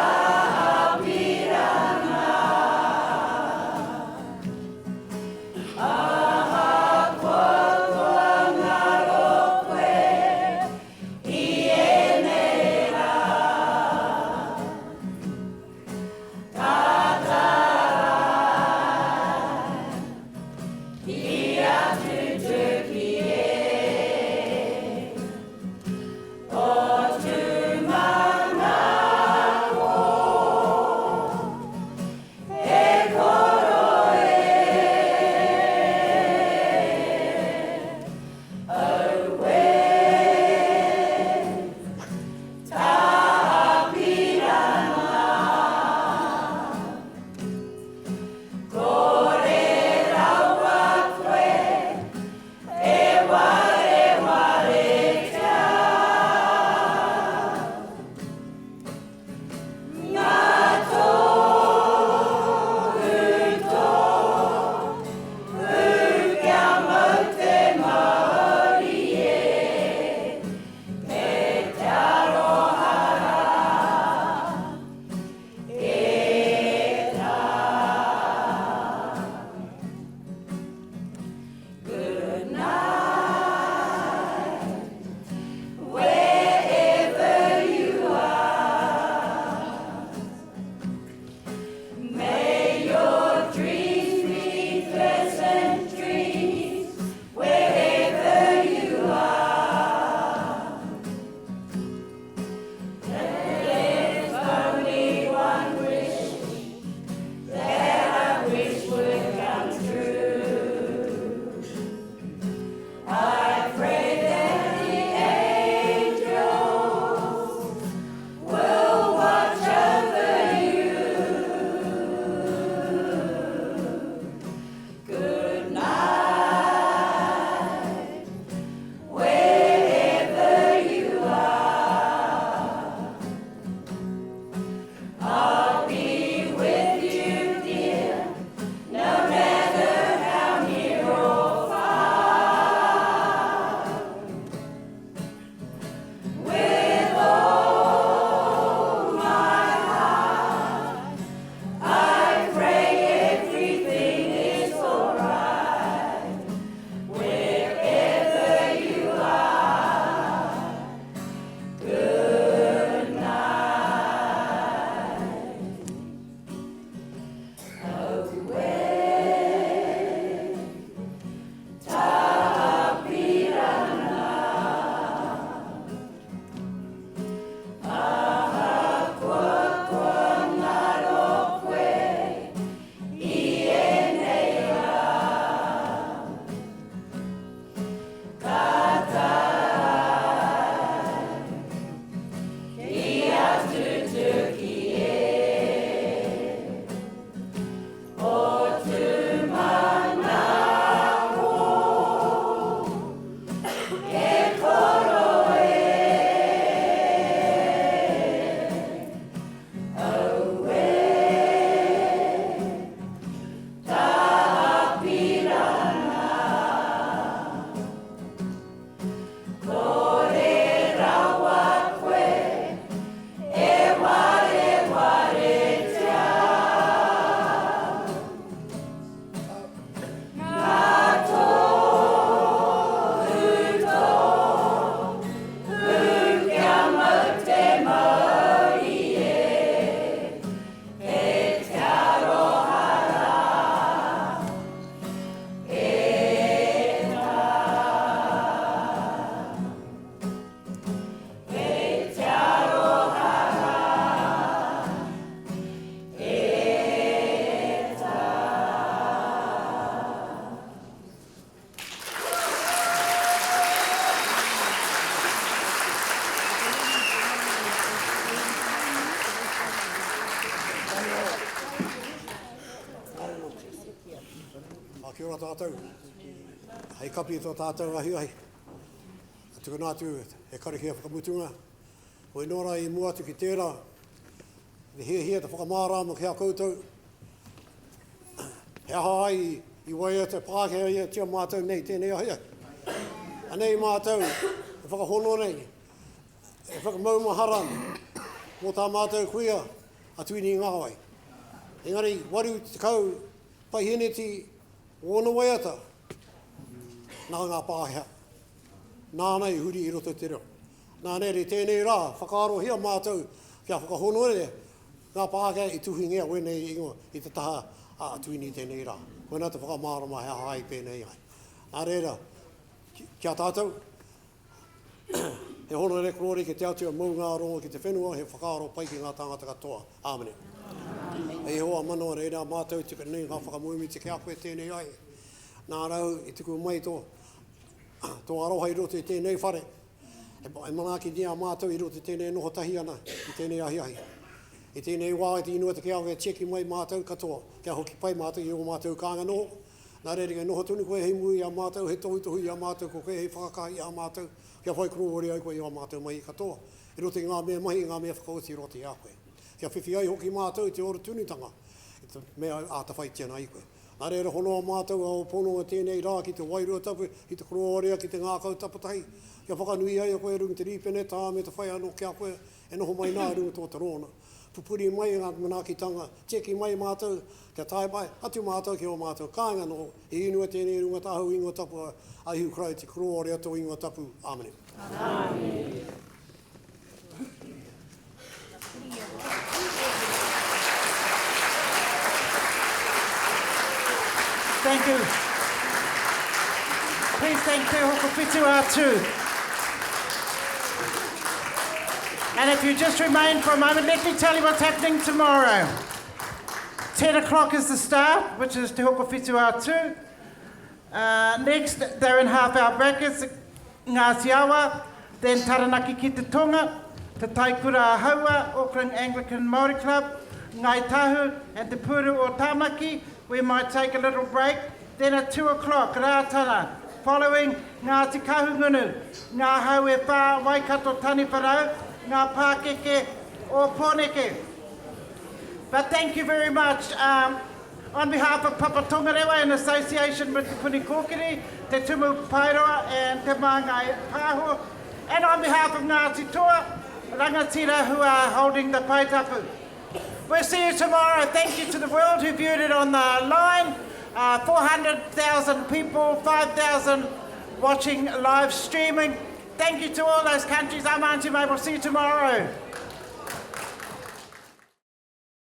Kia ora tātou. Hei kapi i tō tātou ahiahi. Ka tukuna atu he karakia whakamutunga. Hoi nō rā i mua atu ki tērā, te hiahia te whakamārāma ki a koutou, he aha ai i waiata Pākehā ia tia mātou nei tēnei ahiahi. Anei mātou e whakahono nei, e whakamaumahara ana mō tā mātou kuia a Tuini Ngāwai. Engari 80 paiheneti o ōna waiata nā ngā Pākehā. Nāna i huri i roto i te reo. Nā reira, i tēnei rā, whakaarohia mātou kia whakahonore ngā Pākehā i tuhingia wēnei ingoa i te taha a Tuini i tēnei rā. Koinā te whakamārama he aha ai pēnei ai. Nā reira, ki a tātou, he honore korōria ki te Atua, mau ngā rongo ki te whenua, he whakaaro pai ki ngā tāngata katoa. Āmine. E Ihowa manawa reira mātou tika nei ngā whakamoemiti ki a koe tēnei ai. Nā rau i tuku mai tō, tō aroha i roto i tēnei whare. E, e manaakitia mātou i roto i tēnei noho tahi ana i tēnei ahiahi. I tēnei wā i te inua te kia e tiaki mai mātou katoa, kia hoki pai mātou i ō mātou kāinga noho. Nā reira kia noho tonu koe hei mua i a mātou, hei tohutohu i a mātou, ko koe hei whakakaha i a mātou, kia whai korōria ai koe i ā mātou mahi katoa, i roto i ngā mea mahi, i ngā mea whakaoti i roto i a koe. Kia whiwhi ai hoki mātou i te ora tonutanga, i te mea ātawhaitia ana i koe. Nā reira honoa mātou a ō pononga tēnei rā ki te Wairua Tapu, ki te korōria, ki te ngākau tapatahi, kia whakanui ai a koe i runga i te rīpenetā me te whai anō ki a koe e noho mai nā i runga tō torōna. Pupuri mai i ngā manaakitanga, tiaki mai mātou, kia tae mai atu mātou ki ō mātou kāinga noho, i inua tēnei i runga tāhau ingoa tapu a Ihu Karaiti, korōria tō ingoa tapu. Āmine. Āmine. Thank you. Please thank Te Hokowhitu Atu. And if you just remain for a moment, let me tell you what's happening tomorrow. 10 o'clock is the start, which is Te Hokowhitu Atu. Uh, next, they're in half-hour brackets, Ngāti Awa, then Taranaki ki te Tonga, Te Taikura a Haua, Auckland Anglican Māori Club, Ngāi Tahu and Te Puru o Tāmaki. We might take a little break. Then at 2 o'clock, Rātana, following Ngāti Kahungunu, Ngā Hau e Whā, Waikato Taniwharau, Ngā Pākeke o Pōneke. But thank you very much. Um, on behalf of Papa Tongarewa in association with Te Puni Kōkiri, Te Tumu Paeroa and Te Māngai Pāho, and on behalf of Ngāti Toa, rangatira who are holding the paetapu. We'll see you tomorrow. Thank you to the world who viewed it on the line. Uh, 400,000 people, 5,000 watching live streaming. Thank you to all those countries. I'm Auntie Mabel. See you tomorrow.